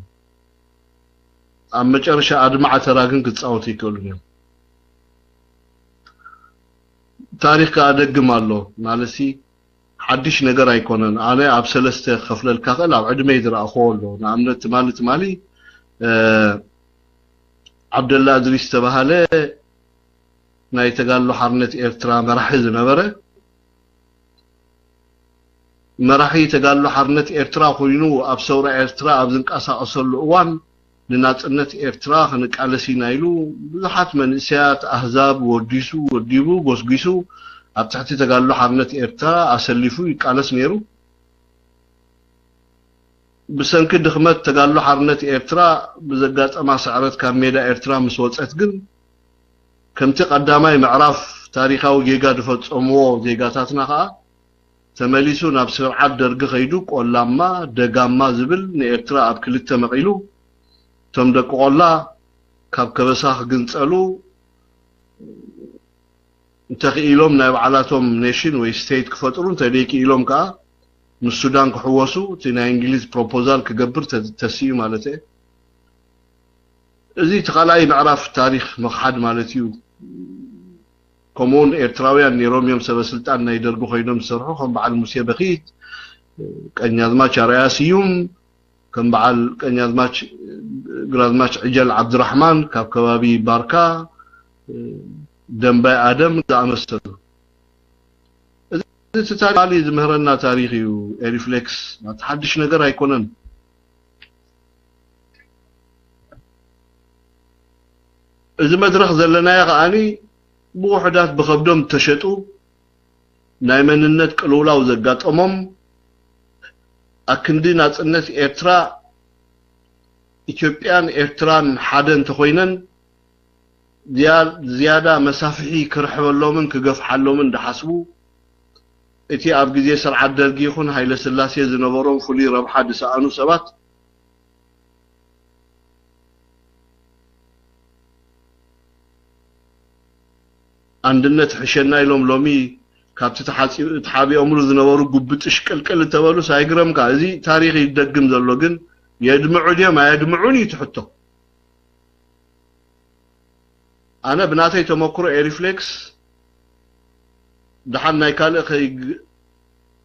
ኣብ መጨረሻ ኣድማዕ ተራ ግን ክፃወቱ ይክእሉ እዮም ታሪክ ከዓ ደግም ኣሎ ማለትሲ ሓድሽ ነገር ኣይኮነን ኣነ ኣብ ሰለስተ ክኸፍለልካ ክእል ኣብ ዕድመይ ዝረኣኽዎ ኣሎ ንኣብነት ትማሊ ትማሊ ዓብደላ እድሪስ ዝተባሃለ ናይ ተጋድሎ ሓርነት ኤርትራ መራሒ ዝነበረ መራሒ ተጋድሎ ሓርነት ኤርትራ ኮይኑ ኣብ ሰውራ ኤርትራ ኣብ ዝንቀሳቐሰሉ እዋን ንናጽነት ኤርትራ ክንቃለስ ኢና ኢሉ ብዙሓት መንእሰያት ኣህዛብ ወዲሱ ወዲቡ ጎስጒሱ ኣብ ትሕቲ ተጋድሎ ሓርነት ኤርትራ ኣሰሊፉ ይቃለስ ነይሩ። ብሰንኪ ድኽመት ተጋድሎ ሓርነት ኤርትራ ብዘጋጠማ ስዕረት ካብ ሜዳ ኤርትራ ምስ ወጸት ግን ከምቲ ቀዳማይ ምዕራፍ ታሪኻዊ ጌጋ ዝፈጸምዎ ዜጋታትና ከኣ ተመሊሱ ናብ ስርዓት ደርጊ ከይዱ ቆላማ ደጋማ ዝብል ንኤርትራ ኣብ ክልተ መቒሉ እቶም ደቂ ቆላ ካብ ከበሳ ክግንጸሉ እንተኽኢሎም ናይ ባዕላቶም ኔሽን ወይ ስቴት ክፈጥሩ እንተደይክኢሎም ከኣ ምስ ሱዳን ክሕወሱ እቲ ናይ እንግሊዝ ፕሮፖዛል ክገብር ተሲኡ ማለት እየ። እዚ እቲ ካልኣይ ምዕራፍ ታሪኽ ምኽሓድ ማለት እዩ። ከምኡውን ኤርትራውያን ነይሮም እዮም ሰበ ስልጣን ናይ ደርጊ ኮይኖም ዝሰርሑ ከም በዓል ሙሴ በኺት፣ ቀኛዝማች ኣርኣያ ስዩም፣ ከም በዓል ቀኛዝማች ግራዝማች ዕጀል ዓብድራሕማን ካብ ከባቢ ባርካ፣ ደንባይ ኣደም ዝኣመሰሉ። እዚ ታሪኽ ዝምህረና ታሪኽ እዩ። ኤሪፍሌክስ ሓድሽ ነገር ኣይኮነን። እዚ መድረኽ ዘለናዮ ከኣኒ ብውሑዳት ብኸብዶም ተሸጡ ናይ መንነት ቅልውላው ዘጋጠሞም ኣክንዲ ናጽነት ኤርትራ ኢትዮጵያን ኤርትራን ሓደ እንተኾይነን ዝያዳ መሳፍሒ ክርሕበሎምን ክገፍሓሎምን ድሓስቡ እቲ ኣብ ግዜ ስርዓት ደርጊ ይኹን ሃይለ ስላሴ ዝነበሮም ፍሉይ ረብሓ ዝሰኣኑ ሰባት ኣንድነት ሕሸና ኢሎም ሎሚ ካብቲ ተሓቢኦምሉ ዝነበሩ ጉብጥሽ ቅልቅል እተበሉስ ኣይግረምካ። እዚ ታሪኽ ይደግም ዘሎ ግን የድምዑ ድዮም ኣየድምዑን እዩ ትሕቶ። ኣነ ብናተይ ተመክሮ ኤሪፍሌክስ ደሓን ናይ ካልእ ከይ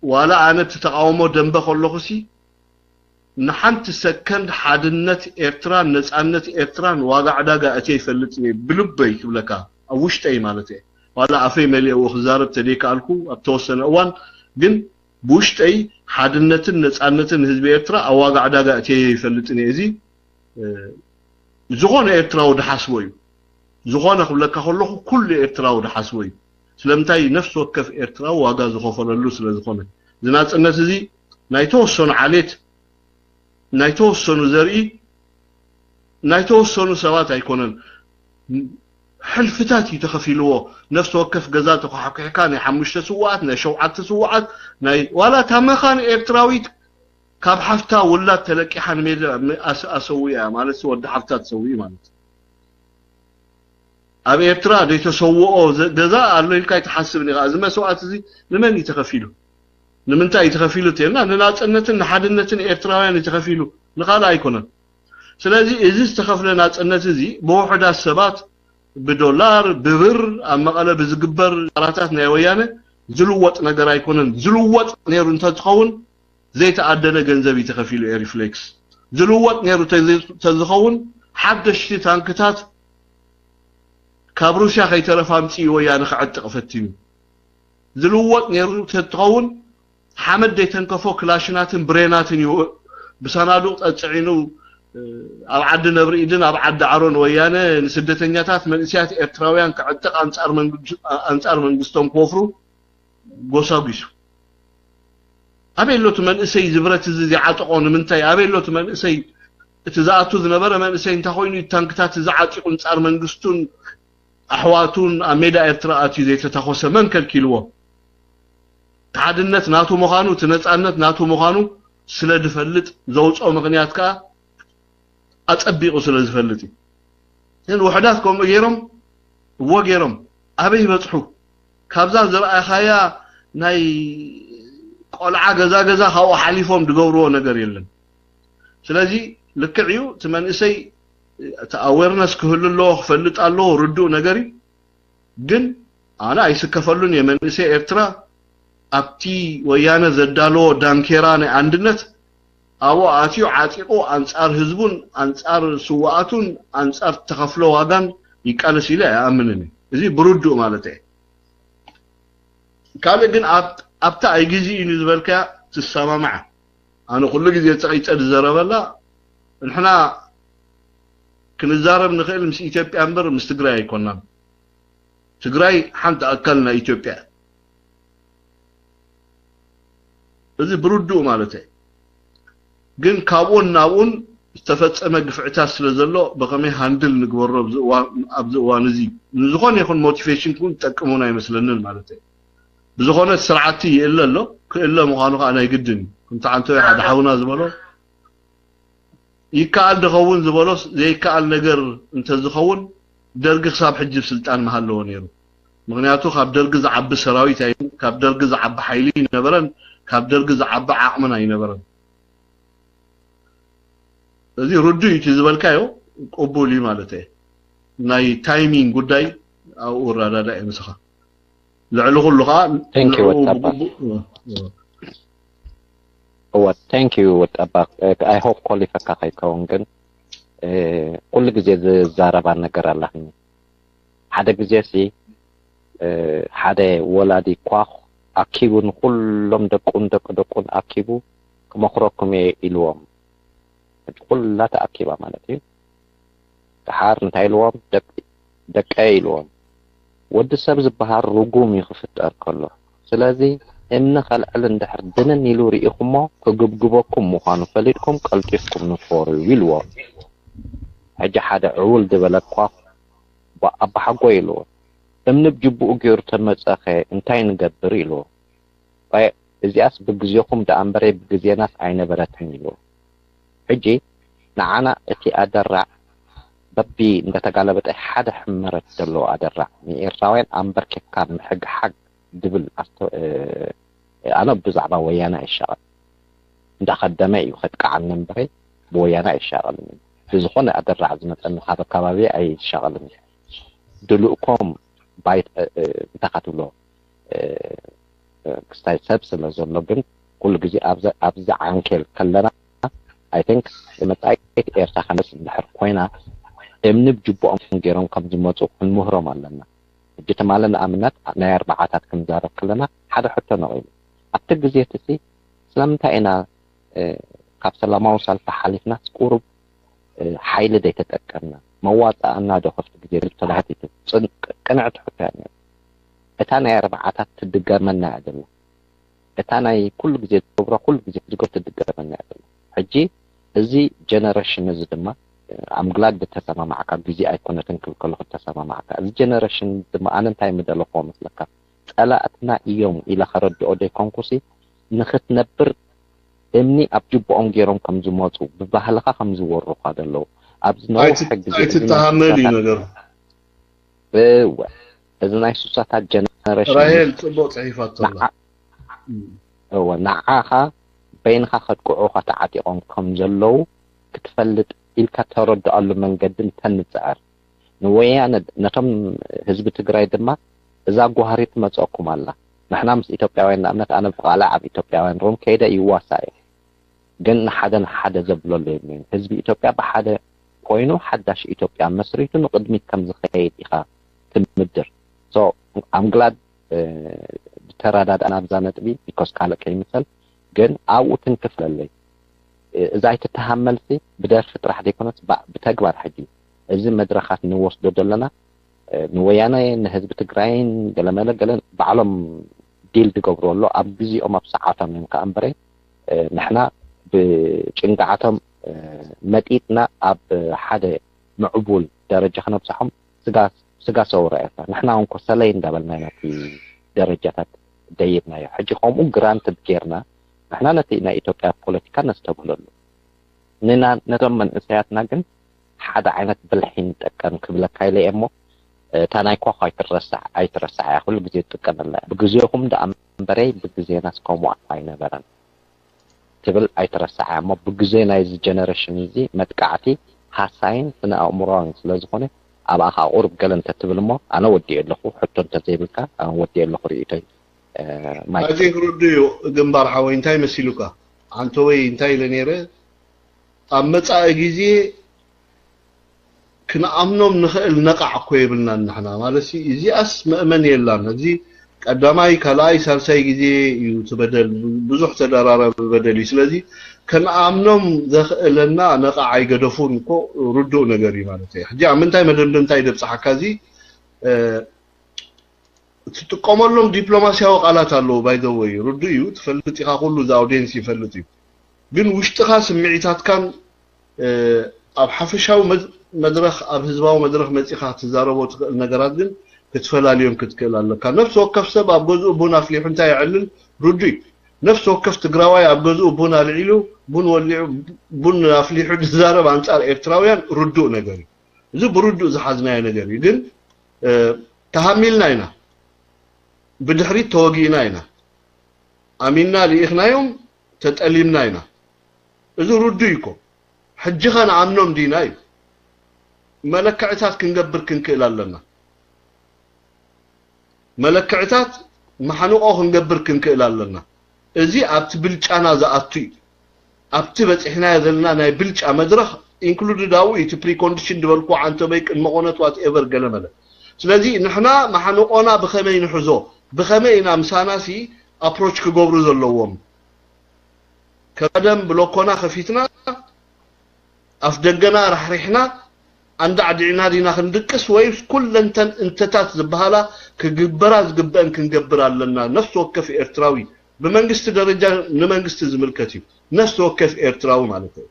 ዋላ ኣነ እቲ ተቃውሞ ደንበ ከለኹሲ ንሓንቲ ሰከንድ ሓድነት ኤርትራን ነጻነት ኤርትራን ዋጋ ዕዳጋ እትየ ይፈልጥ እየ ብልበይ ክብለካ ኣብ ውሽጠይ ማለት እየ። ዋላ ኣፈይ መሊእዎ ክዛረብ ተደይከኣልኩ ኣብ ተወሰነ እዋን ግን ብውሽጠይ ሓድነትን ነጻነትን ህዝቢ ኤርትራ ኣብ ዋጋ ዕዳጋ እትየ ይፈልጥን እየ። እዚ ዝኾነ ኤርትራዊ ድሓስቦ እዩ። ዝኾነ ክብለካ ከለኹ ኩሉ ኤርትራዊ ድሓስቦ እዩ። ስለምንታይ ነፍሲ ወከፍ ኤርትራዊ ዋጋ ዝኸፈለሉ ስለ ዝኾነ። እዚ ናጽነት እዚ ናይ ተወሰኑ ዓሌት፣ ናይ ተወሰኑ ዘርኢ፣ ናይ ተወሰኑ ሰባት ኣይኮነን። ሕልፍታት እዩ ተኸፊልዎ። ነፍሲ ወከፍ ገዛ ተኳሕኩሕካ ናይ ሓሙሽተ ስውኣት፣ ናይ ሸውዓተ ስውኣት፣ ናይ ዋላ እታ መኻን ኤርትራዊት ካብ ሓፍታ ውላድ ተለቂሓ ንሜዳ ኣሰዊኣ ማለት ወዲ ሓፍታ ትሰውኢ ማለት ኣብ ኤርትራ ዘይተሰውኦ ገዛ ኣሎ ኢልካ ይትሓስብ ኒኻ እዚ መስዋእት እዚ ንመን እዩ ተኸፊሉ ንምንታይ እዩ ተኸፊሉ ተልና ንናፅነትን ንሓድነትን ኤርትራውያን እዩ ተኸፊሉ ንኻልእ ኣይኮነን ስለዚ እዚ ዝተኸፍለ ናፅነት እዚ ብውሑዳት ሰባት ብዶላር ብብር ኣብ መቐለ ብዝግበር ጣራታት ናይ ወያነ ዝልወጥ ነገር ኣይኮነን ዝልወጥ ነይሩ እንተዝኸውን ዘይተኣደነ ገንዘብ እዩ ተኸፊሉ ኤሪፍሌክስ ዝልወጥ ነይሩ ተዝኸውን ሓደሽቲ ታንክታት ካብ ሩስያ ከይተረፈ ኣምፅኡ ወያነ ክዕጥቕ ፈቲኑ ዝልወጥ ነይሩ ተትኸውን ሓመድ ዘይተንከፎ ክላሽናትን ብሬናትን እዩ ብሰናዱቕ ፀፅዒኑ ኣብ ዓዲ ነብርኢድን ኣብ ዓዲ ዓሮን ወያነ ንስደተኛታት መንእስያት ኤርትራውያን ክዕጥቕ ኣንፃር መንግስቶም ክወፍሩ ጎሳጒሱ ኣበይ ኣሎ እቲ መንእሰይ እዚ ብረት እዚ ዝዓጠቖ ንምንታይ ኣበይ ኣሎ እቲ መንእሰይ እቲ ዝኣቱ ዝነበረ መንእሰይ እንታይ ኮይኑ እዩ ታንክታት እዚ ዓጢቑ ኣንፃር መንግስቱን ኣሕዋቱን ኣብ ሜዳ ኤርትራ ኣትዩ ዘይተታኾሰ መን ከልኪልዎ እቲ ሓድነት ናቱ ምዃኑ እቲ ነፃነት ናቱ ምዃኑ ስለ ዝፈልጥ ዘውፅኦ ምኽንያት ከዓ ኣፀቢቑ ስለ ዝፈልጥ እዩ ግን ውሕዳት ከምኡ ገይሮም እዎ ገይሮም ኣበይ ይበፅሑ ካብዛ ዝረኣኻያ ናይ ቆልዓ ገዛ ገዛ ካብኡ ሓሊፎም ዝገብርዎ ነገር የለን ስለዚ ልክዕ እዩ እቲ መንእሰይ እቲ ኣዌርነስ ክህሉ ኣለዎ ክፈልጥ ኣለዎ ርዱእ ነገር እዩ ግን ኣነ ኣይስከፈሉን እየ መንእሰይ ኤርትራ ኣብቲ ወያነ ዘዳለዎ ዳንኬራ ናይ ኣንድነት ኣብኡ ኣትዩ ዓጢቑ ኣንጻር ህዝቡን ኣንጻር ስውኣቱን ኣንጻር ተኸፍሎ ዋጋን ይቃለስ ኢለ ኣይኣምንን እየ። እዚ ብርዱእ ማለት እየ። ካልእ ግን ኣብታ ኣይግዜኡን እዩ ዝበልካያ ትሰማማዕ። ኣነ ኩሉ ግዜ ጸቒጸ ዝዘረበላ ንሕና ክንዛረብ ንኽእል ምስ ኢትዮጵያ እምበር ምስ ትግራይ ኣይኮናን። ትግራይ ሓንቲ ኣካል ናይ ኢትዮጵያ እያ። እዚ ብርዱእ ማለት እየ። ግን ካብኡን ናብኡን ዝተፈጸመ ግፍዕታት ስለ ዘሎ ብኸመይ ሃንድል ንግበሮ ኣብዚ እዋን እዚ ንዝኾነ ይኹን ሞቲቬሽን ክውን ዝጠቅም እውን ኣይመስለንን ማለት እዩ። ብዝኾነ ስርዓቲ ይእለ ኣሎ፣ ክእለ ምዃኑ ከዓ ናይ ግድን እዩ። ከምቲ ዓንተወይ ሓደ ሓውና ዝበሎ ይከኣል ድኸውን ዝበሎስ ዘይከኣል ነገር እንተዝኸውን ደርጊ ክሳብ ሕጂ ስልጣን ምሃለዎ ነይሩ። ምክንያቱ ካብ ደርጊ ዝዓቢ ሰራዊት ኣይ ካብ ደርጊ ዝዓቢ ሓይሊ ኣይነበረን፣ ካብ ደርጊ ዝዓቢ ዓቕምን ኣይነበረን። እዚ ርዱእ እዩ ዝበልካዮ ቅቡል እዩ ማለት እየ። ናይ ታይሚንግ ጉዳይ ኣብኡ ረዳዳ እየ ምስኻ። ልዕሊ ኩሉ ከዓ ንዕኡ ብግቡእ እወ thank you ወጣባ። I hope ኮሊፈካ ከይከውን ግን ኩሉ ግዜ ዝዛረባ ነገር ኣላትኒ። ሓደ ግዜ ሲ ሓደ ወላዲ ኳኽ ኣኪቡ ንኩሎም ደቁን ደቂ ደቁን ኣኪቡ ክመኽረኩም እየ ኢልዎም። ኩላ ተኣኪባ ማለት እዩ። ደሓር እንታይ ኢልዎም? ደቀይ ኢልዎም። ወዲ ሰብ ዝበሃል ርጉም እዩ ክፍጠር ከሎ። ስለዚ እምኒ ከልዕል እንድሕር ድንን ኢሉ ርኢኹሞ ክግብግበኩም ምዃኑ ፈሊጥኩም ቀልጢፍኩም ንፈሩ ኢልዎም። ሕጂ ሓደ ዕውል ዝበለ ኳኽ ኣባሓጎ ኢልዎ። እምኒ ብጅቡኡ ገይሩ ተመጸኸ እንታይ ንገብር ኢልዎ። እዚኣስ ብግዜኹም ደኣ እምበረይ ብግዜናስ ኣይነበረትን ኢልዎ። ሕጂ ንዓና እቲ ኣደራዕ በቢ እንዳተጋለበጠ ሓደ ሕመረት ዘለዎ ኣደራዕ ንኤርትራውያን ኣንበርኪኽካ ምሕግሓግ ድብል ኣነ ብዛዕባ ወያነ ኣይሻቐል እንዳኸደመ እዩ ከጥቃዓኒ እምበረይ ብወያነ ኣይሻቐልን እዩ። ብዝኾነ ኣደራዕ ዝመፀኒ ካብ ኣካባቢ ኣይሻቐልን እዩ። ድልእኮም ባይት እንታይ ካትብሎ ክስታይ ሰብ ስለ ዘሎ ግን ኩሉ ግዜ ኣብዚ ዓንኬል ከለና I think መጻኢት ኤርትራ ከነስ እንድሕር ኮይና እምኒ ብጅቡኦም ገይሮም ከም ዝመፁ ክንምህሮም ኣለና። ሕጂ ትማሊ ንኣብነት ናይ ኣርባዓታት ክንዛረብ ከለና ሓደ ሕቶ ነቒሉ ኣብቲ ግዜ እቲ ስለምንታይ ኢና ካብ ሰላማዊ ሰልፊ ሓሊፍናስ ቁሩብ ሓይሊ ዘይተጠቀምና መዋፅኣና ዶ ከፍቲ ግዜ ተባህቲቱ ቅንዕቲ ሕቶ እያ ነይሩ። እታ ናይ ኣርባዓታት ትድገመና እያ ዘላ። እታ ናይ ኩሉ ግዜ ዝገብሮ ኩሉ ግዜ ትድገም ትድገመና እያ ዘላ። ሕጂ እዚ ጀነሬሽን እዚ ድማ ኣምግላድ ብተሰማማዕካ ግዜ ኣይኮነትን ክብል ከለኹ ተሰማማዕካ እዚ ጀነሬሽን ድማ ኣነ እንታይ ምደለኹዎ መስለካ ጸላእትና እዮም ኢለ ከረድኦ ዘይኮንኩሲ ንኽትነብር እምኒ ኣብ ጅቦኦም ገይሮም ከም ዝመፁ ብባህልኻ ከም ዝወሩኻ ዘለዉ ኣብዚ ነዊሕ ግዜ ኣይትተሃመል እዩ ነገሩ። እወ እዚ ናይ ሱሳታት ጀነሬሽን ራሄል ጽቡቅ ጽሒፋቶ ኣላ። እወ ንዓኻ በይንኻ ከጥቅዑኻ ተዓጢቖም ከም ዘለዉ ክትፈልጥ ኢልካ ተረድኣሉ መንገዲ እንተንጽዕር ንወያነ ነቶም ህዝቢ ትግራይ ድማ እዛ ጓህሪ ትመፀኩም ኣላ። ንሕና ምስ ኢትዮጵያውያን ንኣብነት ኣነ ብቃልዕ ኣብ ኢትዮጵያውያን ሮም ከይደ ይዋሳ እየ። ግን ንሓደ ንሓደ ዘብለሉ የብለይን። ህዝቢ ኢትዮጵያ ብሓደ ኮይኑ ሓዳሽ ኢትዮጵያ መስሪቱ ንቕድሚት ከም ዝኸይድ ኢኻ ትምድር። So I'm glad ዝተረዳዳእና ኣብዛ ነጥቢ because ካልእ ከይምሰል ግን ኣብኡ ትንክፍለለይ እዛ ኣይትተሃመልሲ ብደርፊ ጥራሕ ዘይኮነስ ብተግባር ሕጂ እዚ መድረኻት ንወስዶ ዘለና ንወያነ ንህዝቢ ትግራይን ገለመለ ገለን ባዕሎም ዲል ዝገብሩ ኣሎ ኣብ ግዜኦም ኣብ ሰዓቶም እዮም ከኣ እምበረ ንሕና ብጭንግዓቶም መጢጥና ኣብ ሓደ ምዕቡል ደረጃ ክነብፅሖም ስጋ ሰውራ ኢኻ ንሕና እውን ኮሰለይ እንዳበልና ኢና እቲ ደረጃታት ደይብናዮ ሕጂ ከምኡ ግራንትድ ጌርና ንሕና ነቲ ናይ ኢትዮጵያ ፖለቲካ ነስተብህለሉ ንና ነቶም መንእሰያትና ግን ሓደ ዓይነት ብልሒ ንጠቀም ክብለካ ኢለ እየ እሞ እታ ናይ ኳኳ ኣይትረሳዕ ኣይትረሳዕ እያ ኩሉ ግዜ ትጥቀመላ እያ ብግዜኹም ደኣ እምበረይ ብግዜናስ ከምኡ ኣይነበረን ትብል ኣይትረሳዓ እሞ ብግዜ ናይዚ ጀነረሽን እዚ መጥቃዕቲ ሃሳይን ስነ ኣእምሮን ስለ ዝኾነ ኣብኣ ከዓ ቁሩብ ገለ እንተትብል እሞ ኣነ ወዲኤ ኣለኹ ሕቶ እንተዘይብልካ ኣነ ወዲኤ ኣለኹ ርእይቶይ ማይክ ኣዜ ክርዱ እዩ ግንባር ሓወይ እንታይ መሲሉካ ኣንተ ወይ እንታይ ኢለ ነይረ ኣብ መጻኢ ግዜ ክንኣምኖም ንኽእል ነቓዕ እኮ የብልናን ንሕና ማለት ሲ እዚኣስ መእመን የላን እዚ ቀዳማይ ካልኣይ ሳልሳይ ግዜ እዩ እቲ በደል ብዙሕ ተደራራቢ በደል እዩ ስለዚ ክንኣምኖም ዘኽእለና ነቓዕ ኣይገደፉን እኮ ርዱእ ነገር እዩ ማለት እዩ ሕጂ ኣብ ምንታይ መደምደምታ ይደብፅሓካ እዚ ትጥቀመሎም ዲፕሎማስያዊ ቃላት ኣለዉ ባይዘወይ ርዱ እዩ ትፈልጥ ኢኻ ኩሉ እዚ ኣውዲየንስ ይፈልጥ እዩ ግን ውሽጥኻ ስምዒታትካን ኣብ ሓፈሻዊ መድረኽ ኣብ ህዝባዊ መድረኽ መፂኻ ክትዛረቦ ትኽእል ነገራት ግን ክትፈላልዮም ክትክእል ኣለካ። ነፍሲ ወከፍ ሰብ ኣብ ገዝኡ ቡን ኣፍሊሑ እንታይ የዕልል ርዱይ። ነፍሲ ወከፍ ትግራዋይ ኣብ ገዝኡ ቡን ኣልዒሉ ቡን ወሊዑ ቡን ኣፍሊሑ ዝዛረብ ኣንፃር ኤርትራውያን ርዱእ ነገር እዩ። እዚ ብርዱእ ዝሓዝናዮ ነገር እዩ። ግን ተሃሚልና ኢና፣ ብድሕሪት ተወጊእና ኢና፣ ኣሚንና ልኢኽናዮም፣ ተጠሊምና ኢና። እዚ ርዱእ እኮ። ሕጂ ኸ ንኣምኖም ዲና እዩ። መለክዕታት ክንገብር ክንክእል ኣለና። መለክዕታት ማሕንቆ ክንገብር ክንክእል ኣለና። እዚ ኣብቲ ብልጫና ዝኣቱ እዩ። ኣብቲ በፂሕናዮ ዘለና ናይ ብልጫ መድረኽ ኢንክሉድድ ኣብኡ እቲ ፕሪኮንዲሽን ዝበልኩ ዓንተበይ ቅድመ ቆነት ዋትኤቨር ገለመለ። ስለዚ ንሕና ማሕንቆና ብኸመይ ንሕዞ፣ ብኸመይ ኢና ምሳናሲ ኣፕሮች ክገብሩ ዘለዎም። ከደም ብሎኮና ከፊትና ኣፍ ደገና ራሕሪሕና ኣንዳዕዲዕና ዲና ክንድቅስ ወይስ ኩለንተን እንተታት ዝበሃላ ክግበራ ዝግበአን ክንገብር ኣለና? ነፍሲ ወከፍ ኤርትራዊ ብመንግስቲ ደረጃ ንመንግስቲ ዝምልከት እዩ። ነፍሲ ወከፍ ኤርትራዊ ማለት እዩ።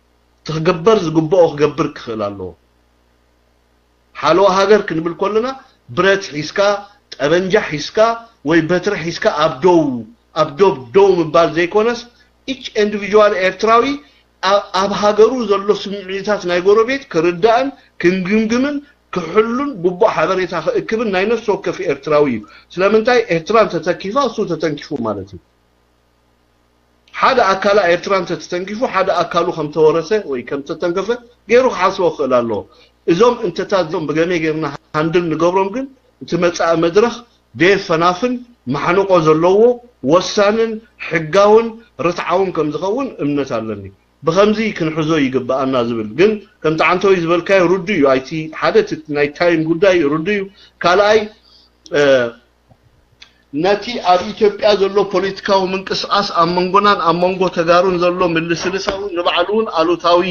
ትክግበር ዝግብኦ ክገብር ክኽእል ኣለዎ። ሓለዋ ሃገር ክንብል ከለና ብረት ሒዝካ፣ ጠበንጃ ሒዝካ ወይ በትሪ ሒዝካ ኣብ ደው ኣብ ዶብ ደው ምባል ዘይኮነስ ኢች ኢንዲቪጁዋል ኤርትራዊ ኣብ ሃገሩ ዘሎ ስምዒታት ናይ ጎረቤት ክርዳእን ክንግምግምን ክሕሉን ግቡእ ሓበሬታ ክእክብን ናይ ነፍሲ ወከፍ ኤርትራዊ እዩ። ስለምንታይ ኤርትራ እንተተኪፋ እሱ ተተንኪፉ ማለት እዩ። ሓደ ኣካላ ኤርትራ እንተተተንኪፉ ሓደ ኣካሉ ከምተወረሰ ወይ ከምተተንከፈ ገይሩ ክሓስቦ ክኽእል ኣለዎ። እዞም እንተታት እዞም ብገመይ ገይርና ሃንድል ንገብሮም ግን እቲ መጻኢ መድረኽ ደየፈናፍን ማሕንቆ ዘለዎ ወሳንን ሕጋውን ርትዓውን ከም ዝኸውን እምነት ኣለኒ። ብኸምዚ ክንሕዞ ይግብኣና ዝብል ግን ከምቲ ዓንተወይ ዝበልካዮ ርዱ እዩ። ኣይቲ ሓደ ናይ ታይም ጉዳይ ርዱ እዩ። ካልኣይ ነቲ ኣብ ኢትዮጵያ ዘሎ ፖለቲካዊ ምንቅስቃስ ኣብ መንጎናን ኣብ መንጎ ተጋሩን ዘሎ ምልስልሳዊ ንባዕሉ እውን ኣሉታዊ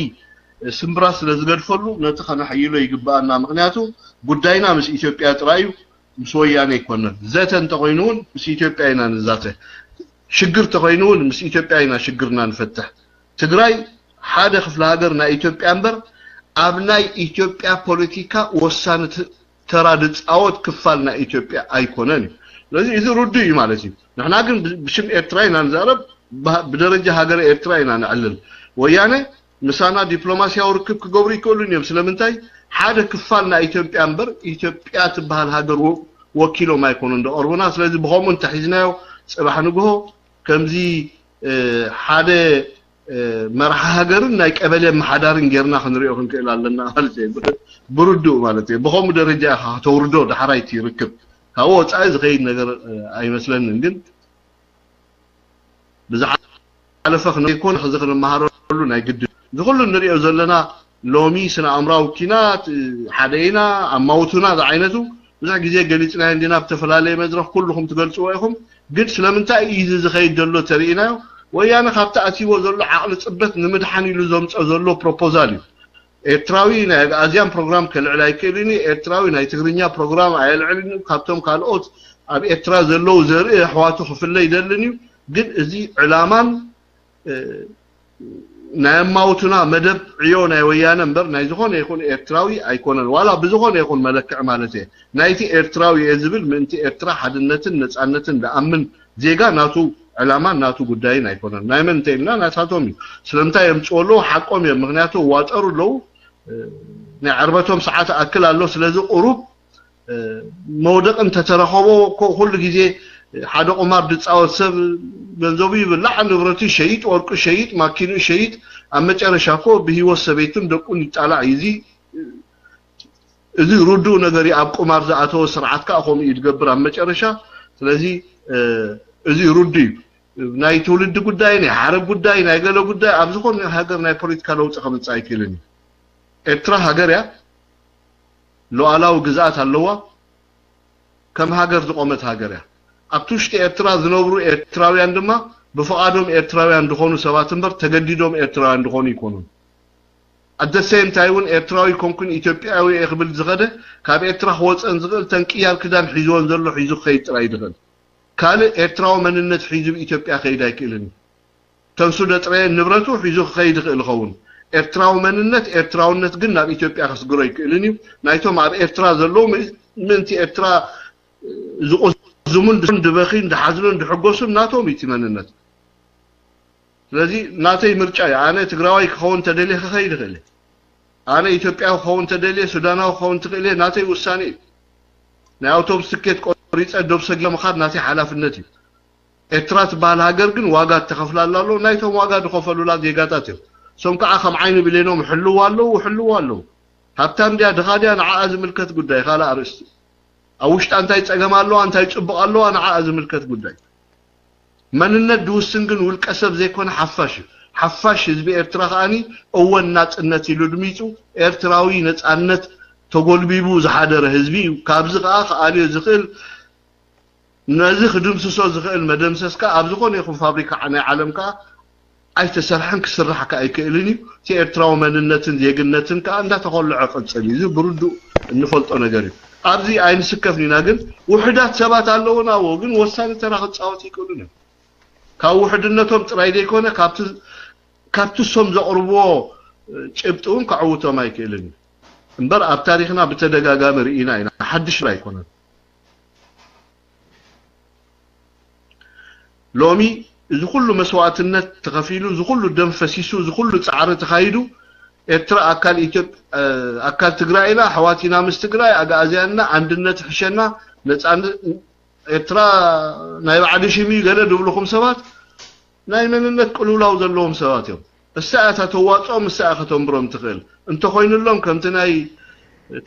ስምብራ ስለ ዝገድፈሉ ነቲ ከነሐይሎ ይግብኣና። ምክንያቱ ጉዳይና ምስ ኢትዮጵያ ጥራይ እዩ፣ ምስ ወያነ ኣይኮነን። ዘተ እንተኮይኑ እውን ምስ ኢትዮጵያ ኢና ንዛተ። ሽግር ተኮይኑ እውን ምስ ኢትዮጵያ ኢና ሽግርና ንፈትሕ። ትግራይ ሓደ ክፍለ ሃገር ናይ ኢትዮጵያ እምበር ኣብ ናይ ኢትዮጵያ ፖለቲካ ወሳኒ ተራ ዝፃወት ክፋል ናይ ኢትዮጵያ ኣይኮነን እዩ። ስለዚ እዚ ርዱእ እዩ ማለት እዩ። ንሕና ግን ብሽም ኤርትራ ኢና ንዛረብ፣ ብደረጃ ሃገረ ኤርትራ ኢና ንዕልል። ወያነ ምሳና ዲፕሎማሲያዊ ርክብ ክገብሩ ይክእሉን እዮም። ስለምንታይ ሓደ ክፋል ናይ ኢትዮጵያ እምበር ኢትዮጵያ ትበሃል ሃገር ወኪሎም ኣይኮኑን ዝቐርቡና። ስለዚ ብኸምኡ እንተሒዝናዮ ፅባሕ ንግሆ ከምዚ ሓደ መርሓ ሃገርን ናይ ቀበሌ ኣመሓዳርን ጌርና ክንሪኦ ክንክእል ኣለና ማለት እዩ። ብርዱእ ማለት እዩ። ብኸምኡ ደረጃ ኢኻ ከተውርዶ ዳሕራይ እቲ ርክብ ካብኡ ወፃኢ ዝኸይድ ነገር ኣይመስለንን። ግን ብዝሓለፈ ክነይኮን ሕዚ ክንመሃረሉ ናይ ግድን። እዚ ኩሉ እንሪኦ ዘለና ሎሚ ስነ ኣእምራዊ ኪናት ሓደ ኢና ኣማውቱና ዝዓይነቱ ብዙሕ ግዜ ገሊፅናዮ እንዲና ብተፈላለየ መድረክ ኩልኹም ትገልፅዎ ኢኹም። ግን ስለምንታይ እዩ እዚ ዝኸይድ ዘሎ ተሪኢናዮ? ወያነ ካብቲ ኣትይዎ ዘሎ ዓቕሊ ፅበት ንምድሓን ኢሉ ዘምፀ ዘሎ ፕሮፖዛል እዩ። ኤርትራዊ ናይ ኣግኣዝያን ፕሮግራም ከልዕል ኣይክእልን እዩ። ኤርትራዊ ናይ ትግርኛ ፕሮግራም ኣየልዕልን እዩ። ካብቶም ካልኦት ኣብ ኤርትራ ዘለዉ ዘርኢ ኣሕዋቱ ክፍለ ይደልን እዩ። ግን እዚ ዕላማን ናይ ኣማውቱና መደብ ዕዮ ናይ ወያነ እምበር ናይ ዝኾነ ይኹን ኤርትራዊ ኣይኮነን። ዋላ ብዝኾነ ይኹን መለክዕ ማለት እየ ናይቲ ኤርትራዊ እየ ዝብል ምእንቲ ኤርትራ ሓድነትን ነፃነትን ዝኣምን ዜጋ ናቱ ዕላማን ናቱ ጉዳይን ኣይኮነን። ናይ መን እንተኢልና ናታቶም እዩ። ስለምንታይ የምፅዎ ኣለዉ? ሓቆም እዮም። ምክንያቱ ዋጠሩ ኣለዉ። ናይ ዕርበቶም ሰዓት ኣክል ኣሎ። ስለዚ ቁሩብ መውደቂ እንተተረኸቦ ኩሉ ግዜ ሓደ ቁማር ዝፃወት ሰብ ገንዘቡ ይብላዕ፣ ንብረቱ ይሸይጥ፣ ወርቁ ይሸይጥ፣ ማኪኑ ይሸይጥ፣ ኣብ መጨረሻ እኮ ብህይወት ሰበይቱን ደቁን ይጣላዕ እዩ። እዚ እዚ ርዱእ ነገር እዩ። ኣብ ቁማር ዝኣተወ ስርዓት ከዓ ከምኡ እዩ ዝገብር ኣብ መጨረሻ። ስለዚ እዚ ርዱእ እዩ። ናይ ትውልዲ ጉዳይ፣ ናይ ሓረግ ጉዳይ፣ ናይ ገለ ጉዳይ ኣብ ዝኾነ ሃገር ናይ ፖለቲካ ለውጢ ከምፅእ ኣይክእልን እዩ። ኤርትራ ሃገር እያ፣ ሉዓላዊ ግዝኣት ኣለዋ፣ ከም ሃገር ዝቆመት ሃገር እያ። ኣብቲ ውሽጢ ኤርትራ ዝነብሩ ኤርትራውያን ድማ ብፍቓዶም ኤርትራውያን ዝኾኑ ሰባት እምበር ተገዲዶም ኤርትራውያን ዝኾኑ ይኮኑን። ኣደሰይም ታይ እውን ኤርትራዊ ኮንኩን ኢትዮጵያዊ እየ ክብል ዝኸደ ካብ ኤርትራ ክወፀን ዝኽእል ተንቅያር ክዳን ሒዝወን ዘሎ ሒዙ ክኸይድ ጥራይ ዝኽእል ካልእ ኤርትራዊ መንነት ሒዙ ብኢትዮጵያ ከይድ ኣይክእልን እዩ። ተንሱ ደጥረየ ንብረቱ ሒዙ ክኸይድ ይኽእል ይኸውን። ኤርትራዊ መንነት፣ ኤርትራውነት ግን ናብ ኢትዮጵያ ከስግሮ ኣይክእልን እዩ። ናይቶም ኣብ ኤርትራ ዘለዉ ምእንቲ ኤርትራ ዝቕዝሙን ድበኺን ድሓዝኑን ድሕጎሱን ናቶም እዩ እቲ መንነት። ስለዚ ናተይ ምርጫ እዩ። ኣነ ትግራዋይ ክኸውን ተደልየ ክኸይድ ይኽእል እየ። ኣነ ኢትዮጵያዊ ክኸውን ተደልየ፣ ሱዳናዊ ክኸውን ትኽእል እየ፣ ናተይ ውሳኔ እዩ። ናይ ኣውቶቡስ ትኬት ቆሪፀ ዶብ ሰጊረ ምኻድ ናተይ ሓላፍነት እዩ። ኤርትራ ትበሃል ሃገር ግን ዋጋ ተኸፍላላ ኣሎ። ናይቶም ዋጋ ዝኸፈሉላ ዜጋታት እዮም። እሶም ከዓ ከም ዓይኒ ብሌኖም ይሕልዋ ኣለዉ፣ ይሕልዋ ኣለዉ። ሃብታም ድያ ድኻ ድያ ንዓኣ ዝምልከት ጉዳይ፣ ካልእ ኣርእስቲ። ኣብ ውሽጣ እንታይ ፀገም ኣለዋ፣ እንታይ ፅቡቕ ኣለዋ፣ ንዓኣ ዝምልከት ጉዳይ። መንነት ድውስን ግን ውልቀ ሰብ ዘይኮነ ሓፋሽ እዩ። ሓፋሽ ህዝቢ ኤርትራ ከኣኒ እወን ናጽነት ኢሉ ድሚጹ ኤርትራዊ ነጻነት ተጎልቢቡ ዝሓደረ ህዝቢ እዩ። ካብዚ ከኣ ክኣልዮ ዝኽእል፣ ነዚ ክድምስሶ ዝኽእል መደምሰስ ከኣ ኣብ ዝኾነ ይኹን ፋብሪካ ናይ ዓለም ከኣ ኣይተሰርሐን ክስራሕ ከኣ ኣይክእልን እዩ። እቲ ኤርትራዊ መንነትን ዜግነትን ከኣ እንዳተኾልዐ ቅጽል እዩ። እዚ ብርዱእ እንፈልጦ ነገር እዩ። ኣብዚ ኣይንስከፍን ኢና፣ ግን ውሑዳት ሰባት ኣለዉና፣ እዎ፣ ግን ወሳኒ ተራ ክጻወቱ ይክእሉን እዮም። ካብ ውሕድነቶም ጥራይ ዘይኮነ፣ ካብቲ፣ ካብቲ እሶም ዘቕርብዎ ጭብጢ እውን ከዕውቶም ኣይክእልን እዩ። እምበር ኣብ ታሪኽና ብተደጋጋሚ ርኢና ኢና። ሓድሽ ኣይኮነን። ሎሚ እዚ ኩሉ መስዋእትነት ተኸፊሉ፣ እዚ ኩሉ ደም ፈሲሱ፣ እዚ ኩሉ ጻዕሪ ተኻይዱ፣ ኤርትራ ኣካል ኢትዮጵ-፣ እ፣ ኣካል ትግራይ ኢና፣ ኣሕዋት ኢና ምስ ትግራይ፣ ኣግኣዝያንና፣ ኣንድነት ይሕሸና፣ ነጻነት፣ ኤርትራ ናይ ባዕዲ ሽም እዩ ገለ ድብልኹም ሰባት፣ ናይ መንነት ቅልውላው ዘለዎም ሰባት እዮም። እሳ እያ እታ ተዋጽኦም፣ እሳ እያ ከተንብሮም ትኽእል። እንተኾይኑሎም ከምቲ ናይ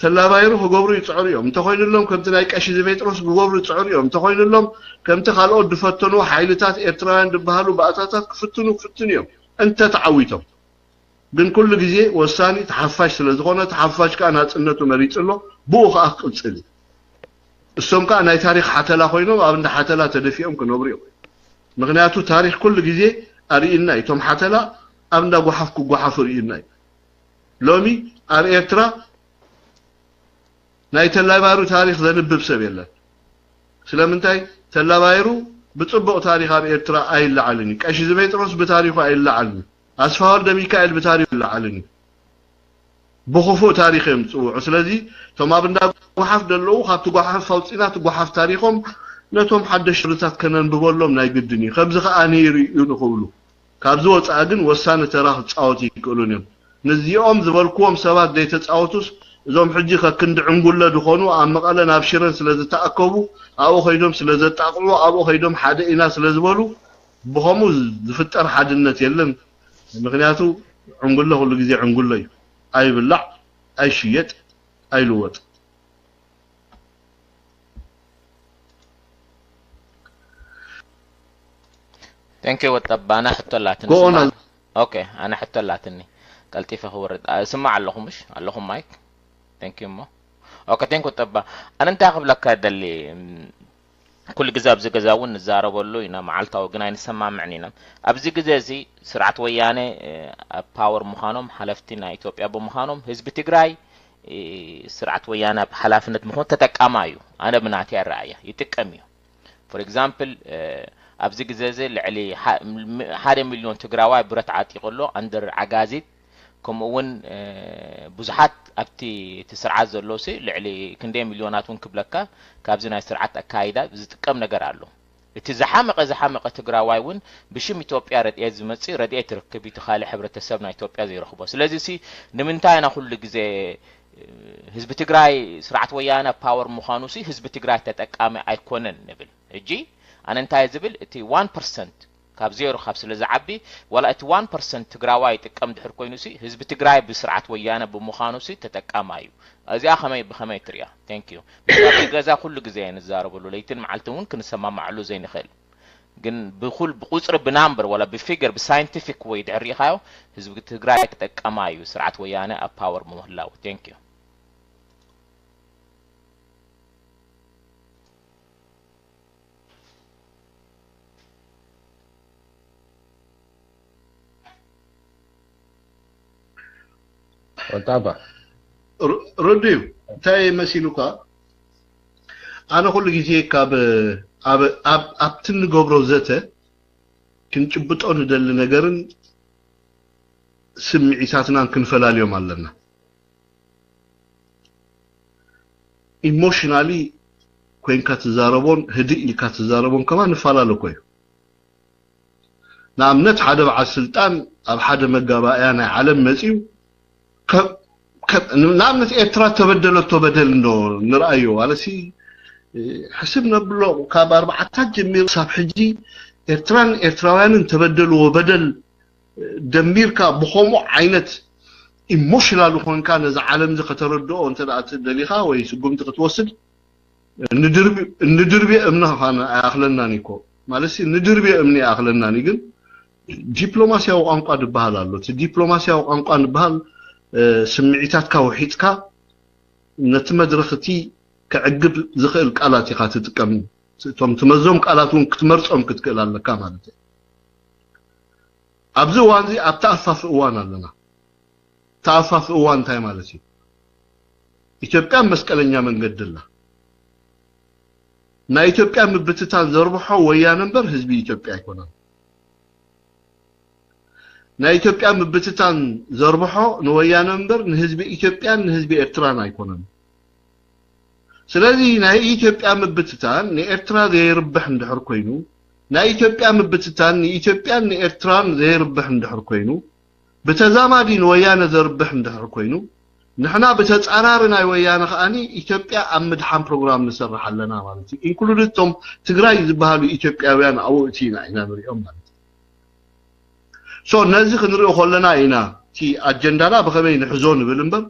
ተላባይሩ ክገብሩ ይጽዕሩ እዮም። እንተኾይኑሎም ከምቲ ናይ ቀሺ ዝቤጥሮስ ክገብሩ ይጽዕሩ እዮም። እንተኾይኑሎም ከምቲ ካልኦት ዝፈተኑ ሓይልታት ኤርትራውያን ዝበሃሉ ባእታታት ክፍትኑ ክፍትኑ እዮም። እንተ ተዓዊቶም። ግን ኩሉ ግዜ ወሳኒ ተሓፋሽ ስለ ዝኾነ፣ ተሓፋሽ ከኣ ናጽነቱ መሪጹ ኣሎ፣ ብኡ ከኣ ክቅጽል እዩ። እሶም ከኣ ናይ ታሪኽ ሓተላ ኮይኖም ኣብ እንዳ ሓተላ ተደፊኦም ክነብሩ እዮም። ምኽንያቱ ታሪኽ ኩሉ ግዜ ኣርእዩና እዩ። እቶም ሓተላ ኣብ እንዳ ጓሓፍ ክጓሓፉ ርእዩና እዩ። ሎሚ ኣብ ኤርትራ ናይ ተላባይሩ ታሪኽ ዘንብብ ሰብ የለን። ስለምንታይ? ተላባይሩ ብጽቡቕ ታሪኽ ኣብ ኤርትራ ኣይለዓልን እዩ። ቀሺ ዝቤጥሮስ ብታሪኹ ኣይለዓልን እዩ። ኣስፋ ወልደ ሚካኤል ብታሪኹ ኣይለዓልን እዩ። ብኽፉእ ታሪኽ እዮም ዝጽውዑ። ስለዚ እቶም ኣብ እንዳ ጓሓፍ ዘለዉ ካብቲ ጓሓፍ ኣውጺና እቲ ጓሓፍ ታሪኾም ነቶም ሓደሽቲ ትውልድታት ከነንብበሎም ናይ ግድን እዩ። ከምዚ ከኣ ነይሩ እዩ ንኽብሉ። ካብዚ ወጻኢ ግን ወሳኒ ተራ ክጻወቱ ይክእሉን እዮም። ንዚኦም ዝበልክዎም ሰባት ዘይተጻወቱስ፣ እዞም ሕጂ ከክንዲ ዕንጉለ ዝኾኑ ኣብ መቐለን ኣብ ሽረን ስለ ዝተኣከቡ፣ ኣብኡ ከይዶም ስለ ዘጣቕዑ፣ ኣብኡ ከይዶም ሓደ ኢና ስለ ዝበሉ፣ ብኸምኡ ዝፍጠር ሓድነት የለን። ምኽንያቱ ዕንጉለ ኩሉ ግዜ ዕንጉለ እዩ። ኣይብላዕ፣ ኣይሽየጥ፣ ኣይልወጥ። Thank you ወጠባ። ኣነ ሕቶ ኣላትኒ። ጎ ኦን። ስማዕ። ኦኬ፣ ኣነ ሕቶ ኣላትኒ። ቀልጢፈ ክወርድ። ኣ፣ ስማዕ ኣለኹ ምሽ? ኣለኹም ማይክ? Thank you እሞ። ኦኬ፣ thank you ወጠባ። ኣነ እንታይ ክብለካ ደሊ፣ እም፣ ኩሉ ግዜ ኣብዚ ገዛ እውን ንዛረበሉ ኢና፣ መዓልታዊ ግን ኣይንሰማምዕን ኢና። ኣብዚ ግዜ እዚ ስርዓት ወያነ፣ እ፣ ኣብ ፓወር ምዃኖም፣ ሓለፍቲ ናይ ኢትዮጵያ ብምዃኖም፣ ህዝቢ ትግራይ፣ እ፣ ስርዓት ወያነ ኣብ ሓላፍነት ምዃኑ ተጠቃማ እዩ። ኣነ ብናተይ ኣረኣእያ ይጥቀም እዩ። For example፣ እ፣ ኣብዚ ግዜ እዚ ልዕሊ ሓ-፣ ም-፣ ሓደ ሚልዮን ትግራዋይ ብረት ዓጢቑ ኣሎ፣ ኣንደር ዓጋዚት፣ ከምኡ እውን፣ እ፣ ብዙሓት ኣብቲ እቲ ስርዓት ዘሎ ሲ ልዕሊ ክንደይ ሚልዮናት እውን ክብለካ ካብዚ ናይ ስርዓት ኣካይዳ ዝጥቀም ነገር ኣሎ። እቲ ዝሓመቐ፣ ዝሓመቐ ትግራዋይ እውን ብሽም ኢትዮጵያ ረድኤት ዝመጽእ ረድኤት ይረክብ፣ እቲ ካልእ ሕብረተሰብ ናይ ኢትዮጵያ ዘይረኽቦ። ስለዚ ሲ ንምንታይ ኢና ኩሉ ግዜ፣ እ፣ ህዝቢ ትግራይ ስርዓት ወያነ ፓወር ምዃኑ ሲ ህዝቢ ትግራይ ተጠቃሚ ኣይኮነን ንብል? ሕጂ ኣነ እንታይ ዝብል፣ እቲ ዋን ፐርሰንት ካብ ዜሮ ካብ ስለ ዝዓቢ፣ ዋላ እቲ ዋን ፐርሰንት ትግራዋይ ይጥቀም ድሕር ኮይኑ ሲ ህዝቢ ትግራይ ብስርዓት ወያነ ብምዃኑ ሲ ተጠቃማይ እዩ። እዚኣ ከመይ፣ ብኸመይ ትሪኣ? Thank you። ኣብዚ ገዛ ኩሉ ግዜ ንዛረበሉ፣ ለይትን መዓልትን እውን ክንሰማማዕሉ ዘይንኽእል፣ ግን ብኩል፣ ብቁፅሪ፣ ብናምበር ዋላ ብፊገር፣ ብሳይንቲፊክ ወይ ድሕር ሪኢኻዮ፣ ህዝቢ ትግራይ ተጠቃማይ እዩ ስርዓት ወያነ ኣብ ፓወር ምህላው። Thank you። ወጣባ። ሩ-፣ ርዱይ እዩ። እንታይ መሲሉካ? ኣነ ኩሉ ግዜ ካብ፣ ኣብ፣ ኣብ፣ ኣብቲ እንገብሮ ዘተ ክንጭብጦ ንደሊ ነገርን ስምዒታትናን ክንፈላልዮም ኣለና። ኢሞሽናሊ ኮይንካ ትዛረቦን ህድእ ኢልካ ትዛረቦን ከማን ንፈላለ እኮ እዩ። ንኣብነት ሓደ በዓል ስልጣን ኣብ ሓደ መጋባእያ ናይ ዓለም መጺኡ ከ- ከ- ንኣብነት ኤርትራ ተበደለቶ በደል እንዶ ንርኣዮ ኣለሲ ሕስብ ነብሎ ካብ ኣርባዓታት ጀሚሩ ሳብ ሕጂ ኤርትራን ኤርትራውያንን ተበደልዎ በደል ደሚርካ ብኸምኡ ዓይነት ኢሞሽናል ኮንካ ነዚ ዓለም እዚ ከተረድኦ እንተ ደኣ ደሊኻ ወይ ስጉምቲ ክትወስድ ንድርቢ- ንድርቢ እምነ ኻን ኣይኣኽለናን እኮ ማለት ንድርቢ እምኒ ኣይኣኽለናን እዩ። ግን ዲፕሎማሲያዊ ቋንቋ ዝበሃል ኣሎ። እቲ ዲፕሎማሲያዊ ቋንቋ ዝበሃል ስምዒታትካ ውሒጥካ ነቲ መድረኽ እቲ ክዕግብ ዝኽእል ቃላት ኢኻ ትጥቀም። እቶም ትመዞም ቃላት እውን ክትመርጾም ክትክእል ኣለካ ማለት እዩ። ኣብዚ እዋን እዚ ኣብ ተኣፋፊ እዋን ኣለና። ተኣፋፊ እዋን እንታይ ማለት እዩ? ኢትዮጵያ መስቀለኛ መንገዲ ኣላ። ናይ ኢትዮጵያ ምብትታን ዘርብሖ ወያነ እምበር ህዝቢ ኢትዮጵያ ኣይኮነን። ናይ ኢትዮጵያ ምብትታን ዘርብሖ ንወያነ እምበር ንህዝቢ ኢትዮጵያን ንህዝቢ ኤርትራን ኣይኮነን። ስለዚ ናይ ኢትዮጵያ ምብትታን ንኤርትራ ዘየርብሕ እንድሕር ኮይኑ፣ ናይ ኢትዮጵያ ምብትታን ንኢትዮጵያን ንኤርትራን ዘየርብሕ እንድሕር ኮይኑ፣ ብተዛማዲ ንወያነ ዘርብሕ እንድሕር ኮይኑ፣ ንሕና ብተጻራሪ ናይ ወያነ ከኣኒ ኢትዮጵያ ኣብ ምድሓን ፕሮግራም ንሰርሕ ኣለና ማለት እዩ። ኢንክሉድ እቶም ትግራይ ዝበሃሉ ኢትዮጵያውያን ኣብኡ እቲ ኢና ኢና ንሪኦም ማለት እዩ። ሶ ነዚ ክንሪኦ ከለና ኢና እቲ ኣጀንዳና ብኸመይ ንሕዞ ንብል እምበር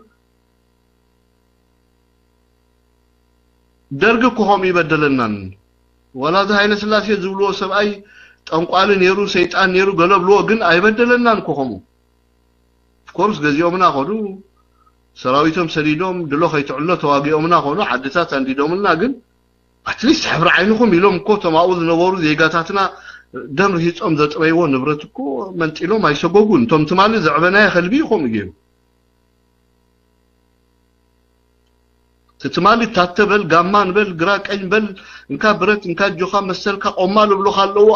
ደርጊ እኮ ከምኡ ይበደለናን ዋላ እዚ ሃይለ ስላሴ ዝብልዎ ሰብኣይ ጠንቋሊ ነይሩ ሰይጣን ነይሩ ገለ ብልዎ ግን ኣይበደለናን እኮ ከምኡ። ኦፍኮርስ ገዚኦምና ከዱ ሰራዊቶም ሰዲዶም ድሎ ከይትዕሎ ተዋጊኦምና ከዱ ዓድታት ኣንዲዶምልና ግን ኣትሊስት ሕብሪ ዓይንኹም ኢሎም እኮ እቶም ኣብኡ ዝነበሩ ዜጋታትና ደም ርሂፆም ዘጥረይዎ ንብረት እኮ መንጢሎም ኣይሰጎጉን። እቶም ትማሊ ዘዕበናዮ ከልቢ እዩ ከምኡ ገይሩ። እቲ ትማሊ ታተ በል ጋማ ንበል ግራ ቀኝ በል እንካ ብረት እንካ ጆኻ መሰልካ ቆማል እብሎኻ ኣለዎ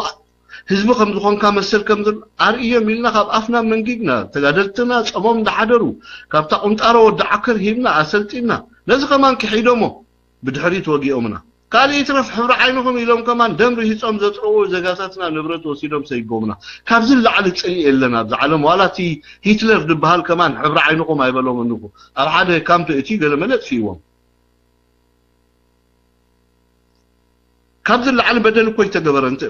ህዝቢ ከም ዝኾንካ መሰል ከም ዘሎ ኣርእዮም ኢልና ካብ ኣፍና መንጊግና ተጋደልትና ጸሞም እንዳሓደሩ ካብታ ቁንጣሮ ወዲ ዓከር ሂብና ኣሰልጢና ነዚ ከማን ክሒዶሞ ብድሕሪት ወጊኦምና ካልእ ይትረፍ ሕብሪ ዓይንኹም ኢሎም ከማን ደም ርሂጾም ዘጥረዎ ዜጋታትና ንብረት ወሲዶም ሰይጎምና ካብዚ ንላዕሊ ጽልኢ የለን ኣብዚ ዓለም ዋላ እቲ ሂትለር ዝበሃል ከማን ሕብሪ ዓይንኹም ኣይበሎምን እኮ ኣብ ሓደ ካምፕ እቲ ገለመለ ኣጥፊእዎም ካብዚ ንላዕሊ በደል እኮ ይተገበረ እንተ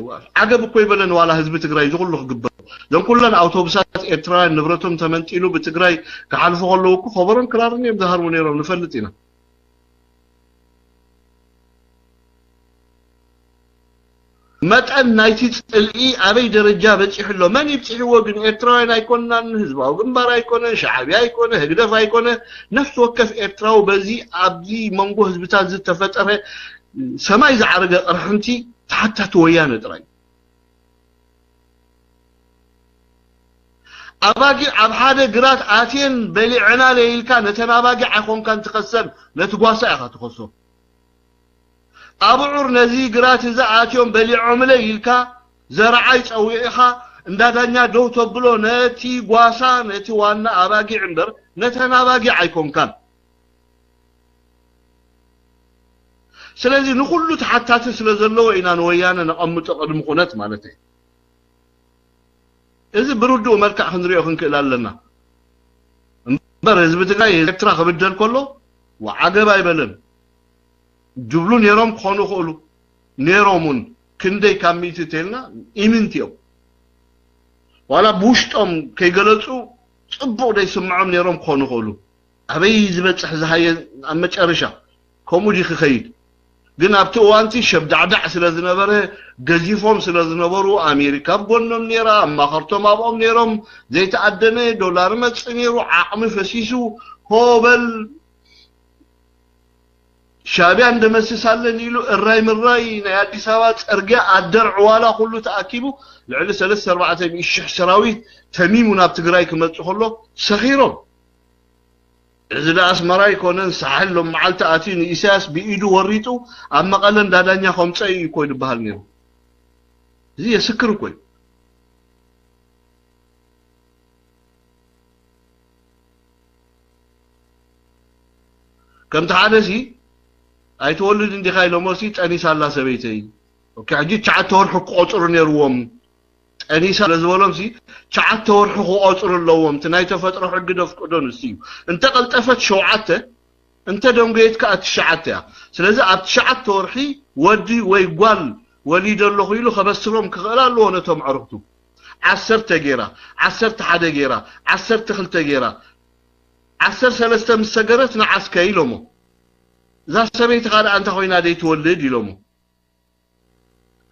ዓገብ እኮ ይበለን ዋላ ህዝቢ ትግራይ ዝኩሉ ክግበር እዞም ኩለን ኣውቶቡሳት ኤርትራውያን ንብረቶም ተመንጢሉ ብትግራይ ክሓልፉ ከለዉ እኮ ከበሮን ክራርን እዮም ዝሃርሙ ነይሮም ንፈልጥ ኢና መጠን ናይቲ ጽልኢ ኣበይ ደረጃ በጺሑ ኣሎ መን ይብጽሕዎ ግን ኤርትራውያን ኣይኮንናን ህዝባዊ ግንባር ኣይኮነ ሻዕብያ ኣይኮነ ህግደፍ ኣይኮነ ነፍሲ ወከፍ ኤርትራዊ በዚ ኣብዚ መንጎ ህዝብታት ዝተፈጠረ ሰማይ ዝዓረገ ቅርሕንቲ ተሓታቲ ወያነ ጥራይ ኣባጊዕ ኣብ ሓደ ግራት ኣትየን በሊዐናለ ኢልካ ነተን ኣባጊዕ ኣይኮንካን ትኸሰን ነቲ ጓሳ ኢኻ ትኸሶ ኣብዑር ነዚ ግራት እዚ ኣትዮም በሊዖምለይ ኢልካ ዘርዓይ ጸዊዕኻ እንዳ ዳኛ ደው ተብሎ ነቲ ጓሳ ነቲ ዋና ኣባጊዕ እምበር ነተን ኣባጊዕ ኣይኮንካን ስለዚ ንኹሉ ተሓታቲ ስለ ዘለዎ ኢና ንወያነ ነቐምጦ ቅድሚ ኩነት ማለት እዩ እዚ ብርድኡ መልክዕ ክንሪኦ ክንክእል ኣለና እምበር ህዝቢ ትግራይ ኤርትራ ክብደል ከሎ ዓገብ ኣይበለን ጅብሉ ነይሮም ክኾኑ ይኽእሉ ነይሮም እውን ክንደይ ካብ ሚእቲ ተልና ኢምንት እዮም ዋላ ብውሽጦም ከይገለፁ ፅቡቕ ደይስምዖም ነይሮም ክኾኑ ይኽእሉ ኣበይ ዝበፅሕ ዝሃየ ኣብ መጨረሻ ከምኡ ዲ ክኸይድ ግን ኣብቲ እዋንቲ ሸብዳዕዳዕ ስለ ዝነበረ ገዚፎም ስለ ዝነበሩ ኣሜሪካ ኣብ ጎኖም ነይራ ኣማኸርቶም ኣብኦም ነይሮም ዘይተኣደነ ዶላር መፅ ነይሩ ዓቕሚ ፈሲሱ ሆበል ሻቢያ እንደመስሳለን ኢሉ እራይ ምራይ ናይ ኣዲስ ኣበባ ፀርጊያ ኣደር ዕዋላ ኩሉ ተኣኪቡ ልዕሊ ሰለስተ ኣርባዕተ ሚእቲ ሽሕ ሰራዊት ተሚሙ ናብ ትግራይ ክመፅእ ከሎ ሰኺሮም እዚ ዳ ኣስመራ ኣይኮነን ሳሕል ሎም መዓልቲ ኣትዩ ንኢሳያስ ብኢዱ ወሪጡ ኣብ መቐለ እንዳዳኛ ከምፀ እዩ እኮ ዝበሃል ነይሩ እዚ የስክር እኮ እዩ ከምቲ ሓደ ሲ ኣይትወልድ እንዲኻ ኢሎሞ ሲ ጠኒሳ ኣላ ሰበይተይ። ኦኬ፣ ሕጂ ትሽዓተ ወርሒ ክቆፅሩ ነይርዎም። ጠኒሳ ስለ ዝበሎም ሲ ትሽዓተ ወርሒ ክቆፅሩ ኣለዎም። እቲ ናይ ተፈጥሮ ሕጊ ደፍቅዶ ንሱ እዩ። እንተ ቀልጠፈት ሸውዓተ፣ እንተ ደንጎየት ከዓ ትሽዓተ እያ። ስለዚ ኣብ ትሽዓተ ወርሒ ወዲ ወይ ጓል ወሊደ ኣለኹ ኢሉ ከበስሮም ክኽእል ኣለዎ ነቶም ዕርኽቱ። ዓሰርተ ገይራ፣ ዓሰርተ ሓደ ገይራ፣ ዓሰርተ ክልተ ገይራ፣ ዓሰርተ ሰለስተ ምስ ሰገረት ንዓስከ ኢሎሞ። እዛ ሰበይቲ ኻልኣ እንታይ ኮይና ደይ ትወልድ ኢሎሞ።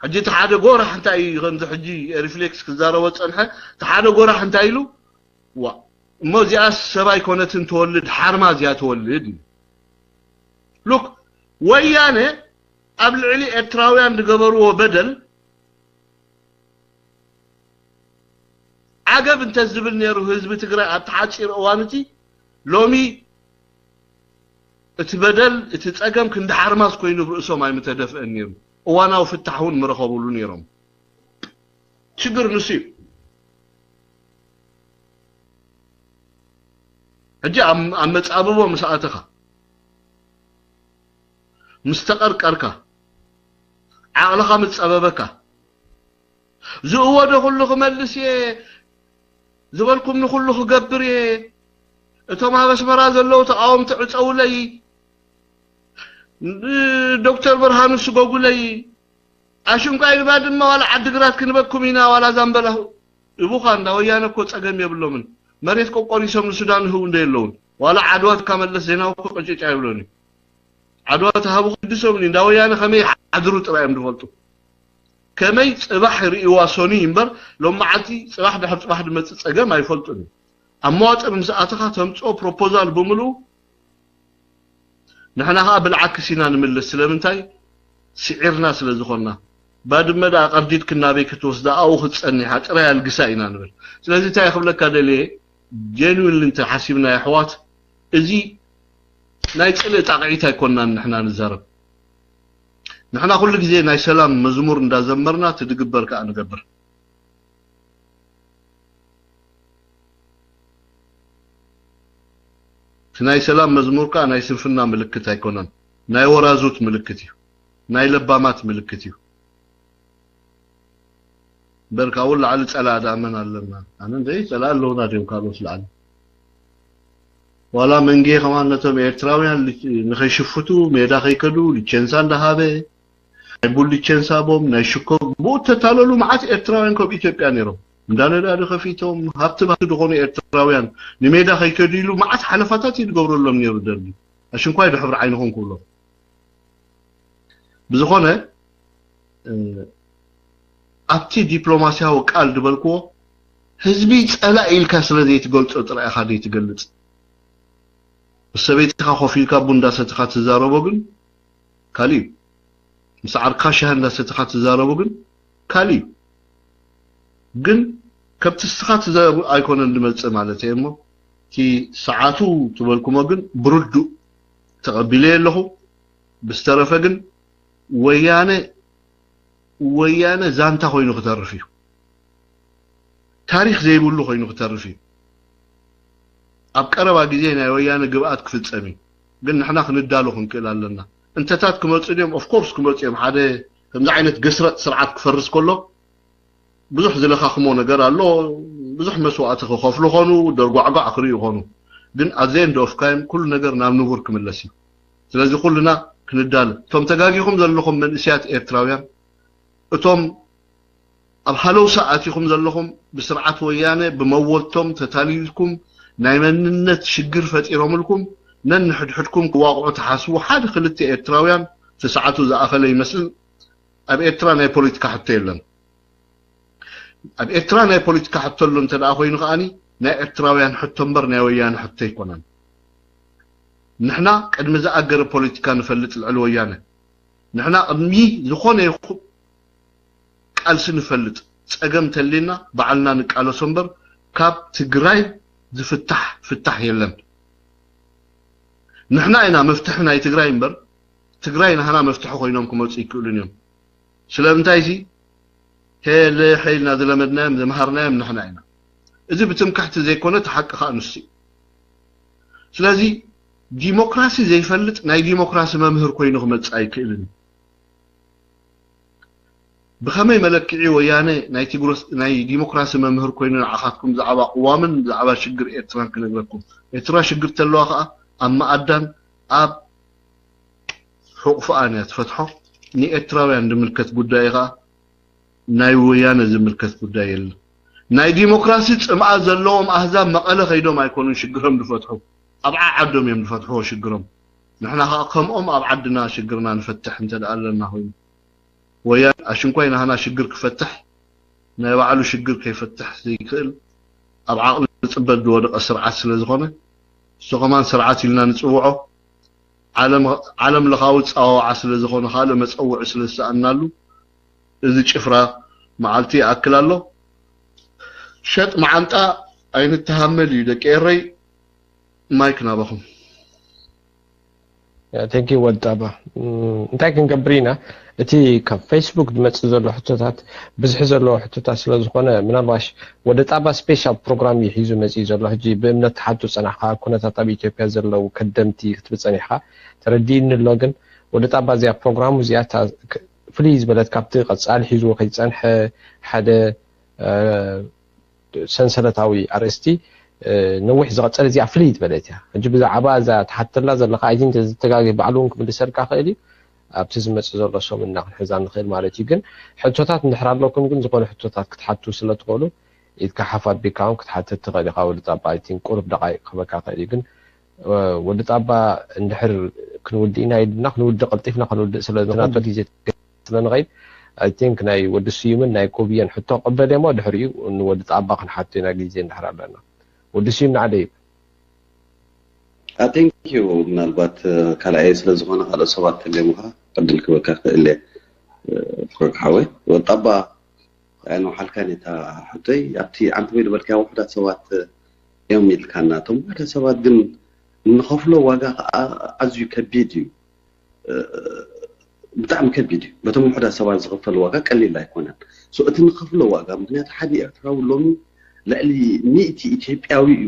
ሕጂ እቲ ሓደ ጎራሕ እንታይ እዩ፣ ከምዚ ሕጂ ሪፍሌክስ ክዛረቦ ጸንሐ፣ እቲ ሓደ ጎራሕ እንታይ ኢሉ? ዋ፣ እሞ እዚኣስ ሰብ ኣይኮነትን ትወልድ፣ ሓርማ እዚኣ ትወልድ። ሉክ፣ ወያነ ኣብ ልዕሊ ኤርትራውያን ዝገበርዎ በደል ዓገብ እንተ ዝብል ነይሩ ህዝቢ ትግራይ ኣብቲ ሓፂር እዋን እቲ፣ ሎሚ እቲ በደል፣ እቲ ፀገም ክንዲ ሓርማዝ ኮይኑ ብርእሶም ኣይምተደፍአን ነይሩ። እዋናዊ ፍታሕ እውን ምረኸብሉ ነይሮም። ሽግር ንሱ እዩ። ሕጂ ኣብ ኣብ መጻብቦ ምስ ኣተኻ፣ ምስ ተቐርቀርካ፣ ዓቕልኻ ምስ ጸበበካ፣ ዝእወዶ ኩሉ ክመልስ እየ፣ ዝበልኩም ንኩሉ ክገብር እየ፣ እቶም ኣብ ኣስመራ ዘለዉ ተቃወምቲ ዕጸውለይ፣ ዶክተር ብርሃኑ ስጎጉለይ፣ ኣሽንኳይ ብባድመ ዋላ ዓዲግራት ክንበኩም ኢና ዋላ ዛምበላ እቡኻ እንዳ ወያነ እኮ ጸገም የብሎምን። መሬት ቆቆሪሶም ንሱዳን ህው እንደ የለውን ዋላ ዓድዋ ትካ መለስ ዜናዊ እኮ ቅጭጭ ኣይብሎን እዩ። ዓድዋ ተሃቡ ክድሶም እንዳ ወያነ ከመይ ሓድሩ ጥራይ እዮም ዝፈልጡ። ከመይ ጽባሕ ርእይዋ ሶኒ እምበር ሎም መዓልቲ ጽባሕ ድሕር ጽባሕ ድመጽእ ጸገም ኣይፈልጡን እዩ። ኣብ መዋጥር ምስ ኣተኻ ተምጽኦ ፕሮፖዛል ብምልኡ ንሕና ኸዓ ብልዓክስ ኢና ንምልስ። ስለምንታይ? ስዒርና ስለ ዝኾንና። ባድመ ደኣ ቀርዲድክን ናበይ ክትወስዳ ኣብኡ ክትጸኒሓ ጥራይ ኣልግሳ ኢና ንብል። ስለዚ እንታይ ክብለካ ደልየ፣ ጀንዊንሊ እንተ ሓሲብና የሕዋት፣ እዚ ናይ ጽልኢ ጣቕዒት ኣይኮንናን ንሕና ንዛረብ። ንሕና ኩሉ ግዜ ናይ ሰላም መዝሙር እንዳዘመርና እቲ ድግበር ከኣ ንገብር። እቲ ናይ ሰላም መዝሙር ከኣ ናይ ስንፍና ምልክት ኣይኮነን፣ ናይ ወራዙት ምልክት እዩ፣ ናይ ለባማት ምልክት እዩ። እምበር ካብኡ ላዕሊ ጸላእ ደኣ መን ኣለና? ኣነ እንደ ጸላእ ኣለውና ድዮም ካልኦት ላዕሊ? ዋላ መንጌ ከማን ነቶም ኤርትራውያን ል- ንኸይሽፍቱ ሜዳ ከይከዱ ሊቸንሳ እንዳሃበ ናይ ቡን ሊቸንሳ ቦም ናይ ሽኮር ብኡ ተታለሉ መዓት ኤርትራውያን ካብ ኢትዮጵያ ነይሮም እንዳ ነዳዲ ከፊቶም ሃብቲ ባቲ ዝኾኑ ኤርትራውያን ንሜዳ ከይከዱ ኢሉ መዓት ሓለፋታት እዩ ዝገብረሎም ነይሩ ደርጊ። ኣሽንኳይ ዶ ሕብሪ ዓይንኹም ክብሎም ብዝኾነ ኣብቲ ዲፕሎማስያዊ ቃል ዝበልክዎ ህዝቢ ጸላኢ ኢልካ ስለ ዘይትገልጾ ጥራይ ኢኻ ዘይትገልጽ። ምስ ሰበይትኻ ኮፍ ኢልካ ቡን እንዳሰተኻ ትዛረቦ ግን ካልእ እዩ። ምስ ዓርክኻ ሻሂ እንዳሰተኻ ትዛረቦ ግን ካልእ እዩ። ግን ከብቲ ንስኻ ትዛረቡ ኣይኮነን ዝመጽእ ማለት እየ እሞ እቲ ሰዓቱ ትበልኩሞ ግን ብርዱእ ተቐቢለዮ ኣለኹ። ብዝተረፈ ግን ወያነ ወያነ ዛንታ ኮይኑ ክተርፍ እዩ። ታሪኽ ዘይብሉ ኮይኑ ክተርፍ እዩ። ኣብ ቀረባ ግዜ ናይ ወያነ ግብኣት ክፍጸም እዩ። ግን ንሕና ክንዳሎ ክንክእል ኣለና። እንተታት ክመፁ ድዮም? ኦፍኮርስ ክመፁ እዮም። ሓደ ከምዚ ዓይነት ግስረጥ ስርዓት ክፈርስ ከሎ ብዙሕ ዝለኻኽሞ ነገር ኣሎ። ብዙሕ መስዋእቲ ክኸፍሉ ኾኑ፣ ደርጓዕጓዕ ክርእዩ ኾኑ። ግን ኣዘ ኤንድ ኦፍ ካይም ኩሉ ነገር ናብ ንቡር ክምለስ እዩ። ስለዚ ኩልና ክንዳለ። እቶም ተጋጊኹም ዘለኹም መንእስያት ኤርትራውያን፣ እቶም ኣብ ሃለውሳ ኣቲኹም ዘለኹም ብስርዓት ወያነ ብመወልቶም ተታሊልኩም ናይ መንነት ሽግር ፈጢሮምልኩም ነንሕድሕድኩም ክዋቕዑ ትሓስቡ ሓደ ክልተ ኤርትራውያን እቲ ሰዓቱ ዝኣኸለ ይመስል ኣብ ኤርትራ ናይ ፖለቲካ ሕቶ የለን። ኣብ ኤርትራ ናይ ፖለቲካ ሕቶ ኣሎ እንተ ደኣ ኮይኑ ከኣኒ ናይ ኤርትራውያን ሕቶ እምበር ናይ ወያነ ሕቶ ኣይኮነን። ንሕና ቅድሚ ዝኣገረ ፖለቲካ ንፈልጥ ልዕሊ ወያነ። ንሕና ቅድሚ ዝኾነ ይኹን ቃልሲ ንፈልጥ። ጸገም ተሊና ባዕልና ንቃለሶ እምበር ካብ ትግራይ ዝፍታሕ ፍታሕ የለን። ንሕና ኢና መፍትሒ ናይ ትግራይ እምበር ትግራይ ናህና መፍትሒ ኮይኖም ክመፁ ይክእሉን እዮም። ስለምንታይ ሲ ሄለ ሄልና ዝለመድናዮም ዝመሃርናዮም ንሕና ኢና። እዚ ብትምክሕቲ ዘይኮነ እቲ ሓቂ ከዓ ንሱ እዩ። ስለዚ ዲሞክራሲ ዘይፈልጥ ናይ ዲሞክራሲ መምህር ኮይኑ ክመጽእ ኣይክእልን። ብኸመይ መለክዒ ወያነ ናይ ዲሞክራሲ መምህር ኮይኑ ንዓኻትኩም ብዛዕባ ቅዋምን ብዛዕባ ሽግር ኤርትራን ክነግረኩም? ኤርትራ ሽግር ተለዋ ከኣ ኣብ መኣዳን ኣብ ሕቑፍኣን እያ ትፈትሖ። ንኤርትራውያን ዝምልከት ጉዳይ ከኣ ናይ ወያነ ዝምልከት ጉዳይ የለን። ናይ ዲሞክራሲ ጽምኣ ዘለዎም ኣህዛብ መቐለ ከይዶም ኣይኮኑን ሽግሮም ዝፈትሑ፣ ኣብ ዓዓዶም እዮም ዝፈትሕዎ ሽግሮም። ንሕና ከኣ ከምኦም ኣብ ዓድና ሽግርና ንፈትሕ እንተ ደኣ ኣለና ኮይኑ፣ ወያነ ኣሽንኳይ ናህና ሽግር ክፈትሕ ናይ ባዕሉ ሽግር ከይፈትሕ ዘይክእል ኣብ ዓቕሊ ጽበት ዝወደቐ ስርዓት ስለ ዝኾነ፣ እሱ ከማን ስርዓት ኢልና ንጽውዖ። ዓለም ለኻዊ ጸዋውዓ ስለ ዝኾነ፣ ካልእ መጸውዒ ስለ ዝሰኣናሉ፣ እዚ ጭፍራ መዓልቲ ይኣክል ኣሎ። ሸጥ መዓንጣ ኣይንተሃመል እዩ ደቂ ኤረይ። ማይክ ናባኹም። ቴንኪ ወዲ ጣባ። እንታይ ክንገብር ኢና? እቲ ካብ ፌስቡክ ዝመፅእ ዘሎ ሕቶታት ብዝሒ ዘለዎ ሕቶታት ስለ ዝኾነ፣ ምናልባሽ ወዲ ጣባ ስፔሻል ፕሮግራም እዩ ሒዙ መፅኡ ዘሎ። ሕጂ ብእምነት ትሓቱ ፀናሕካ፣ ኩነታት ኣብ ኢትዮጵያ ዘለዉ ከደምቲ ክትብል ፀኒሕካ፣ ተረዲእኒ ኣሎ። ግን ወዲ ጣባ እዚኣ ፕሮግራሙ እዚኣ ፍልይ ዝበለት ካብቲ ቀፃሊ ሒዝዎ ከይፀንሐ ሓደ ሰንሰለታዊ ኣርእስቲ ነዊሕ ዝቐፀለ እዚኣ ፍልይ ዝበለት እያ። ሕጂ ብዛዕባ እዛ ትሓተላ ዘለካ ኣይቲን ተዝተጋገ ባዕሉ እውን ክምልሰልካ ክእል እዩ። ኣብቲ ዝመፅእ ዘሎ ሰሙን እና ክንሕዛ ንኽእል ማለት እዩ። ግን ሕቶታት እንድሕር ኣለኩም ግን ዝኾነ ሕቶታት ክትሓቱ ስለ ትኽእሉ ኢድካ ሓፍ ኣቢልካ እውን ክትሓትት ትኽእል ኢኻ። ወዲ ጣባ ኣይቲን ቁሩብ ደቃይቅ ክህበካ ክእል እዩ። ግን ወዲ ጣባ እንድሕር ክንውድእ ኢና ኢልና ክንውድእ ቀልጢፍና ክንውድእ ስለ ዝኾነ ግዜ ስለ ንኸይድ I think ናይ ወዲ ስዩምን ናይ ኮብየን ሕቶ ቀበል እሞ ድሕሪኡ ንወዲ ጣባ ክንሓቶ ኢና ግዜ እንድሕር ኣለና። ወዲ ስዩም ንዓደ እዩ። Thank you። ምናልባት ካልኣየ ስለ ዝኾነ ካልኦት ሰባት ተልዮም ኸዓ ዕድል ክበካ ክእል እየ። ፍቅር ሓወይ ወጣባ ኣይነውሓልካን እታ ሕቶይ ኣብቲ ዓንተ ወይ ዝበልካያ ውሑዳት ሰባት እዮም ኢልካና። እቶም ውሑዳት ሰባት ግን እንኸፍሎ ዋጋ ከዓ ኣዝዩ ከቢድ እዩ። ብጣዕሚ ከቢድ እዩ። በቶም ውሑዳት ሰባት ዝኽፈል ዋጋ ቀሊል ኣይኮነን። So እቲ ንኸፍሎ ዋጋ ምክንያቱ ሓደ ኤርትራዊ ሎሚ ልዕሊ ሚእቲ ኢትዮጵያዊ እዩ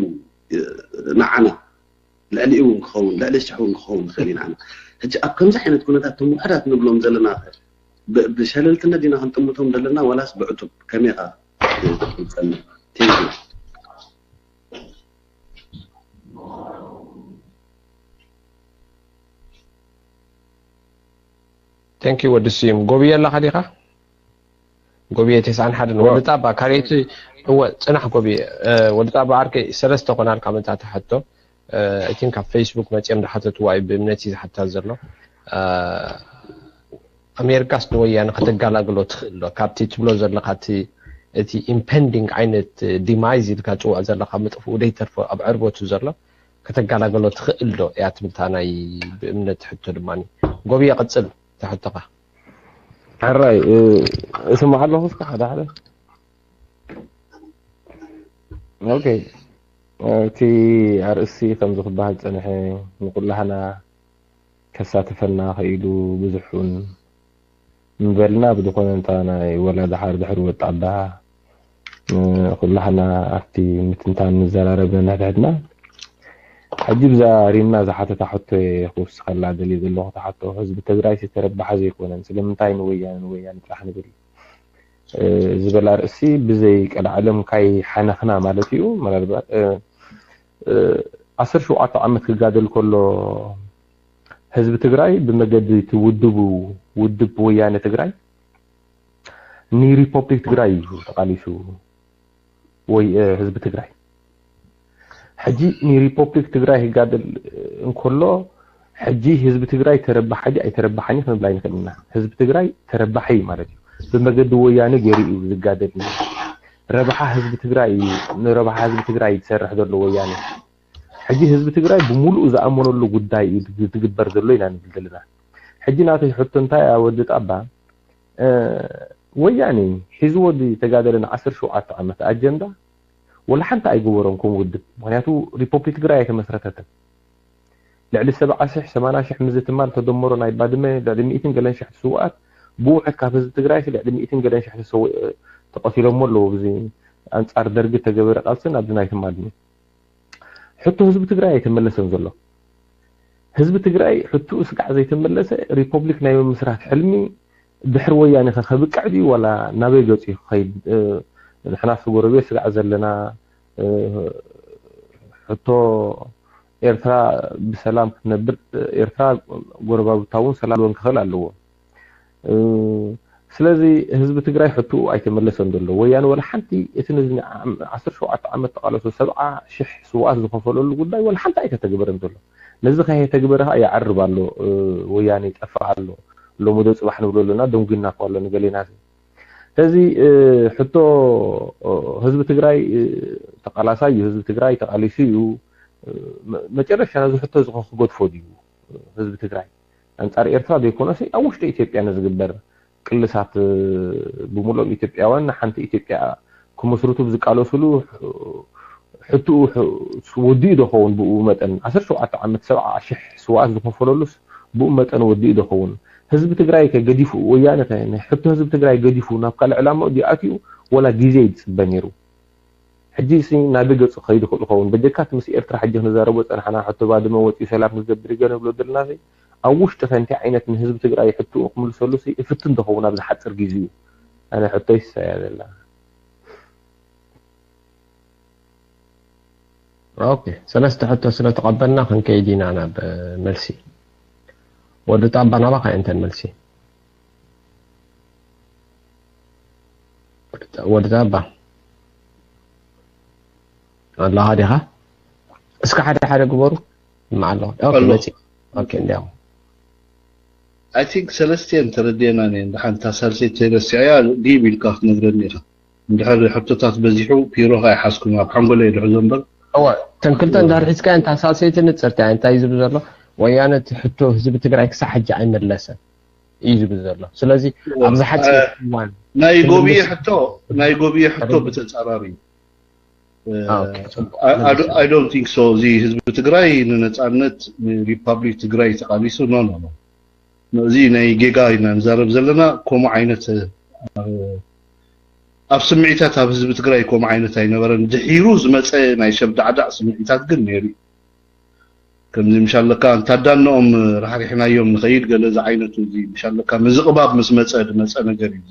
ንዓና ልዕሊኡ እውን ክኸውን ልዕሊ ሽሕ እውን ክኸውን ይኽእል ኢና። ሕጂ ኣብ ከምዚ ዓይነት ኩነታት እቶም ውሑዳት ንብሎም ዘለና ብሸለልትነት ዲና ክንጥምቶም ዘለና ዋላስ ብዕቱብ ከመይ ኢኻ ትገልፀልና? Thank you። Thank you ወዲ ስዩም። ጎብየ ኣለኻ ዲኻ? ጎብየ ተስዓን ሓደን ወዲ ጣባ ካልኦት እወ ጽናሕ ጎብየ ወዲ ጣባ ዓርከይ ሰለስተ ኮናልካ መታታ ሕቶ I think ካብ ፌስቡክ መጺኦም ዝሓተትዋ እዩ ብእምነት እዩ ዝሓታ ዘሎ። ኣሜሪካስ ንወያነ ከተጋላግሎ ትኽእል ዶ ካብቲ ትብሎ ዘለኻ እቲ impending ዓይነት demise ኢልካ ትጽውዖ ዘለኻ ምጥፍኡ ዘይተርፎ ኣብ ዕርበቱ ዘሎ ከተጋላግሎ ትኽእል ዶ እያ ትብል እታ ናይ ብእምነት ሕቶ ድማ። ጎብየ ቀጽል እታ ሕቶኻ። ሕራይ እስማዕ ኣለኹ እስከ ሓደ ሓደ። ኦኬ እቲ ኣርእስቲ ከምዚ ክበሃል ዝጸንሐ ንኩላህና ከሳትፈና ክኢሉ ብዙሕ እውን ምበልና ብዝኾነ እንታ ናይ ወላ ድሓር ድሕሪ ወጣ ኣባ ኩላህና ኣብቲ ምትንታን ንዘራረብ ነንሕድሕድና። ሕጂ ብዛ ሪምና ዝሓተታ ሕቶ እየ ክውስኸላ ደልየ ዘለኹ። እታ ሕቶ ህዝቢ ትግራይ ዝተረባሓ ዘይኮነን ስለምንታይ ንወያነ ንወያነ ጥራሕ ንብል ዝበል ኣርእስቲ ብዘይ ቀልዓለም ካይ ሓነኽና ማለት እዩ። ምናልባት ዓሰርተ ሸውዓተ ዓመት ክጋደል ከሎ ህዝቢ ትግራይ ብመገዲ እቲ ውድቡ ውድብ ወያነ ትግራይ ንሪፖብሊክ ትግራይ እዩ ተቃሊሱ ወይ ህዝቢ ትግራይ። ሕጂ ንሪፖብሊክ ትግራይ ክጋደል እንከሎ ሕጂ ህዝቢ ትግራይ ተረባሓ ድዩ ኣይተረባሓን እዩ ክንብል ኣይንኽእልን ኢና። ህዝቢ ትግራይ ተረባሒ እዩ ማለት እዩ። ብመገዲ ወያነ ገይሩ እዩ ዝጋደል። ረብሓ ህዝቢ ትግራይ እዩ፣ ንረብሓ ህዝቢ ትግራይ እዩ ዝሰርሕ ዘሎ ወያነ። ሕጂ ህዝቢ ትግራይ ብምሉኡ ዝኣመነሉ ጉዳይ እዩ ዝግበር ዘሎ ኢና ንብል ዘለና። ሕጂ ናተይ ሕቶ እንታይ እያ ወዲ ጣባ፣ ወያነ ሒዝዎ ዝተጋደለ ንዓሰርተ ሸውዓተ ዓመት ኣጀንዳ ወላ ሓንቲ ኣይገበሮን ከም ውድብ። ምኽንያቱ ሪፖብሊክ ትግራይ ኣይተመስረተትን። ልዕሊ ሰብዓ ሽሕ ሰማንያ ሽሕ ምስ ዝትማል ተደመሮ ናይ ባድመ ልዕሊ ሚእትን ገለን ሽሕ ስውኣት ብውሕድ ካብ ህዝቢ ትግራይ ልዕሊ ሚእትን ገለን ሽሕ ተሰው ተቐቲሎሞ ኣለዉ። ኣብዚ ኣንጻር ደርጊ ተገበረ ቃልስን ኣብዚ ናይ ትማል ሕቶ ህዝቢ ትግራይ ኣይተመለሰን ዘሎ። ህዝቢ ትግራይ ሕትኡ ስጋዕ ዘይተመለሰ ሪፖብሊክ ናይ ምምስራት ሕልሚ ድሕሪ ወያነ ከ ከብቅዕ ድዩ ዋላ ናበይ ገፁ እዩ ክኸይድ? ንሕናስ ጎረቤት ስጋዕ ዘለና፣ ሕቶ ኤርትራ ብሰላም ክትነብር፣ ኤርትራ ጎረባብታ እውን ሰላም ክኽእል ኣለዎ። ስለዚ ህዝቢ ትግራይ ሕትኡ ኣይተመለሰን ዘሎ። ወያነ ወላ ሓንቲ እቲ ነዚ ዓሰርተ ሸውዓተ ዓመት ተቓለሶ ሰብዓ ሽሕ ስውኣት ዝኸፈለሉ ጉዳይ ወላ ሓንቲ ኣይተተግበረን ዘሎ። ነዚ ከየተግበረ ከዓ ይዓርብ ኣሎ። ወያነ ይጠፍእ ኣሎ። ሎሚ ዶ ፅባሕ ንብሎ ኣለና፣ ደንጉና እኮ ኣሎ ንገሌና። ስለዚ ሕቶ ህዝቢ ትግራይ ተቓላሳይ እዩ። ህዝቢ ትግራይ ተቓሊሱ እዩ። መጨረሻ ነዚ ሕቶ እዚ ክገድፎ ድዩ ህዝቢ ትግራይ? ኣንጻር ኤርትራ ዘይኮነሲ ኣብ ውሽጢ ኢትዮጵያ ንዝግበር ቅልሳት ብምሉኦም ኢትዮጵያውያን ንሓንቲ ኢትዮጵያ ክምስርቱ ብዝቃለሱሉ ሕትኡ ወዲኡ ዶ ኸውን? ብኡ መጠን ዓሰርተ ሸውዓተ ዓመት ሰብዓ ሽሕ ስዋኣት ዝኸፈለሉስ ብኡ መጠን ወዲኡ ዶ ኸውን? ህዝቢ ትግራይ ከ ገዲፉ፣ ወያነ ከ ሕቶ ህዝቢ ትግራይ ገዲፉ ናብ ካልእ ዕላማ ድዩ ኣትዩ ወላ ግዜ ይጽበ ነይሩ? ሕጂ ሲ ናበይ ገጹ ክኸይድ ይኽእል ይኸውን? በጀካት ምስ ኤርትራ ሕጂ ክንዛረቦ ጸናሕና፣ ሕቶ ባድመ ወጺኡ ሰላም ክንገብር ይገ ንብሎ ዘለና ሲ ኣብ ውሽጢ ከ እንታይ ዓይነት ንህዝቢ ትግራይ ሕትኡ ክምልሰሉ ሲ እፍትን ዝኸውን ኣብዚ ሓጽር ግዜ እዩ? ኣነ ሕቶይ ሳ እያ ዘላ። ኦኬ፣ ሰለስተ ሕቶ ስለ ተቐበልና ክንከይድ ኢና ናብ መልሲ። ወዲ ጣባ ናባኻ እየን እተን መልሲ። ወዲ ጣባ ኣለኻ ዲኻ? እስከ ሓደ ሓደ ግበሩ። ይስማዕ ኣለኹ። ኦኬ፣ ኣሎ። መፂ። ኦኬ፣ እንዲያው I think ሰለስቲኤን ተረዲኤና እየን። ድሓንታ ሳልሰይቲ ተረሲዐያ ዲብ ኢልካ ክትነግረኒ ኢኻ። እንድሕር ሕቶታት በዚሑ ፒሮኻ ኣይሓዝኩን፣ ኣብ ሓንጎለይ ድሕዞ እምበር። እወ፣ እተን ክልተ እንዳርሒፅካ እየን። እታ ሳልሰይቲ ንፅርቲ እያ። እንታይ እዩ ዝብል ዘሎ? ወያነ እቲ ሕቶ ህዝቢ ትግራይ ክሳዕ ሕጂ ኣይመለሰን እዩ ዝብል ዘሎ። ስለዚ ኣብዚ ሓፂር እዋን ናይ ጎብየ ክምልስ- ሕቶ ናይ ጎብየ ሕቶ ብተጻራሪ እዩ። ኦኬ፣ ጽቡቅ። I don't think so። እዚ ህዝቢ ትግራይ ንነጻነት ንሪፓብሊክ ትግራይ ተቃሊሱ፣ no no no። እዚ ናይ ጌጋ ኢና ንዛረብ ዘለና። ከምኡ ዓይነት ኣብ ስምዒታት ኣብ ህዝቢ ትግራይ ከምኡ ዓይነት ኣይነበረን። ድሒሩ ዝመፀ ናይ ሰብ ዳዕዳዕ ስምዒታት ግን ነይሩ እዩ። ከምዚ ምሻለካ እንታዳንኦም ራሕሪሕናዮም ንኸይድ ገለ ዝዓይነቱ እዚ ምሻለካ ምዝቕባብ ምስ መፀ ዝመፀ ነገር እዩ።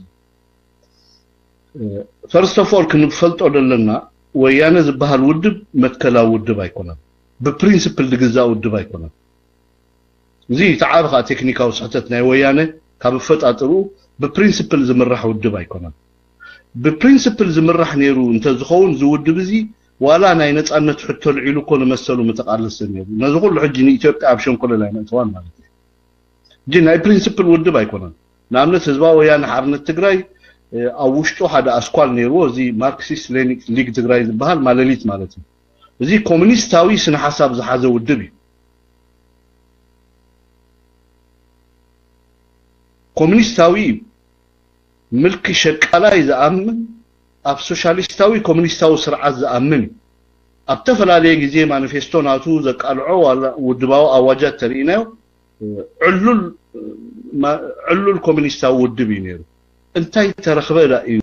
First of all ክንፈልጦ ዘለና ወያነ ዝበሃል ውድብ መትከላዊ ውድብ ኣይኮነን። ብፕሪንስፕል ዝግዛእ ውድብ ኣይኮነን። እዚ ተዓቢ ከዓ ቴክኒካዊ ስሕተት ናይ ወያነ ካብ ኣፈጣጥርኡ ብፕሪንስፕል ዝምራሕ ውድብ ኣይኮነን። ብፕሪንስፕል ዝምራሕ ነይሩ እንተዝኸውን እዚ ውድብ እዚ ዋላ ናይ ነፃነት ሕቶ ልዒሉ እኮ ንመሰሉ ምተቃለሰ ነይሩ። ነዚ ኩሉ ሕጂ ንኢትዮጵያ ኣብ ሸንኮለል ኣይነእተዋን ማለት እዩ። ሕጂ ናይ ፕሪንስፕል ውድብ ኣይኮነን። ንኣብነት ህዝባዊ ወያነ ሓርነት ትግራይ ኣብ ውሽጡ ሓደ ኣስኳል ነይርዎ፣ እዚ ማርክሲስት ሌኒን ሊግ ትግራይ ዝበሃል ማለሊት ማለት እዩ። እዚ ኮሚኒስታዊ ስነ ሓሳብ ዝሓዘ ውድብ እዩ። ኮሚኒስታዊ እዩ። ምልኪ ሸቃላይ ዝኣምን፣ ኣብ ሶሻሊስታዊ ኮሚኒስታዊ ስርዓት ዝኣምን እዩ። ኣብ ተፈላለየ ግዜ ማኒፌስቶ ናቱ ዘቃልዖ ዋላ ውድባዊ ኣዋጃት ተሪኢናዮ ዕሉል ዕሉል ኮሚኒስታዊ ውድብ እዩ ነይሩ። እንታይ ተረኽበ ዳ እዩ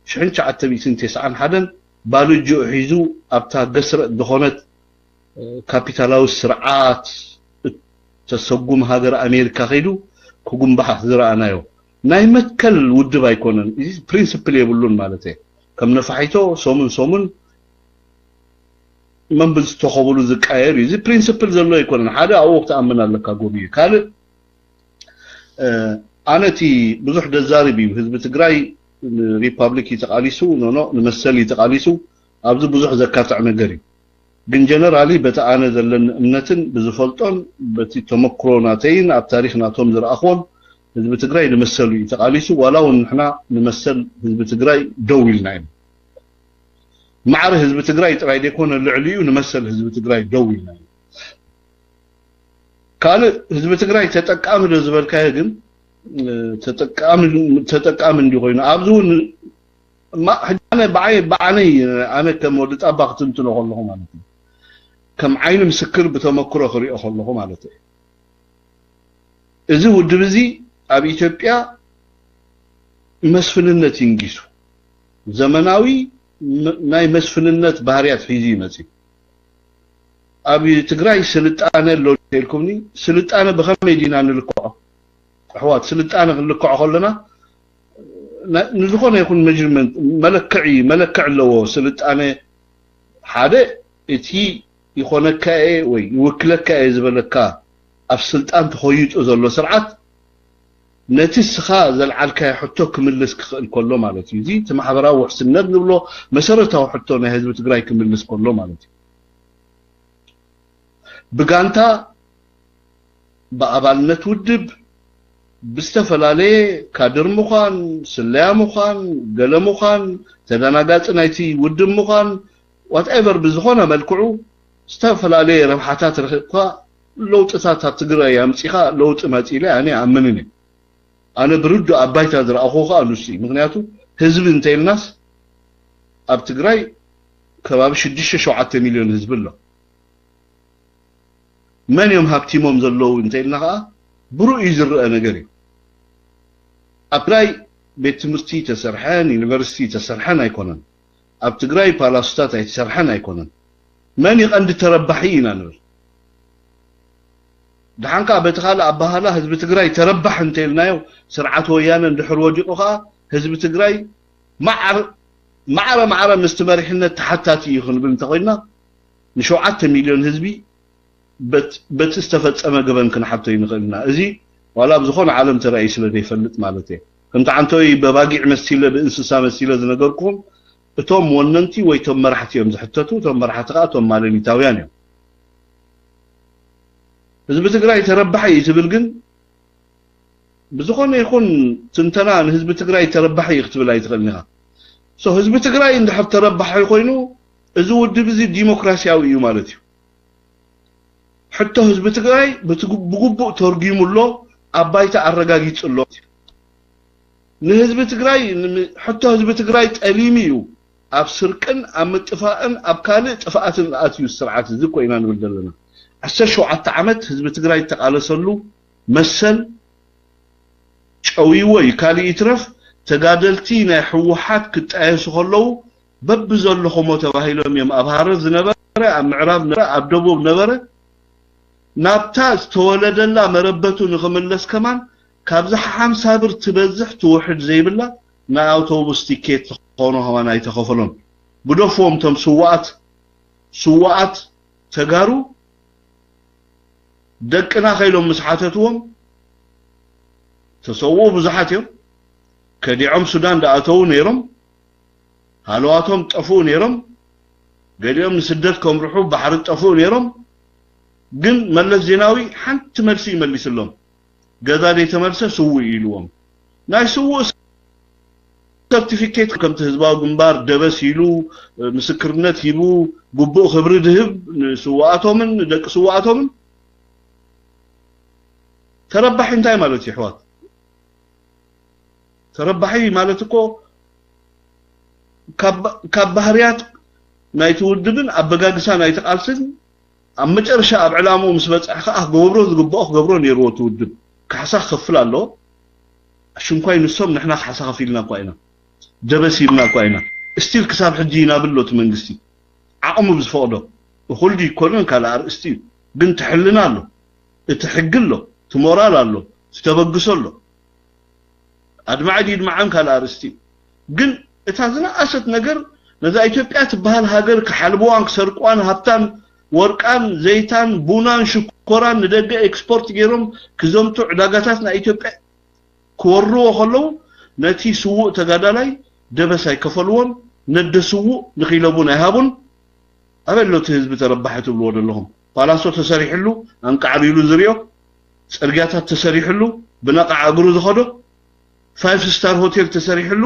ሽሕን ትሽዓተ ሚእትን ተስዓን ሓደን ባልጅኡ ሒዙ ኣብታ ገስረጥ ዝኾነት ካፒታላዊ ስርዓት እተሰጉም ሃገር ኣሜሪካ ከይዱ ክጉንባሕ ዝረኣናዮ? ናይ መትከል ውድብ ኣይኮነን። እዚ ፕሪንስፕል የብሉን ማለት እየ። ከም ነፋሒቶ ሰሙን ሰሙን መንብል ዝተኸብሉ ዝቃየር እዩ። እዚ ፕሪንስፕል ዘሎ ኣይኮነን። ሓደ ኣብኡ ክትኣምን ኣለካ ጎብዩ። ካልእ ኣነ እቲ ብዙሕ ደዛርብ እዩ ህዝቢ ትግራይ ሪፓብሊክ እዩ ተቃሊሱ፣ ኖኖ ንመሰል እዩ ተቃሊሱ። ኣብዚ ብዙሕ ዘካትዕ ነገር እዩ። ግን ጀነራሊ በቲ ኣነ ዘለኒ እምነትን ብዝፈልጦን በቲ ተመክሮ ናተይን ኣብ ታሪክ ናቶም ዝረኣኽዎን ህዝቢ ትግራይ ንመሰሉ እዩ ተቃሊሱ። ዋላ እውን ንሕና ንመሰል ህዝቢ ትግራይ ደው ኢልና ኢና። ማዕረ ህዝቢ ትግራይ ጥራይ ዘይኮነ ልዕሊኡ ንመሰል ህዝቢ ትግራይ ደው ኢልና ኢና። ካልእ ህዝቢ ትግራይ ተጠቃሚ ዶ ዝበልካዮ ግን ተጠቃሚ ተጠቃሚ እንዲ ኮይኑ ኣብዚ እውን ሕጂ ኣነ ብዓይ ብዓነይ ኣነ ከም ወዲ ጣባ ክትንትኖ ከለኹ ማለት እዩ ከም ዓይኒ ምስክር ብተመክሮ ክሪኦ ከለኹ ማለት እዩ እዚ ውድብ እዚ ኣብ ኢትዮጵያ መስፍንነት ይንጊሱ ዘመናዊ ናይ መስፍንነት ባህርያት ሒዙ ይመጽእ ኣብ ትግራይ ስልጣነ ኣሎ ኢልኩምኒ፣ ስልጣነ ብኸመይ ዲና ንልክዖ? ኣሕዋት፣ ስልጣነ ክንልክዖ ከለና ንዝኾነ ይኹን መጅርመንት መለክዒ መለክዕ ኣለዎ። ስልጣነ ሓደ እቲ ይኾነካ እየ ወይ ይውክለካ እየ ዝበለካ ኣብ ስልጣን ተኾይጡ ዘሎ ስርዓት ነቲ ስኻ ዘልዓልካዮ ሕቶ ክምልስ ክኽእል ከሎ ማለት እዩ። እዚ እቲ ማሕበራዊ ውሕስነት ንብሎ መሰረታዊ ሕቶ ናይ ህዝቢ ትግራይ ክምልስ ከሎ ማለት እዩ። ብጋንታ፣ ብኣባልነት ውድብ፣ ብዝተፈላለየ ካድር ምዃን፣ ስለያ ምዃን፣ ገለ ምዃን፣ ተደናጋፂ ናይቲ ውድብ ምዃን፣ ዋትኤቨር ብዝኾነ መልክዑ ዝተፈላለየ ረብሓታት ረኺብካ ለውጥታት ኣብ ትግራይ ኣምፂኻ ለውጢ መፂ ኢለ ኣነ ኣምንን እየ። ኣነ ብርዱ ኣብ ባይታ ዝረኣኹ ከዓ ንሱ እዩ። ምክንያቱ ህዝቢ እንተኢልናስ ኣብ ትግራይ ከባቢ ሽዱሽተ ሸውዓተ ሚልዮን ህዝቢ ኣሎ። መን እዮም ሃብቲሞም ዘለዉ እንተኢልና ከዓ ብሩእ እዩ ዝረአ ነገር እዩ። ኣብ ትግራይ ቤት ትምህርቲ ተሰርሐን ዩኒቨርሲቲ ተሰርሐን ኣይኮነን። ኣብ ትግራይ ፓላሶታት ኣይተሰርሐን ኣይኮነን። መን ይቐንዲ ተረባሒ ኢና ንብል። ደሓን ከዓ በቲ ካልእ ኣባሃላ ህዝቢ ትግራይ ተረባሕ እንተኢልናዮ ስርዓት ወያነ እንድሕር ወዲቑ ከዓ ህዝቢ ትግራይ ማዕረ ማዕረ ምስቲ መሪሕነት ተሓታቲ እዩ ክንብል እንተኮይና ንሸውዓተ ሚልዮን ህዝቢ በቲ ዝተፈፀመ ገበን ክንሓቶ ይንኽእል ኢና። እዚ ዋላ ኣብ ዝኾነ ዓለም ተራእዩ ስለ ዘይፈልጥ ማለት እየ። ከምቲ ዓንተወይ በባጊዕ መሲለ ብእንስሳ መሲለ ዝነገርኩኹም እቶም ወነንቲ ወይ እቶም መራሕቲ እዮም ዝሕተቱ። እቶም መራሕቲ ከዓ እቶም ማለሊታውያን እዮም። ህዝቢ ትግራይ ተረባሒ እዩ ትብል ግን ብዝኾነ ይኹን ትንተና ንህዝቢ ትግራይ ተረባሒ እዩ ክትብል ኣይትኽእልን ኢኻ። ሶ ህዝቢ ትግራይ እንድሕር ተረባሒ ኮይኑ እዚ ውድብ እዚ ዲሞክራሲያዊ እዩ ማለት እዩ። ሕቶ ህዝቢ ትግራይ ብትግ- ብግቡእ ተርጊሙ ኣሎ፣ ኣብ ባይታ ኣረጋጊጹ ኣሎ። ንህዝቢ ትግራይ ንም- ሕቶ ህዝቢ ትግራይ ጠሊሙ እዩ ኣብ ስርቅን ኣብ ምጥፋእን ኣብ ካልእ ጥፍኣትን ኣትዩ ስርዓት እዚ እኮ ኢና ንብል ዘለና። ዓሰርተ ሸውዓተ ዓመት ህዝቢ ትግራይ እተቃለሰሉ መሰል ጨውይዎ እዩ። ካልእ ይትረፍ ተጋደልቲ ናይ ህወሓት ክጣየሱ ከለዉ በብዘለኹሞ ተባሂሎም እዮም ኣብ ሃረር ዝነበረ ኣብ ምዕራብ ነበረ ኣብ ደቡብ ነበረ ናብታ ዝተወለደላ መረበቱ ንኽምለስ ከማን ካብዛ ሓምሳ ብር ትበዝሕ ትውሕድ ዘይብላ ናይ ኣውቶቡስ ቲኬት ዝኾኖ ከማን ኣይተኸፈሎን። ግደፍዎም እቶም ስዋኣት ስዋኣት ተጋሩ ደቅና ከኢሎም ምስ ሓተትዎም ተሰውኡ ብዙሓት እዮም። ከዲዖም ሱዳን ዝኣተዉ ነይሮም ሃለዋቶም ጠፍኡ ነይሮም። ገሊኦም ንስደት ከምርሑ ባሕሪ ጠፍኡ ነይሮም። ግን መለስ ዜናዊ ሓንቲ መልሲ ይመሊስሎም። ገዛ ዘይተመልሰ ስውእ ኢልዎም። ናይ ስውእ ሰርቲፊኬት ከምቲ ህዝባዊ ግንባር ደበስ ኢሉ ምስክርነት ሂቡ ግቡእ ክብሪ ድህብ ንስውኣቶምን ንደቂ ስውኣቶምን ተረባሒ እንታይ ማለት እዩ ኣሕዋት? ተረባሒ ማለት እኮ ካብ ባህርያት ናይቲ ውድብን ኣበጋግሳ ናይቲ ቃልስን ኣብ መጨረሻ ኣብ ዕላምኡ ምስ በፅሐ ከዓ ክገብሮ ዝግብኦ ክገብሮ ነይርዎ እቲ ውድብ። ካሕሳ ክኸፍል ኣለዎ። ኣሽንኳይ ንሶም ንሕና ካሕሳ ከፊልና እኳ ኢና፣ ደበስ ሂብና እኳ ኢና። ስቲል ክሳብ ሕጂ ይናብል ኣሎ እቲ መንግስቲ ዓቕሙ ብዝፈቕዶ። እኹል ድዩ ኣይኮነን ካልእ ኣርእስቲ እዩ። ግን እቲ ሕልና ኣሎ፣ እቲ ሕጊ ኣሎ፣ እቲ ሞራል ኣሎ፣ እቲ ተበግሶ ኣሎ። ኣድማዒ ድዩ ይድማዓን ካልእ ኣርእስቲ እዩ። ግን እታ ዝነኣሰት ነገር ነዛ ኢትዮጵያ ትበሃል ሃገር ክሓልብዋን ክሰርቅዋን ሃብታን ወርቃን ዘይታን ቡናን ሽኮራን ንደገ ኤክስፖርት ገይሮም ክዘምቱ ዕዳጋታት ናይ ኢትዮጵያ ክወርዎ ከለዉ ነቲ ስዉእ ተጋዳላይ ደበስ ኣይከፈልዎን ነደ ስዉእ ንኺለቡን ኣይሃቡን። ኣበይ ኣሎ እቲ ህዝቢ ተረባሒ ትብልዎ ዘለኹም? ፓላሶ ተሰሪሕሉ ኣንቃዕሪሉ ዝሪኦ፣ ፅርግያታት ተሰሪሕሉ ብነቓዕ እግሩ ዝኸዶ፣ ፋይፍ ስታር ሆቴል ተሰሪሕሉ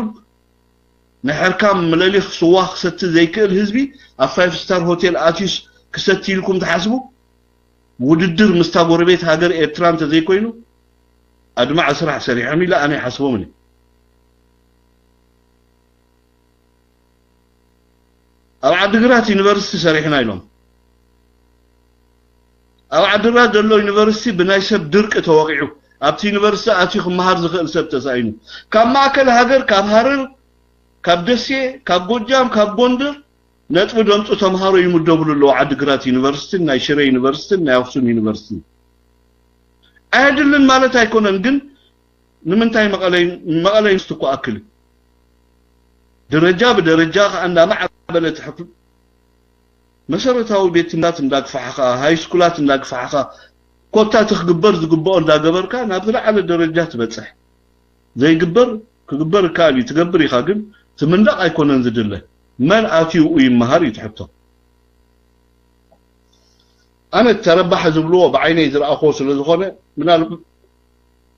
ናይ ሕርካም ምለሊኽ ስዋ ክሰቲ ዘይክእል ህዝቢ ኣብ ፋይፍ ስታር ሆቴል ኣትዩስ ክሰቲ ኢልኩም ትሓስቡ? ውድድር ምስታ ጎረቤት ሃገር ኤርትራ እንተዘይኮይኑ ኣድማዒ ስራሕ ሰሪሖም ኢለ ኣነ ይሓስቦምን እየ። ኣብ ዓዲግራት ዩኒቨርሲቲ ሰሪሕና ኢሎም። ኣብ ዓዲግራት ዘሎ ዩኒቨርሲቲ ብናይ ሰብ ድርቂ ተወቒዑ ኣብቲ ዩኒቨርሲቲ ኣትዩ ክመሃር ዝኽእል ሰብ ተሳኢኑ። ካብ ማእከል ሃገር፣ ካብ ሃረር፣ ካብ ደሴ፣ ካብ ጎጃም፣ ካብ ጎንደር ነጥቢ ደምፁ ተምሃሮ ይምደብሉ ኣለዉ። ዓዲግራት ዩኒቨርሲቲን ናይ ሽረ ዩኒቨርሲቲን ናይ ኣክሱም ዩኒቨርሲቲን ኣየድልን ማለት ኣይኮነን፣ ግን ንምንታይ መቐለይ መቐለይ ምስ ትኮኣክል ደረጃ ብደረጃ ከኣ እንዳማዕበለ ትሕፍል መሰረታዊ ቤት ትምህርታት እንዳግፋሕኻ፣ ሃይ ስኩላት እንዳግፋሕኻ፣ ኮታ እቲ ክግበር ዝግብኦ እንዳገበርካ ናብ ዝለዓለ ደረጃ ትበጽሕ። ዘይግበር ክግበር ይከኣል እዩ፣ ትገብር ኢኻ፣ ግን ትምንዳቕ ኣይኮነን ዝድለ። መን ኣትዩ ይመሃር እዩ ትሕቶ። ኣነ ተረባሐ ዝብልዎ ብዓይነይ ዝረኣኽዎ ስለ ዝኾነ፣ ምናልባት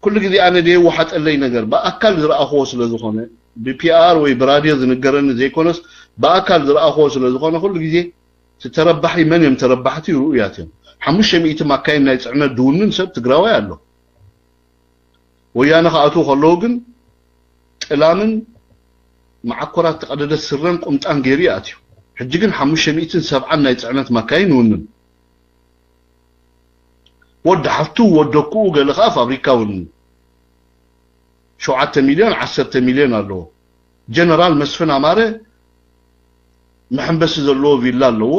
ኩሉ ግዜ ኣነ ደይወሓጠለይ ነገር ብኣካል ዝረኣኽዎ ስለ ዝኾነ፣ ብፒኣር ወይ ብራድዮ ዝንገረኒ ዘይኮነስ ብኣካል ዝረኣኽዎ ስለ ዝኾነ፣ ኩሉ ግዜ እቲ ተረባሒ መን እዮም? ተረባሕቲ ርኡያት እዮም። ሓሙሽተ ሚእቲ ማካይን ናይ ጽዕነት ድውንን ሰብ ትግራዋይ ኣሎ። ወያነ ክኣትዉ ከለዉ ግን ጥላምን መዓኮራት ተቐደደ ስረን ቁምጣን ገይሩ ይኣትዩ። ሕጂ ግን ሓሙሽተ ሚእትን ሰብዓን ናይ ጽዕነት ማካይን ይውንን። ወዲ ሓፍቱ ወደኩኡ ገለ ከኣ ፋብሪካ እውን ሸውዓተ ሚልዮን ዓሰርተ ሚልዮን ኣለዎ። ጀነራል መስፍን ኣማረ መሐንበሲ ዘለዎ ቪላ ኣለዎ።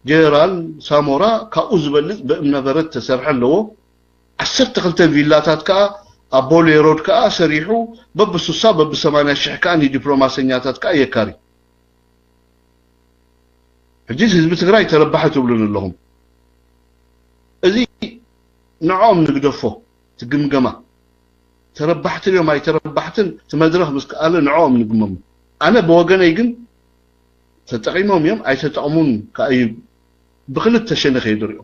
ጀነራል ሳሞራ ካብኡ ዝበልጽ ብእምነበረድ ተሰርሐ ኣለዎ። ዓሰርተ ክልተ ቪላታት ከኣ ኣብ ቦሌ ሮድ ከኣ ሰሪሑ በብስሳ በብሰማንያ ሽሕ ከኣ ንዲፕሎማሰኛታት ከኣ የካሪ። ሕጂ ህዝቢ ትግራይ ተረባሒ ትብሉን ኣለኹም። እዚ ንዕኦም ንግደፎ፣ ትግምገማ። ተረባሕቲ ድዮም ኣይተረባሕትን እቲ መድረኽ ምስ ከኣለ ንዕኦም ንግመሙ። ኣነ ብወገነይ ግን ተጠቒሞም እዮም ኣይተጠቕሙን ከኣ እዩ ብክልተ ሸነኽ እየ ዝሪኦ።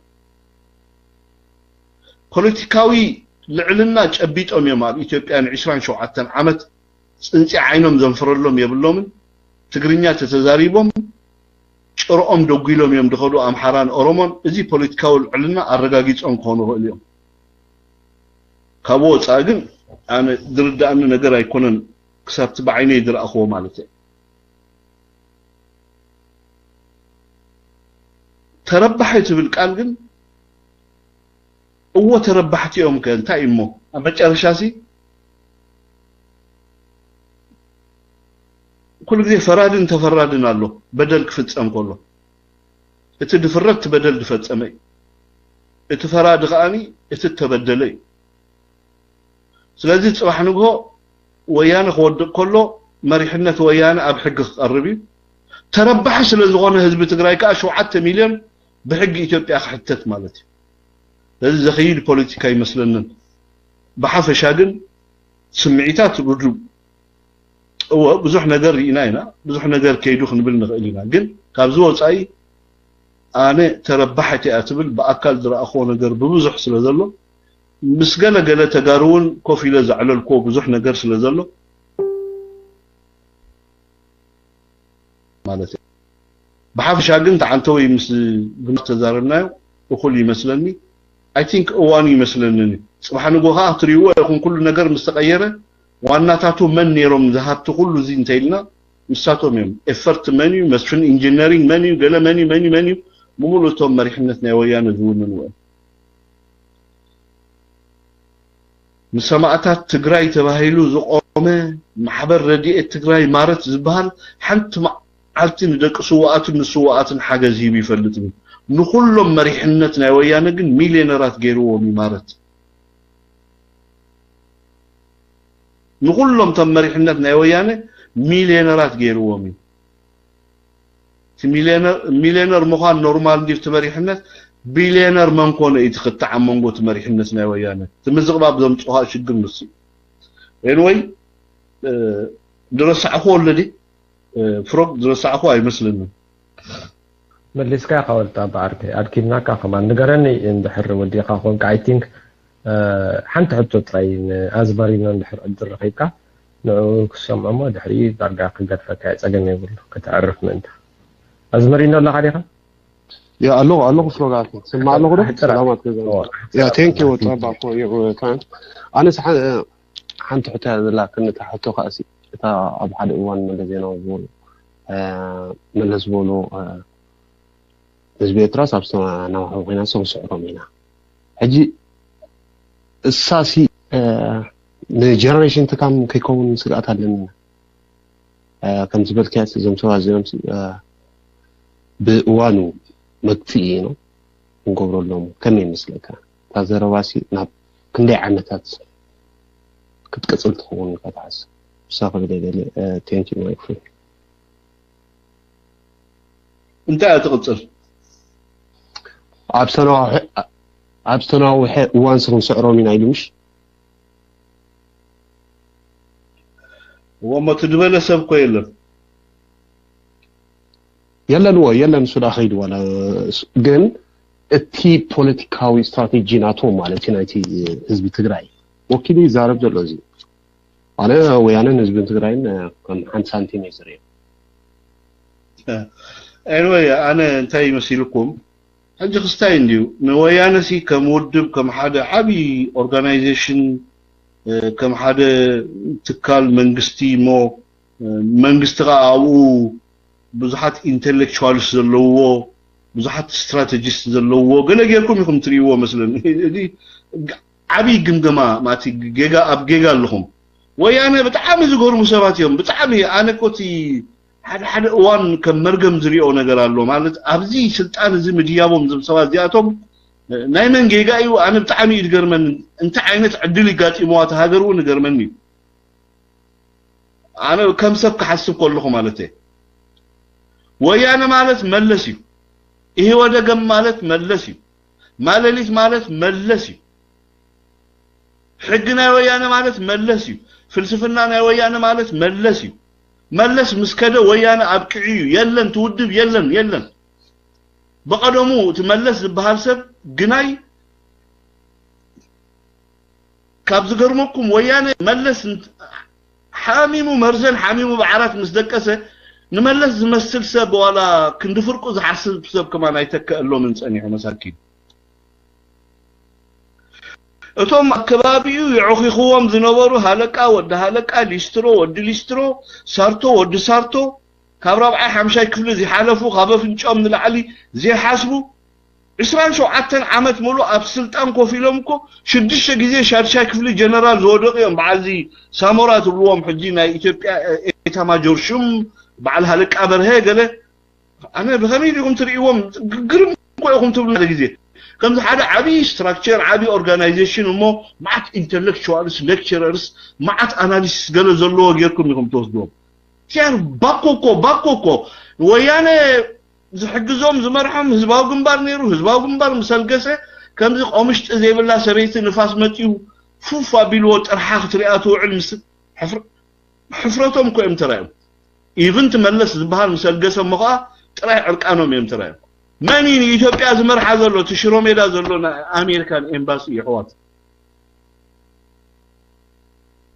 ፖለቲካዊ ልዕልና ጨቢጦም እዮም ኣብ ኢትዮጵያ ንዕስራን ሸውዓተን ዓመት ጽንጺ ዓይኖም ዘንፍረሎም የብሎምን። ትግርኛ ተተዛሪቦም ጭርኦም ደጒሎም እዮም ዝኸዱ ኣምሓራን ኦሮሞን። እዚ ፖለቲካዊ ልዕልና ኣረጋጊጾም ክኾኑ ይኽእሉ እዮም። ካብ ወጻኢ ግን ኣነ ዝርድኣኒ ነገር ኣይኮነን፣ ክሳብቲ ብዓይነይ ዝረኣኽዎ ማለት እየ። ተረባሒ ትብል ቃል ግን እዎ ተረባሕቲ እዮም ከ እንታይ እሞ ኣብ መጨረሻ ሲ ኩሉ ግዜ ፈራድን ተፈራድን ኣሎ። በደል ክፍጸም ከሎ እቲ ድፍረት እቲ በደል ድፈጸመ እዩ። እቲ ፈራዲ ከኣኒ እቲ ተበደለ እዩ። ስለዚ ጽባሕ ንግሆ ወያነ ክወድቕ ከሎ መሪሕነት ወያነ ኣብ ሕጊ ክቐርብ እዩ። ተረባሒ ስለ ዝኾነ ህዝቢ ትግራይ ከኣ ሸውዓተ ሚልዮን ብሕጊ ኢትዮጵያ ክሕተት ማለት እዩ። ስለዚ ዘኸይድ ፖለቲካ ይመስለንን። ብሓፈሻ ግን ስምዒታት ርዱእ እወ ብዙሕ ነገር ርኢና ኢና፣ ብዙሕ ነገር ከይዱ ክንብል ንኽእል ኢና። ግን ካብዚ ወጻኢ ኣነ ተረባሕት እያ ትብል ብኣካል ዝረኣኽዎ ነገር ብብዙሕ ስለ ዘሎ ምስ ገለ ገለ ተጋሩ እውን ኮፍ ኢለ ዘዕለልክዎ ብዙሕ ነገር ስለ ዘሎ ማለት እየ። ብሓፈሻ ግን ተዓንተወይ ምስ ግንባር ተዛረብናዮ እኹል ይመስለኒ። I think እዋኑ ይመስለኒ። ጽባሕ ንግሆ ከዓ ክትሪእዎ ኢኹም ኩሉ ነገር ምስ ተቐየረ ዋናታቱ መን ነይሮም ዝሃብቲ ኩሉ እዚ እንተኢልና ንሳቶም እዮም። ኤፈርት መን እዩ? መስፍን ኢንጂነሪንግ መን እዩ? ገለ መን እዩ? መን እዩ? መን እዩ? ብምሉእ እቶም መሪሕነት ናይ ወያነ ዝውንንዎ እዮም። ንሰማእታት ትግራይ ተባሂሉ ዝቆመ ማሕበር ረድኤት ትግራይ ማረት ዝበሃል ሓንቲ መዓልቲ ንደቂ ስውኣትን ንስውኣትን ሓገዝ ሂቡ ይፈልጥ እዩ። ንኩሎም መሪሕነት ናይ ወያነ ግን ሚልዮነራት ገይርዎም እዩ ማረት። ንኩሎም እቶም መሪሕነት ናይ ወያነ ሚልዮነራት ገይርዎም እዩ። እቲ ሚልዮነር ምዃን ኖርማል እንዲ እቲ መሪሕነት ቢልዮነር መን ኮነ እዩ ትኽታዕ ኣብ መንጎ እቲ መሪሕነት ናይ ወያነ እቲ ምዝቕባብ ዘምፅኦ ሽግር ንሱ እዩ። ኤንወይ ድረሳዕኹ ወለዲ ፍሮግ ዝረሳዕኹ ኣይመስለንን። መሊስካ ኢኻ ወልታ ብዓርከይ ኣድኪምናካ ከማን ንገረኒ እንድሕር ወዲእካ ኮንካ I think ሓንቲ ሕቶ ጥራይ ንኣዝማሪኖ እንድሕር ዕድል ረኺብካ ንዕኡ ክሰምዖ እሞ ድሕሪኡ ዳርጋ ክገድፈካ እየ ጸገም የብሉ ከተዕርፍ ምእንታ ኣዝመሪኖ ኣለኻ ዲኻ ያ ኣለኹ ኣለኹ ፍሮጋት ስማ ኣለኹ ዶ ሰላማት ገዛ ያ thank you ወጣ ባኮ ይዑ ታን ኣነ ሓንቲ ሕቶ ዘላ ክንታ ሕቶ ካእሲ እታ ኣብ ሓደ እዋን መለስ ዜናዊ ዝበሉ መለስ ዝበሉ ህዝቢ ኤርትራስ ኣብ ሰማና ኩና ሰው ስዕሮም ኢና ሕጂ እሳሲ ንጀነሬሽን ትካም ከይከውን ስግኣት ኣለኒ ከም ዝበልካዮ እዞም ሰባት እዚኦም ብእዋኑ መግትኢ ነው ክንገብረሎም ከመይ ይመስለካ እታ ዘረባሲ ናብ ክንደይ ዓመታት ክትቅጽል ትኸውን ኢልካ ትሓስብ? ንሳ ክብል እየ ደልየ። Thank you my friend። እንታይ እያ ትቕጽል? ኣብ ዝተናውሐ ኣብ ዝተናውሐ እዋን ስኽንስዕሮም ኢና ኢሉ ምሽ? እዎ እሞ ትድበለ ሰብ እኮ የለን። የለን እዎ የለን እሱ ዳ ኸይዱ ዋላ እሱ- ግን እቲ ፖለቲካዊ ስትራቴጂ ናቶም ማለት እዩ ናይቲ ህዝቢ ትግራይ ወኪሉ ይዛረብ ዘሎ እዚ ኣነ ወያነን ህዝብን ትግራይን ከም ሓንቲ ሳንቲም እየ ዝርእዮ። Anyway ኣነ እንታይ ይመስልኩም ሕጂ ክስታይ እንድዩ ንወያነ ሲ ከም ውድብ ከም ሓደ ዓብዪ organization ከም ሓደ ትካል መንግስቲ እሞ መንግስቲ ከዓ ኣብኡ ብዙሓት intellectuals ዘለውዎ ብዙሓት strategist ዘለውዎ ገለ ጌርኩም ኢኹም ትርእይዎ መስለኒ እዚ ዓብዪ ግምገማ ማለት ጌጋ ኣብ ጌጋ ኣለኹም ወያነ ብጣዕሚ ዝገርሙ ሰባት እዮም ብጣዕሚ ኣነ ኮቲ ሓደ ሓደ እዋን ከም መርገም ዝሪኦ ነገር ኣሎ ማለት ኣብዚ ስልጣን እዚ ምድያቦም ዝም ሰባት እዚኣቶም ናይ መን ጌጋ እዩ ኣነ ብጣዕሚ እዩ ዝገርመኒ እንታይ ዓይነት ዕድል ይጋጢምዋ እቲ ሃገር እውን ይገርመኒ እዩ ኣነ ከም ሰብ ክሓስብ ከለኹ ማለት እየ ወያነ ማለት መለስ እዩ ኢህወደገም ማለት መለስ እዩ ማለሊት ማለት መለስ እዩ ሕጊ ናይ ወያነ ማለት መለስ እዩ ፍልስፍና ናይ ወያነ ማለት መለስ እዩ መለስ ምስ ከደ ወያነ ኣብቂዑ እዩ የለን ትውድብ የለን የለን ብቐደሙ እቲ መለስ ዝበሃል ሰብ ግናይ ካብ ዝገርመኩም ወያነ መለስ ሓሚሙ መርዘን ሓሚሙ ብዓራት ምስ ደቀሰ ንመለስ ዝመስል ሰብ ዋላ ክንዲ ፍርቁ ዝሓስብ ሰብ ከማን ኣይተከአሎምን ጸኒሑ መሳኪን እቶም ኣከባቢኡ የዕኺኽዎም ዝነበሩ ሃለቃ ወዲ ሃለቃ ሊስትሮ ወዲ ሊስትሮ ሳርቶ ወዲ ሳርቶ ካብ ራብዓይ ሓምሻይ ክፍሊ ዝሓለፉ ካብ ኣፍንጫኦም ንላዕሊ ዘይሓስቡ ዕስራን ሸውዓተን ዓመት ሙሉእ ኣብ ስልጣን ኮፍ ኢሎም እኮ ሽዱሽተ ግዜ ሻድሻይ ክፍሊ ጀነራል ዝወደቑ እዮም በዓል እዚ ሳሞራ ትብልዎም ሕጂ ናይ ኢትዮጵያ ኤታማጆር ሹም በዓል ሃለቃ በርሀ ገለ ኣነ ብኸመይ ዲኹም ትርእይዎም ግርም እኮ ኢኹም ትብሉ ሓደ ግዜ ከምዚ ሓደ ዓብዪ structure ዓብዪ organization እሞ መዓት intellectuals lecturers መዓት analysis ገለ ዘለዎ ጌርኩም ኢኹም ትወስድዎም ሲያር ባኮ እኮ ባኮ እኮ ወያነ ዝሕግዞም ዝመርሖም ህዝባዊ ግንባር ነይሩ ህዝባዊ ግንባር ምስ ኣልገሰ ከምዚ ቆምሽጢ ዘይብላ ሰበይቲ ንፋስ መፂኡ ፉፍ ኣቢልዎ ጥርሓ ክትሪኣ ትውዕል ምስ ሕፍር- ሕፍረቶም እኮ እዮም ተራዮም even ትመለስ ዝበሃል ምስ ኣልገሰ እሞ ከዓ ጥራይ ዕርቃኖም እዮም ተራዮም መን እዩ ንኢትዮጵያ ዝመርሓ ዘሎ እቲ ሽሮ ሜዳ ዘሎ ናይ ኣሜሪካን ኤምባሲ የሕዋት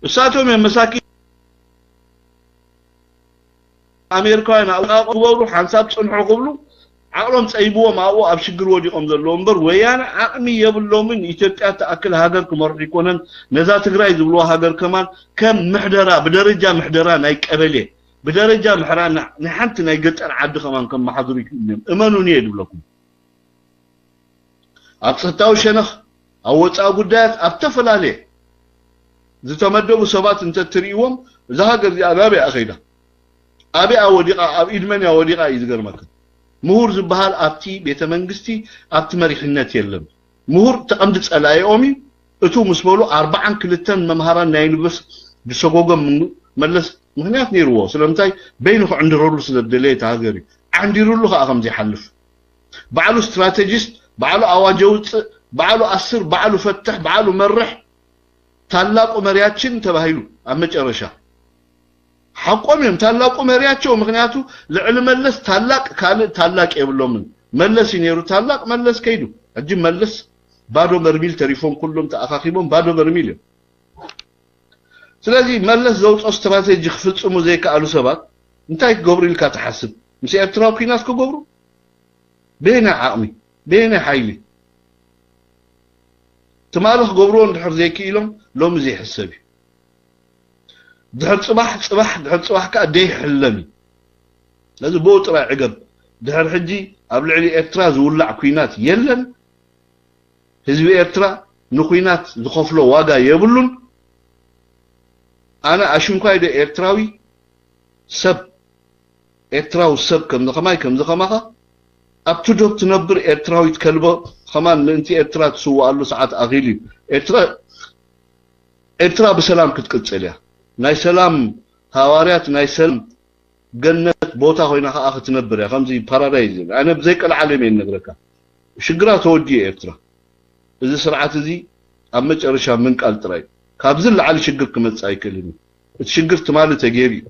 እሳቶም እዮም መሳኪን ኣሜሪካውያን ኣውቃ ክበሩ ሓንሳብ ፅንሑ ክብሉ ዓቕሎም ፀይብዎም ኣብኡ ኣብ ሽግር ወዲቖም ዘለዉ እምበር ወያነ ዓቕሚ የብሎምን ኢትዮጵያ ትኣክል ሃገር ክመርሑ ይኮነን ነዛ ትግራይ ዝብልዋ ሃገር ከማን ከም ምሕደራ ብደረጃ ምሕደራ ናይ ቀበሌ ብደረጃ ምሕራ ናይ ሓንቲ ናይ ገጠር ዓዲ ከማን ከመሓድሩ ይክእሉ እዮም እመኑኒ እየ ዝብለኩም ኣብ ፀጥታዊ ሸነኽ ኣብ ወፃኢ ጉዳያት ኣብ ዝተፈላለየ ዝተመደቡ ሰባት እንተትርእይዎም እዛ ሃገር እዚኣ ናበይ ኣኸይዳ ኣበይ ወዲቓ ኣብ ኢድመን እያ ወዲቓ እዩ ዝገርመካ ምሁር ዝበሃል ኣብቲ ቤተ መንግስቲ ኣብቲ መሪሕነት የለን ምሁር ተቐምዲ ጸላኢኦም እዩ እቱ ምስ በሉ ኣርባዓን ክልተን መምሃራን ናይ ዩኒቨርስ ዝሰጎጎም መለስ ምክንያት ነይርዎ ስለምንታይ በይኑ ክዕንድረሉ ስለ ዝደለየ እቲ ሃገር እዩ ዓንዲሩሉ ከዓ ከም ዘይሓልፍ ባዕሉ ስትራቴጂስት ባዕሉ ኣዋጅ የውፅእ ባዕሉ ኣስር ባዕሉ ፈትሕ ባዕሉ መርሕ ታላቁ መሪያችን ተባሂሉ ኣብ መጨረሻ ሓቆም እዮም ታላቁ መሪያቸው ምክንያቱ ልዕሊ መለስ ታላቅ ካልእ ታላቅ የብሎምን መለስ እዩ ነይሩ ታላቅ መለስ ከይዱ ሕጂ መለስ ባዶ በርሚል ተሪፎም ኩሎም ተኣኻኺቦም ባዶ በርሚል እዮም ስለዚ መለስ ዘውፅኦ ስትራቴጂ ክፍፅሙ ዘይከኣሉ ሰባት እንታይ ክገብሩ ኢልካ ትሓስብ ምስ ኤርትራ ኩናት ክገብሩ በየናይ ዓቕሚ በየናይ ሓይሊ ትማሊ ክገብርዎ እንድሕር ዘይክኢሎም ሎሚ ዘይሕሰብ እዩ ድሕር ፅባሕ ፅባሕ ድሕር ፅባሕ ከዓ ደይሕለም እዩ ስለዚ ብኡ ጥራይ ዕገብ ድሕር ሕጂ ኣብ ልዕሊ ኤርትራ ዝውላዕ ኩናት የለን ህዝቢ ኤርትራ ንኩናት ዝኸፍሎ ዋጋ የብሉን ኣነ ኣሽንኳይ ዶ ኤርትራዊ ሰብ ኤርትራዊ ሰብ ከምዚ ከማይ ከምዚ ከማኻ ኣብቲ ዶብ ትነብር ኤርትራዊት ከልቦ ከማን ምእንቲ ኤርትራ ትስውኣሉ ሰዓት ኣኺሉ እዩ ኤርትራ ኤርትራ ብሰላም ክትቅጽል እያ። ናይ ሰላም ሃዋርያት፣ ናይ ሰላም ገነት ቦታ ኮይና ከኣ ክትነብር እያ። ከምዚ ፓራዳይዝ እዩ። ኣነ ብዘይቀልዓለም እየ እነግረካ። ሽግራ ተወዲኡ ኤርትራ። እዚ ስርዓት እዚ ኣብ መጨረሻ ምንቃል ጥራይ። ካብዚ ንላዕሊ ሽግር ክመጽእ ኣይክእልን እዩ። እቲ ሽግር ትማሊ ተገይሩ እዩ።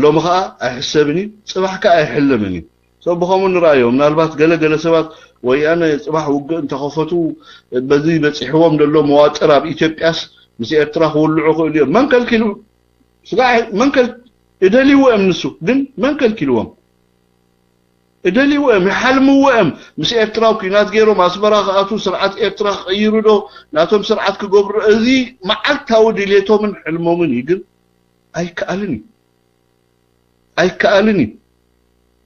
ሎሚ ኸኣ ኣይሕሰብን እዩ፣ ጽባሕ ከኣ ኣይሕለምን እዩ። ሰብ ብኸምኡ ንረኣዮ። ምናልባት ገለ ገለ ሰባት ወያነ ጽባሕ ውግእ እንተኸፈቱ በዚ በጺሕዎም ዘሎ መዋጥር ኣብ ኢትዮጵያስ ምስ ኤርትራ ክውልዑ ክእሉ እዮም። መን ከልኪሉ? ስጋ መን ከል-፣ እደልይዎ እዮም ንሱ፣ ግን መን ከልኪልዎም? እደልይዎ እዮም፣ ይሓልምዎ እዮም። ምስ ኤርትራ ኩናት ገይሮም ኣስመራ ክኣትዉ፣ ስርዓት ኤርትራ ክቕይሩ ዶ፣ ናቶም ስርዓት ክገብሩ፣ እዚ መዓልታዊ ድሌቶምን ሕልሞምን እዩ። ግን ኣይከኣልን እዩ። ኣይከኣልን እዩ።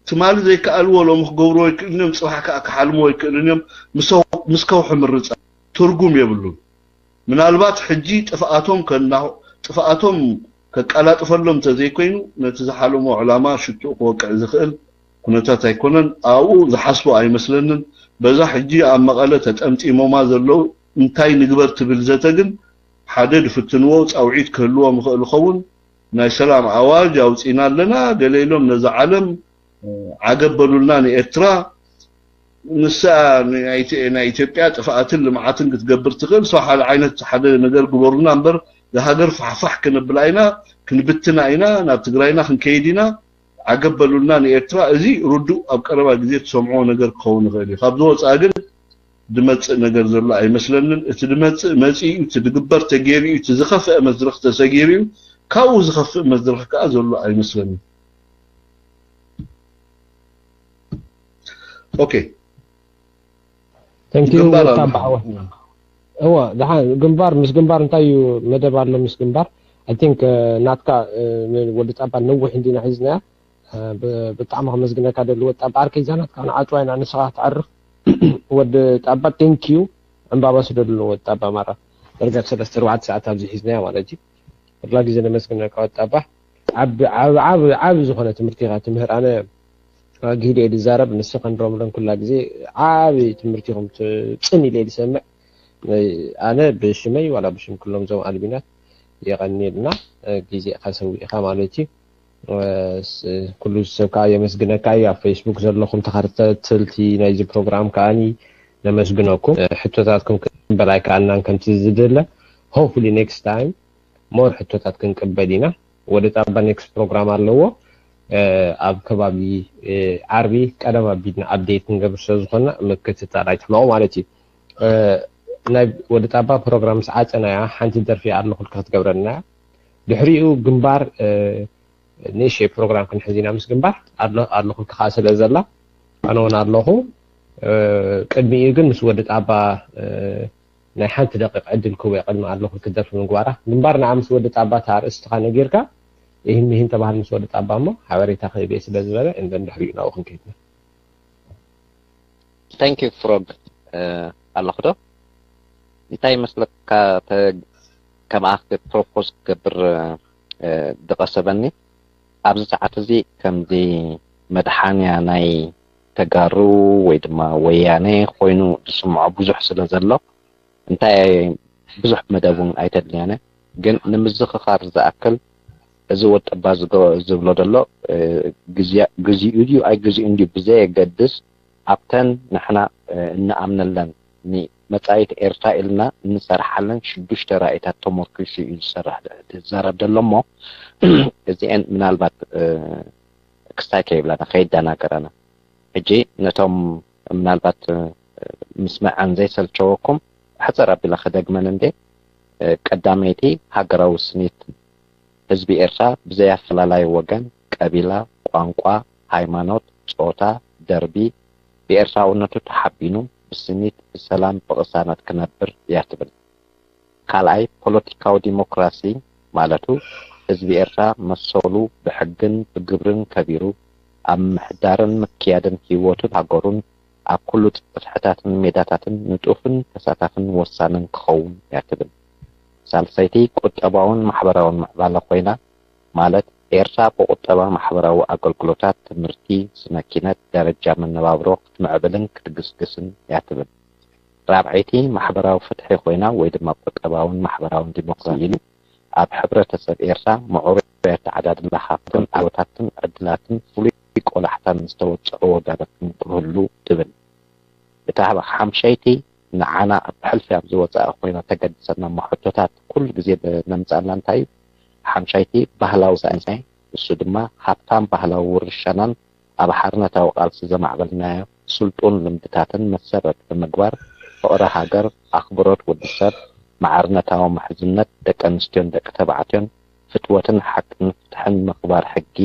ትማሊ ዘይከኣልዎ ሎሚ ክገብርዎ ኣይክእልን እዮም፣ ጽባሕ ከኣ ክሓልምዎ ኣይክእልን እዮም። ምስ፣ ምስ ከውሒ ምርጻ ትርጉም የብሉን። ምናልባት ሕጂ ጥፍኣቶም ከና-፣ ጥፍኣቶም ከቀላጥፈሎም እንተዘይኮይኑ፣ ነቲ ዝሓለሞ ዕላማ ሽትኡ ክወቅዕ ዝኽእል ኩነታት ኣይኮነን። ኣብኡ ዝሓስቦ ኣይመስለንን። በዛ ሕጂ ኣብ መቐለ ተጠምጢሞማ ዘለዉ እንታይ ንግበር ትብል ዘተ ግን ሓደ ድፍትንዎ ጻውዒት ክህልዎም ይኽእል ይኸውን። ናይ ሰላም ኣዋጅ ኣውጺና ኣለና፣ ገለ ኢሎም ነዛ ዓለም ዓገብ በሉልና ንኤርትራ። ንሳ ናይ ኢትዮ-፣ ናይ ኢትዮጵያ ጥፍኣትን ልምዓትን ክትገብር ትኽእል። ሰው ሓደ ዓይነት ሓደ ነገር ግበሩና እምበር፣ እዛ ሃገር ፋሕፋሕ ክነብላ ኢና፣ ክንብትና ኢና፣ ናብ ትግራይና ክንከይድ ኢና፣ ዓገብ በሉልና ንኤርትራ። እዚ ርዱእ ኣብ ቀረባ ግዜ ትሰምዕዎ ነገር ክኸውን ይኽእል እዩ። ካብዚ ወፃኢ ግን ድመጽእ ነገር ዘሎ ኣይመስለንን። እቲ ድመጽእ መጺኡ፣ እቲ ድግበር ተገይሩ እዩ፣ እቲ ዝኸፍአ መድረኽ ተሰጊሩ እዩ። ካብኡ ዝኸፍእ መድረኽ ከኣ ዘሎ ኣይመስለንን። ኦኬ። Thank you ግንባር ወጣ ኣሎ። ባዕወ። እወ፣ ደሓን ግንባር ምስ ግንባር እንታይ እዩ መደብ ኣሎ ምስ ግንባር? I think ናትካ ወዲ ጣባ ነዊሕ እንዲና ሒዝናያ። ብ-፣ ብጣዕሚ ከመስግነካ ደሊ ወጣ ባዓርከይ እዛ ናትካ ንዓጽዋ ኢና ንስኻ ትዓርፍ። ወዲ ጣባ thank you። ዕምባባ ስደድሉ ወዲ ጣባ ማራ። ደረጃ ሰለስተ ኣርባዕተ ሰዓት ኣብዚ ሒዝናያ ማለት እዩ። ኩላ ግዜ ነመስግነካ ወዲ ጣባ። ዓቢ ዓቢ ዓቢ ዓቢ ዝኾነ ትምህርቲ ኢኻ ትምህር። ኣነ ጊደ እየ ዝዛረብ፣ ንስኽን ሮምለን ኩላ ግዜ ዓቢ ትምህርቲ ኢኹም ት-፣ ጽን ኢለ እየ ዝሰምዕ። ኣነ ብሽመይ ዋላ ብሽም ኩሎም እዞም ኣልቢናት የቐንየልና፣ ግዜኻ ሰዊእኻ ማለት እዩ። ስ-፣ ኩሉ ሰብ ከዓ የመስግነካ እዩ። ኣብ ፌስቡክ ዘለኹም ተኸታተልቲ ናይዚ ፕሮግራም ከዓኒ ነመስግነኩም። ሕቶታትኩም ክንበል ኣይከኣልናን ከምቲ ዝድለ። Hopefully next time more ሕቶታት ክንቅበል ኢና። ወዲ ጣባ ኔክስት ፕሮግራም ኣለዎ። ኣብ ከባቢ ዓርቢ ቀደም ኣቢልና ኣፕዴት ክንገብር ስለ ዝኾንና ምክትታል ኣይትሕመቑ ማለት እዩ። ናይ ወዲ ጣባ ፕሮግራም ምስ ዓጸናያ ሓንቲ ደርፊ ኣለኹልኪ ክትገብረልና እያ። ድሕሪኡ ግንባር ንእሽተይ ፕሮግራም ክንሕዝ ኢና ምስ ግንባር። ኣሎ-፣ ኣለኹልኪ ከዓ ስለ ዘላ ኣነ እውን ኣለኹ። ቅድሚኡ ግን ምስ ወዲ ጣባ ናይ ሓንቲ ደቂቕ ዕድል ክህቦ እየ ቅድሚ ኣለኹልኪ ደርፊ ምግባራ። ግንባር ንዓ ምስ ወዲ ጣባ እታ ኣርእስትኻ ነጊርካ፣ ይህን ምሂን ተባህል ምስ ወዲ ጣባ እሞ ሓበሬታ ክህብ እየ ስለ ዝበለ፣ and then ድሕሪኡ ናብኡ ክንከይድ ኢና። Thank you Frog። ኣለኹ ዶ? እንታይ ይመስለካ፣ ተ-፣ ከማኣ ፕሮፖዝ ክገብር ድቐሰበኒ። ኣብዚ ሰዓት እዚ ከምዚ መድሓንያ ናይ ተጋሩ ወይ ድማ ወያነ ኮይኑ ዝስምዖ ብዙሕ ስለ ዘሎ፣ እንታይ ብዙሕ መደብ እውን ኣይተድልያነ። ግን ንምዝኽኻር ዝኣክል፣ እዚ ወጠባ ዝገ-፣ ዝብሎ ዘሎ፣ እ፣ ግዜ-፣ ግዚኡ ድዩ ኣይግዚኡን ድዩ ብዘየገድስ፣ ኣብተን ንሕና፣ እ፣ እንኣምነለን ንመጻኢት ኤርትራ ኢልና እንሰርሓለን ሽዱሽተ ራኢታት ተመርኪሱ እዩ ዝሰርሕ፣ ዝዛረብ ዘሎ እሞ፣ እዚኤን ምናልባት፣ እ፣ ክስታይ ከይብላና፣ ከይደናገራና። ሕጂ ነቶም ምናልባት፣ እ፣ ምስመዐን ዘይሰልቸወኩም፣ ሕጽር ኣቢለ ክደግመን እንዴ፣ እ፣ ቀዳመይቲ ሃገራዊ ስኒት ህዝቢ ኤርትራ ብዘይ ኣፈላላይ ወገን፣ ቀቢላ፣ ቋንቋ፣ ሃይማኖት፣ ጾታ፣ ደርቢ፣ ብኤርትራውነቱ ተሓቢኑ ብስኒት ብሰላም ብቕሳነት ክነብር እያ ትብል። ካልኣይ ፖለቲካዊ ዲሞክራሲ ማለቱ ህዝቢ ኤርትራ መሰሉ ብሕግን ብግብርን ከቢሩ ኣብ ምምሕዳርን ምክያድን ህይወቱን ሃገሩን ኣብ ኩሉ ጽፍሕታትን ሜዳታትን ንጡፍን ተሳታፍን ወሳንን ክኸውን እያ ትብል። ሳልሰይቲ ቁጠባውን ማሕበራውን ምዕባለ ኮይና፣ ማለት ኤርትራ ብቁጠባ ማሕበራዊ ኣገልግሎታት፣ ትምህርቲ፣ ስነ ኪነት፣ ደረጃ መነባብሮ ክትምዕብልን ክትግስግስን እያ ትብል። ራብዐይቲ ማሕበራዊ ፍትሒ ኮይና ወይ ድማ ቁጠባውን ማሕበራውን ዲሞክራሲ ኢሉ ኣብ ሕብረተሰብ ኤርትራ ምዕሩይ ኣተዓዳድላ ሃፍትን ዓወታትን ዕድላትን ፍሉይ ቆላሕታን ዝተወጽዑ ወጋዳትን ክህሉ ትብል። እታ ሓምሻይቲ ንዓና ብሕልፊ ኣብ ዝወጽኣ ኮይና ተገድሰና እሞ ሕቶታት ኩሉ ግዜ ነምጽኣላ እንታይ እዩ? ሓምሻይቲ ባህላዊ ሳይንስ፣ እሱ ድማ ሃብታም ባህላዊ ውርሻናን ኣብ ሓርነታዊ ቃልሲ ዘማዕበልናዮ ስልጡን ልምድታትን መሰረት ብምግባር ፍቕሪ ሃገር፣ ኣኽብሮት ወዲ ሰብ፣ ማዕርነታዊ ምሕዝነት ደቂ ኣንስትዮን ደቂ ተባዕትዮን፣ ፍትወትን ሓቅን ፍትሕን ምኽባር ሕጊ፣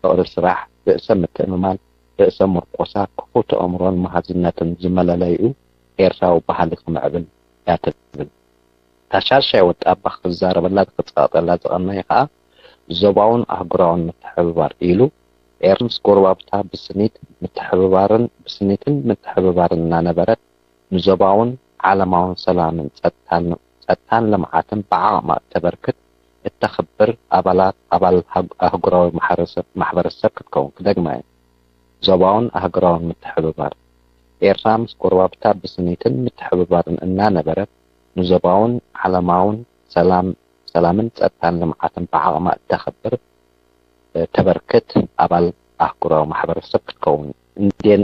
ፍቕሪ ስራሕ፣ ርእሰ ምትእምማን፣ ርእሰ ምርቆሳ፣ ክፉት ኣእምሮን መሃዝነትን ዝመለለይኡ ኤርትራዊ ባህሊ ክምዕብል እያ ትብል። እታ ሻድሻይ ወጣባ ክዛረበላ ክጸቕጠላ ዝቐነየ ከኣ ዞባውን ኣህጉራውን ምትሕብባር ኢሉ ኤርትራ ምስ ጎረባብታ ብስኒት ምትሕብባርን ብስኒትን ምትሕብባርን እናነበረት ንዞባውን ዓለማውን ሰላምን ጸጥታን ጸጥታን ልምዓትን ብዓቕማ እተበርክት እተኽብር ኣባላት ኣባል ሃግ- ኣህጉራዊ ማሕበረሰብ ማሕበረሰብ ክትከውን ክደግማ እየ። ዞባውን ኣህጉራውን ምትሕብባር ኤርትራ ምስ ጎረባብታ ብስኒትን ምትሕብባርን እናነበረት ንዞባውን ዓለማውን ሰላም ሰላምን ጸጥታን ልምዓትን ብዓቕማ እተኽብር እተበርክት ኣባል ኣህጉራዊ ማሕበረሰብ ክትከውን እንዴን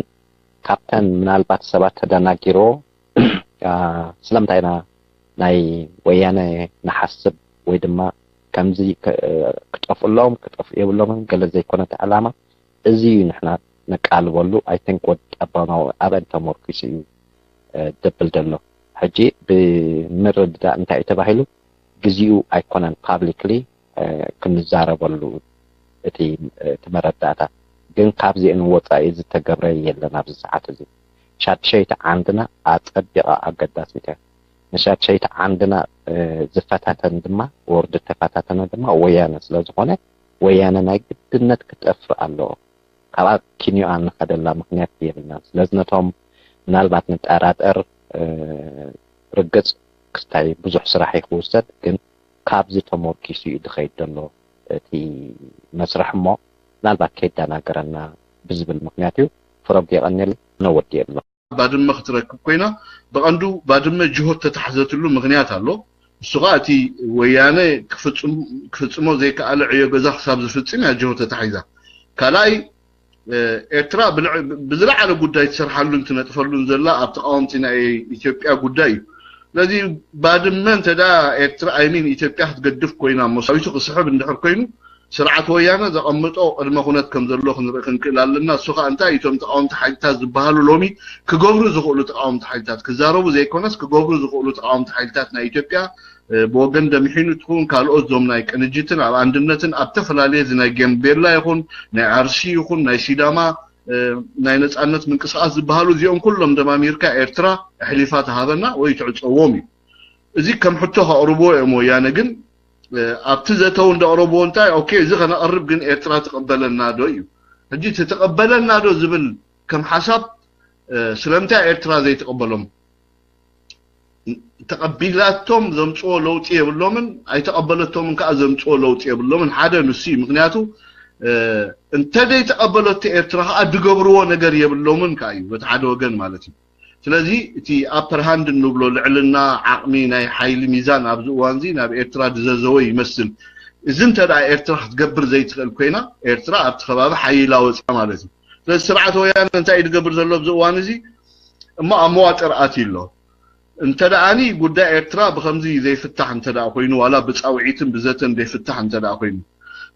ካብተን ምናልባት ሰባት ተደናጊሮ ስለምንታይ ኢና ናይ ወያነ ንሓስብ ወይ ድማ ከምዚ ክጠፍእሎም ክጠፍኡ የብሎምን ገለ ዘይኮነት ዕላማ እዚ እዩ ንሕና ነቃልበሉ። I think ወዲ ጠባማዊ ኣበን ተመርኪሱ እዩ ደብል ዘሎ። ሕጂ ብምርድዳእ እንታይ እዩ ተባሂሉ ግዜኡ ኣይኮነን publicly ክንዛረበሉ እቲ እቲ መረዳእታ ግን ካብዚአን ወፃኢ ዝተገብረ የለን ኣብዚ ሰዓት እዚ። ሻድሸይቲ ዓንድና ኣፀቢቓ ኣገዳሲት እያ። ንሻድሸይቲ ዓንድና ዝፈታተን ድማ ወርዲ ተፈታተነ ድማ ወያነ ስለዝኾነ ወያነ ናይ ግድነት ክጠፍእ ኣለዎ። ካብኣ ኪንዮኣ ንኸደላ ምኽንያት የብልናን። ስለዚ ነቶም ምናልባት ንጠራጠር ርግፅ ክስታይ ብዙሕ ስራሕ እዩ ክውሰድ ግን ካብዚ ተሞርኪሱ እዩ ዝኸይድ ዘሎ እቲ መስርሕ እሞ ምናልባት ከይዳናገረና ብዝብል ምክንያት እዩ። ፍረብ የቐንየልና ነወዲ የብሎ። ባድመ ክትረክብ ኮይና ብቐንዱ ባድመ ጅሆ ተታሕዘትሉ ምክንያት ኣሎ። እሱ ከዓ እቲ ወያነ ክፍፅሞ ዘይከኣለ ዕዮ ገዛ ክሳብ ዝፍፅም እያ ጅሆ ተታሒዛ። ካልኣይ ኤርትራ ብዝለዓለ ጉዳይ ትሰርሓሉን ትነጥፈሉን ዘላ ኣብ ተቃወምቲ ናይ ኢትዮጵያ ጉዳይ እዩ። ስለዚ ባድመ እንተ ኤርትራ ኣይሚን ኢትዮጵያ ክትገድፍ ኮይና እሞ ሰራዊቱ ክስሕብ እንድሕር ኮይኑ ስርዓት ወያነ ዘቐምጦ ቅድመ ኩነት ከም ዘሎ ክንርኢ ክንክእል ኣለና። እሱ ከዓ እንታይ እቶም ተቃወምቲ ሓይልታት ዝበሃሉ ሎሚ ክገብሩ ዝኽእሉ ተቃወምቲ ሓይልታት ክዛረቡ ዘይኮነስ ክገብሩ ዝኽእሉ ተቃወምቲ ሓይልታት ናይ ኢትዮጵያ ብወገን ደምሒኑ ትኹን ካልኦት ዞም ናይ ቅንጅትን ኣብ ኣንድነትን ኣብ ተፈላለየ እዚ ናይ ገምቤላ ይኹን ናይ ኣርሲ ይኹን ናይ ሲዳማ ናይ ነፃነት ምንቅስቃስ ዝበሃሉ እዚኦም ኩሎም ደማሚርካ ኤርትራ ኣሕሊፋ ትሃበና ወይ ትዕፀዎም እዩ። እዚ ከም ሕቶ ከቕርብዎ እዮም። ወያነ ግን ኣብቲ ዘተው እንዳቕረብዎ እንታይ ኦኬ እዚ ከነቕርብ ግን ኤርትራ ትቕበለና ዶ እዩ። ሕጂ ትትቐበለና ዶ ዝብል ከም ሓሳብ ስለምንታይ ኤርትራ ዘይትቐበሎም? ተቐቢላቶም ዘምፅዎ ለውጢ የብሎምን፣ ኣይተቐበለቶምን ከዓ ዘምፅዎ ለውጢ የብሎምን። ሓደ ንሱ እዩ። ምክንያቱ እንተ ዘይተቐበለቶ ኤርትራ ከዓ ድገብርዎ ነገር የብሎምን ከዓ እዩ በቲ ሓደ ወገን ማለት እዩ። ስለዚ እቲ ኣፐር ሃንድ እንብሎ ልዕልና ዓቕሚ ናይ ሓይሊ ሚዛን ኣብዚ እዋን እዚ ናብ ኤርትራ ድዘዘወ ይመስል። እዚ እንተ ደኣ ኤርትራ ክትገብር ዘይትኽእል ኮይና ኤርትራ ኣብቲ ከባቢ ሓይላ ወፅያ ማለት እዩ። ስለዚ ስርዓት ወያነ እንታይ እዩ ድገብር ዘሎ ኣብዚ እዋን እዚ እሞ ኣብ መዋጥር ኣትዩ ኣሎ። እንተ ደኣኒ ጉዳይ ኤርትራ ብኸምዚ ዘይፍታሕ እንተ ደኣ ኮይኑ ዋላ ብፃውዒትን ብዘተን ዘይፍታሕ እንተ ደኣ ኮይኑ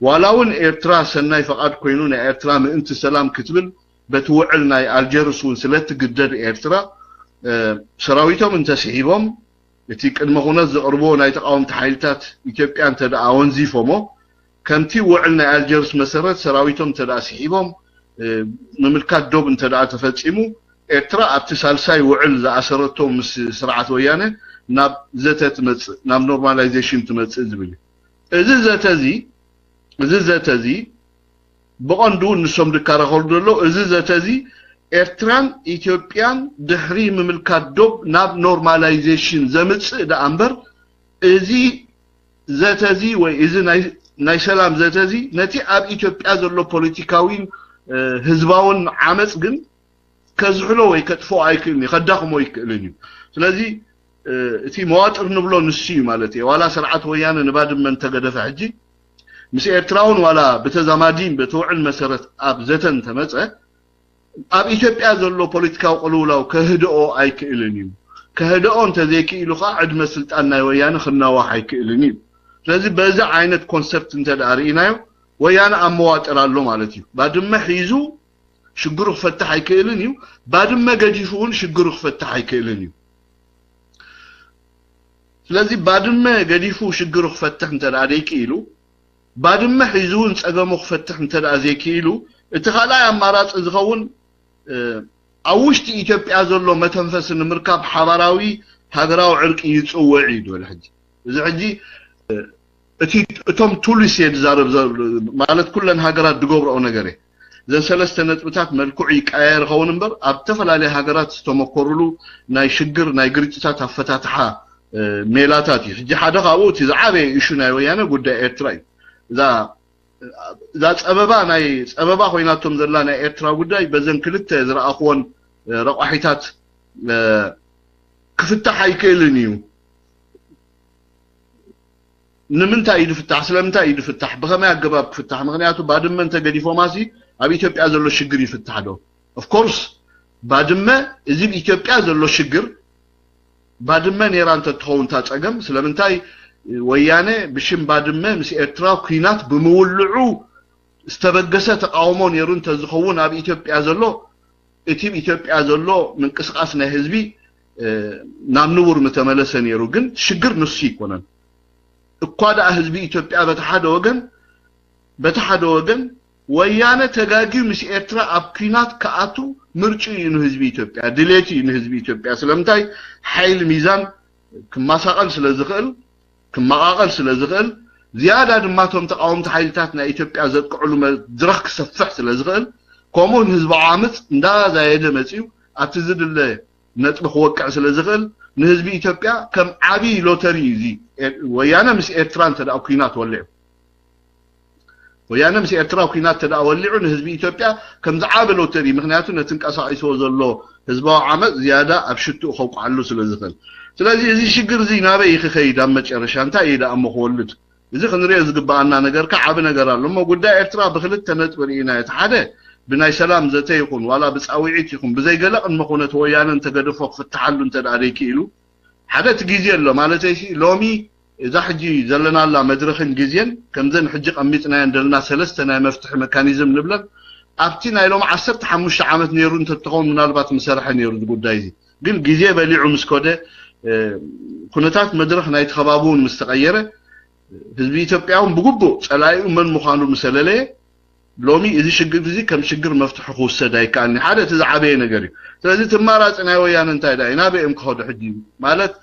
ዋላ እውን ኤርትራ ሰናይ ፈቓድ ኮይኑ ናይ ኤርትራ ምእንቲ ሰላም ክትብል በቲ ውዕል ናይ ኣልጀርስ እውን ስለትግደድ ኤርትራ ሰራዊቶም እንተስሒቦም እቲ ቅድመ ኩነት ዘቕርብዎ ናይ ተቃወምቲ ሓይልታት ኢትዮጵያ እንተ ደኣ ወንዚፎሞ ከምቲ ውዕል ናይ ኣልጀርስ መሰረት ሰራዊቶም እንተ ደኣ ስሒቦም ምምልካት ዶብ እንተ ደኣ ተፈጺሙ ኤርትራ ኣብቲ ሳልሳይ ውዕል ዝኣሰረቶ ምስ ስርዓት ወያነ ናብ ዘተ ትመጽእ ናብ ኖርማላይዜሽን ትመጽእ ዝብል እዩ። እዚ ዘተ እዚ እዚ ዘተ እዚ ብቐንዱ ንሶም ዝከራኸሩ ዘለዉ እዚ ዘተ እዚ ኤርትራን ኢትዮጵያን ድሕሪ ምምልካት ዶብ ናብ ኖርማላይዜሽን ዘምጽእ ደኣ እምበር እዚ ዘተ እዚ ወይ እዚ ናይ ሰላም ዘተ እዚ ነቲ ኣብ ኢትዮጵያ ዘሎ ፖለቲካዊን ህዝባውን ዓመፅ ግን ከዝሕሎ ወይ ከጥፍኦ ኣይክእልን እዩ፣ ከዳኽሞ ኣይክእልን እዩ። ስለዚ እቲ መዋጥር ንብሎ ንሱ እዩ ማለት እየ። ዋላ ስርዓት ወያነ ንባድመ እንተገደፈ ሕጂ ምስ ኤርትራ እውን ዋላ ብተዛማዲን በቲ ውዕል መሰረት ኣብ ዘተ እንተመፀ ኣብ ኢትዮጵያ ዘሎ ፖለቲካዊ ቅልውላው ከህድኦ ኣይክእልን እዩ። ከህድኦ እንተዘይክኢሉ ከዓ ዕድመ ስልጣን ናይ ወያነ ክናዋሕ ኣይክእልን እዩ። ስለዚ በዚ ዓይነት ኮንሰፕት እንተ ደኣ ርኢናዮ ወያነ ኣብ መዋጥር ኣሎ ማለት እዩ። ባድመ ሒዙ ሽግሩ ክፈትሕ ኣይክእልን እዩ። ባድመ ገዲፉ እውን ሽግሩ ክፈትሕ ኣይክእልን እዩ። ስለዚ ባድመ ገዲፉ ሽግሩ ክፈትሕ እንተ ደኣ ደይክኢሉ ባድመ ሒዙ እውን ጸገሙ ክፈትሕ እንተ ደኣ ዘይክኢሉ እቲ ካልኣይ ኣማራጺ ዝኸውን ኣብ ውሽጢ ኢትዮጵያ ዘሎ መተንፈሲ ንምርካብ ሓባራዊ ሃገራዊ ዕርቂ ይጽውዕ እዩ ድብል። ሕጂ እዚ ሕጂ እቲ እቶም ቱልስ እየ ዝዛረብ ማለት ኩለን ሃገራት ዝገብረኦ ነገር እየ። እዘን ሰለስተ ነጥብታት መልክዑ ይቀያየር ኸውን እምበር ኣብ ዝተፈላለየ ሃገራት ዝተመኮሩሉ ናይ ሽግር ናይ ግርጭታት ኣፈታትሓ ሜላታት እዩ። ሕጂ ሓደ ካብኡ እቲ ዝዓበየ ኢሹ ናይ ወያነ ጉዳይ ኤርትራ እዩ። እዛ እዛ ጸበባ ናይ ጸበባ ኮይናቶም ዘላ ናይ ኤርትራ ጉዳይ በዘን ክልተ ዝረኣኽዎን ረቋሒታት ክፍታሕ ኣይክእልን እዩ። ንምንታይ እዩ ዝፍታሕ? ስለምንታይ እዩ ዝፍታሕ? ብኸመይ ኣገባብ ክፍታሕ? ምክንያቱ ባድመ እንተገዲፎማሲ ኣብ ኢትዮጵያ ዘሎ ሽግር ይፍታሕ ዶ? ኦፍኮርስ ባድመ እዚ ኢትዮጵያ ዘሎ ሽግር ባድመ ነይራ እንተትኸውን እታ ጸገም ስለምንታይ ወያነ ብሽም ባድመ ምስ ኤርትራ ኲናት ብምውልዑ ዝተበገሰ ተቃውሞ ነይሩ እንተዝኸውን ኣብ ኢትዮጵያ ዘሎ እቲ ኣብ ኢትዮጵያ ዘሎ ምንቅስቃስ ናይ ህዝቢ ናብ ንቡር ምተመለሰ ነይሩ። ግን ሽግር ንሱ ይኮነን እኳ ደኣ ህዝቢ ኢትዮጵያ በቲ ሓደ ወገን በቲ ሓደ ወገን ወያነ ተጋግዩ ምስ ኤርትራ ኣብ ኲናት ክኣቱ ምርጭ እዩ ንህዝቢ ኢትዮጵያ፣ ድሌት እዩ ንህዝቢ ኢትዮጵያ። ስለምንታይ ሓይል ሚዛን ክማሳቐል ስለ ዝኽእል ክመቓቐል ስለ ዝኽእል ዝያዳ ድማ እቶም ተቃወምቲ ሓይልታት ናይ ኢትዮጵያ ዘጥቅዕሉ መድረኽ ክሰፍሕ ስለ ዝኽእል ከምኡ ንህዝባዊ ዓመፅ እንዳዛየደ መፅዩ ኣብቲ ዝድለ ነጥቢ ክወቅዕ ስለ ዝኽእል ንህዝቢ ኢትዮጵያ ከም ዓብዪ ሎተሪ እዩ እዚ። ወያነ ምስ ኤርትራ እንተ ደኣ ኲናት ወሊዑ ወያነ ምስ ኤርትራ ኲናት ተደኣ ወሊዑ ንህዝቢ ኢትዮጵያ ከም ዝዓበ ሎተሪ ምክንያቱ ነቲ እንቀሳቂስዎ ዘሎ ህዝባዊ ዓመፅ ዝያዳ ኣብ ሽትኡ ከውቅዓሉ ስለ ዝኽእል ስለዚ እዚ ሽግር እዚ ናበይ እዩ ክኸይድ ኣብ መጨረሻ እንታይ እዩ ደኣ እሞ ክወልድ እዚ ክንሪኦ ዝግበኣና ነገር ከ ዓቢ ነገር ኣሎ እሞ ጉዳይ ኤርትራ ብክልተ ነጥቢ ርኢና እቲ ሓደ ብናይ ሰላም ዘተ ይኹን ዋላ ብፃውዒት ይኹን ብዘይገለ ቅድመ ኩነት ወያነ እንተገደፎ ክፍትሓሉ እንተ ደኣ ደይክኢሉ ሓደ እቲ ግዜ ኣሎ ማለተይ ሲ ሎሚ እዛ ሕጂ ዘለናላ መድረኽን ግዜን ከምዘን ሕጂ ቀሚጥናየን ዘለና ሰለስተ ናይ መፍትሒ መካኒዝም ንብለን ኣብቲ ናይ ሎም ዓሰርተ ሓሙሽተ ዓመት ነይሩ እንተትኸውን ምናልባት ምሰርሐ ነይሩ እዚ ጉዳይ እዚ ግን ግዜ በሊዑ ምስ ኮደ ኩነታት መድረኽ ናይቲ ከባቢ እውን ምስ ተቐየረ ህዝቢ ኢትዮጵያ እውን ብግቡእ ፀላኢኡ መን ምዃኑ ምሰለለየ ሎሚ እዚ ሽግር እዚ ከም ሽግር መፍትሒ ክውሰድ ኣይከኣልኒ ሓደ እቲ ዝዓበየ ነገር እዩ ስለዚ እቲ ኣማራፂ ናይ ወያነ እንታይ ዳ ናበይ እዮም ክኸዱ ሕጂ ማለት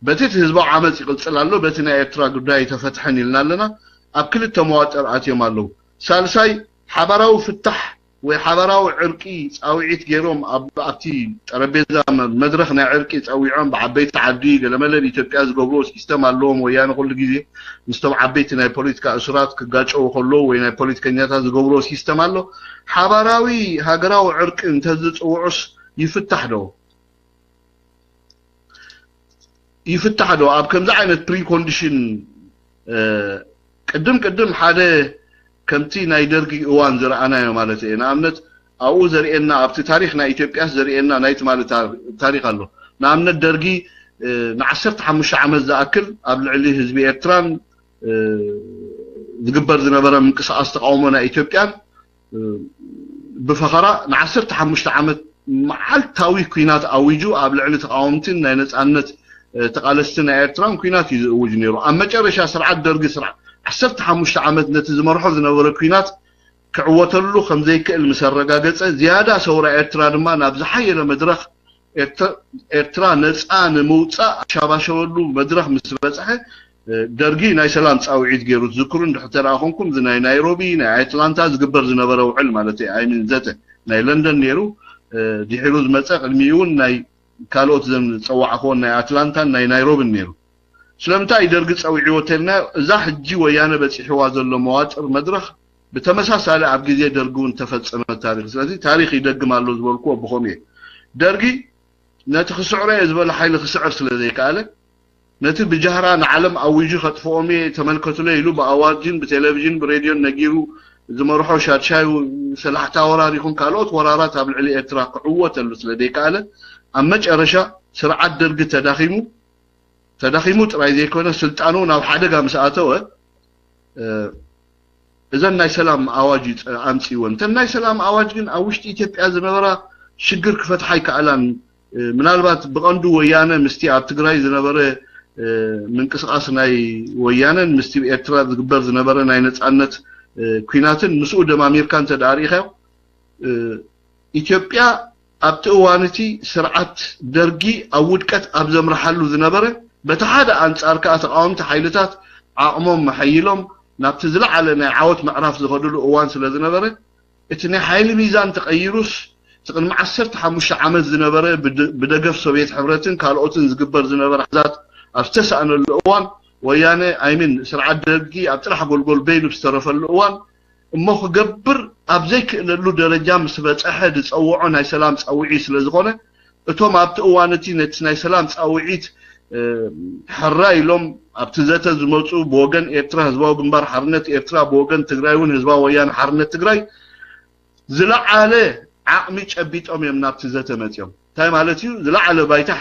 በቲ እቲ ህዝባዊ ዓመፅ ይቕፅል ኣሎ በቲ ናይ ኤርትራ ጉዳይ ኣይተፈትሐን ኢልና ኣለና ኣብ ክልተ መዋጥር ኣትዮም ኣለዉ ሳልሳይ ሓባራዊ ፍታሕ ወይ ሓባራዊ ዕርቂ ፃውዒት ገይሮም ኣብቲ ጠረጴዛ መድረኽ ናይ ዕርቂ ፀዊዖም ብዓበይቲ ዓዲ ገለመለ ኢትዮጵያ ዝገብርዎ ሲስተም ኣለዎም ወያነ ኩሉ ግዜ ምስቶም ዓበይቲ ናይ ፖለቲካ እሱራት ክጋጨዉ ከለዉ ወይ ናይ ፖለቲከኛታት ዝገብርዎ ሲስተም ኣሎ ሓባራዊ ሃገራዊ ዕርቂ እንተዝፅውዑስ ይፍታሕ ዶ ይፍታሕ ዶ ኣብ ከምዚ ዓይነት ፕሪኮንዲሽን ቅድም ቅድም ሓደ ከምቲ ናይ ደርጊ እዋን ዝረኣናዮ ማለት እየ ንኣብነት ኣብኡ ዘርእየና ኣብቲ ታሪክ ናይ ኢትዮጵያስ ዘርእየና ናይ ትማሊ ታሪክ ኣሎ ንኣብነት ደርጊ ንዓሰርተ ሓሙሽተ ዓመት ዝኣክል ኣብ ልዕሊ ህዝቢ ኤርትራን ዝግበር ዝነበረ ምንቅስቃስ ተቃውሞ ናይ ኢትዮጵያን ብፈኸራ ንዓሰርተ ሓሙሽተ ዓመት መዓልታዊ ኲናት ኣዊጁ ኣብ ልዕሊ ተቃወምትን ናይ ነፃነት ተቃለስቲ ናይ ኤርትራን ኲናት እዩ ዝእውጅ ነይሩ ኣብ መጨረሻ ስርዓት ደርጊ ስርዓት ዓሰርተ ሓሙሽተ ዓመት ነቲ ዝመርሖ ዝነበረ ኲናት ክዕወተሉ ከም ዘይክእል ምስ ኣረጋገጸ ዝያዳ ሰውራ ኤርትራ ድማ ናብ ዝሓየለ መድረኽ ኤርትራ ነፃ ንምውፃእ ኣሻባሸበሉ መድረኽ ምስ በፅሐ ደርጊ ናይ ሰላም ፃውዒት ገይሩ ትዝክሩ እንድሕር ተደኣ ኮንኩም እዚ ናይ ናይሮቢ ናይ ኣትላንታ ዝግበር ዝነበረ ውዕል ማለት እዩ ኣይምን ዘተ ናይ ለንደን ነይሩ ድሒሩ ዝመፀ ቅድሚኡ እውን ናይ ካልኦት ዘን ዝፀዋዕክዎን ናይ ኣትላንታን ናይ ናይሮብን ነይሩ ስለምንታይ ደርጊ ፀዊዕዎ ተልና እዛ ሕጂ ወያነ በፂሕዋ ዘሎ መዋጥር መድረኽ ብተመሳሳሊ ኣብ ግዜ ደርጊ እውን ተፈፀመ ታሪክ ስለዚ ታሪክ ይደግም ኣሎ ዝበልክዎ ብኸምኡ እየ ደርጊ ነቲ ክስዕሮ እየ ዝበሎ ሓይሊ ክስዕር ስለ ዘይከኣለ፣ ነቲ ብጃህራ ንዓለም ኣዊጁ ከጥፍኦም እየ፣ ተመልከቱለይ ኢሉ ብኣዋጅን ብቴሌቪዥን ብሬድዮን ነጊሩ ዝመርሖ ሻድሻይ ሰላሕታ ወራር ይኹን ካልኦት ወራራት ኣብ ልዕሊ ኤርትራ ክዕወተሉ ስለ ዘይከኣለ፣ ኣብ መጨረሻ ስርዓት ደርጊ ተዳኺሙ፣ ተዳኺሙ ጥራይ ዘይኮነ ስልጣኑ ናብ ሓደጋ ምስ ኣተወ፣ እዘን ናይ ሰላም ኣዋጅ ኣምፅወን። እተን ናይ ሰላም ኣዋጅ ግን ኣብ ውሽጢ ኢትዮጵያ ዝነበራ ሽግር ክፈትሓ ኣይከኣላን። ምናልባት ብቐንዱ ወያነ ምስቲ ኣብ ትግራይ ዝነበረ ምንቅስቃስ ናይ ወያነን ምስቲ ኤርትራ ዝግበር ዝነበረ ናይ ነፃነት ኩናትን ምስኡ ደማሚርካ እንተ ደኣ ርኢኻዮ፣ ኢትዮጵያ ኣብቲ እዋን እቲ ስርዓት ደርጊ ኣብ ውድቀት ኣብ ዘምርሓሉ ዝነበረ፣ በቲ ሓደ ኣንጻር ከኣ ተቓወምቲ ሓይልታት ዓቕሞም መሐይሎም ናብቲ ዝለዓለ ናይ ዓወት ምዕራፍ ዝኸድሉ እዋን ስለ ዝነበረ፣ እቲ ናይ ሓይሊ ሚዛን ተቐይሩስ፣ እቲ ቅድሚ ዓሰርተ ሓሙሽተ ዓመት ዝነበረ ብደ-፣ ብደገፍ ሶቭየት ሕብረትን ካልኦትን ዝግበር ዝነበረ ሓዛት ኣብ ዝተሳእነሉ እዋን፣ ወያነ ኣይሚን ስርዓት ደርጊ ኣብ ጥራሕ ጎልጎል በይኑ ዝተረፈሉ እዋን፣ እሞ ክገብር ኣብ ዘይክእለሉ ደረጃ ምስ በጸሐ ዝጸውዖ ናይ ሰላም ጻውዒት ስለ ዝኾነ፣ እቶም ኣብቲ እዋን እቲ ነቲ ናይ ሰላም ጻውዒት ሕራይ ኢሎም ኣብቲ ዘተ ዝመጹ ብወገን ኤርትራ ህዝባዊ ግንባር ሓርነት ኤርትራ፣ ብወገን ትግራይ እውን ህዝባዊ ወያነ ሓርነት ትግራይ ዝለዓለ ዓቕሚ ጨቢጦም እዮም ናብቲ ዘተ መጺኦም። እንታይ ማለት እዩ? ዝለዓለ ባይታ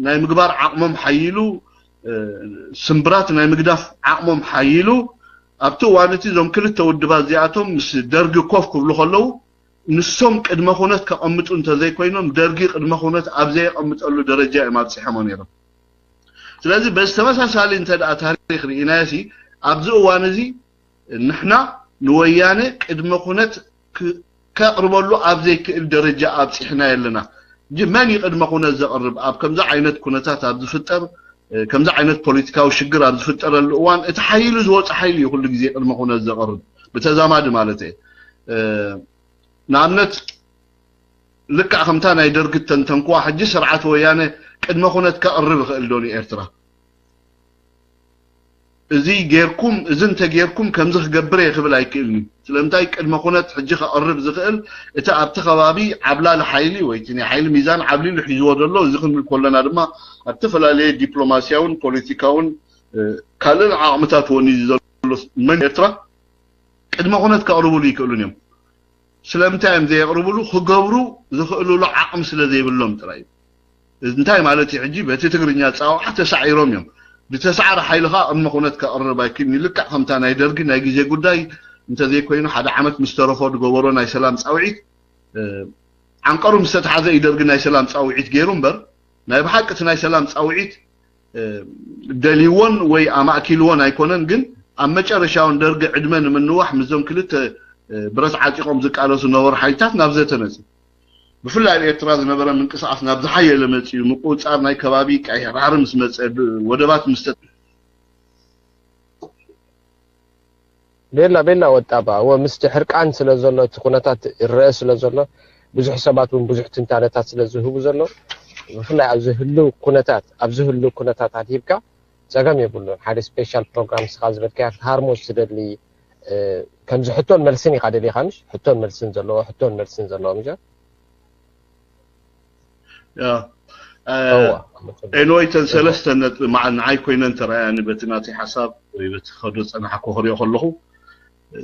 ናይ ምግባር ዓቕሞም ሓይሉ፣ ስምብራት ናይ ምግዳፍ ዓቕሞም ሓይሉ፣ ኣብቲ እዋን እቲ እዞም ክልተ ውድባት እዚኣቶም ምስ ደርጊ ኮፍ ክብሉ ከለዉ፣ ንሶም ቅድመ ኩነት ከቐምጡ እንተዘይኮይኖም፣ ደርጊ ቅድመ ኩነት ኣብ ዘየቐምጠሉ ደረጃ እዮም ኣብፂሖሞ ነይሮም። ስለዚ በዚ ተመሳሳሊ እንተ ደኣ ታሪኽ ርኢናዮ ሲ፣ ኣብዚ እዋን እዚ ንሕና ንወያነ ቅድመ ኩነት ክ-፣ ከቕርበሉ ኣብ ዘይክእል ደረጃ ኣብፂሕና ኣለና። ጂ-፣ መን እዩ ቅድመ ኩነት ዘቕርብ? ኣብ ከምዚ ዓይነት ኩነታት ኣብ ዝፍጠር፣ እ፣ ከምዚ ዓይነት ፖለቲካዊ ሽግር ኣብ ዝፍጠረሉ እዋን እቲ ሓይሉ ዝወፀ ሓይሊ እዩ ኩሉ ግዜ ቅድመ ኩነት ዘቕርብ። ብተዛማዲ ማለት እየ። እ፣ ንኣብነት ልክዕ ከምታ ናይ ደርጊ ተንተንኩዋ፣ ሕጂ ስርዓት ወያነ ቅድመ ኩነት ከቕርብ ይኽእል ዶ ንኤርትራ? እዚ ጌርኩም፣ እዚ እንተጌርኩም ከምዚ ክገብር እየ ክብል ኣይክእልን እዩ። ስለምንታይ? ቅድመ ኩነት ሕጂ ከቕርብ ዝኽእል እቲ ኣብቲ ከባቢ ዓብላሊ ሓይሊ ወይ እቲ ናይ ሓይሊ ሚዛን ዓብሊሉ ሒዝዎ ዘሎ፣ እዚ ክንብል ከለና ድማ ኣብ ዝተፈላለየ ዲፕሎማስያውን ፖለቲካውን፣ እ፣ ካልእን ዓቕምታት ወኒዙ ዘሎ መን ኤርትራ ቅድመ ኩነት ከቕርብሉ ይክእሉን እዮም። ስለምንታይ እዮም ዘየቕርብሉ? ክገብሩ ዝኽእልሉ ዓቕሚ ስለ ዘይብሎም ጥራይ እዩ። እዚ እንታይ ማለት እዩ? ሕጂ በቲ ትግርኛ ጻውዓ ተሳዒሮም እዮም። ዝተሳዕረ ሓይሊ ኸኣ ቅድመ ኩነት ከቕርብ ኣይክእልን እዩ። ልክዕ ከምታ ናይ ደርጊ ናይ ግዜ ጉዳይ እንተዘይኮይኑ፣ ሓደ ዓመት ምስ ተረፎ ዝገበሮ ናይ ሰላም ጻውዒት፣ እ፣ ዓንቀሩ ምስ ተታሕዘ እዩ ደርጊ ናይ ሰላም ጻውዒት ገይሩ እምበር፣ ናይ ብሓቂ እቲ ናይ ሰላም ጻውዒት፣ እ፣ ደልይዎን ወይ ኣማእኪልዎን ኣይኮነን። ግን ኣብ መጨረሻውን ደርጊ ዕድመ ንምንዋሕ ምስዞም ክልተ፣ እ፣ ብረት ዓጢቖም ዝቃለሱ ነበሩ ሓይልታት ናብ ዘተ መጺኡ። ብፍላይ ኣብ ኤርትራ ዝነበረ ምንቅስቓስ ናብ ዝሓየለ መጺኡ፣ ምቁጽጻር ናይ ከባቢ ቀይሕ ባሕሪ ምስ መጸ፣ ብ-፣ ወደባት ምስ ተ-፣ ቤላ፣ ቤላ ወጣባ፣ እወ፣ ምስቲ ሕርቃን ስለ ዘሎ፣ እቲ ኩነታት ይረአ ስለ ዘሎ፣ ብዙሕ ሰባት እውን ብዙሕ ትንታነታት ስለ ዝህቡ ዘሎ፣ ብፍላይ ኣብዚ ህልው ኩነታት፣ ኣብዚ ህልው ኩነታት ኣድሂብካ ጸገም የብሉን። ሓደ ስፔሻል ፕሮግራም ንስኻ ዝበልካያ ክትሃርሞ ትደሊ፣ እ፣ ከምዚ ሕቶን መልስን ኢኻ ደሊኻ፣ ምሽ? ሕቶን መልስን ዘለዎ፣ ሕቶን መልስን ዘለዎ፣ ምሽ? ያ። እ፣ እዋ። ኤንወይ፣ እተን ሰለስተ ነጥቢ መዓ-፣ ንዓይ ኮይነን ተረኣያኒ በቲ ናተይ ሓሳብ ወይ በቲ ከዶ ጸናሕኩ ክሪኦ ከለኹ፣ እ፣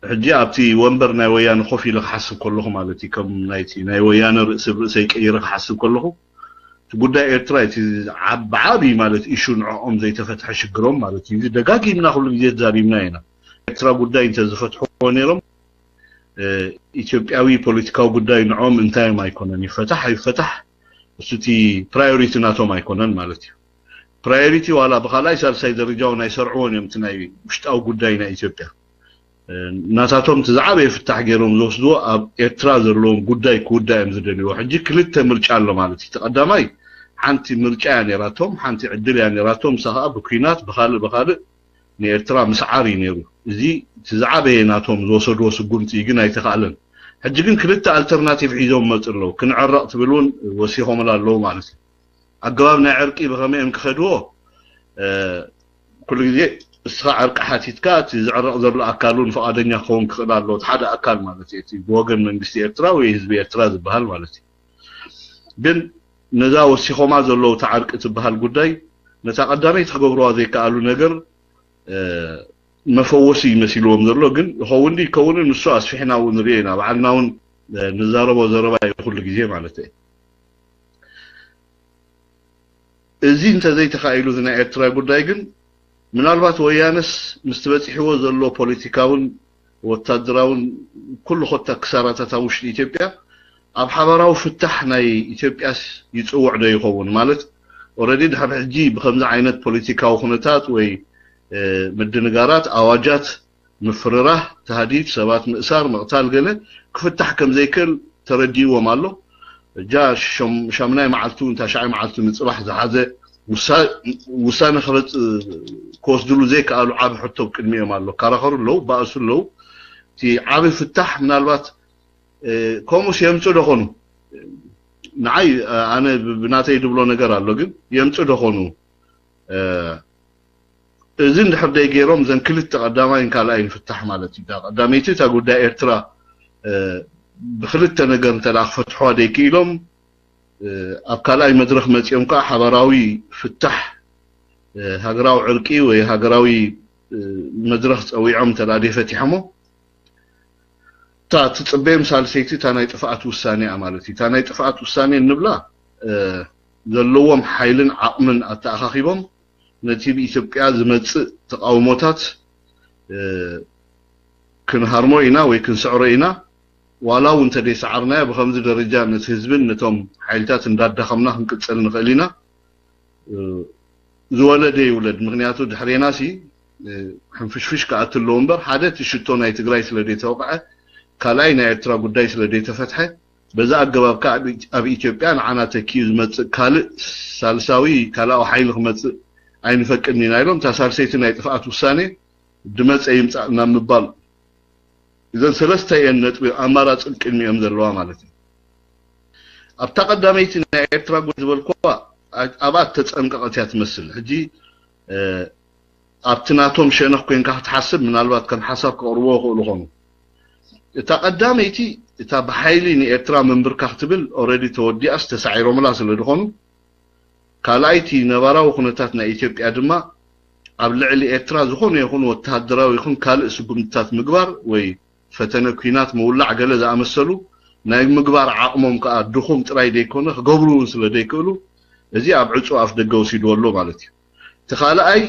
ሕጂ ኣብቲ ወንበር ናይ ወያነ ኮፍ ኢለ ክሓስብ ከለኹ ማለት እዩ፣ ከም ናይቲ ናይ ወያነ ርእሲ ብርእሰይ ቀይረ ክሓስብ ከለኹ፣ እቲ ጉዳይ ኤርትራ እቲ ዓብ-፣ ብዓብዪ ማለት ኢሹ ንዕኦም ዘይተፈትሐ ሽግሮም ማለት እዩ። እዚ ደጋጊምና ኩሉ ግዜ ተዛሪብና ኢና። ኤርትራ ጉዳይ እንተዝፈትሕዎ ነይሮም፣ እ፣ ኢትዮጵያዊ ፖለቲካዊ ጉዳይ ንዕኦም እንታዮም ኣይኮነን። ይፈታሕ ኣይፈታሕ፣ እሱ እቲ ፕራዮሪቲ ናቶም ኣይኮነን ማለት እዩ። ፕራዮሪቲ ዋላ ብኻልኣይ ሳልሳይ ደረጃ እውን ኣይሰርዕዎን እዮም። እቲ ናይ ውሽጣዊ ጉዳይ ናይ ኢትዮጵያ፣ እ፣ ናታቶም እቲ ዝዓበየ ፍታሕ ገይሮም ዝወስድዎ ኣብ ኤርትራ ዘለዎም ጉዳይ ክውዳእ እዮም ዝደልይዎ። ሕጂ ክልተ ምርጫ ኣሎ ማለት እዩ። እቲ ቀዳማይ ሓንቲ ምርጫ እያ ነይራቶም፣ ሓንቲ ዕድል እያ ነይራቶም። ንሳ ኸዓ ብኲናት ብኻልእ ብኻልእ ንኤርትራ ምስዓር እዩ ነይሩ። እዚ እቲ ዝዓበየ ናቶም ዝወሰድዎ ስጉምቲ እዩ፣ ግን ኣይተኻእለን። ሕጂ ግን ክልተ ኣልተርናቲቭ ሒዞም መፁ ኣለዉ። ክንዕረቕ ትብል እውን ወሲኾምላ ኣለዉ ማለት እዩ። ኣገባብ ናይ ዕርቂ ብኸመይ እዮም ክኸድዎ? እ፣ ኩሉ ግዜ እስኻ ዕርቂ ሓቲትካ እቲ ዝዕረቕ ዘሎ ኣካል እውን ፍቓደኛ ክኸውን ክኽእል ኣለዎ። እቲ ሓደ ኣካል ማለት እዩ፣ እቲ ብወገን መንግስቲ ኤርትራ ወይ ህዝቢ ኤርትራ ዝበሃል ማለት እዩ። ግን ነዛ ወሲኾማ ዘለዉ ተዓርቂ ትበሃል ጉዳይ ነታ ቀዳመይቲ ክገብርዋ ዘይከኣሉ ነገር መፈወሲ ይመሲልዎም ዘሎ። ግን ይኸውን ይከውንን ንሱ ኣስፊሕና እውን ንሪኦ ኢና። ባዕልና እውን ንዛረቦ ዘረባ እዩ ኩሉ ግዜ ማለት እዩ። እዚ እንተዘይተኻኢሉ እዚ ናይ ኤርትራ ጉዳይ ግን ምናልባት ወያነስ ምስቲ በፂሕዎ ዘሎ ፖለቲካውን ወታደራውን ኩሉ ኮታ ክሳራታት ኣብ ውሽጢ ኢትዮጵያ ኣብ ሓበራዊ ፍታሕ ናይ ኢትዮጵያስ ይፅውዕ ዶ ይኸውን? ማለት ኦረዲ ድሕሪ ሕጂ ብከምዚ ዓይነት ፖለቲካዊ ኩነታት ወይ ምድንጋራት ኣዋጃት ምፍርራህ፣ ታህዲድ፣ ሰባት ምእሳር፣ ምቕታል ገለ ክፍታሕ ከም ዘይክእል ተረዲእዎም ኣሎ። እጃ ሻምናይ መዓልቱ እንታ ሻዓይ መዓልቱ ንፅባሕ ዝሓዘ ውሳነ ክወስድሉ ዘይከኣሉ ዓብ ሕቶ ቅድሚኦም ኣሎ። ካራኸሩ ኣለዉ፣ ባእሱ ኣለዉ። እቲ ዓብ ፍታሕ ምናልባት ከምኡስ የምፁ ደኾኑ ንዓይ ኣነ ብናተይ ድብሎ ነገር ኣሎ ግን የምፁ ደኾኑ እዚ እንድሕር ደይ ገይሮም ዘን ክልተ ቀዳማይን ካልኣይን ፍታሕ ማለት እዩ። ቀዳመይቲ እታ ጉዳይ ኤርትራ ብክልተ ነገር እንተ ክፈትሕዋ ደይ ክኢሎም ኣብ ካልኣይ መድረክ መፂኦም ከዓ ሓበራዊ ፍታሕ ሃገራዊ ዕርቂ ወይ ሃገራዊ መድረክ ፀዊዖም እንተ ደይ ፈቲሖሞ እታ ትፅበዮም ሳልሰይቲ እታ ናይ ጥፍኣት ውሳኔ እያ ማለት እዩ። እታ ናይ ጥፍኣት ውሳኔ እንብላ ዘለዎም ሓይልን ዓቕምን ኣተኣኻኺቦም ነቲ ብኢትዮጵያ ዝመፅእ ተቃውሞታት ክንሃርሞ ኢና ወይ ክንስዕሮ ኢና። ዋላ እውን እንተደይሰዓርናዮ ብከምዚ ደረጃ ነቲ ህዝብን ነቶም ሓይልታት እንዳዳኸምና ክንቅፅል ንኽእል ኢና። ዝወለደ ይውለድ። ምክንያቱ ድሕሬና ሲ ሕንፍሽፍሽ ክኣቱ ኣለዎ እምበር ሓደ እቲ ሽቶ ናይ ትግራይ ስለ ዘይተወቅዐ ካልኣይ ናይ ኤርትራ ጉዳይ ስለ ዘይተፈትሐ በዛ ኣገባብ ከዓ ኣብ ኢትዮጵያ ንዓና ተኪኡ ዝመፅእ ካልእ ሳልሳዊ ካልኣዊ ሓይሊ ክመፅእ ኣይንፈቅድን ኢና ኢሎም እታ ሳልሰይቲ ናይ ጥፍኣት ውሳኔ ድመፀ ይምፃእ ናብ ምባል እዘን ሰለስተ እየን ነጥቢ ኣማራፂ ቅድሚኦም ዘለዋ ማለት እዩ። ኣብታ ቀዳመይቲ ናይ ኤርትራ ጉዳይ ዝበልኩዋ ኣብኣ ተፀንቀቐት እያ ትመስል። ሕጂ ኣብቲ ናቶም ሸነኽ ኮይንካ ክትሓስብ ምናልባት ከም ሓሳብ ክቕርብዎ ይኽእሉ ኾኑ። እታ ቀዳመይቲ እታ ብሓይሊ ንኤርትራ ምንብርካኽ ትብል ኦረዲ ተወዲኣስ ተሳዒሮምላ ስለ ዝኾኑ ካልኣይቲ ነባራዊ ኩነታት ናይ ኢትዮጵያ ድማ ኣብ ልዕሊ ኤርትራ ዝኾነ ይኹን ወተሃደራዊ ይኹን ካልእ ስጉምትታት ምግባር ወይ ፈተነ ኲናት ምውላዕ ገለ ዝኣመሰሉ ናይ ምግባር ዓቕሞም ከዓ ድኹም ጥራይ ዘይኮነ ክገብሩ እውን ስለ ዘይክእሉ እዚ ኣብ ዕፁ ኣፍ ደገ ወሲድዎ ኣሎ ማለት እዩ። እቲ ካልኣይ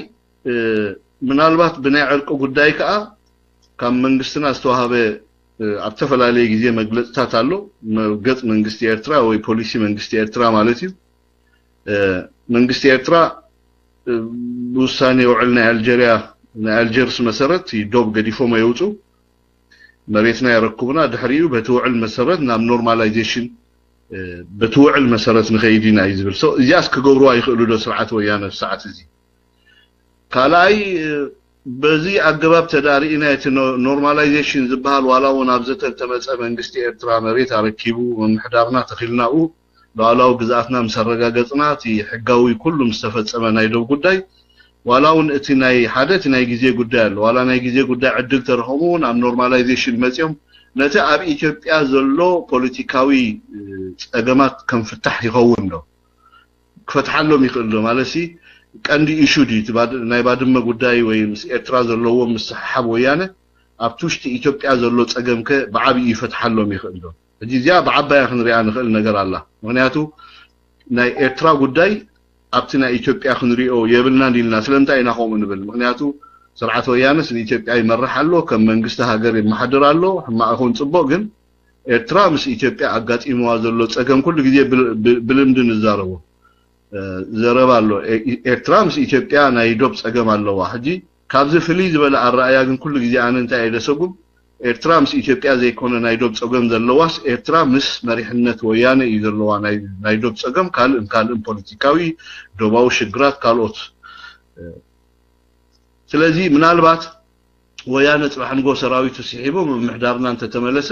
ምናልባት ብናይ ዕርቂ ጉዳይ ከዓ ካብ መንግስትና ዝተዋሃበ ኣብ ዝተፈላለየ ግዜ መግለፅታት ኣሎ። መርገፅ መንግስቲ ኤርትራ ወይ ፖሊሲ መንግስቲ ኤርትራ ማለት እዩ። መንግስቲ ኤርትራ ብውሳኔ ውዕል ናይ ኣልጀርያ ናይ ኣልጀርስ መሰረት ዶብ ገዲፎም የውፁ መሬትና የረክቡና ድሕሪኡ በቲ ውዕል መሰረት ናብ ኖርማላይዜሽን በቲ ውዕል መሰረት ንኸይድ ኢና እዩ ዝብል። እዚኣስ ክገብሩ ኣይኽእሉ ዶ ስርዓት ወያነ ሰዓት እዚ ካልኣይ በዚ ኣገባብ ተዳርኢና እቲ ኖርማላይዜሽን ዝበሃል ዋላ እውን ኣብ ዘተ እንተመፀ መንግስቲ ኤርትራ መሬት ኣረኪቡ ምምሕዳርና ተኺልናኡ ሉዓላዊ ግዝኣትና ምስ ኣረጋገፅና እቲ ሕጋዊ ኩሉ ምስ ተፈፀመ ናይ ዶብ ጉዳይ ዋላ እውን እቲ ናይ ሓደ እቲ ናይ ግዜ ጉዳይ ኣሎ ዋላ ናይ ግዜ ጉዳይ ዕድል ተረኸሙ እውን ኣብ ኖርማላይዜሽን መፂኦም ነቲ ኣብ ኢትዮጵያ ዘሎ ፖለቲካዊ ፀገማት ከም ፍታሕ ይኸውን ዶ ክፈትሓሎም ይኽእል ዶ ማለት ሲ ቀንዲ ኢሹ ድዩ ናይ ባድመ ጉዳይ ወይ ምስ ኤርትራ ዘለዎ ምስሕሓብ ወያነ ኣብቲ ውሽጢ ኢትዮጵያ ዘሎ ፀገም ከ ብዓብዩ ይፈትሓሎም ይኽእል ዶ ሕጂ እዚኣ ብዓባያ ክንሪኣ ንኽእል ነገር ኣላ ምክንያቱ ናይ ኤርትራ ጉዳይ ኣብቲ ናይ ኢትዮጵያ ክንሪኦ የብልናን ኢልና ስለምንታይ ኢና ከምኡ ንብል ምክንያቱ ስርዓት ወያነስ ንኢትዮጵያ ይመርሕ ኣሎ ከም መንግስቲ ሃገር ይመሓድር ኣሎ ሕማቕ ይኹን ፅቡቕ ግን ኤርትራ ምስ ኢትዮጵያ ኣጋጢምዋ ዘሎ ፀገም ኩሉ ግዜ ብልምዲ ንዛረቦ ዘረባ ኣሎ። ኤርትራ ምስ ኢትዮጵያ ናይ ዶብ ፀገም ኣለዋ። ሕጂ ካብዚ ፍልይ ዝበለ ኣረኣያ ግን ኩሉ ግዜ ኣነ እንታይ እየ ደሰጉም ኤርትራ ምስ ኢትዮጵያ ዘይኮነ ናይ ዶብ ፀገም ዘለዋስ ኤርትራ ምስ መሪሕነት ወያነ እዩ ዘለዋ ናይ ዶብ ፀገም ካልእን ካልእን ፖለቲካዊ ዶባዊ ሽግራት ካልኦት ስለዚ ምናልባት ወያነ ፅባሕ ንጎ ሰራዊቱ ስሒቡ ምምሕዳርና እንተተመለሰ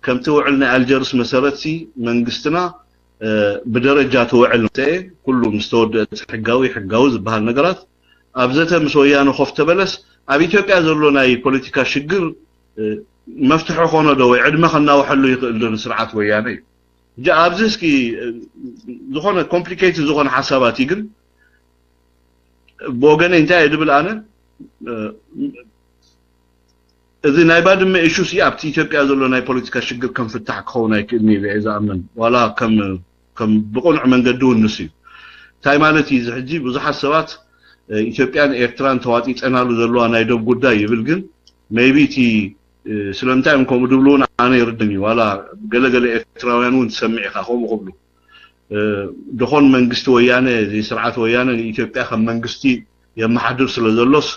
ከምቲ ውዕል ናይ ኣልጀርስ መሰረት ሲ መንግስትና ብደረጃ እቲ ውዕል እንተ ኩሉ ምስ ተወደአ እቲ ሕጋዊ ሕጋዊ ዝበሃል ነገራት ኣብ ዘተ ምስ ወያነ ኮፍ ተበለስ ኣብ ኢትዮጵያ ዘሎ ናይ ፖለቲካ ሽግር መፍትሒ ኮኖ ዶ ወይ ዕድመ ከናውሐሉ ይኽእል ዶ ንስርዓት ወያነ እዩ ሕጂ ኣብዚ እስኪ ዝኾነ ኮምፕሊኬትድ ዝኾነ ሓሳባት እዩ፣ ግን ብወገነይ እንታይ እየ ድብል ኣነ፣ እዚ ናይ ባድመ ኢሹ ሲ ኣብቲ ኢትዮጵያ ዘሎ ናይ ፖለቲካ ሽግር ከም ፍታሕ ክኸውን ኣይክእልን እዩ ኢለ እየ ዝኣምን። ዋላ ከም ከም ብቕኑዕ መንገዲ እውን ንሱ እዩ። እንታይ ማለት እዩ? እዚ ሕጂ ብዙሓት ሰባት ኢትዮጵያን ኤርትራን ተዋጢፀናሉ ዘለዋ ናይ ዶብ ጉዳይ ይብል፣ ግን ሜይቢ እቲ ስለምንታይ እዮም ከምኡ ድብሉ እውን ኣነ ይርድን እዩ። ዋላ ገለገለ ኤርትራውያን እውን ትሰምዕ ኢኻ ከምኡ ክብሉ። ደኾን መንግስቲ ወያነ፣ እዚ ስርዓት ወያነ ንኢትዮጵያ ከም መንግስቲ የመሓድር ስለ ዘሎስ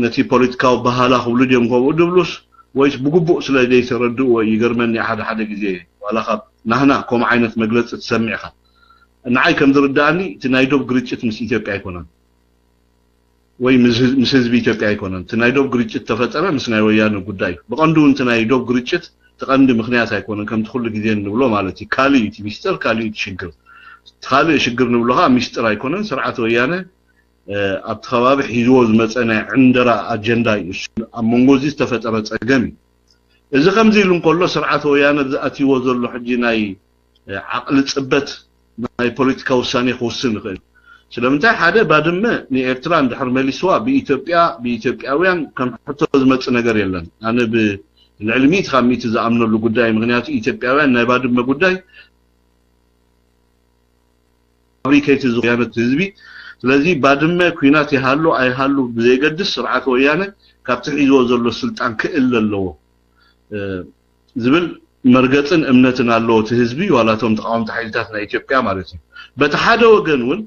ነቲ ፖለቲካዊ ባህላ ክብሉ ድዮም ከምኡ ድብሉስ፣ ወይስ ብግቡእ ስለ ዘይተረድእዎ እዩ? ይገርመኒ ሓደ ሓደ ግዜ። ዋላ ካብ ናህና ከምኡ ዓይነት መግለፂ ትሰምዕ ኢኻ። ንዓይ ከም ዝርድኣኒ እቲ ናይ ዶብ ግርጭት ምስ ኢትዮጵያ ኣይኮነን ወይ ምስ ህዝ- ምስ ህዝቢ ኢትዮጵያ ኣይኮነን። እቲ ናይ ዶብ ግርጭት ተፈጠረ ምስ ናይ ወያነ ጉዳይ እዩ። ብቐንዱ እውን እቲ ናይ ዶብ ግርጭት እቲ ቀንዲ ምክንያት ኣይኮነን፣ ከምቲ ኩሉ ግዜ እንብሎ ማለት እዩ። ካልእ እዩ እቲ ሚስጥር፣ ካልእ እዩ እቲ ሽግር። እቲ ካልእ ሽግር ንብሎ ከዓ ሚስጥር ኣይኮነን። ስርዓት ወያነ ኣብቲ ከባቢ ሒዝዎ ዝመፀ ናይ ዕንደራ ኣጀንዳ እዩ። እሱ ኣብ መንጎ እዚ ዝተፈጠረ ፀገም እዩ። እዚ ከምዚ ኢሉ እንከሎ ስርዓት ወያነ ዝኣትይዎ ዘሎ ሕጂ ናይ ዓቕሊ ፅበት ናይ ፖለቲካ ውሳኔ ክውስን ይኽእል። ስለምንታይ ሓደ ባድመ ንኤርትራ እንድሕር መሊስዋ ብኢትዮጵያ ብኢትዮጵያውያን ከም ሕቶ ዝመጽእ ነገር የለን። ኣነ ብልዕሊ ሚእቲ ካብ ሚእቲ ዝኣምነሉ ጉዳይ፣ ምክንያቱ ኢትዮጵያውያን ናይ ባድመ ጉዳይ ፋብሪኬት ዝኾነ ህዝቢ። ስለዚ ባድመ ኲናት ይሃሉ ኣይሃሉ ብዘይገድስ ስርዓት ወያነ ካብቲ ሒዝዎ ዘሎ ስልጣን ክእለ ኣለዎ ዝብል መርገፅን እምነትን ኣለዎ እቲ ህዝቢ፣ ዋላ እቶም ተቃወምቲ ሓይልታት ናይ ኢትዮጵያ ማለት እዩ። በቲ ሓደ ወገን እውን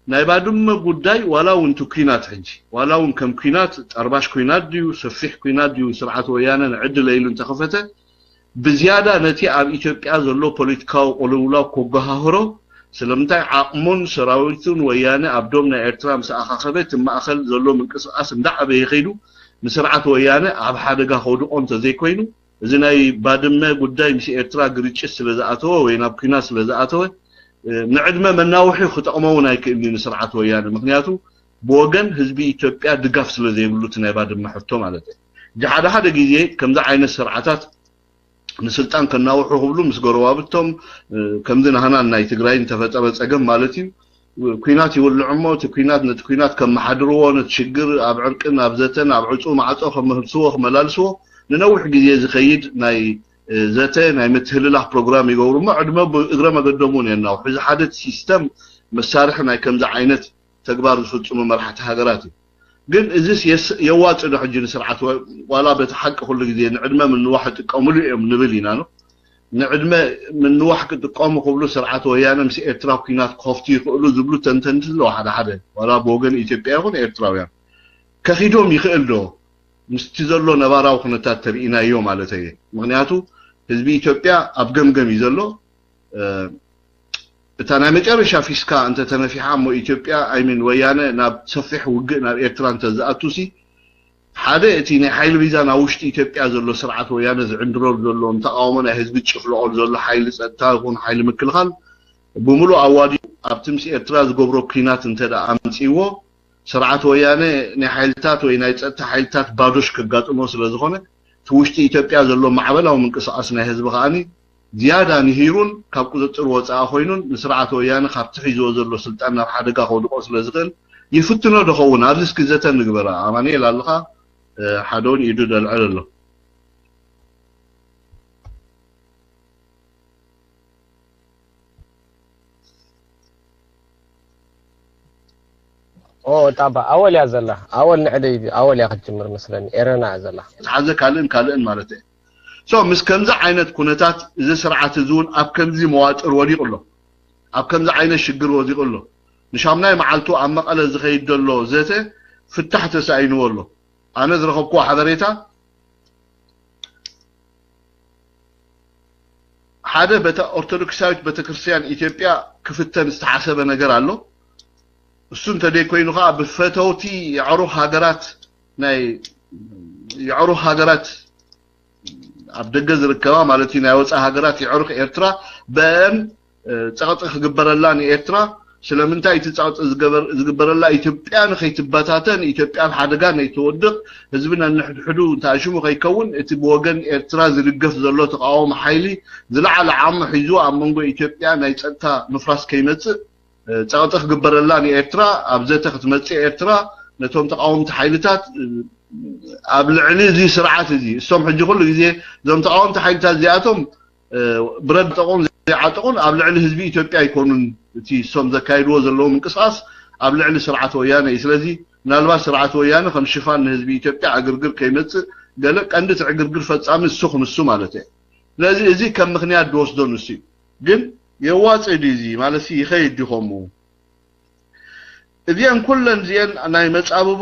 ናይ ባድመ ጉዳይ ዋላ እውን እቲ ኲናት ሕጂ ዋላ እውን ከም ኲናት ጠርባሽ ኲናት ድዩ ሰፊሕ ኲናት ድዩ ስርዓት ወያነ ንዕድለ ኢሉ እንተኸፈተ ብዝያዳ ነቲ ኣብ ኢትዮጵያ ዘሎ ፖለቲካዊ ቅልውላው ከጎሃህሮ ስለምንታይ ዓቕሙን ሰራዊቱን ወያነ ኣብ ዶብ ናይ ኤርትራ ምስ ኣኻኸበ እቲ ማእኸል ዘሎ ምንቅስቃስ እንዳዓበየ ከይዱ ንስርዓት ወያነ ኣብ ሓደጋ ከውድቆ እንተዘይኮይኑ እዚ ናይ ባድመ ጉዳይ ምስ ኤርትራ ግርጭት ስለ ዝኣተወ ወይ ናብ ኲናት ስለ ዝኣተወ ንዕድመ መናውሒ ክጠቕሞ እውን ኣይክእልን እዩ ንስርዓት ወያነ። ምክንያቱ ብወገን ህዝቢ ኢትዮጵያ ድጋፍ ስለ ዘይብሉ እቲ ናይ ባድመ ሕቶ ማለት እዩ። ሕጂ ሓደ ሓደ ግዜ ከምዚ ዓይነት ስርዓታት ንስልጣን ከናውሑ ክብሉ ምስ ጎረባብቶም ከምዚ ናህናን ናይ ትግራይን ተፈጠረ ፀገም ማለት እዩ ኲናት ይውልዑ እሞ እቲ ኲናት ነቲ ኲናት ከመሓድርዎ ነቲ ሽግር ኣብ ዕርቅን ኣብ ዘተን ኣብ ዕፁ ማዕፆ ከምህብስዎ ክመላልስዎ ንነዊሕ ግዜ ዝኸይድ ናይ ዘተ ናይ ምትህልላኽ ፕሮግራም ይገብሩ እሞ ዕድመ እግረ መገዶም እውን የናውሑ። እዚ ሓደ እቲ ሲስተም መሳርሒ ናይ ከምዚ ዓይነት ተግባር ዝፍፅሙ መራሕቲ ሃገራት እዩ። ግን እዚስ የዋፅእ ዶ ሕጂ ንስርዓት ዋላ በቲ ሓቂ ኩሉ ግዜ ንዕድመ ምንዋሕ ይጥቀምሉ እዮም ንብል ኢና ነው ንዕድመ ምንዋሕ ክጥቀሙ ክብሉ ስርዓት ወያነ ምስ ኤርትራ ኩናት ክኸፍቱ ይኽእሉ ዝብሉ ተንተንቲ ኣለዉ ሓደ ሓደ ዋላ ብወገን ኢትዮጵያ ይኹን ኤርትራውያን ከኺዶም ይኽእል ዶ ምስቲ ዘሎ ነባራዊ ኩነታት ተርኢናዮ ማለት እየ ምክንያቱ ህዝቢ ኢትዮጵያ ኣብ ገምገም እዩ ዘሎ እታ ናይ መጨረሻ ፊስካ እንተተነፊሓ እሞ ኢትዮጵያ ኣይሚን ወያነ ናብ ሰፊሕ ውግእ ናብ ኤርትራ እንተዝኣቱሲ ሓደ እቲ ናይ ሓይሊ ሚዛን ኣብ ውሽጢ ኢትዮጵያ ዘሎ ስርዓት ወያነ ዝዕንድረሉ ዘሎ ንተቃውሞ ናይ ህዝቢ ዝጭፍልቀሉ ዘሎ ሓይሊ ፀጥታ ይኹን ሓይሊ ምክልኻል ብምሉእ ኣዋዲኡ ኣብቲ ምስ ኤርትራ ዝገብሮ ኲናት እንተ ኣምፅዎ ስርዓት ወያነ ናይ ሓይልታት ወይ ናይ ፀጥታ ሓይልታት ባዶሽ ከጋጥሞ ስለ ዝኾነ እቲ ውሽጢ ኢትዮጵያ ዘሎ ማዕበላዊ ምንቅስቃስ ናይ ህዝቢ ከዓኒ ዝያዳ ንሂሩን ካብ ቁፅፅር ወፃኢ ኮይኑን ንስርዓት ወያነ ካብቲ ሒዝዎ ዘሎ ስልጣን ናብ ሓደጋ ከውድቆ ስለ ዝኽእል ይፍትኖ ዶ ኸውን? ኣብዚ እስኪ ዘተ ንግበራ። ኣማኑኤል ኣለኻ? ሓደ እውን ኢዱ ደልዕል ኣሎ። ኦ ጣባ ኣወል እያ ዘላ ኣወል ንዕደይ ኣወል እያ ክትጅምር መስለኒ ኤረና እያ ዘላ። ተሓዘ ካልእን ካልእን ማለት እየ so ምስ ከምዚ ዓይነት ኩነታት እዚ ስርዓት እዚ እውን ኣብ ከምዚ መዋጥር ወዲቑ ኣሎ ኣብ ከምዚ ዓይነት ሽግር ወዲቑ ኣሎ ንሻምናይ መዓልቱ ኣብ መቐለ ዝኸይድ ዘሎ ዘተ ፍታሕ ተሳኢንዎ ኣሎ ኣነ ዝረኸብክዎ ሓበሬታ ሓደ ኦርቶዶክሳዊት ቤተክርስትያን ኢትዮጵያ ክፍተን ዝተሓሰበ ነገር ኣሎ። እሱ እንተደይኮይኑ ከዓ ብፈተውቲ የዕሩኽ ሃገራት ናይ የዕሩኽ ሃገራት ኣብ ደገ ዝርከባ ማለት እዩ ናይ ወፃኢ ሃገራት የዕሩኽ ኤርትራ በአን ፀቕጢ ክግበረላ ንኤርትራ ስለምንታይ እቲ ጸቕጢ ዝገበር- ዝግበረላ ኢትዮጵያ ንኸይትበታተን፣ ኢትዮጵያ ኣብ ሓደጋ ነይትወድቕ፣ ህዝቢ ነንሕድሕዱ እንተኣሽሙ ከይከውን፣ እቲ ብወገን ኤርትራ ዝድገፍ ዘሎ ተቓዋሚ ሓይሊ ዝለዓለ ዓቕሚ ሒዙ ኣብ መንጎ ኢትዮጵያ ናይ ጸጥታ ምፍራስ ከይመጽእ፣ እ፣ ጸቕጢ ክግበረላ ንኤርትራ፣ ኣብ ዘተ ክትመጽእ ኤርትራ ነቶም ተቓወምቲ ሓይልታት፣ እ፣ ኣብ ልዕሊ እዚ ስርዓት እዚ፣ እሶም ሕጂ ኩሉ ግዜ እዞም ተቓወምቲ ሓይልታት እዚኣቶም እ፣ ብረት ጠቑን ዘይዓጠቑን ኣብ ልዕሊ ህዝቢ ኢትዮጵያ ኣይኮኑን። እቲ እሶም ዘካይድዎ ዘለዉ ምንቅስቓስ ኣብ ልዕሊ ስርዓት ወያነ እዩ። ስለዚ ምናልባት ስርዓት ወያነ ከም ሽፋን ንህዝቢ ኢትዮጵያ ዕግርግር ከይመጽእ፣ ገለ ቀንዲ እቲ ዕግርግር ፈጻሚ እሱ ክንሱ ማለት እየ። ስለዚ እዚ ከም ምኽንያት ዝወስዶ ንሱ እዩ። ግን የዋጽእ ድዩ እዚ ማለት ይኸይድ ድዩ ከምኡ? እዚአን ኩለን እዚአን ናይ መጻብቦ፣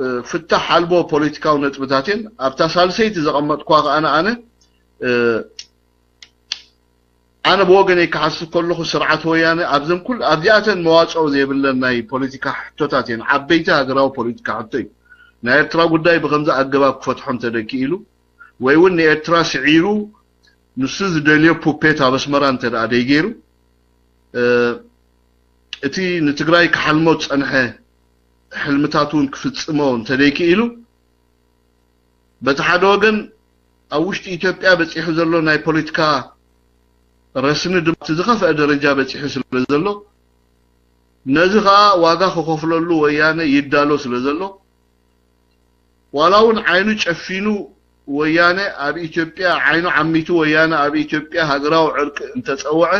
እ፣ ፍታሕ ኣልቦ ፖለቲካዊ ነጥብታት እየን። ኣብታ ሳልሰይቲ ዘቐመጥኳ ከኣ ኣነ፣ እ፣ ኣነ ብወገነይ ክሓስብ ከለኹ ስርዓት ወያነ ኣብዘን ኩል- ኣብዚኣተን መዋጽኦ ዘይብለን ናይ ፖለቲካ ሕቶታት እየን። ዓበይቲ ሃገራዊ ፖለቲካ ሕቶ እዩ። ናይ ኤርትራ ጉዳይ ብኸምዚ ኣገባብ ክፈትሖ እንተደኪኢሉ ወይ እውን ንኤርትራ ስዒሩ ንሱ ዝደልዮ ፑፔት ኣብ ኣስመራ እንተ ደኣ ደይገይሩ፣ እ፣ እቲ ንትግራይ ክሓልሞ ዝጸንሐ ሕልምታት እውን ክፍጽሞ እንተ ደይክኢሉ፣ በቲ ሓደ ወገን ኣብ ውሽጢ ኢትዮጵያ በጺሑ ዘሎ ናይ ፖለቲካ ረስኒ ድማ እቲ ዝኸፍአ ደረጃ በጺሑ ስለ ዘሎ፣ ነዚ ኸኣ ዋጋ ክኸፍለሉ ወያነ ይዳሎ ስለ ዘሎ፣ ዋላ እውን ዓይኑ ጨፊኑ ወያነ ኣብ ኢትዮጵያ፣ ዓይኑ ዓሚቱ ወያነ ኣብ ኢትዮጵያ ሃገራዊ ዕርቂ እንተጸውዐ፣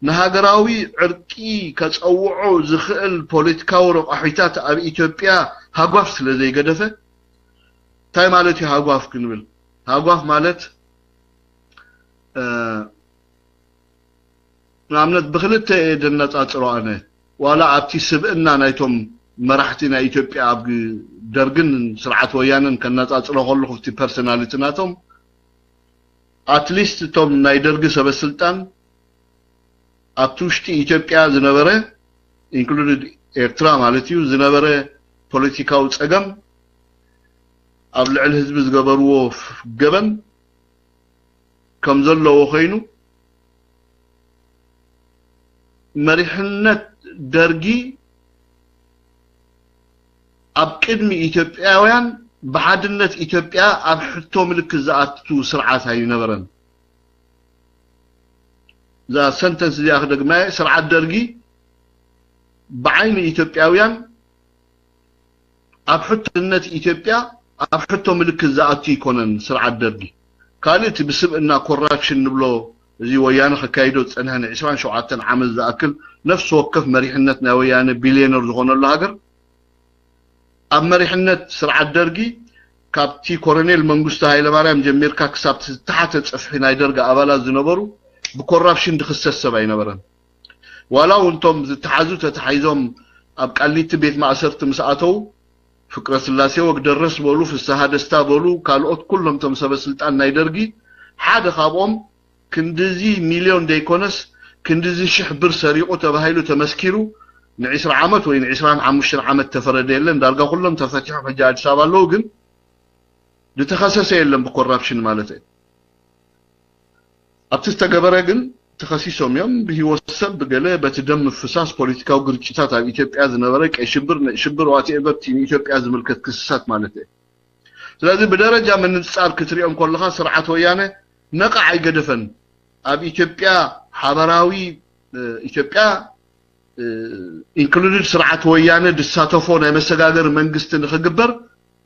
ንሃገራዊ ዕርቂ ከጸውዖ ዝኽእል ፖለቲካዊ ረቋሒታት ኣብ ኢትዮጵያ ሃጓፍ ስለ ዘይገደፈ፣ እንታይ ማለት እዩ ሃጓፍ ክንብል? ሃጓፍ ማለት፣ እ፣ ንኣብነት ብክልተ እየ ደነጻጽሮ ኣነ። ዋላ ኣብቲ ስብእና ናይቶም መራሕቲ ናይ ኢትዮጵያ ኣብ ደርግን ስርዓት ወያነን ከነጻጽሮ ከለኹ፣ ኣብቲ ፐርሶናሊቲ ናቶም፣ ኣትሊስት እቶም ናይ ደርጊ ሰበ ስልጣን ኣብቲ ውሽጢ ኢትዮጵያ ዝነበረ፣ ኢንክሉድድ ኤርትራ ማለት እዩ፣ ዝነበረ ፖለቲካዊ ጸገም፣ ኣብ ልዕሊ ህዝቢ ዝገበርዎ ገበን ከም ዘለዎ ኮይኑ፣ መሪሕነት ደርጊ ኣብ ቅድሚ ኢትዮጵያውያን ብሓድነት ኢትዮጵያ ኣብ ሕቶ ምልክት ዝኣቱ ስርዓት ኣይነበረን። እዛ ሰንተንስ እዚኣ ክደግማ እየ፣ ስርዓት ደርጊ ብዓይኒ ኢትዮጵያውያን ኣብ ሕቶነት ኢትዮጵያ ኣብ ሕቶ ምልክት ዝኣቱ ኣይኮነን ስርዓት ደርጊ። ካልእ እቲ ብስብእና ኮራፕሽን ንብሎ፣ እዚ ወያነ ከካይዶ ዝጸንሐ ን ዕስራን ሸውዓተን ዓመት ዝኣክል ነፍሲ ወከፍ መሪሕነት ናይ ወያነ ቢልዮነር ዝኾነሉ ሃገር፣ ኣብ መሪሕነት ስርዓት ደርጊ ካብቲ ኮሎኔል መንግስቱ ሃይለማርያም ጀሚርካ ክሳብ ዝተሓተ ጽፍሒ ናይ ደርጊ ኣባላት ዝነበሩ ብኮራፕሽን ዝኽሰስ ሰብ ኣይነበረን። ዋላ እውን እቶም ዝተሓዙ ተታሒዞም ኣብ ቃሊቲ ቤት ማእሰርቲ ምስ ኣተዉ፣ ፍቅረ ስላሴ ወግደረስ በሉ፣ ፍስሃ ደስታ በሉ፣ ካልኦት ኩሎም እቶም ሰበ ስልጣን ናይ ደርጊ፣ ሓደ ካብኦም ክንድዚ ሚልዮን ዘይኮነስ ክንድዚ ሽሕ ብር ሰሪቑ ተባሂሉ ተመስኪሩ፣ ንዕስራ ዓመት ወይ ንዕስራን ሓሙሽተን ዓመት ተፈረደ የለን። ዳርጋ ኩሎም ተፈቲሖም ሕጂ ኣዲስ ኣበባ ኣለዉ፣ ግን ዝተኸሰሰ የለን ብኮራፕሽን ማለት እዩ። ኣብቲ ዝተገበረ ግን ተኸሲሶም እዮም። ብህይወት ሰብ ብገለ በቲ ደም ምፍሳስ ፖለቲካዊ ግርጭታት ኣብ ኢትዮጵያ ዝነበረ ቀይ ሽብር፣ ነጭ ሽብር፣ ዋትኤቨር፣ እቲ ንኢትዮጵያ ዝምልከት ክስሳት ማለት እዩ። ስለዚ ብደረጃ ምንጻር ክትሪኦም ከለኻ ስርዓት ወያነ ነቓዕ ኣይገደፈን። ኣብ ኢትዮጵያ ሓበራዊ፣ እ፣ ኢትዮጵያ፣ እ፣ ኢንክሉድድ ስርዓት ወያነ ዝሳተፎ ናይ መሰጋገሪ መንግስቲ ንኽግበር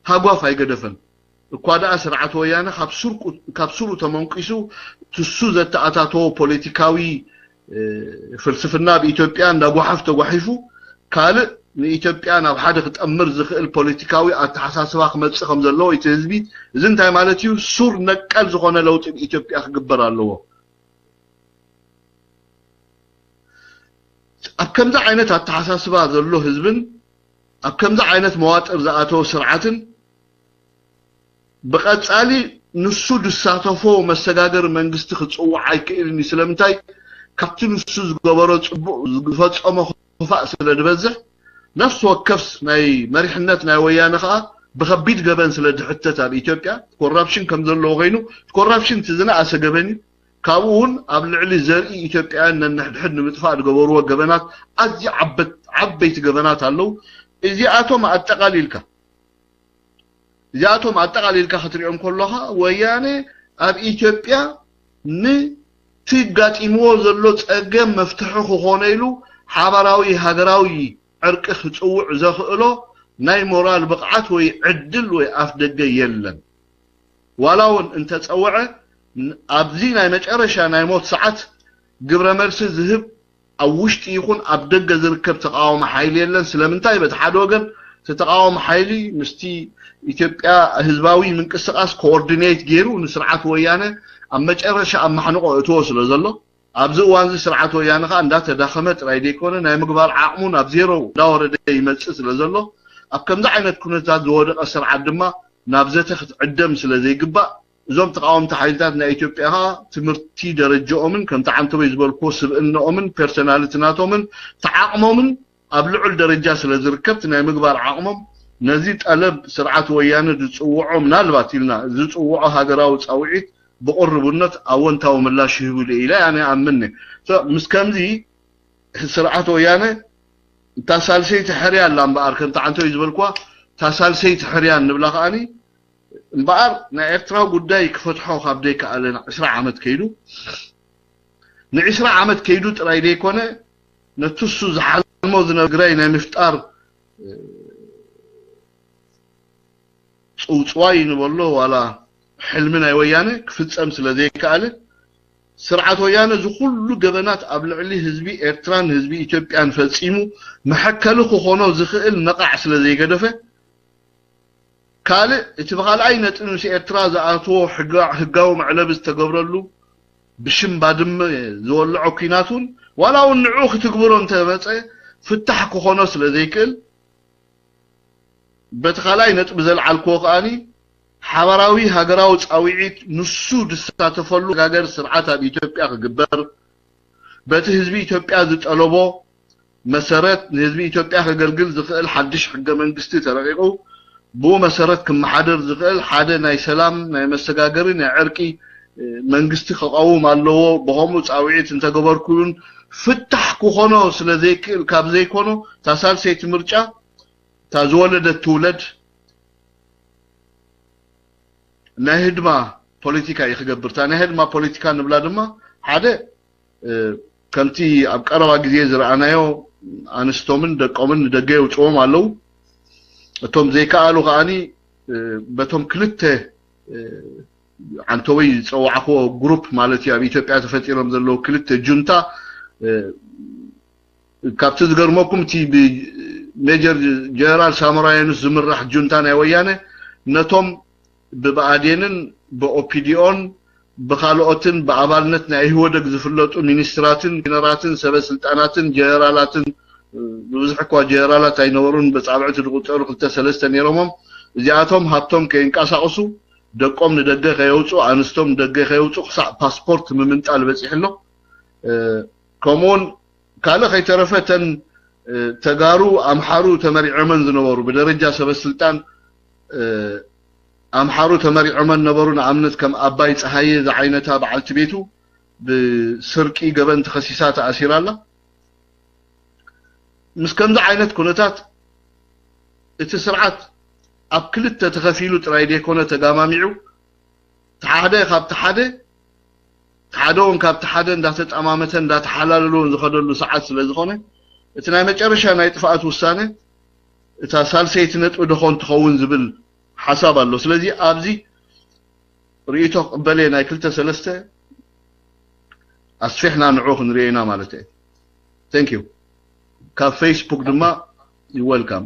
ሃጓፍ ኣይገደፈን። እኳ ደኣ ስርዓት ወያነ ካብ ሱርቁ-፣ ካብ ሱሩ ተመንቂሱ ትሱ ዘተኣታተዎ ፖለቲካዊ፣ እ፣ ፍልስፍና ኣብ ኢትዮጵያ እንዳጓሓፍ ተጓሒፉ ካልእ ንኢትዮጵያ ናብ ሓደ ክጠምር ዝኽእል ፖለቲካዊ ኣተሓሳስባ ክመጽእ ከም ዘለዎ እቲ ህዝቢ፣ እዚ እንታይ ማለት እዩ? ሱር ነቀል ዝኾነ ለውጢ ኣብ ኢትዮጵያ ክግበር ኣለዎ። ኣብ ከምዚ ዓይነት ኣተሓሳስባ ዘሎ ህዝብን ኣብ ከምዚ ዓይነት መዋጥር ዝኣተወ ስርዓትን ብቐጻሊ ንሱ ዝሳተፎ መሰጋገሪ መንግስቲ ክጽውዕ ኣይክእልን እዩ። ስለምንታይ? ካብቲ ንሱ ዝገበሮ ጽቡቕ፣ ዝፈጸሞ ክፋእ ስለ ዝበዝሕ፣ ነፍሲ ወከፍ ናይ መሪሕነት ናይ ወያነ ከኣ ብኸቢድ ገበን ስለ ዝሕተት ኣብ ኢትዮጵያ ኮራፕሽን ከም ዘለዎ ኮይኑ፣ ኮራፕሽን እቲ ዝነኣሰ ገበን እዩ። ካብኡ እውን ኣብ ልዕሊ ዘርኢ ኢትዮጵያውያን ነንሕድሕድ ንምጥፋእ ዝገበርዎ ገበናት ኣዝዩ ዓበት ዓበይቲ ገበናት ኣለዉ። እዚኣቶም ኣጠቓሊልካ እዚኣቶም ኣጠቓሊልካ ክትሪኦም ከለኻ ወያነ ኣብ ኢትዮጵያ ንትጋጢምዎ ዘሎ ጸገም መፍትሒ ክኾነ ኢሉ ሓባራዊ ሃገራዊ ዕርቂ ክጽውዕ ዘኽእሎ ናይ ሞራል ብቕዓት ወይ ዕድል ወይ ኣፍ ደገ የለን። ዋላ እውን እንተጸውዐ ኣብዚ ናይ መጨረሻ ናይ ሞት ሰዓት ግብረ መልሲ ዝህብ ኣብ ውሽጢ ይኹን ኣብ ደገ ዝርከብ ተቃዋሚ ሓይሊ የለን። ስለምንታይ? በቲ ሓደ ወገን እቲ ተቃዋሚ ሓይሊ ምስቲ ኢትዮጵያ ህዝባዊ ምንቅስቃስ ኮኦርዲኔት ገይሩ ንስርዓት ወያነ ኣብ መጨረሻ ኣብ ማሕንቆ እትዎ ስለ ዘሎ ኣብዚ እዋን እዚ ስርዓት ወያነ ከዓ እንዳተዳኸመ ጥራይ ዘይኮነ ናይ ምግባር ዓቕሙ ናብ ዜሮ እንዳወረደ ይመፅእ ስለ ዘሎ ኣብ ከምዚ ዓይነት ኩነታት ዝወደቀ ስርዓት ድማ ናብ ዘተ ክትዕደም ስለ ዘይግባእ እዞም ተቃወምቲ ሓይልታት ናይ ኢትዮጵያ ከዓ ትምህርቲ ደረጃኦምን ከምቲ ዓንተወይ ዝበልክዎ ስብእነኦምን ፐርሶናልቲ ናቶምን ተዓቕሞምን ኣብ ልዑል ደረጃ ስለ ዝርከብ ናይ ምግባር ዓቕሞም ነዚ ጠለብ ስርዓት ወያነ ዝፅውዖ ምናልባት ኢልና ዝፅውዖ ሃገራዊ ፃውዒት ብቕርቡነት ኣወንታዊ ምላሽ ይህብሉ ኢለ ኣነ ኣምነ። ምስ ከምዚ ስርዓት ወያነ እታ ሳልሰይቲ ሕርያ ኣላ እምበኣር ከምቲ ዓንተወይ ዝበልክዋ እታ ሳልሰይቲ ሕርያ ንብላ ከዓኒ እምበኣር ናይ ኤርትራ ጉዳይ ክፈትሖ ካብ ዘይከኣለ ዕስራ ዓመት ከይዱ ንዕስራ ዓመት ከይዱ ጥራይ ዘይኮነ ነቲ እሱ ዝሓልሞ ዝነበረ ትግራይ ናይ ምፍጣር ፅውፅዋይ ንበሎ ዋላ ሕልሚ ናይ ወያነ ክፍፀም ስለ ዘይከኣለ ስርዓት ወያነ እዚ ኩሉ ገበናት ኣብ ልዕሊ ህዝቢ ኤርትራን ህዝቢ ኢትዮጵያን ፈፂሙ መሐከሊ ክኾኖ ዝኽእል ነቓዕ ስለ ዘይገደፈ ካልእ እቲ ብኻልኣይ ነጥቢ ምስ ኤርትራ ዝኣትዎ ሕጋ- ህጋዊ መዕለቢ ዝተገብረሉ ብሽም ባድመ ዝወልዖ ኲናት እውን ዋላ እውን ንዑ ክትግብሮ እንተመፀ ፍታሕ ክኾኖ ስለ ዘይክእል በቲ ካልኣይ ነጥቢ ዘልዓልክዎ ከኣኒ ሓባራዊ ሃገራዊ ፃውዒት ንሱ ዝሳተፈሉ ጋገር ስርዓት ኣብ ኢትዮጵያ ክግበር በቲ ህዝቢ ኢትዮጵያ ዝጠለቦ መሰረት ንህዝቢ ኢትዮጵያ ከገልግል ዝኽእል ሓድሽ ሕገ መንግስቲ ተረቂቑ ብኡ መሰረት ክመሓደር ዝኽእል ሓደ ናይ ሰላም ናይ መሰጋገሪ ናይ ዕርቂ መንግስቲ ክቐውም ኣለዎ ብኸምኡ ፃውዒት እንተገበርኩ እውን ፍታሕ ክኾኖ ስለ ዘይክእል ካብ ዘይኮኖ እታ ሳልሰይቲ ምርጫ እታ ዝወለደት ትውለድ ናይ ህድማ ፖለቲካ እዩ ክገብር እታ ናይ ህድማ ፖለቲካ ንብላ ድማ ሓደ ከምቲ ኣብ ቀረባ ግዜ ዝረኣናዮ ኣንስቶምን ደቆምን ንደገ የውፅዎም ኣለዉ እቶም ዘይከኣሉ ከዓኒ በቶም ክልተ ዓንተወይ ዝፀዋዕክዎ ግሩፕ ማለት እዩ ኣብ ኢትዮጵያ ተፈጢሮም ዘለዉ ክልተ ጁንታ ካብቲ ዝገርመኩም እቲ ብሜጀር ጀነራል ሳሞራ የኑስ ዝምራሕ ጁንታ ናይ ወያነ ነቶም ብብኣዴንን ብኦፒዲኦን ብካልኦትን ብኣባልነት ናይ ኢህወደግ ዝፍለጡ ሚኒስትራትን ኢነራትን ሰበ ስልጣናትን ጀነራላትን ብብዝሒ እኳ ጀነራላት ኣይነበሩን ብፃብዕቲ ዝቁፀሩ ክልተ ሰለስተ ነይሮሞም እዚኣቶም ሃብቶም ከይንቀሳቀሱ ደቆም ንደገ ከየውፁ ኣንስቶም ንደገ ከየውፁ ክሳዕ ፓስፖርት ምምንጣል በፂሑ ኣሎ ከምኡውን ካልእ ከይተረፈ ተን ተጋሩ ኣምሓሩ ተመሪዖመን ዝነበሩ ብደረጃ ሰበስልጣን ኣምሓሩ ተመሪዖመን ነበሩ ንኣብነት ከም ኣባይ ፀሃየ ዝዓይነታ በዓልቲ ቤቱ ብስርቂ ገበን ተኸሲሳ ተኣሲራ ኣላ ምስ ከምዚ ዓይነት ኩነታት እቲ ስርዓት ኣብ ክልተ ተኸፊሉ ጥራይ ዘይኮነ ተጋማሚዑ ሓደ ካብቲ ሓደ ሓደ እውን ካብቲ ሓደ እንዳተጠማመተ እንዳተሓላለሉ ዝኸደሉ ሰዓት ስለ ዝኾነ እቲ ናይ መጨረሻ ናይ ጥፍኣት ውሳነ እታ ሳልሰይቲ ነጥቢ ደኾን ትኸውን ዝብል ሓሳብ ኣሎ ስለዚ ኣብዚ ርእይቶ ክቕበል እየ ናይ ክልተ ሰለስተ ኣስፊሕና ንዑ ክንሪኦ ኢና ማለት እየ thank you ካብ ፌስቡክ ድማ you welcome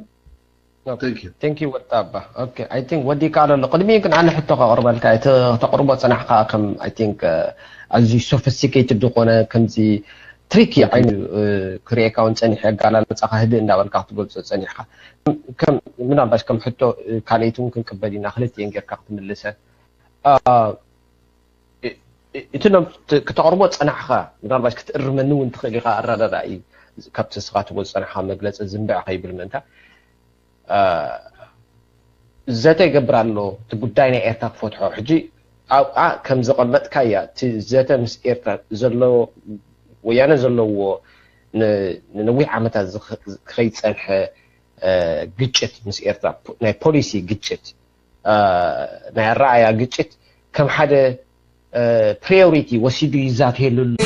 thank you thank you ወዲ ኣባ okay I think ወዲ ይከኣል ኣሎ ቅድሚ ግን ኣነ ሕቶ ከቕርበልካ እቲ ተቕርቦ ፅናሕካ ከም I think ኣዝዩ sophisticated ዝኾነ ከምዚ ትሪኪ ዓይኑ ክርእየካ እውን ፀኒሕ ኣጋላልፃኻ ህድእ እንዳበልካ ክትገልፆ ፀኒሕካ ከም ምናልባሽ ከም ሕቶ ካልኣይቲ እውን ክንቅበል ኢና ክልቲኤን ጌርካ ክትምልሰ እቲ ክተቕርቦ ፀናሕኻ ምናልባሽ ክትእርመኒ እውን ትኽእል ኢኻ ኣረዳዳኢ ካብቲ ንስኻ ትብሎ ዝፀናሕኻ መግለፂ ዝንብዕ ከይብል ምእንታ ዘተ ይገብር ኣሎ እቲ ጉዳይ ናይ ኤርትራ ክፈትሖ ሕጂ ኣብኣ ከም ዘቐመጥካያ፣ እቲ ዘተ ምስ ኤርትራ ዘለዎ፣ ወያነ ዘለዎ ን-፣ ንነዊሕ ዓመታት ዝኸ-፣ ክኸይድ ዝጸንሐ፣ እ፣ ግጭት ምስ ኤርትራ፣ ፖ-፣ ናይ ፖሊሲ ግጭት፣ እ፣ ናይ ኣረኣያ ግጭት ከም ሓደ፣ እ፣ ፕሪዮሪቲ ወሲዱ ይዛተየሉ ኣሎ።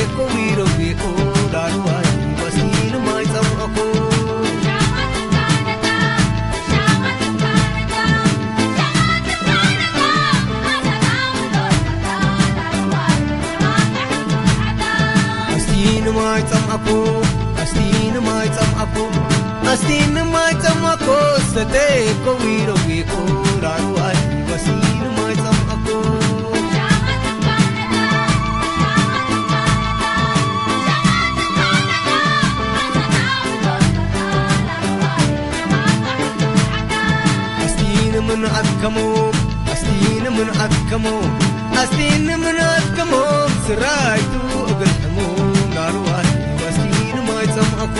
ኣስቲኒ ማይ ጸምኣኮ፣ ኣስቲኒ ማይ ጸምኣኮ፣ ኣስቲኒ ማይ ጸምኣኮ፣ ሰተኮ ዊሮ ዊኮ ራዋይ፣ ኣስቲኒ ማይ ጸምኣኮ። ኣስቲኒ ምን ኣከሞ፣ ኣስቲኒ ምን ኣከሞ፣ ኣስቲኒ ምን ኣከሞ፣ ስራይቱ እግል ሕሙ ናርዋይ፣ ኣስቲኒ ማይ ጸምኣኮ።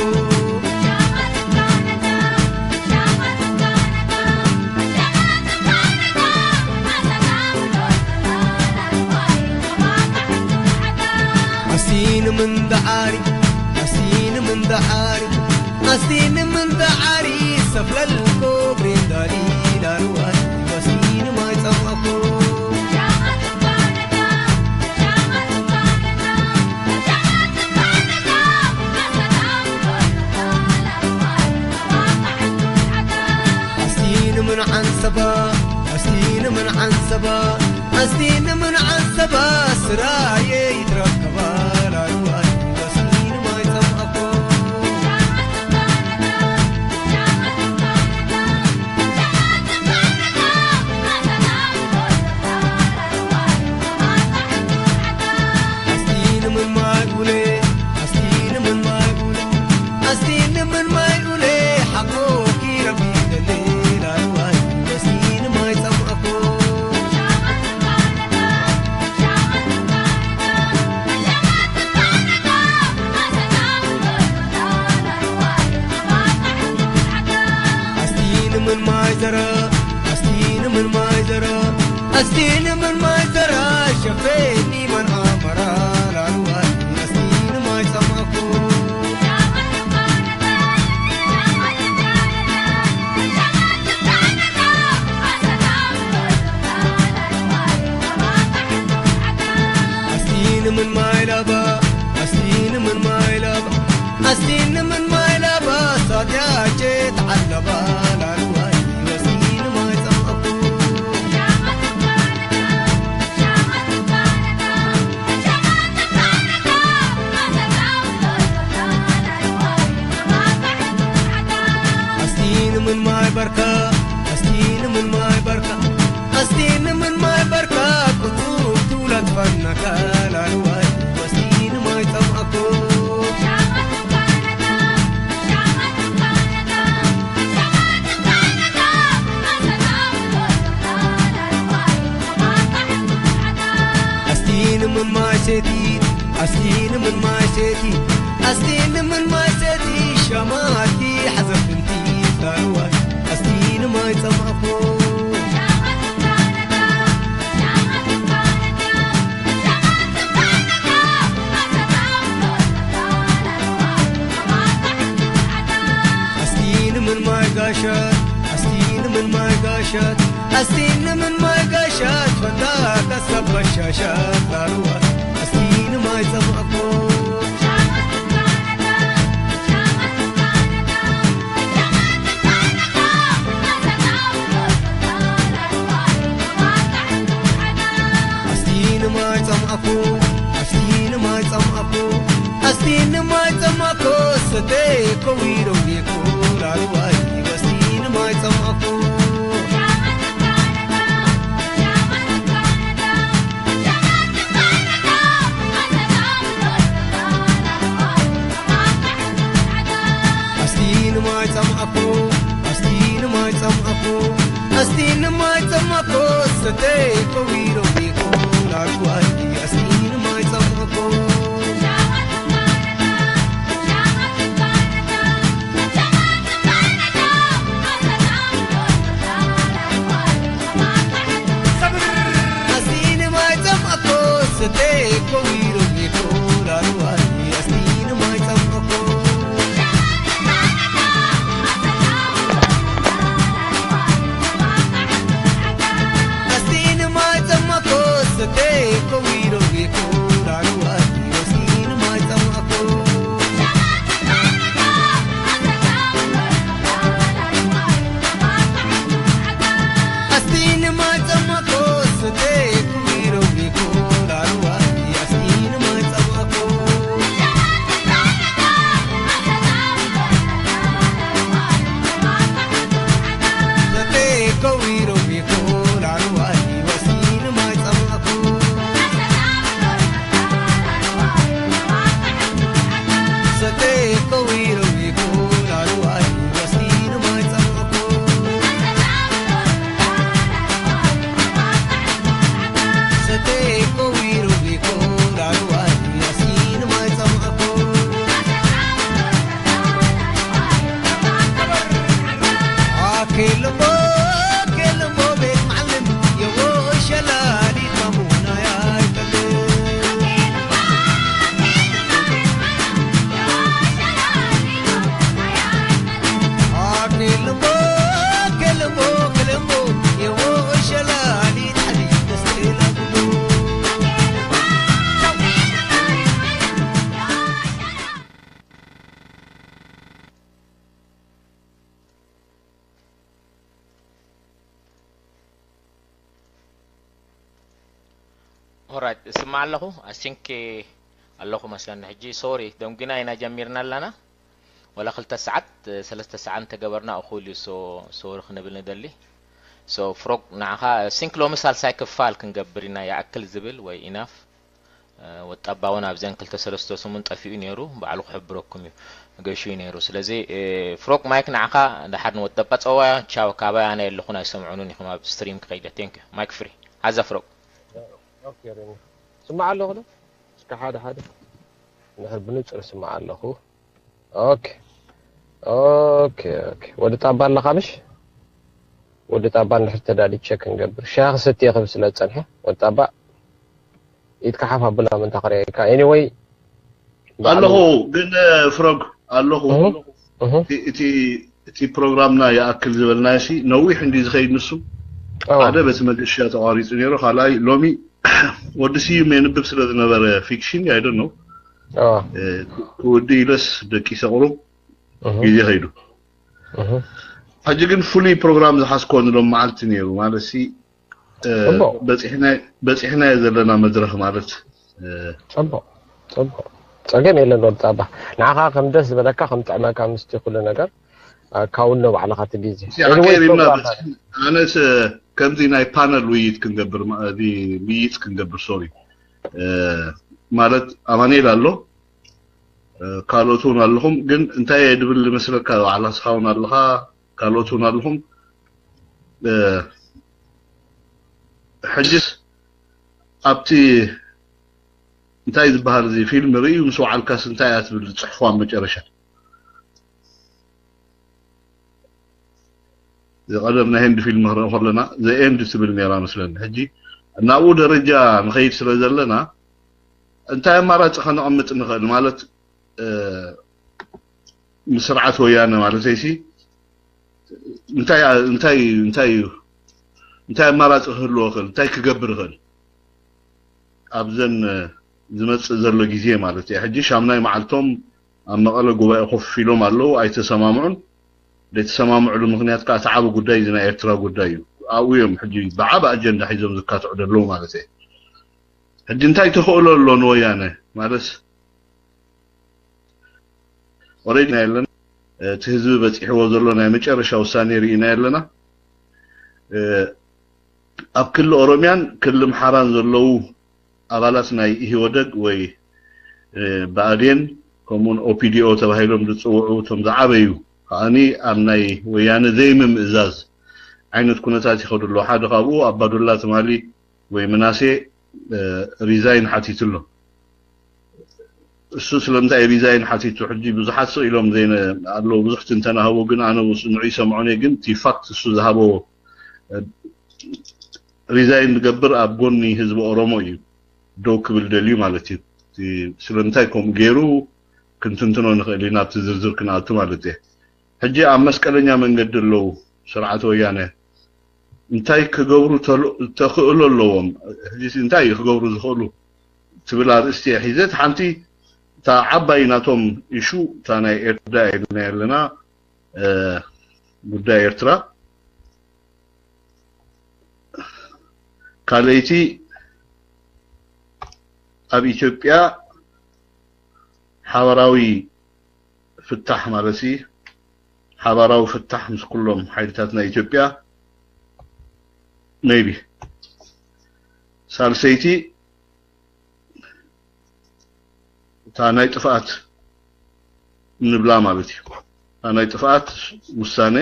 ኣስቲኒ ምን ደዓሪ፣ ኣስቲኒ ምን ደዓሪ፣ ኣስቲኒ ምን ደዓሪ፣ ሰፍለልኮ ብሬንዳሊ ዳርዋይ፣ ኣስቲኒ ማይ ጸምኣኮ። ኣስቲኒ ምን ዓንሰባ፣ ኣስቲኒ ምን ዓንሰባ፣ ኣስቲኒ ምን ዓንሰባ፣ ስራየ ይትረከባ ላልዋይ፣ ኣስቲኒ ማይ ጸምኣኮ። ኣስቲኒ ምን ማይ ኡሌ፣ ኣስቲኒ ምን ማይ ኡሌ፣ ኣስቲኒ ምን ማይ ኡሌ፣ ሓቆኪ ረቢ ደሌ ላልዋይ፣ ኣስቲኒ ማይ ጸምኣኮ። ኣስቲኒ ምን ማይ ዘረ፣ ኣስቲኒ ምን ማይ ዘረ፣ ኣስቲኒ ምን ማይ ዘረ፣ ሸፌኒ መን ኣመራ ላልዋይ፣ ኣስቲኒ ማይ ጸምኣኮ። ኣስቲኒ ምን ማይ ላባ፣ ኣስቲኒ ምን ማይ ላባ፣ ኣስቲኒ ምን ማይ ላባ፣ ሳትያቼ ተዓለባ ላልዋይ፣ ኣስቲኒ ማይ ጸምኣኮ። ኣስቲኒ ምን ማይ በርካ፣ ኣስቲኒ ምን ማይ በርካ፣ ኣስቲኒ ምን ማይ በርካ፣ ቁጡብ ትውላት ፋናካ ላልዋይ፣ ኣስቲኒ ማይ ጸምኣኮ። ኣስቲኒ ምን ማይ ሴቲ፣ ኣስቲኒ ምን ማይ ሴቲ፣ ኣስቲኒ ምን ማይ ሴቲ፣ ሸማቲ ሓዘፍንቲ ላልዋይ፣ ኣስቲኒ ማይ ጸምኣኮ። ኣስቲኒ ምን ማይ ጋሻት፣ ኣስቲኒ ምን ማይ ጋሻት፣ ኣስቲኒ ምን ማይ ጋሻት፣ ፈንዳካ ሰብ በሻሻት ላልዋይ፣ ኣስቲኒ ማይ ጸምኣኮ። ኣስቲኒ ማይ ጸምኣኮ፣ ኣስቲኒ ማይ ጸምኣኮ፣ ኣስቲኒ ማይ ጸምኣኮ፣ ሰተኮ ዊሮ ጌኮ ላልዋይ፣ ኣስቲኒ ማይ ጸምኣኮ። ኣስቲኒ ማይ ጸምኣኮ፣ ኣስቲኒ ማይ ጸምኣኮ፣ ኣስቲኒ ማይ ጸምኣኮ፣ ሰተኮ ዊሮ ጌኮ ላልዋይ፣ ኣስቲኒ ማይ ጸምኣኮ። ኣስቲኒ ማይ ኦራይት፣ እስማዕ ኣለኹ። ኣሲንክ ኣለኹ መስለኒ። ሕጂ ሶሪ፣ ደንጉና ኢና ጀሚርና ኣለና። ወላ ክልተ ሰዓት፣ ሰለስተ ሰዓት እንተገበርና እኹል እዩ። ሶ፣ ሶሪ ክንብል ንደሊ። ሶ፣ ፍሮግ፣ ንዓኻ ሲንክ ሎሚ ሳልሳይ ክፋል ክንገብር ኢና፣ ይኣክል ዝብል ወይ ኢናፍ። ወጣባ እውን ኣብዘን ክልተ ሰለስተ ሰሙን ጠፊኡ ነይሩ፣ ባዕሉ ክሕብረኩም እዩ፣ ገሹ እዩ ነይሩ። ስለዚ፣ ፍሮግ ማይክ ንዓኻ፣ ደሓር ንወጣባ ጸዋ፣ ቻው፣ ካባይ ኣነ የለኹን፣ ኣይሰምዑንን ኢኹም ኣብ ስትሪም ክኸይደ። ቴንክ ዩ። ማይክ ፍሪ። ሓዛ ፍሮግ። ኦኬ፣ ሬኒ። ስማዕ ኣለኹ ዶ? እስከ ሓደ ሓደ። ንድሕር ብንጹር ስማዕ ኣለኹ። ኦኬ። ኦኬ፣ ኦኬ። ወዲ ጣባ ኣለኻ ምሽ? ወዲ ጣባ እንድሕር ተዳሊ ቸክ ክንገብር። ሻሂ ክሰቲ እየ ክብል ስለ ዝጸንሐ፣ ወዲ ጣባ ኢድካ ሓፍ ኣብላ ምንታ ክርእየካ። ኤኒወይ፣ ኣለኹ፣ ግን፣ ፍሮግ ኣለኹ። እህ፣ እህ። እቲ፣ እቲ፣ እቲ ፕሮግራምና ይኣክል ዝበልናዮ ሲ ነዊሕ እንዲ ዝኸይድ ንሱ። ኣዋ። ሓደ በቲ መገሻ ተቋሪጹ ነይሩ፣ ካልኣይ ሎሚ ወዲ ስዩም የንብብ ስለ ዝነበረ ፊክሽን፣ I don't know። ኣዋ። እ፣ ክውዲ ኢለስ ደቂሰ ቁሩብ እህ። ግዜ ኸይዱ። እህ። ሕጂ ግን ፍሉይ ፕሮግራም ዝሓዝኮ ንሎም መዓልቲ ነይሩ፣ ማለት ሲ፣ እ፣ ጽቡቕ። በጺሕና፣ በጺሕናዮ ዘለና መድረኽ ማለት፣ እ፣ ጽቡቕ፣ ጽቡቕ። ጸገም የለን ወዲ ጣባ። ንዓኻ ከም ደስ ዝበለካ፣ ከም ጥዕመካ ምስቲ ኩሉ ነገር፣ እ፣ ካውኖ ባዕልኻ እቲ ግዜ። እሺ፣ ኤኒዌይ፣ ሓቀይ ሪምና ፕሮግራም በጺሕ-፣ ኣነስ፣ እ፣ ከምዚ ናይ ፓነል ውይይት ክንገብር፣ ማ-፣ እዚ ምይይጥ ክንገብር፣ ሶሪ። እ፣ ማለት ኣማኑኤል ኣሎ፣ እ፣ ካልኦት እውን ኣለኹም። ግን እንታይ እየ ድብል ዝመስለካ፣ ባዕላ ስኻ እውን ኣለኻ፣ ካልኦት እውን ኣለኹም። እ፣ ሕጅስ ኣብቲ እንታይ ዝበሃል እዚ ፊልም ርእዩ ምስ ወዓልካስ እንታይ እያ ትብል ዝጽሕፎ ኣብ መጨረሻ? ዝቐደም ናይ ህንዲ ፊልም ክንርኢ ከለና ዘ ኤንድ ትብል ነይራ መስለኒ። ሕጂ ናብኡ ደረጃ ንኸይድ ስለ ዘለና እንታይ ኣማራጺ ከነቐምጥ ንኽእል? ማለት፣ እ፣ ምስ ስርዓት ወያነ ማለተይሲ እንታይ፣ እንታይ፣ እንታይ እዩ፣ እንታይ ኣማራጺ ክህልዎ ይኽእል? እንታይ ክገብር ይኽእል? ኣብዘን፣ እ፣ ዝመጽእ ዘሎ ግዜ ማለት እዩ። ሕጂ ሻምናይ መዓልቶም ኣብ መቐለ ጉባኤ ኮፍ ኢሎም ኣለዉ፣ ኣይተሰማምዑን። ዘይተሰማምዑሉ ምኽንያት ከኣ እቲ ዓቢ ጉዳይ እዚ ናይ ኤርትራ ጉዳይ እዩ። ኣብኡ እዮም ሕጂ ብዓቢ ኣጀንዳ ሒዞም ዝካትዑ ዘለዉ ማለት እየ። ሕጂ እንታይ ተኽእሎ ኣሎ ንወያነ? ማለት ኦሬዲ ናይ ኣለና፣ እቲ ህዝቢ በጺሕዎ ዘሎ ናይ መጨረሻ ውሳኔ ርኢና ኣለና። እ፣ ኣብ ክሊ ኦሮምያን ክሊ ኣምሓራን ዘለዉ ኣባላት ናይ ኢህወደግ ወይ፣ እ፣ ብኣዴን ከምኡውን ኦፒዲኦ ተባሂሎም ዝጽውዑ እቶም ዝዓበዩ ከኣኒ ኣብ ናይ ወያነ ዘይምምእዛዝ ዓይነት ኩነታት ይኸዱ ኣለዉ። ሓደ ካብኡ ኣባዱላ ትማሊ ወይ ምናሴ፣ እ፣ ሪዛይን ሓቲቱ ኣሎ። እሱ ስለምንታይ ሪዛይን ሓቲቱ ሕጂ ብዙሓት ስቕ ኢሎም ዘይነ-፣ ኣለዉ። ብዙሕ ትንተና ሃቡ፣ ግን ኣነ ውስ-፣ ንዑ ይሰምዖን እየ። ግን እቲ ፋክት እሱ ዝሃቦ፣ እ፣ ሪዛይን ዝገብር ኣብ ጎኒ ህዝቢ ኦሮሞ እዩ ደው ክብል ደልዩ ማለት እዩ። እቲ ስለምንታይ ከምኡ ገይሩ ክንትንትኖ ንኽእል ኢና፣ ኣብቲ ዝርዝር ክንኣቱ ማለት እየ። ሕጂ ኣብ መስቀለኛ መንገዲ ኣለዉ ስርዓት ወያነ። እንታይ ክገብሩ ተል-፣ ተኽእሎ ኣለዎም? ሕጂ እንታይ እዩ ክገብሩ ዝኽእሉ ትብል ኣርእስቲ እየ ሒዘት። ሓንቲ እታ ዓባይ ናቶም ኢሹ እታ ናይ ኤርትራ ኢልና ኣለና፣ እ፣ ጉዳይ ኤርትራ። ካልኣይቲ ኣብ ኢትዮጵያ ሓበራዊ ፍታሕ ማለት እዩ። ሓባራዊ ፍታሕ ምስ ኩሎም ሓይልታት ናይ ኢትዮጵያ፣ ሜይቢ። ሳልሰይቲ፣ እታ ናይ ጥፍኣት ንብላ ማለት እዩ። እታ ናይ ጥፍኣት ውሳነ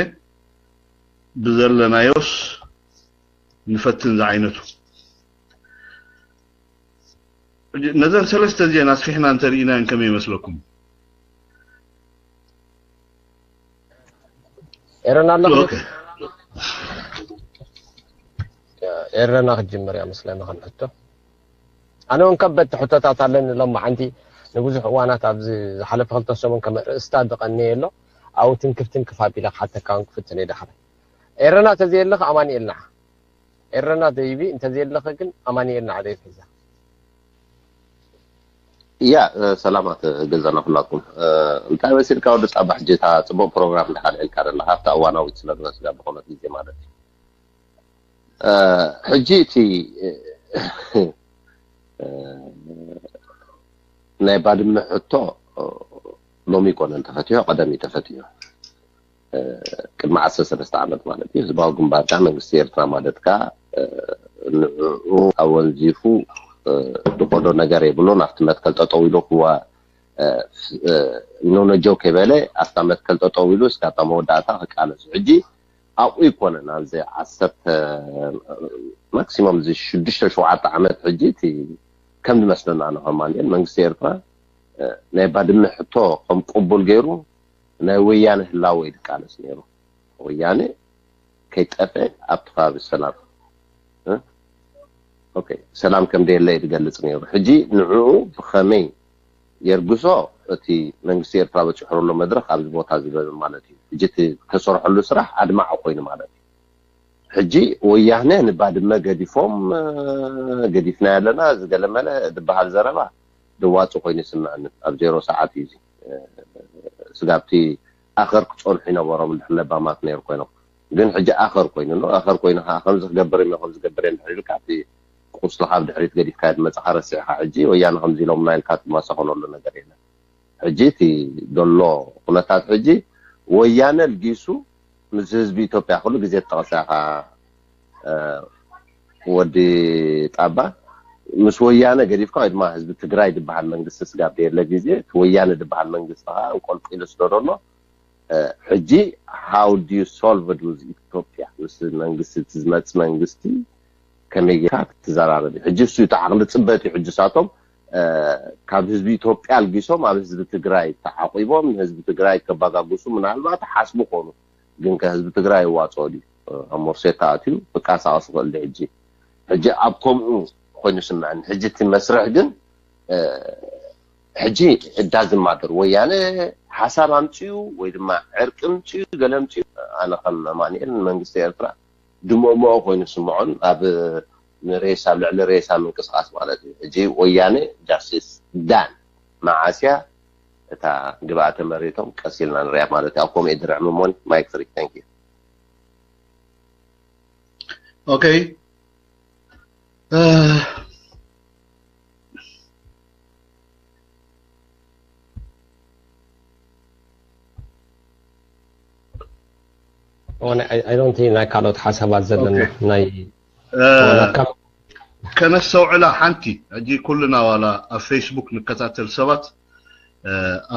ብዘለናዮስ ንፈትን ዝዓይነቱ። ነዘን ሰለስተ እዚአን ኣስፊሕና እንተርኢናየን ከመይ ይመስለኩም? ኤረና ኣለኹ። ኦኬ። ኤረና ክትጅምር እያ መስለኒ ከም ሕቶ። ኣነ እውን ከበድቲ ሕቶታት ኣለኒ ሎማዓንቲ። ንብዙሕ እዋናት ኣብዚ ዝሓለፈ ክልተ ሰሙን ከም ርእስታት ዝቐነየ ኣሎ። ኣብኡ ትንክፍ ትንክፍ ኣቢለ ክሓተካ እውን ክፍትን እየ ዳሕረ። ኤረና ተዘየለኺ ኣማኑኤል ንዓ። ኤረና ደይቢ እንተዘየለኺ ግን ኣማኑኤል ንዓ ዘይትሕዛ። እያ። ሰላማት ገዛና ኩላትኩም። እንታይ መሲልካ ወዲ ጻባ፣ ሕጂ እታ ጽቡቕ ፕሮግራም እንዳሓልዕልካ ዘለካ ኣብታ እዋናዊት ስለ ዝወስዳ ብኾነት ግዜ ማለት እዩ። ሕጂ እቲ ናይ ባድመ ሕቶ ሎሚ ይኮነን ተፈትዮ፣ ቀደም እዩ ተፈትዮ። ቅድሚ ዓሰርተ ሰለስተ ዓመት ማለት እዩ። ህዝባዊ ግንባርካ መንግስቲ ኤርትራ ማለትካ ንዕኡ ኣወንዚፉ ዝኮዶ ነገር የብሉን። ኣብቲ መትከል ጠጠው ኢሉ ክዋ ኖኖጆ ከይበለ ኣብታ መትከል ጠጠው ኢሉ እስካብ መወዳእታ ክቃለሱ። ሕጂ ኣብኡ ይኮነን ኣብዚ ዓሰርተ ማክሲሞም እዚ ሽዱሽተ ሸውዓተ ዓመት ሕጂ እቲ ከም ዝመስለና ንኸማንኤል መንግስቲ ኤርትራ ናይ ባድመ ሕቶ ከም ቅቡል ገይሩ ናይ ወያነ ህላወ እዩ ዝቃለስ ነይሩ። ወያነ ከይጠፈ ኣብቲ ከባቢ ሰላም ኦኬ ሰላም ከም ደየለ እዩ ዝገልጽ ነይሩ። ሕጂ ንዕኡ ብኸመይ የርግሶ እቲ መንግስቲ ኤርትራ በፂሑ ዘሎ መድረክ ኣብዚ ቦታ ዝበበ ማለት እዩ። ሕጂ እቲ ተሰርሐሉ ስራሕ ኣድማዒ ኮይኑ ማለት እዩ። ሕጂ ወያነ ንባድመ ገዲፎም ገዲፍና ያለና ዝገለመለ ዝበሃል ዘረባ ድዋፂ ኮይኑ ይስምዐኒ። ኣብ ዜሮ ሰዓት እዩ እዚ ስጋብቲ ኣኸር ክፀንሑ ይነበሮም እንድሕር ለባማት ነይሩ ኮይኖም ግን ሕጂ ኣኸር ኮይኑ ኣሎ። ኣኸር ኮይኑ ከዓ ከምዚ ክገብር እሞ ከምዚ ገብር እየ እንድሕር ኢልካ እቲ ቁስልካ ኣብ ድሕሪት ገዲፍካ ዝመፅኻ ረሲዕካ ሕጂ ወያነ ከምዚ ኢሎምና ኢልካ ትመሰኸነሉ ነገር የለን። ሕጂ እቲ ዘሎ ኩነታት ሕጂ ወያነ ልጊሱ ምስ ህዝቢ ኢትዮጵያ ኩሉ ግዜ ትጠቕሳ ኢኻ ወዲ ጣባ ምስ ወያነ ገዲፍካ ወይ ድማ ህዝቢ ትግራይ ዝበሃል መንግስቲ ስጋብ ደየለ ግዜ እቲ ወያነ ዝበሃል መንግስቲ ከዓ እንቆልቂሉ ስለ ዘሎ ሕጂ how do you solve it with ኢትዮጵያ ምስ መንግስቲ እቲ ዝመፅ መንግስቲ ከመይ ጌርካ ክትዘራረብ እዩ። ሕጂ እሱ እቲ ዓቕሊ ፅበት እዩ። ሕጂ ሳቶም ካብ ህዝቢ ኢትዮጵያ ኣልጊሶም ኣብ ህዝቢ ትግራይ ተዓቂቦም ንህዝቢ ትግራይ ከባጋጉሱ ምናልባት ሓስቡ ኮኑ ግን ከህዝቢ ትግራይ ይዋፅኦ ድዩ ኣብ ሞርሴ ተኣትዩ ክቃሳቀስ ይኽእል ድዩ? ሕጂ ሕጂ ኣብ ከምኡ ኮይኑ ስምዐኒ። ሕጂ እቲ መስርሕ ግን ሕጂ እዳዝማደር ወያነ ሓሳብ ኣምፅኡ ወይ ድማ ዕርቂ ምፅኡ ገለ ምፅኡ ኣነ ከም ኣማኒኤል ንመንግስቲ ኤርትራ ድሞሞኦ ኮይኑ ስምዖን ኣብ ንሬሳ ኣብ ልዕሊ ሬሳ ምንቅስቃስ ማለት እዩ። ሕጂ ወያነ justice done መዓስያ እታ ግብኣተ መሬቶም ቀስ ኢልና ንሪኣ ማለት እዩ። ኣብ ከምኡ ድርዕ ምሞን ማይክ ፍሪ thank you። Okay. I don't think ናይ ካልኦት ሓሳባት ዘለና ናይ ከነስተውዕላ ሓንቲ ሕጂ ኩልና ዋላ ኣብ ፌስቡክ ንከታተል ሰባት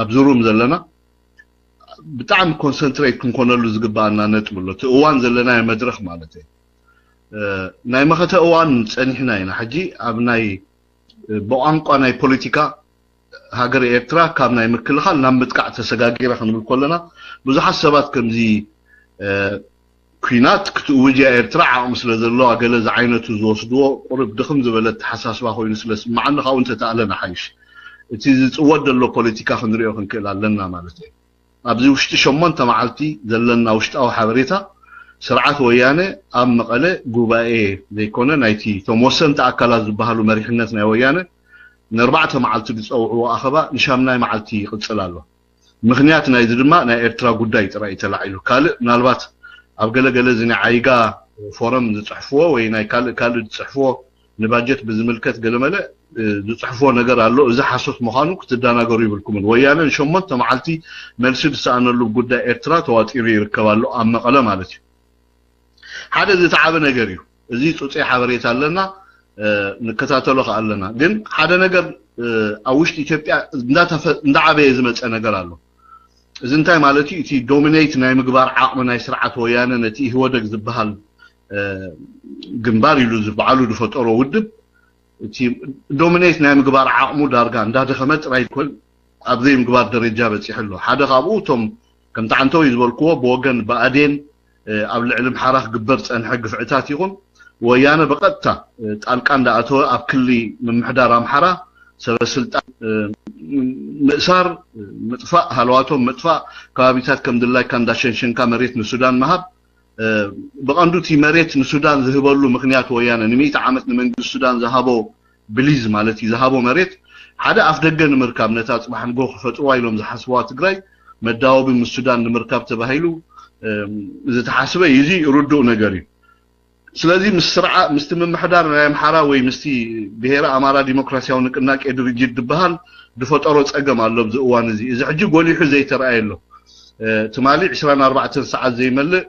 ኣብዚ ሩም ዘለና ብጣዕሚ concentrate ክንኮነሉ ዝግባኣና ነጥብ ኣሎ። እቲ እዋን ዘለናዮ መድረኽ ማለት እዩ። ናይ መኸተ እዋን ጸኒሕና ኢና። ሕጂ ኣብ ናይ ብቋንቋ ናይ ፖለቲካ ሃገር ኤርትራ ካብ ናይ ምክልኻል ናብ ምጥቃዕ ተሰጋጊራ ክንብል ከለና ብዙሓት ሰባት ከምዚ ኩናት ክትእውጅ እያ ኤርትራ ዓቕሚ ስለ ዘለዋ ገለ ዝዓይነቱ ዝወስድዎ ቁሩብ ድኽም ዝበለ ኣተሓሳስባ ኮይኑ ስለ ዝስምዓኒ ካብኡ እንተተኣለ ንሓይሽ። እቲ ዝፅወት ዘሎ ፖለቲካ ክንሪኦ ክንክእል ኣለና ማለት እዩ። ኣብዚ ውሽጢ ሸሞንተ መዓልቲ ዘለና ውሽጣዊ ሓበሬታ ስርዓት ወያነ ኣብ መቐለ ጉባኤ ዘይኮነ ናይቲ እቶም ወሰንቲ ኣካላት ዝበሃሉ መሪሕነት ናይ ወያነ ንኣርባዕተ መዓልቲ ዝፀውዕዎ ኣኸባ ንሻምናይ መዓልቲ ይቕፅል ኣሎ። ምኽንያት ናይዚ ድማ ናይ ኤርትራ ጉዳይ ጥራይ እዩ ተላዒሉ። ካልእ ምናልባት ኣብ ገለ ገለ እዚ ናይ ዓይጋ ፎረም ዝፅሕፍዎ ወይ ናይ ካልእ ካልእ ዝፅሕፍዎ ንባጀት ብዝምልከት ገለመለ ዝፅሕፍዎ ነገር ኣሎ። እዚ ሓሶት ምዃኑ ክትደናገሩ ይብልኩምን። ወያነ ንሸሞንተ መዓልቲ መልሲ ዝሰኣነሉ ጉዳይ ኤርትራ ተዋጢሩ ይርከብ ኣሎ ኣብ መቐለ ማለት እዩ። ሓደ እዚ ተዓበ ነገር እዩ። እዚ ፁፀይ ሓበሬታ ኣለና ንከታተሎ ከ ኣለና። ግን ሓደ ነገር ኣብ ውሽጢ ኢትዮጵያ እንዳዓበየ ዝመፀ ነገር ኣሎ። እዚ እንታይ ማለት እዩ? እቲ ዶሚኔት ናይ ምግባር ዓቕሚ ናይ ስርዓት ወያነ ነቲ ኢህወደግ ዝበሃል ግንባር ኢሉ ዝበዓሉ ዝፈጠሮ ውድብ እቲ ዶሚኔት ናይ ምግባር ዓቕሙ ዳርጋ እንዳደኸመ ጥራይ ኮን ኣብ ዘይምግባር ደረጃ በፂሑ ኣሎ። ሓደ ካብኡ እቶም ከምቲ ዓንተወይ ዝበልክዎ ብወገን ብኣዴን ኣብ ልዕሊ ኣምሓራ ክግበር ዝፀንሐ ግፍዕታት ይኹን ወያነ ብቐጥታ ጣልቃ እንዳኣተወ ኣብ ክሊ ምምሕዳር ኣምሓራ ሰበ ስልጣን ምእሳር፣ ምጥፋእ፣ ሃለዋቶም ምጥፋእ፣ ከባቢታት ከም ድላይካ እንዳሸንሸንካ መሬት ንሱዳን ምሃብ። ብቐንዱ እቲ መሬት ንሱዳን ዝህበሉ ምኽንያት ወያነ ንሚእቲ ዓመት ንመንግስቲ ሱዳን ዝሃቦ ብሊዝ ማለት እዩ ዝሃቦ መሬት ሓደ ኣፍ ደገ ንምርካብ ነታ ፅባሕ ንጎ ክፈጥርዋ ኢሎም ዝሓስብዋ ትግራይ መዳወቢ ምስ ሱዳን ንምርካብ ተባሂሉ ዝተሓስበ እዩ። እዚ ርዱእ ነገር እዩ። ስለዚ ምስ ስርዓ ምስቲ ምምሕዳር ናይ ኣምሓራ ወይ ምስቲ ብሄረ ኣማራ ዲሞክራሲያዊ ንቅናቄ ድርጅት ዝበሃል ዝፈጠሮ ፀገም ኣሎ ኣብዚ እዋን እዚ። እዚ ሕጂ ጎሊሑ ዘይተረኣየ ኣሎ። ትማሊ ዕስራን ኣርባዕተን ሰዓት ዘይመልእ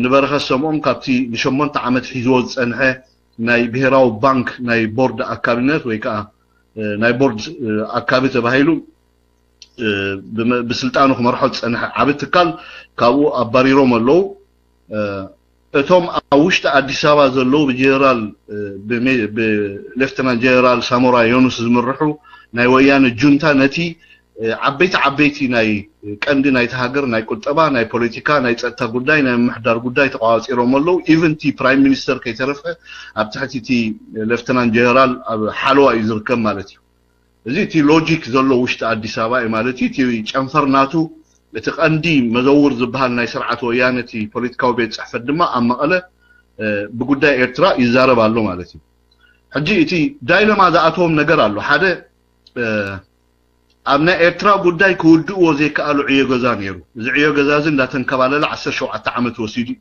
ንበረኸት ሰምኦም ካብቲ ንሸሞንተ ዓመት ሒዝዎ ዝፀንሐ ናይ ብሄራዊ ባንክ ናይ ቦርድ ኣካብነት ወይ ከዓ ናይ ቦርድ ኣካቢ ተባሂሉ ብስልጣኑ ክመርሖ ዝፀንሐ ዓቢ ትካል ካብኡ ኣባሪሮም ኣለዉ። እቶም ኣብ ውሽጢ ኣዲስ ኣበባ ዘለዉ ብጀነራል ብሌፍተናንት ጀነራል ሳሞራ ዮኑስ ዝምርሑ ናይ ወያነ ጁንታ ነቲ ዓበይቲ ዓበይቲ ናይ ቀንዲ ናይቲ ሃገር ናይ ቁጠባ፣ ናይ ፖለቲካ፣ ናይ ፀጥታ ጉዳይ፣ ናይ ምምሕዳር ጉዳይ ተቋፂሮም ኣለዉ። ኢቨን እቲ ፕራይም ሚኒስተር ከይተረፈ ኣብ ትሕቲ እቲ ሌፍተናንት ጀነራል ኣብ ሓለዋ እዩ ዝርከብ ማለት እዩ። እዚ እቲ ሎጂክ ዘሎ ውሽጢ ኣዲስ ኣበባ እዩ ማለት እዩ። እቲ ጨንፈር ናቱ እቲ ቀንዲ መዘውር ዝበሃል ናይ ስርዓት ወያነ እቲ ፖለቲካዊ ቤት ፅሕፈት ድማ ኣብ መቐለ ብጉዳይ ኤርትራ ይዛረብ ኣሎ ማለት እዩ። ሕጂ እቲ ዳይለማ ዝኣተዎም ነገር ኣሎ። ሓደ ኣብ ናይ ኤርትራ ጉዳይ ክውድእዎ ዘይከኣሉ ዕዮ ገዛ ነይሩ። እዚ ዕዮ ገዛ እዚ እንዳተንከባለለ ዓሰርተ ሸውዓተ ዓመት ወሲዱ እዩ።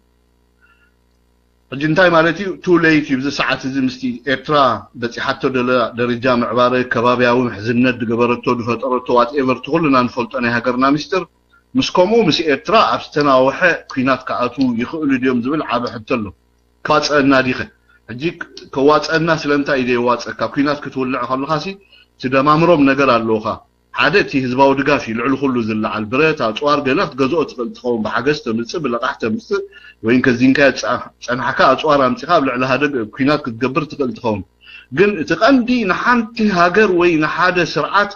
ሕጂ እንታይ ማለት እዩ? ቱ ሌት እዩ። ብዚ ሰዓት እዚ ምስቲ ኤርትራ በፂሓቶ ደለ ደረጃ ምዕባረ ከባብያዊ ምሕዝነት ዝገበረቶ ዝፈጠረቶ ዋትኤቨር እቲ ኩልና ንፈልጦ ናይ ሃገርና ሚስጥር ምስ ከምኡ ምስ ኤርትራ ኣብ ዝተናወሐ ኲናት ክኣትዉ ይኽእሉ ድዮም ዝብል ዓቢ ሕቶ ኣሎ። ከዋፀአና ዲኸ? ሕጂ ከዋፀአና ስለምንታይ እዩ ዘይዋፀካ? ኲናት ክትውልዕ ከለኻሲ ትደማምሮም ነገር ኣለውኻ። ሓደ እቲ ህዝባዊ ድጋፍ እዩ ልዕሊ ኩሉ ዝለዓል። ብረት፣ ኣፅዋር ገለ ክትገዝኦ ትኽእል ትኸውን። ብሓገዝ ተምፅእ፣ ብለቓሕ ተምፅእ፣ ወይ ከዚንካ ፀናሕካ ኣፅዋር ኣምፂኻ ኣብ ልዕሊ ሃደ ኲናት ክትገብር ትኽእል ትኸውን። ግን እቲ ቀንዲ ንሓንቲ ሃገር ወይ ንሓደ ስርዓት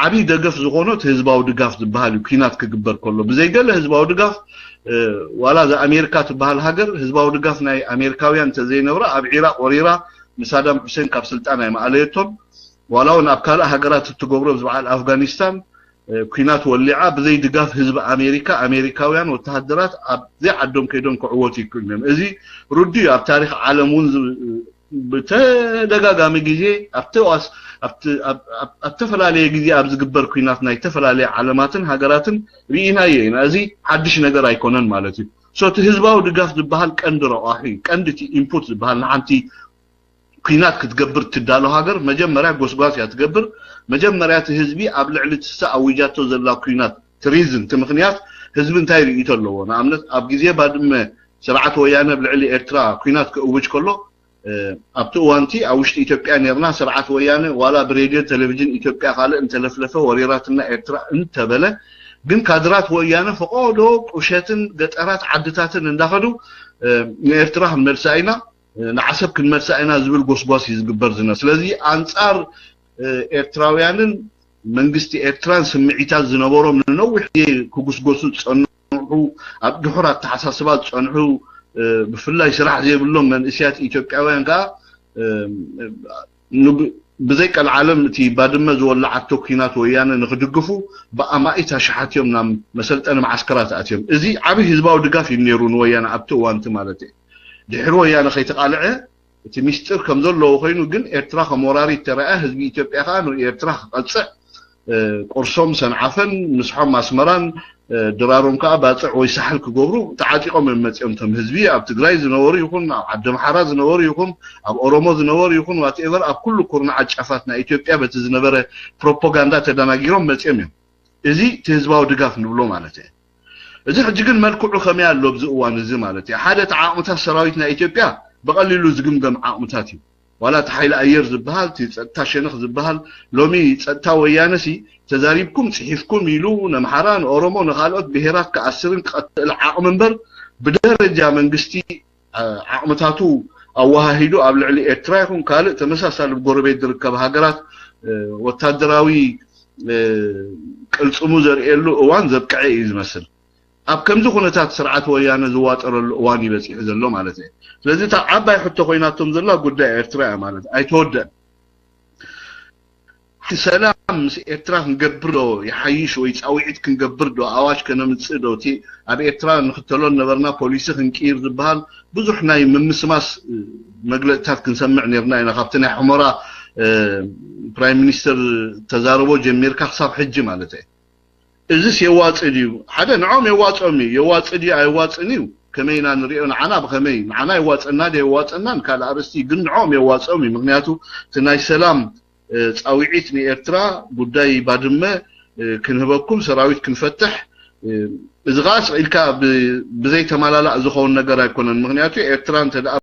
ዓብዪ ደገፍ ዝኾኖ እቲ ህዝባዊ ድጋፍ ዝበሃል እዩ። ኲናት ክግበር ከሎ ብዘይገለ ህዝባዊ ድጋፍ ዋላ እዛ ኣሜሪካ ትበሃል ሃገር ህዝባዊ ድጋፍ ናይ ኣሜሪካውያን እንተዘይነብራ ኣብ ዒራቅ ወሪራ ንሳዳም ሑሴን ካብ ስልጣን ኣይመኣለየቶን። ዋላ እውን ኣብ ካልእ ሃገራት እትገብሮ ኣብዚ በዓል ኣፍጋኒስታን ኲናት ወሊዓ ብዘይ ድጋፍ ህዝቢ ኣሜሪካ ኣሜሪካውያን ወተሃደራት ኣብ ዘይዓዶም ከይዶም ክዕወቱ ይክእሉ እዮም። እዚ ርዱ እዩ። ኣብ ታሪክ ዓለም እውን ብተደጋጋሚ ግዜ ኣብተፈላለየ ግዜ ኣብ ዝግበር ኲናት ናይ ዝተፈላለየ ዓለማትን ሃገራትን ርኢናዮ ኢና። እዚ ሓድሽ ነገር ኣይኮነን ማለት እዩ። እቲ ህዝባዊ ድጋፍ ዝበሃል ቀንዲ ረቋሒ እዩ። ቀንዲ እቲ ኢንፑት ዝበሃል ንሓንቲ ኲናት ክትገብር ትዳሎ ሃገር መጀመርያ ጎስጓስ እያ ትገብር። መጀመርያ እቲ ህዝቢ ኣብ ልዕሊ ትሳ ኣዊጃቶ ዘላ ኲናት ትሪዝን እቲ ምኽንያት ህዝቢ እንታይ ርእይቶ ኣለዎ? ንኣብነት ኣብ ግዜ ባድመ ስርዓት ወያነ ኣብ ልዕሊ ኤርትራ ኲናት ክእውጅ ከሎ ኣብቲ እዋንቲ ኣብ ውሽጢ ኢትዮጵያ ኔርና ስርዓት ወያነ ዋላ ብሬድዮ ቴሌቪዥን ኢትዮጵያ ካልእ እንተለፍለፈ ወሪራትና ኤርትራ እንተበለ ግን ካድራት ወያነ ፈቆዶ ቁሸትን ገጠራት ዓድታትን እንዳኸዱ ንኤርትራ ክንመልሳ ኢና ንዓሰብ ክንመልሳ ኢና ዝብል ጎስጓስ እዩ ዝግበር ዝነ ስለዚ ኣንጻር ኤርትራውያንን መንግስቲ ኤርትራን ስምዒታት ዝነበሮም ንነዊሕ ግዜ ክጉስጎሱ ዝጸንሑ ኣብ ድሑር ኣተሓሳስባ ዝጸንሑ ብፍላይ ስራሕ ዘይብሎም መንእስያት ኢትዮጵያውያን ከዓ ብዘይ ቀልዓለም እቲ ባድመ ዝወላዓቶ ኲናት ወያነ ንክድግፉ ብኣማኢት ኣሽሓት እዮም ናብ መሰልጠኒ መዓስከራት ኣትዮም። እዚ ዓብዪ ህዝባዊ ድጋፍ እዩ ነይሩ ንወያነ ኣብቲ እዋንቲ ማለት እዩ። ድሕሪ ወያነ ከይተቃልዐ እቲ ሚስጥር ከም ዘለዎ ኮይኑ ግን ኤርትራ ከም ወራሪት ተረኣ ህዝቢ ኢትዮጵያ ከዓ ንኤርትራ ክቀፅዕ ቁርሶም ሰንዓፈን ምስሖም ኣስመራን ድራሮም ከዓ ባፅዕ ወይ ሳሕል ክገብሩ ተዓጢቆም እዮም መፂኦም። እቶም ህዝቢ ኣብ ትግራይ ዝነበሩ ይኹን ኣብ ዓዲ ኣምሓራ ዝነበሩ ይኹን ኣብ ኦሮሞ ዝነበሩ ይኹን ዋትኤቨር ኣብ ኩሉ ኩርናዓት ጫፋት ናይ ኢትዮጵያ በቲ ዝነበረ ፕሮፓጋንዳ ተደናጊሮም መፂኦም እዮም። እዚ እቲ ህዝባዊ ድጋፍ ንብሎ ማለት እዩ። እዚ ሕጂ ግን መልክዑ ከመይ ኣሎ ኣብዚ እዋን እዚ ማለት እዩ። ሓደ እቲ ዓቕምታት ሰራዊት ናይ ኢትዮጵያ ብቐሊሉ ዝግምገም ዓቕምታት እዩ። ዋላ እቲ ሓይሊ ኣየር ዝበሃል፣ እቲ ጸጥታ ሸነኽ ዝበሃል፣ ሎሚ ጸጥታ ወያነሲ ተዛሪብኩም ጽሒፍኩም ኢሉ ነምሓራ፣ ንኦሮሞ፣ ንኻልኦት ብሄራት ክኣስርን ክቐትል ዓቕሚ እምበር ብደረጃ መንግስቲ ዓቕምታቱ ኣወሃሂዱ ኣብ ልዕሊ ኤርትራ ይኹን ካልእ ተመሳሳሊ ጎረቤት ዝርከብ ሃገራት ወታደራዊ ቅልጽሙ ዘርእየሉ እዋን ዘብቅዐ እዩ ዝመስል። ኣብ ከምዚ ኩነታት ስርዓት ወያነ ዝዋጠረሉ እዋን እዩ በጺሑ ዘሎ ማለት እዩ። ስለዚ እታ ዓባይ ሕቶ ኮይናቶም ዘላ ጉዳይ ኤርትራ እያ ማለት ኣይተወደአን። ሰላም ምስ ኤርትራ ክንገብር ዶ ይሓይሽ ወይ ጻውዒት ክንገብር ዶ ኣዋጅ ከነምጽእ ዶ እቲ ኣብ ኤርትራ ንኽተሎ ነበርና ፖሊሲ ክንቅይር ዝበሃል ብዙሕ ናይ ምምስማስ መግለጽታት ክንሰምዕ ነርና ኢና ካብቲ ናይ ሕሞራ ፕራይም ሚኒስተር ተዛረቦ ጀሚርካ ክሳብ ሕጂ ማለት እየ። እዚስ የዋጽእ ድዩ? ሓደ ንዖም የዋጽኦም እዩ። የዋጽእ ድዩ ኣይዋጽእን እዩ ከመይ ኢና ንሪኦ? ንዓና ብኸመይ ንዓና የዋጽእና ዶ የዋጽእናን ካልእ ኣርእስቲ ግን ንዖም የዋጽኦም እዩ። ምክንያቱ እቲ ናይ ሰላም ጻውዒት ንኤርትራ ጉዳይ ባድመ ክንህበኩም ሰራዊት ክንፈትሕ እዚ ከዓ ስቕ ኢልካ ብዘይተማላላእ ዝኸውን ነገር ኣይኮነን። ምክንያቱ ኤርትራ እንተ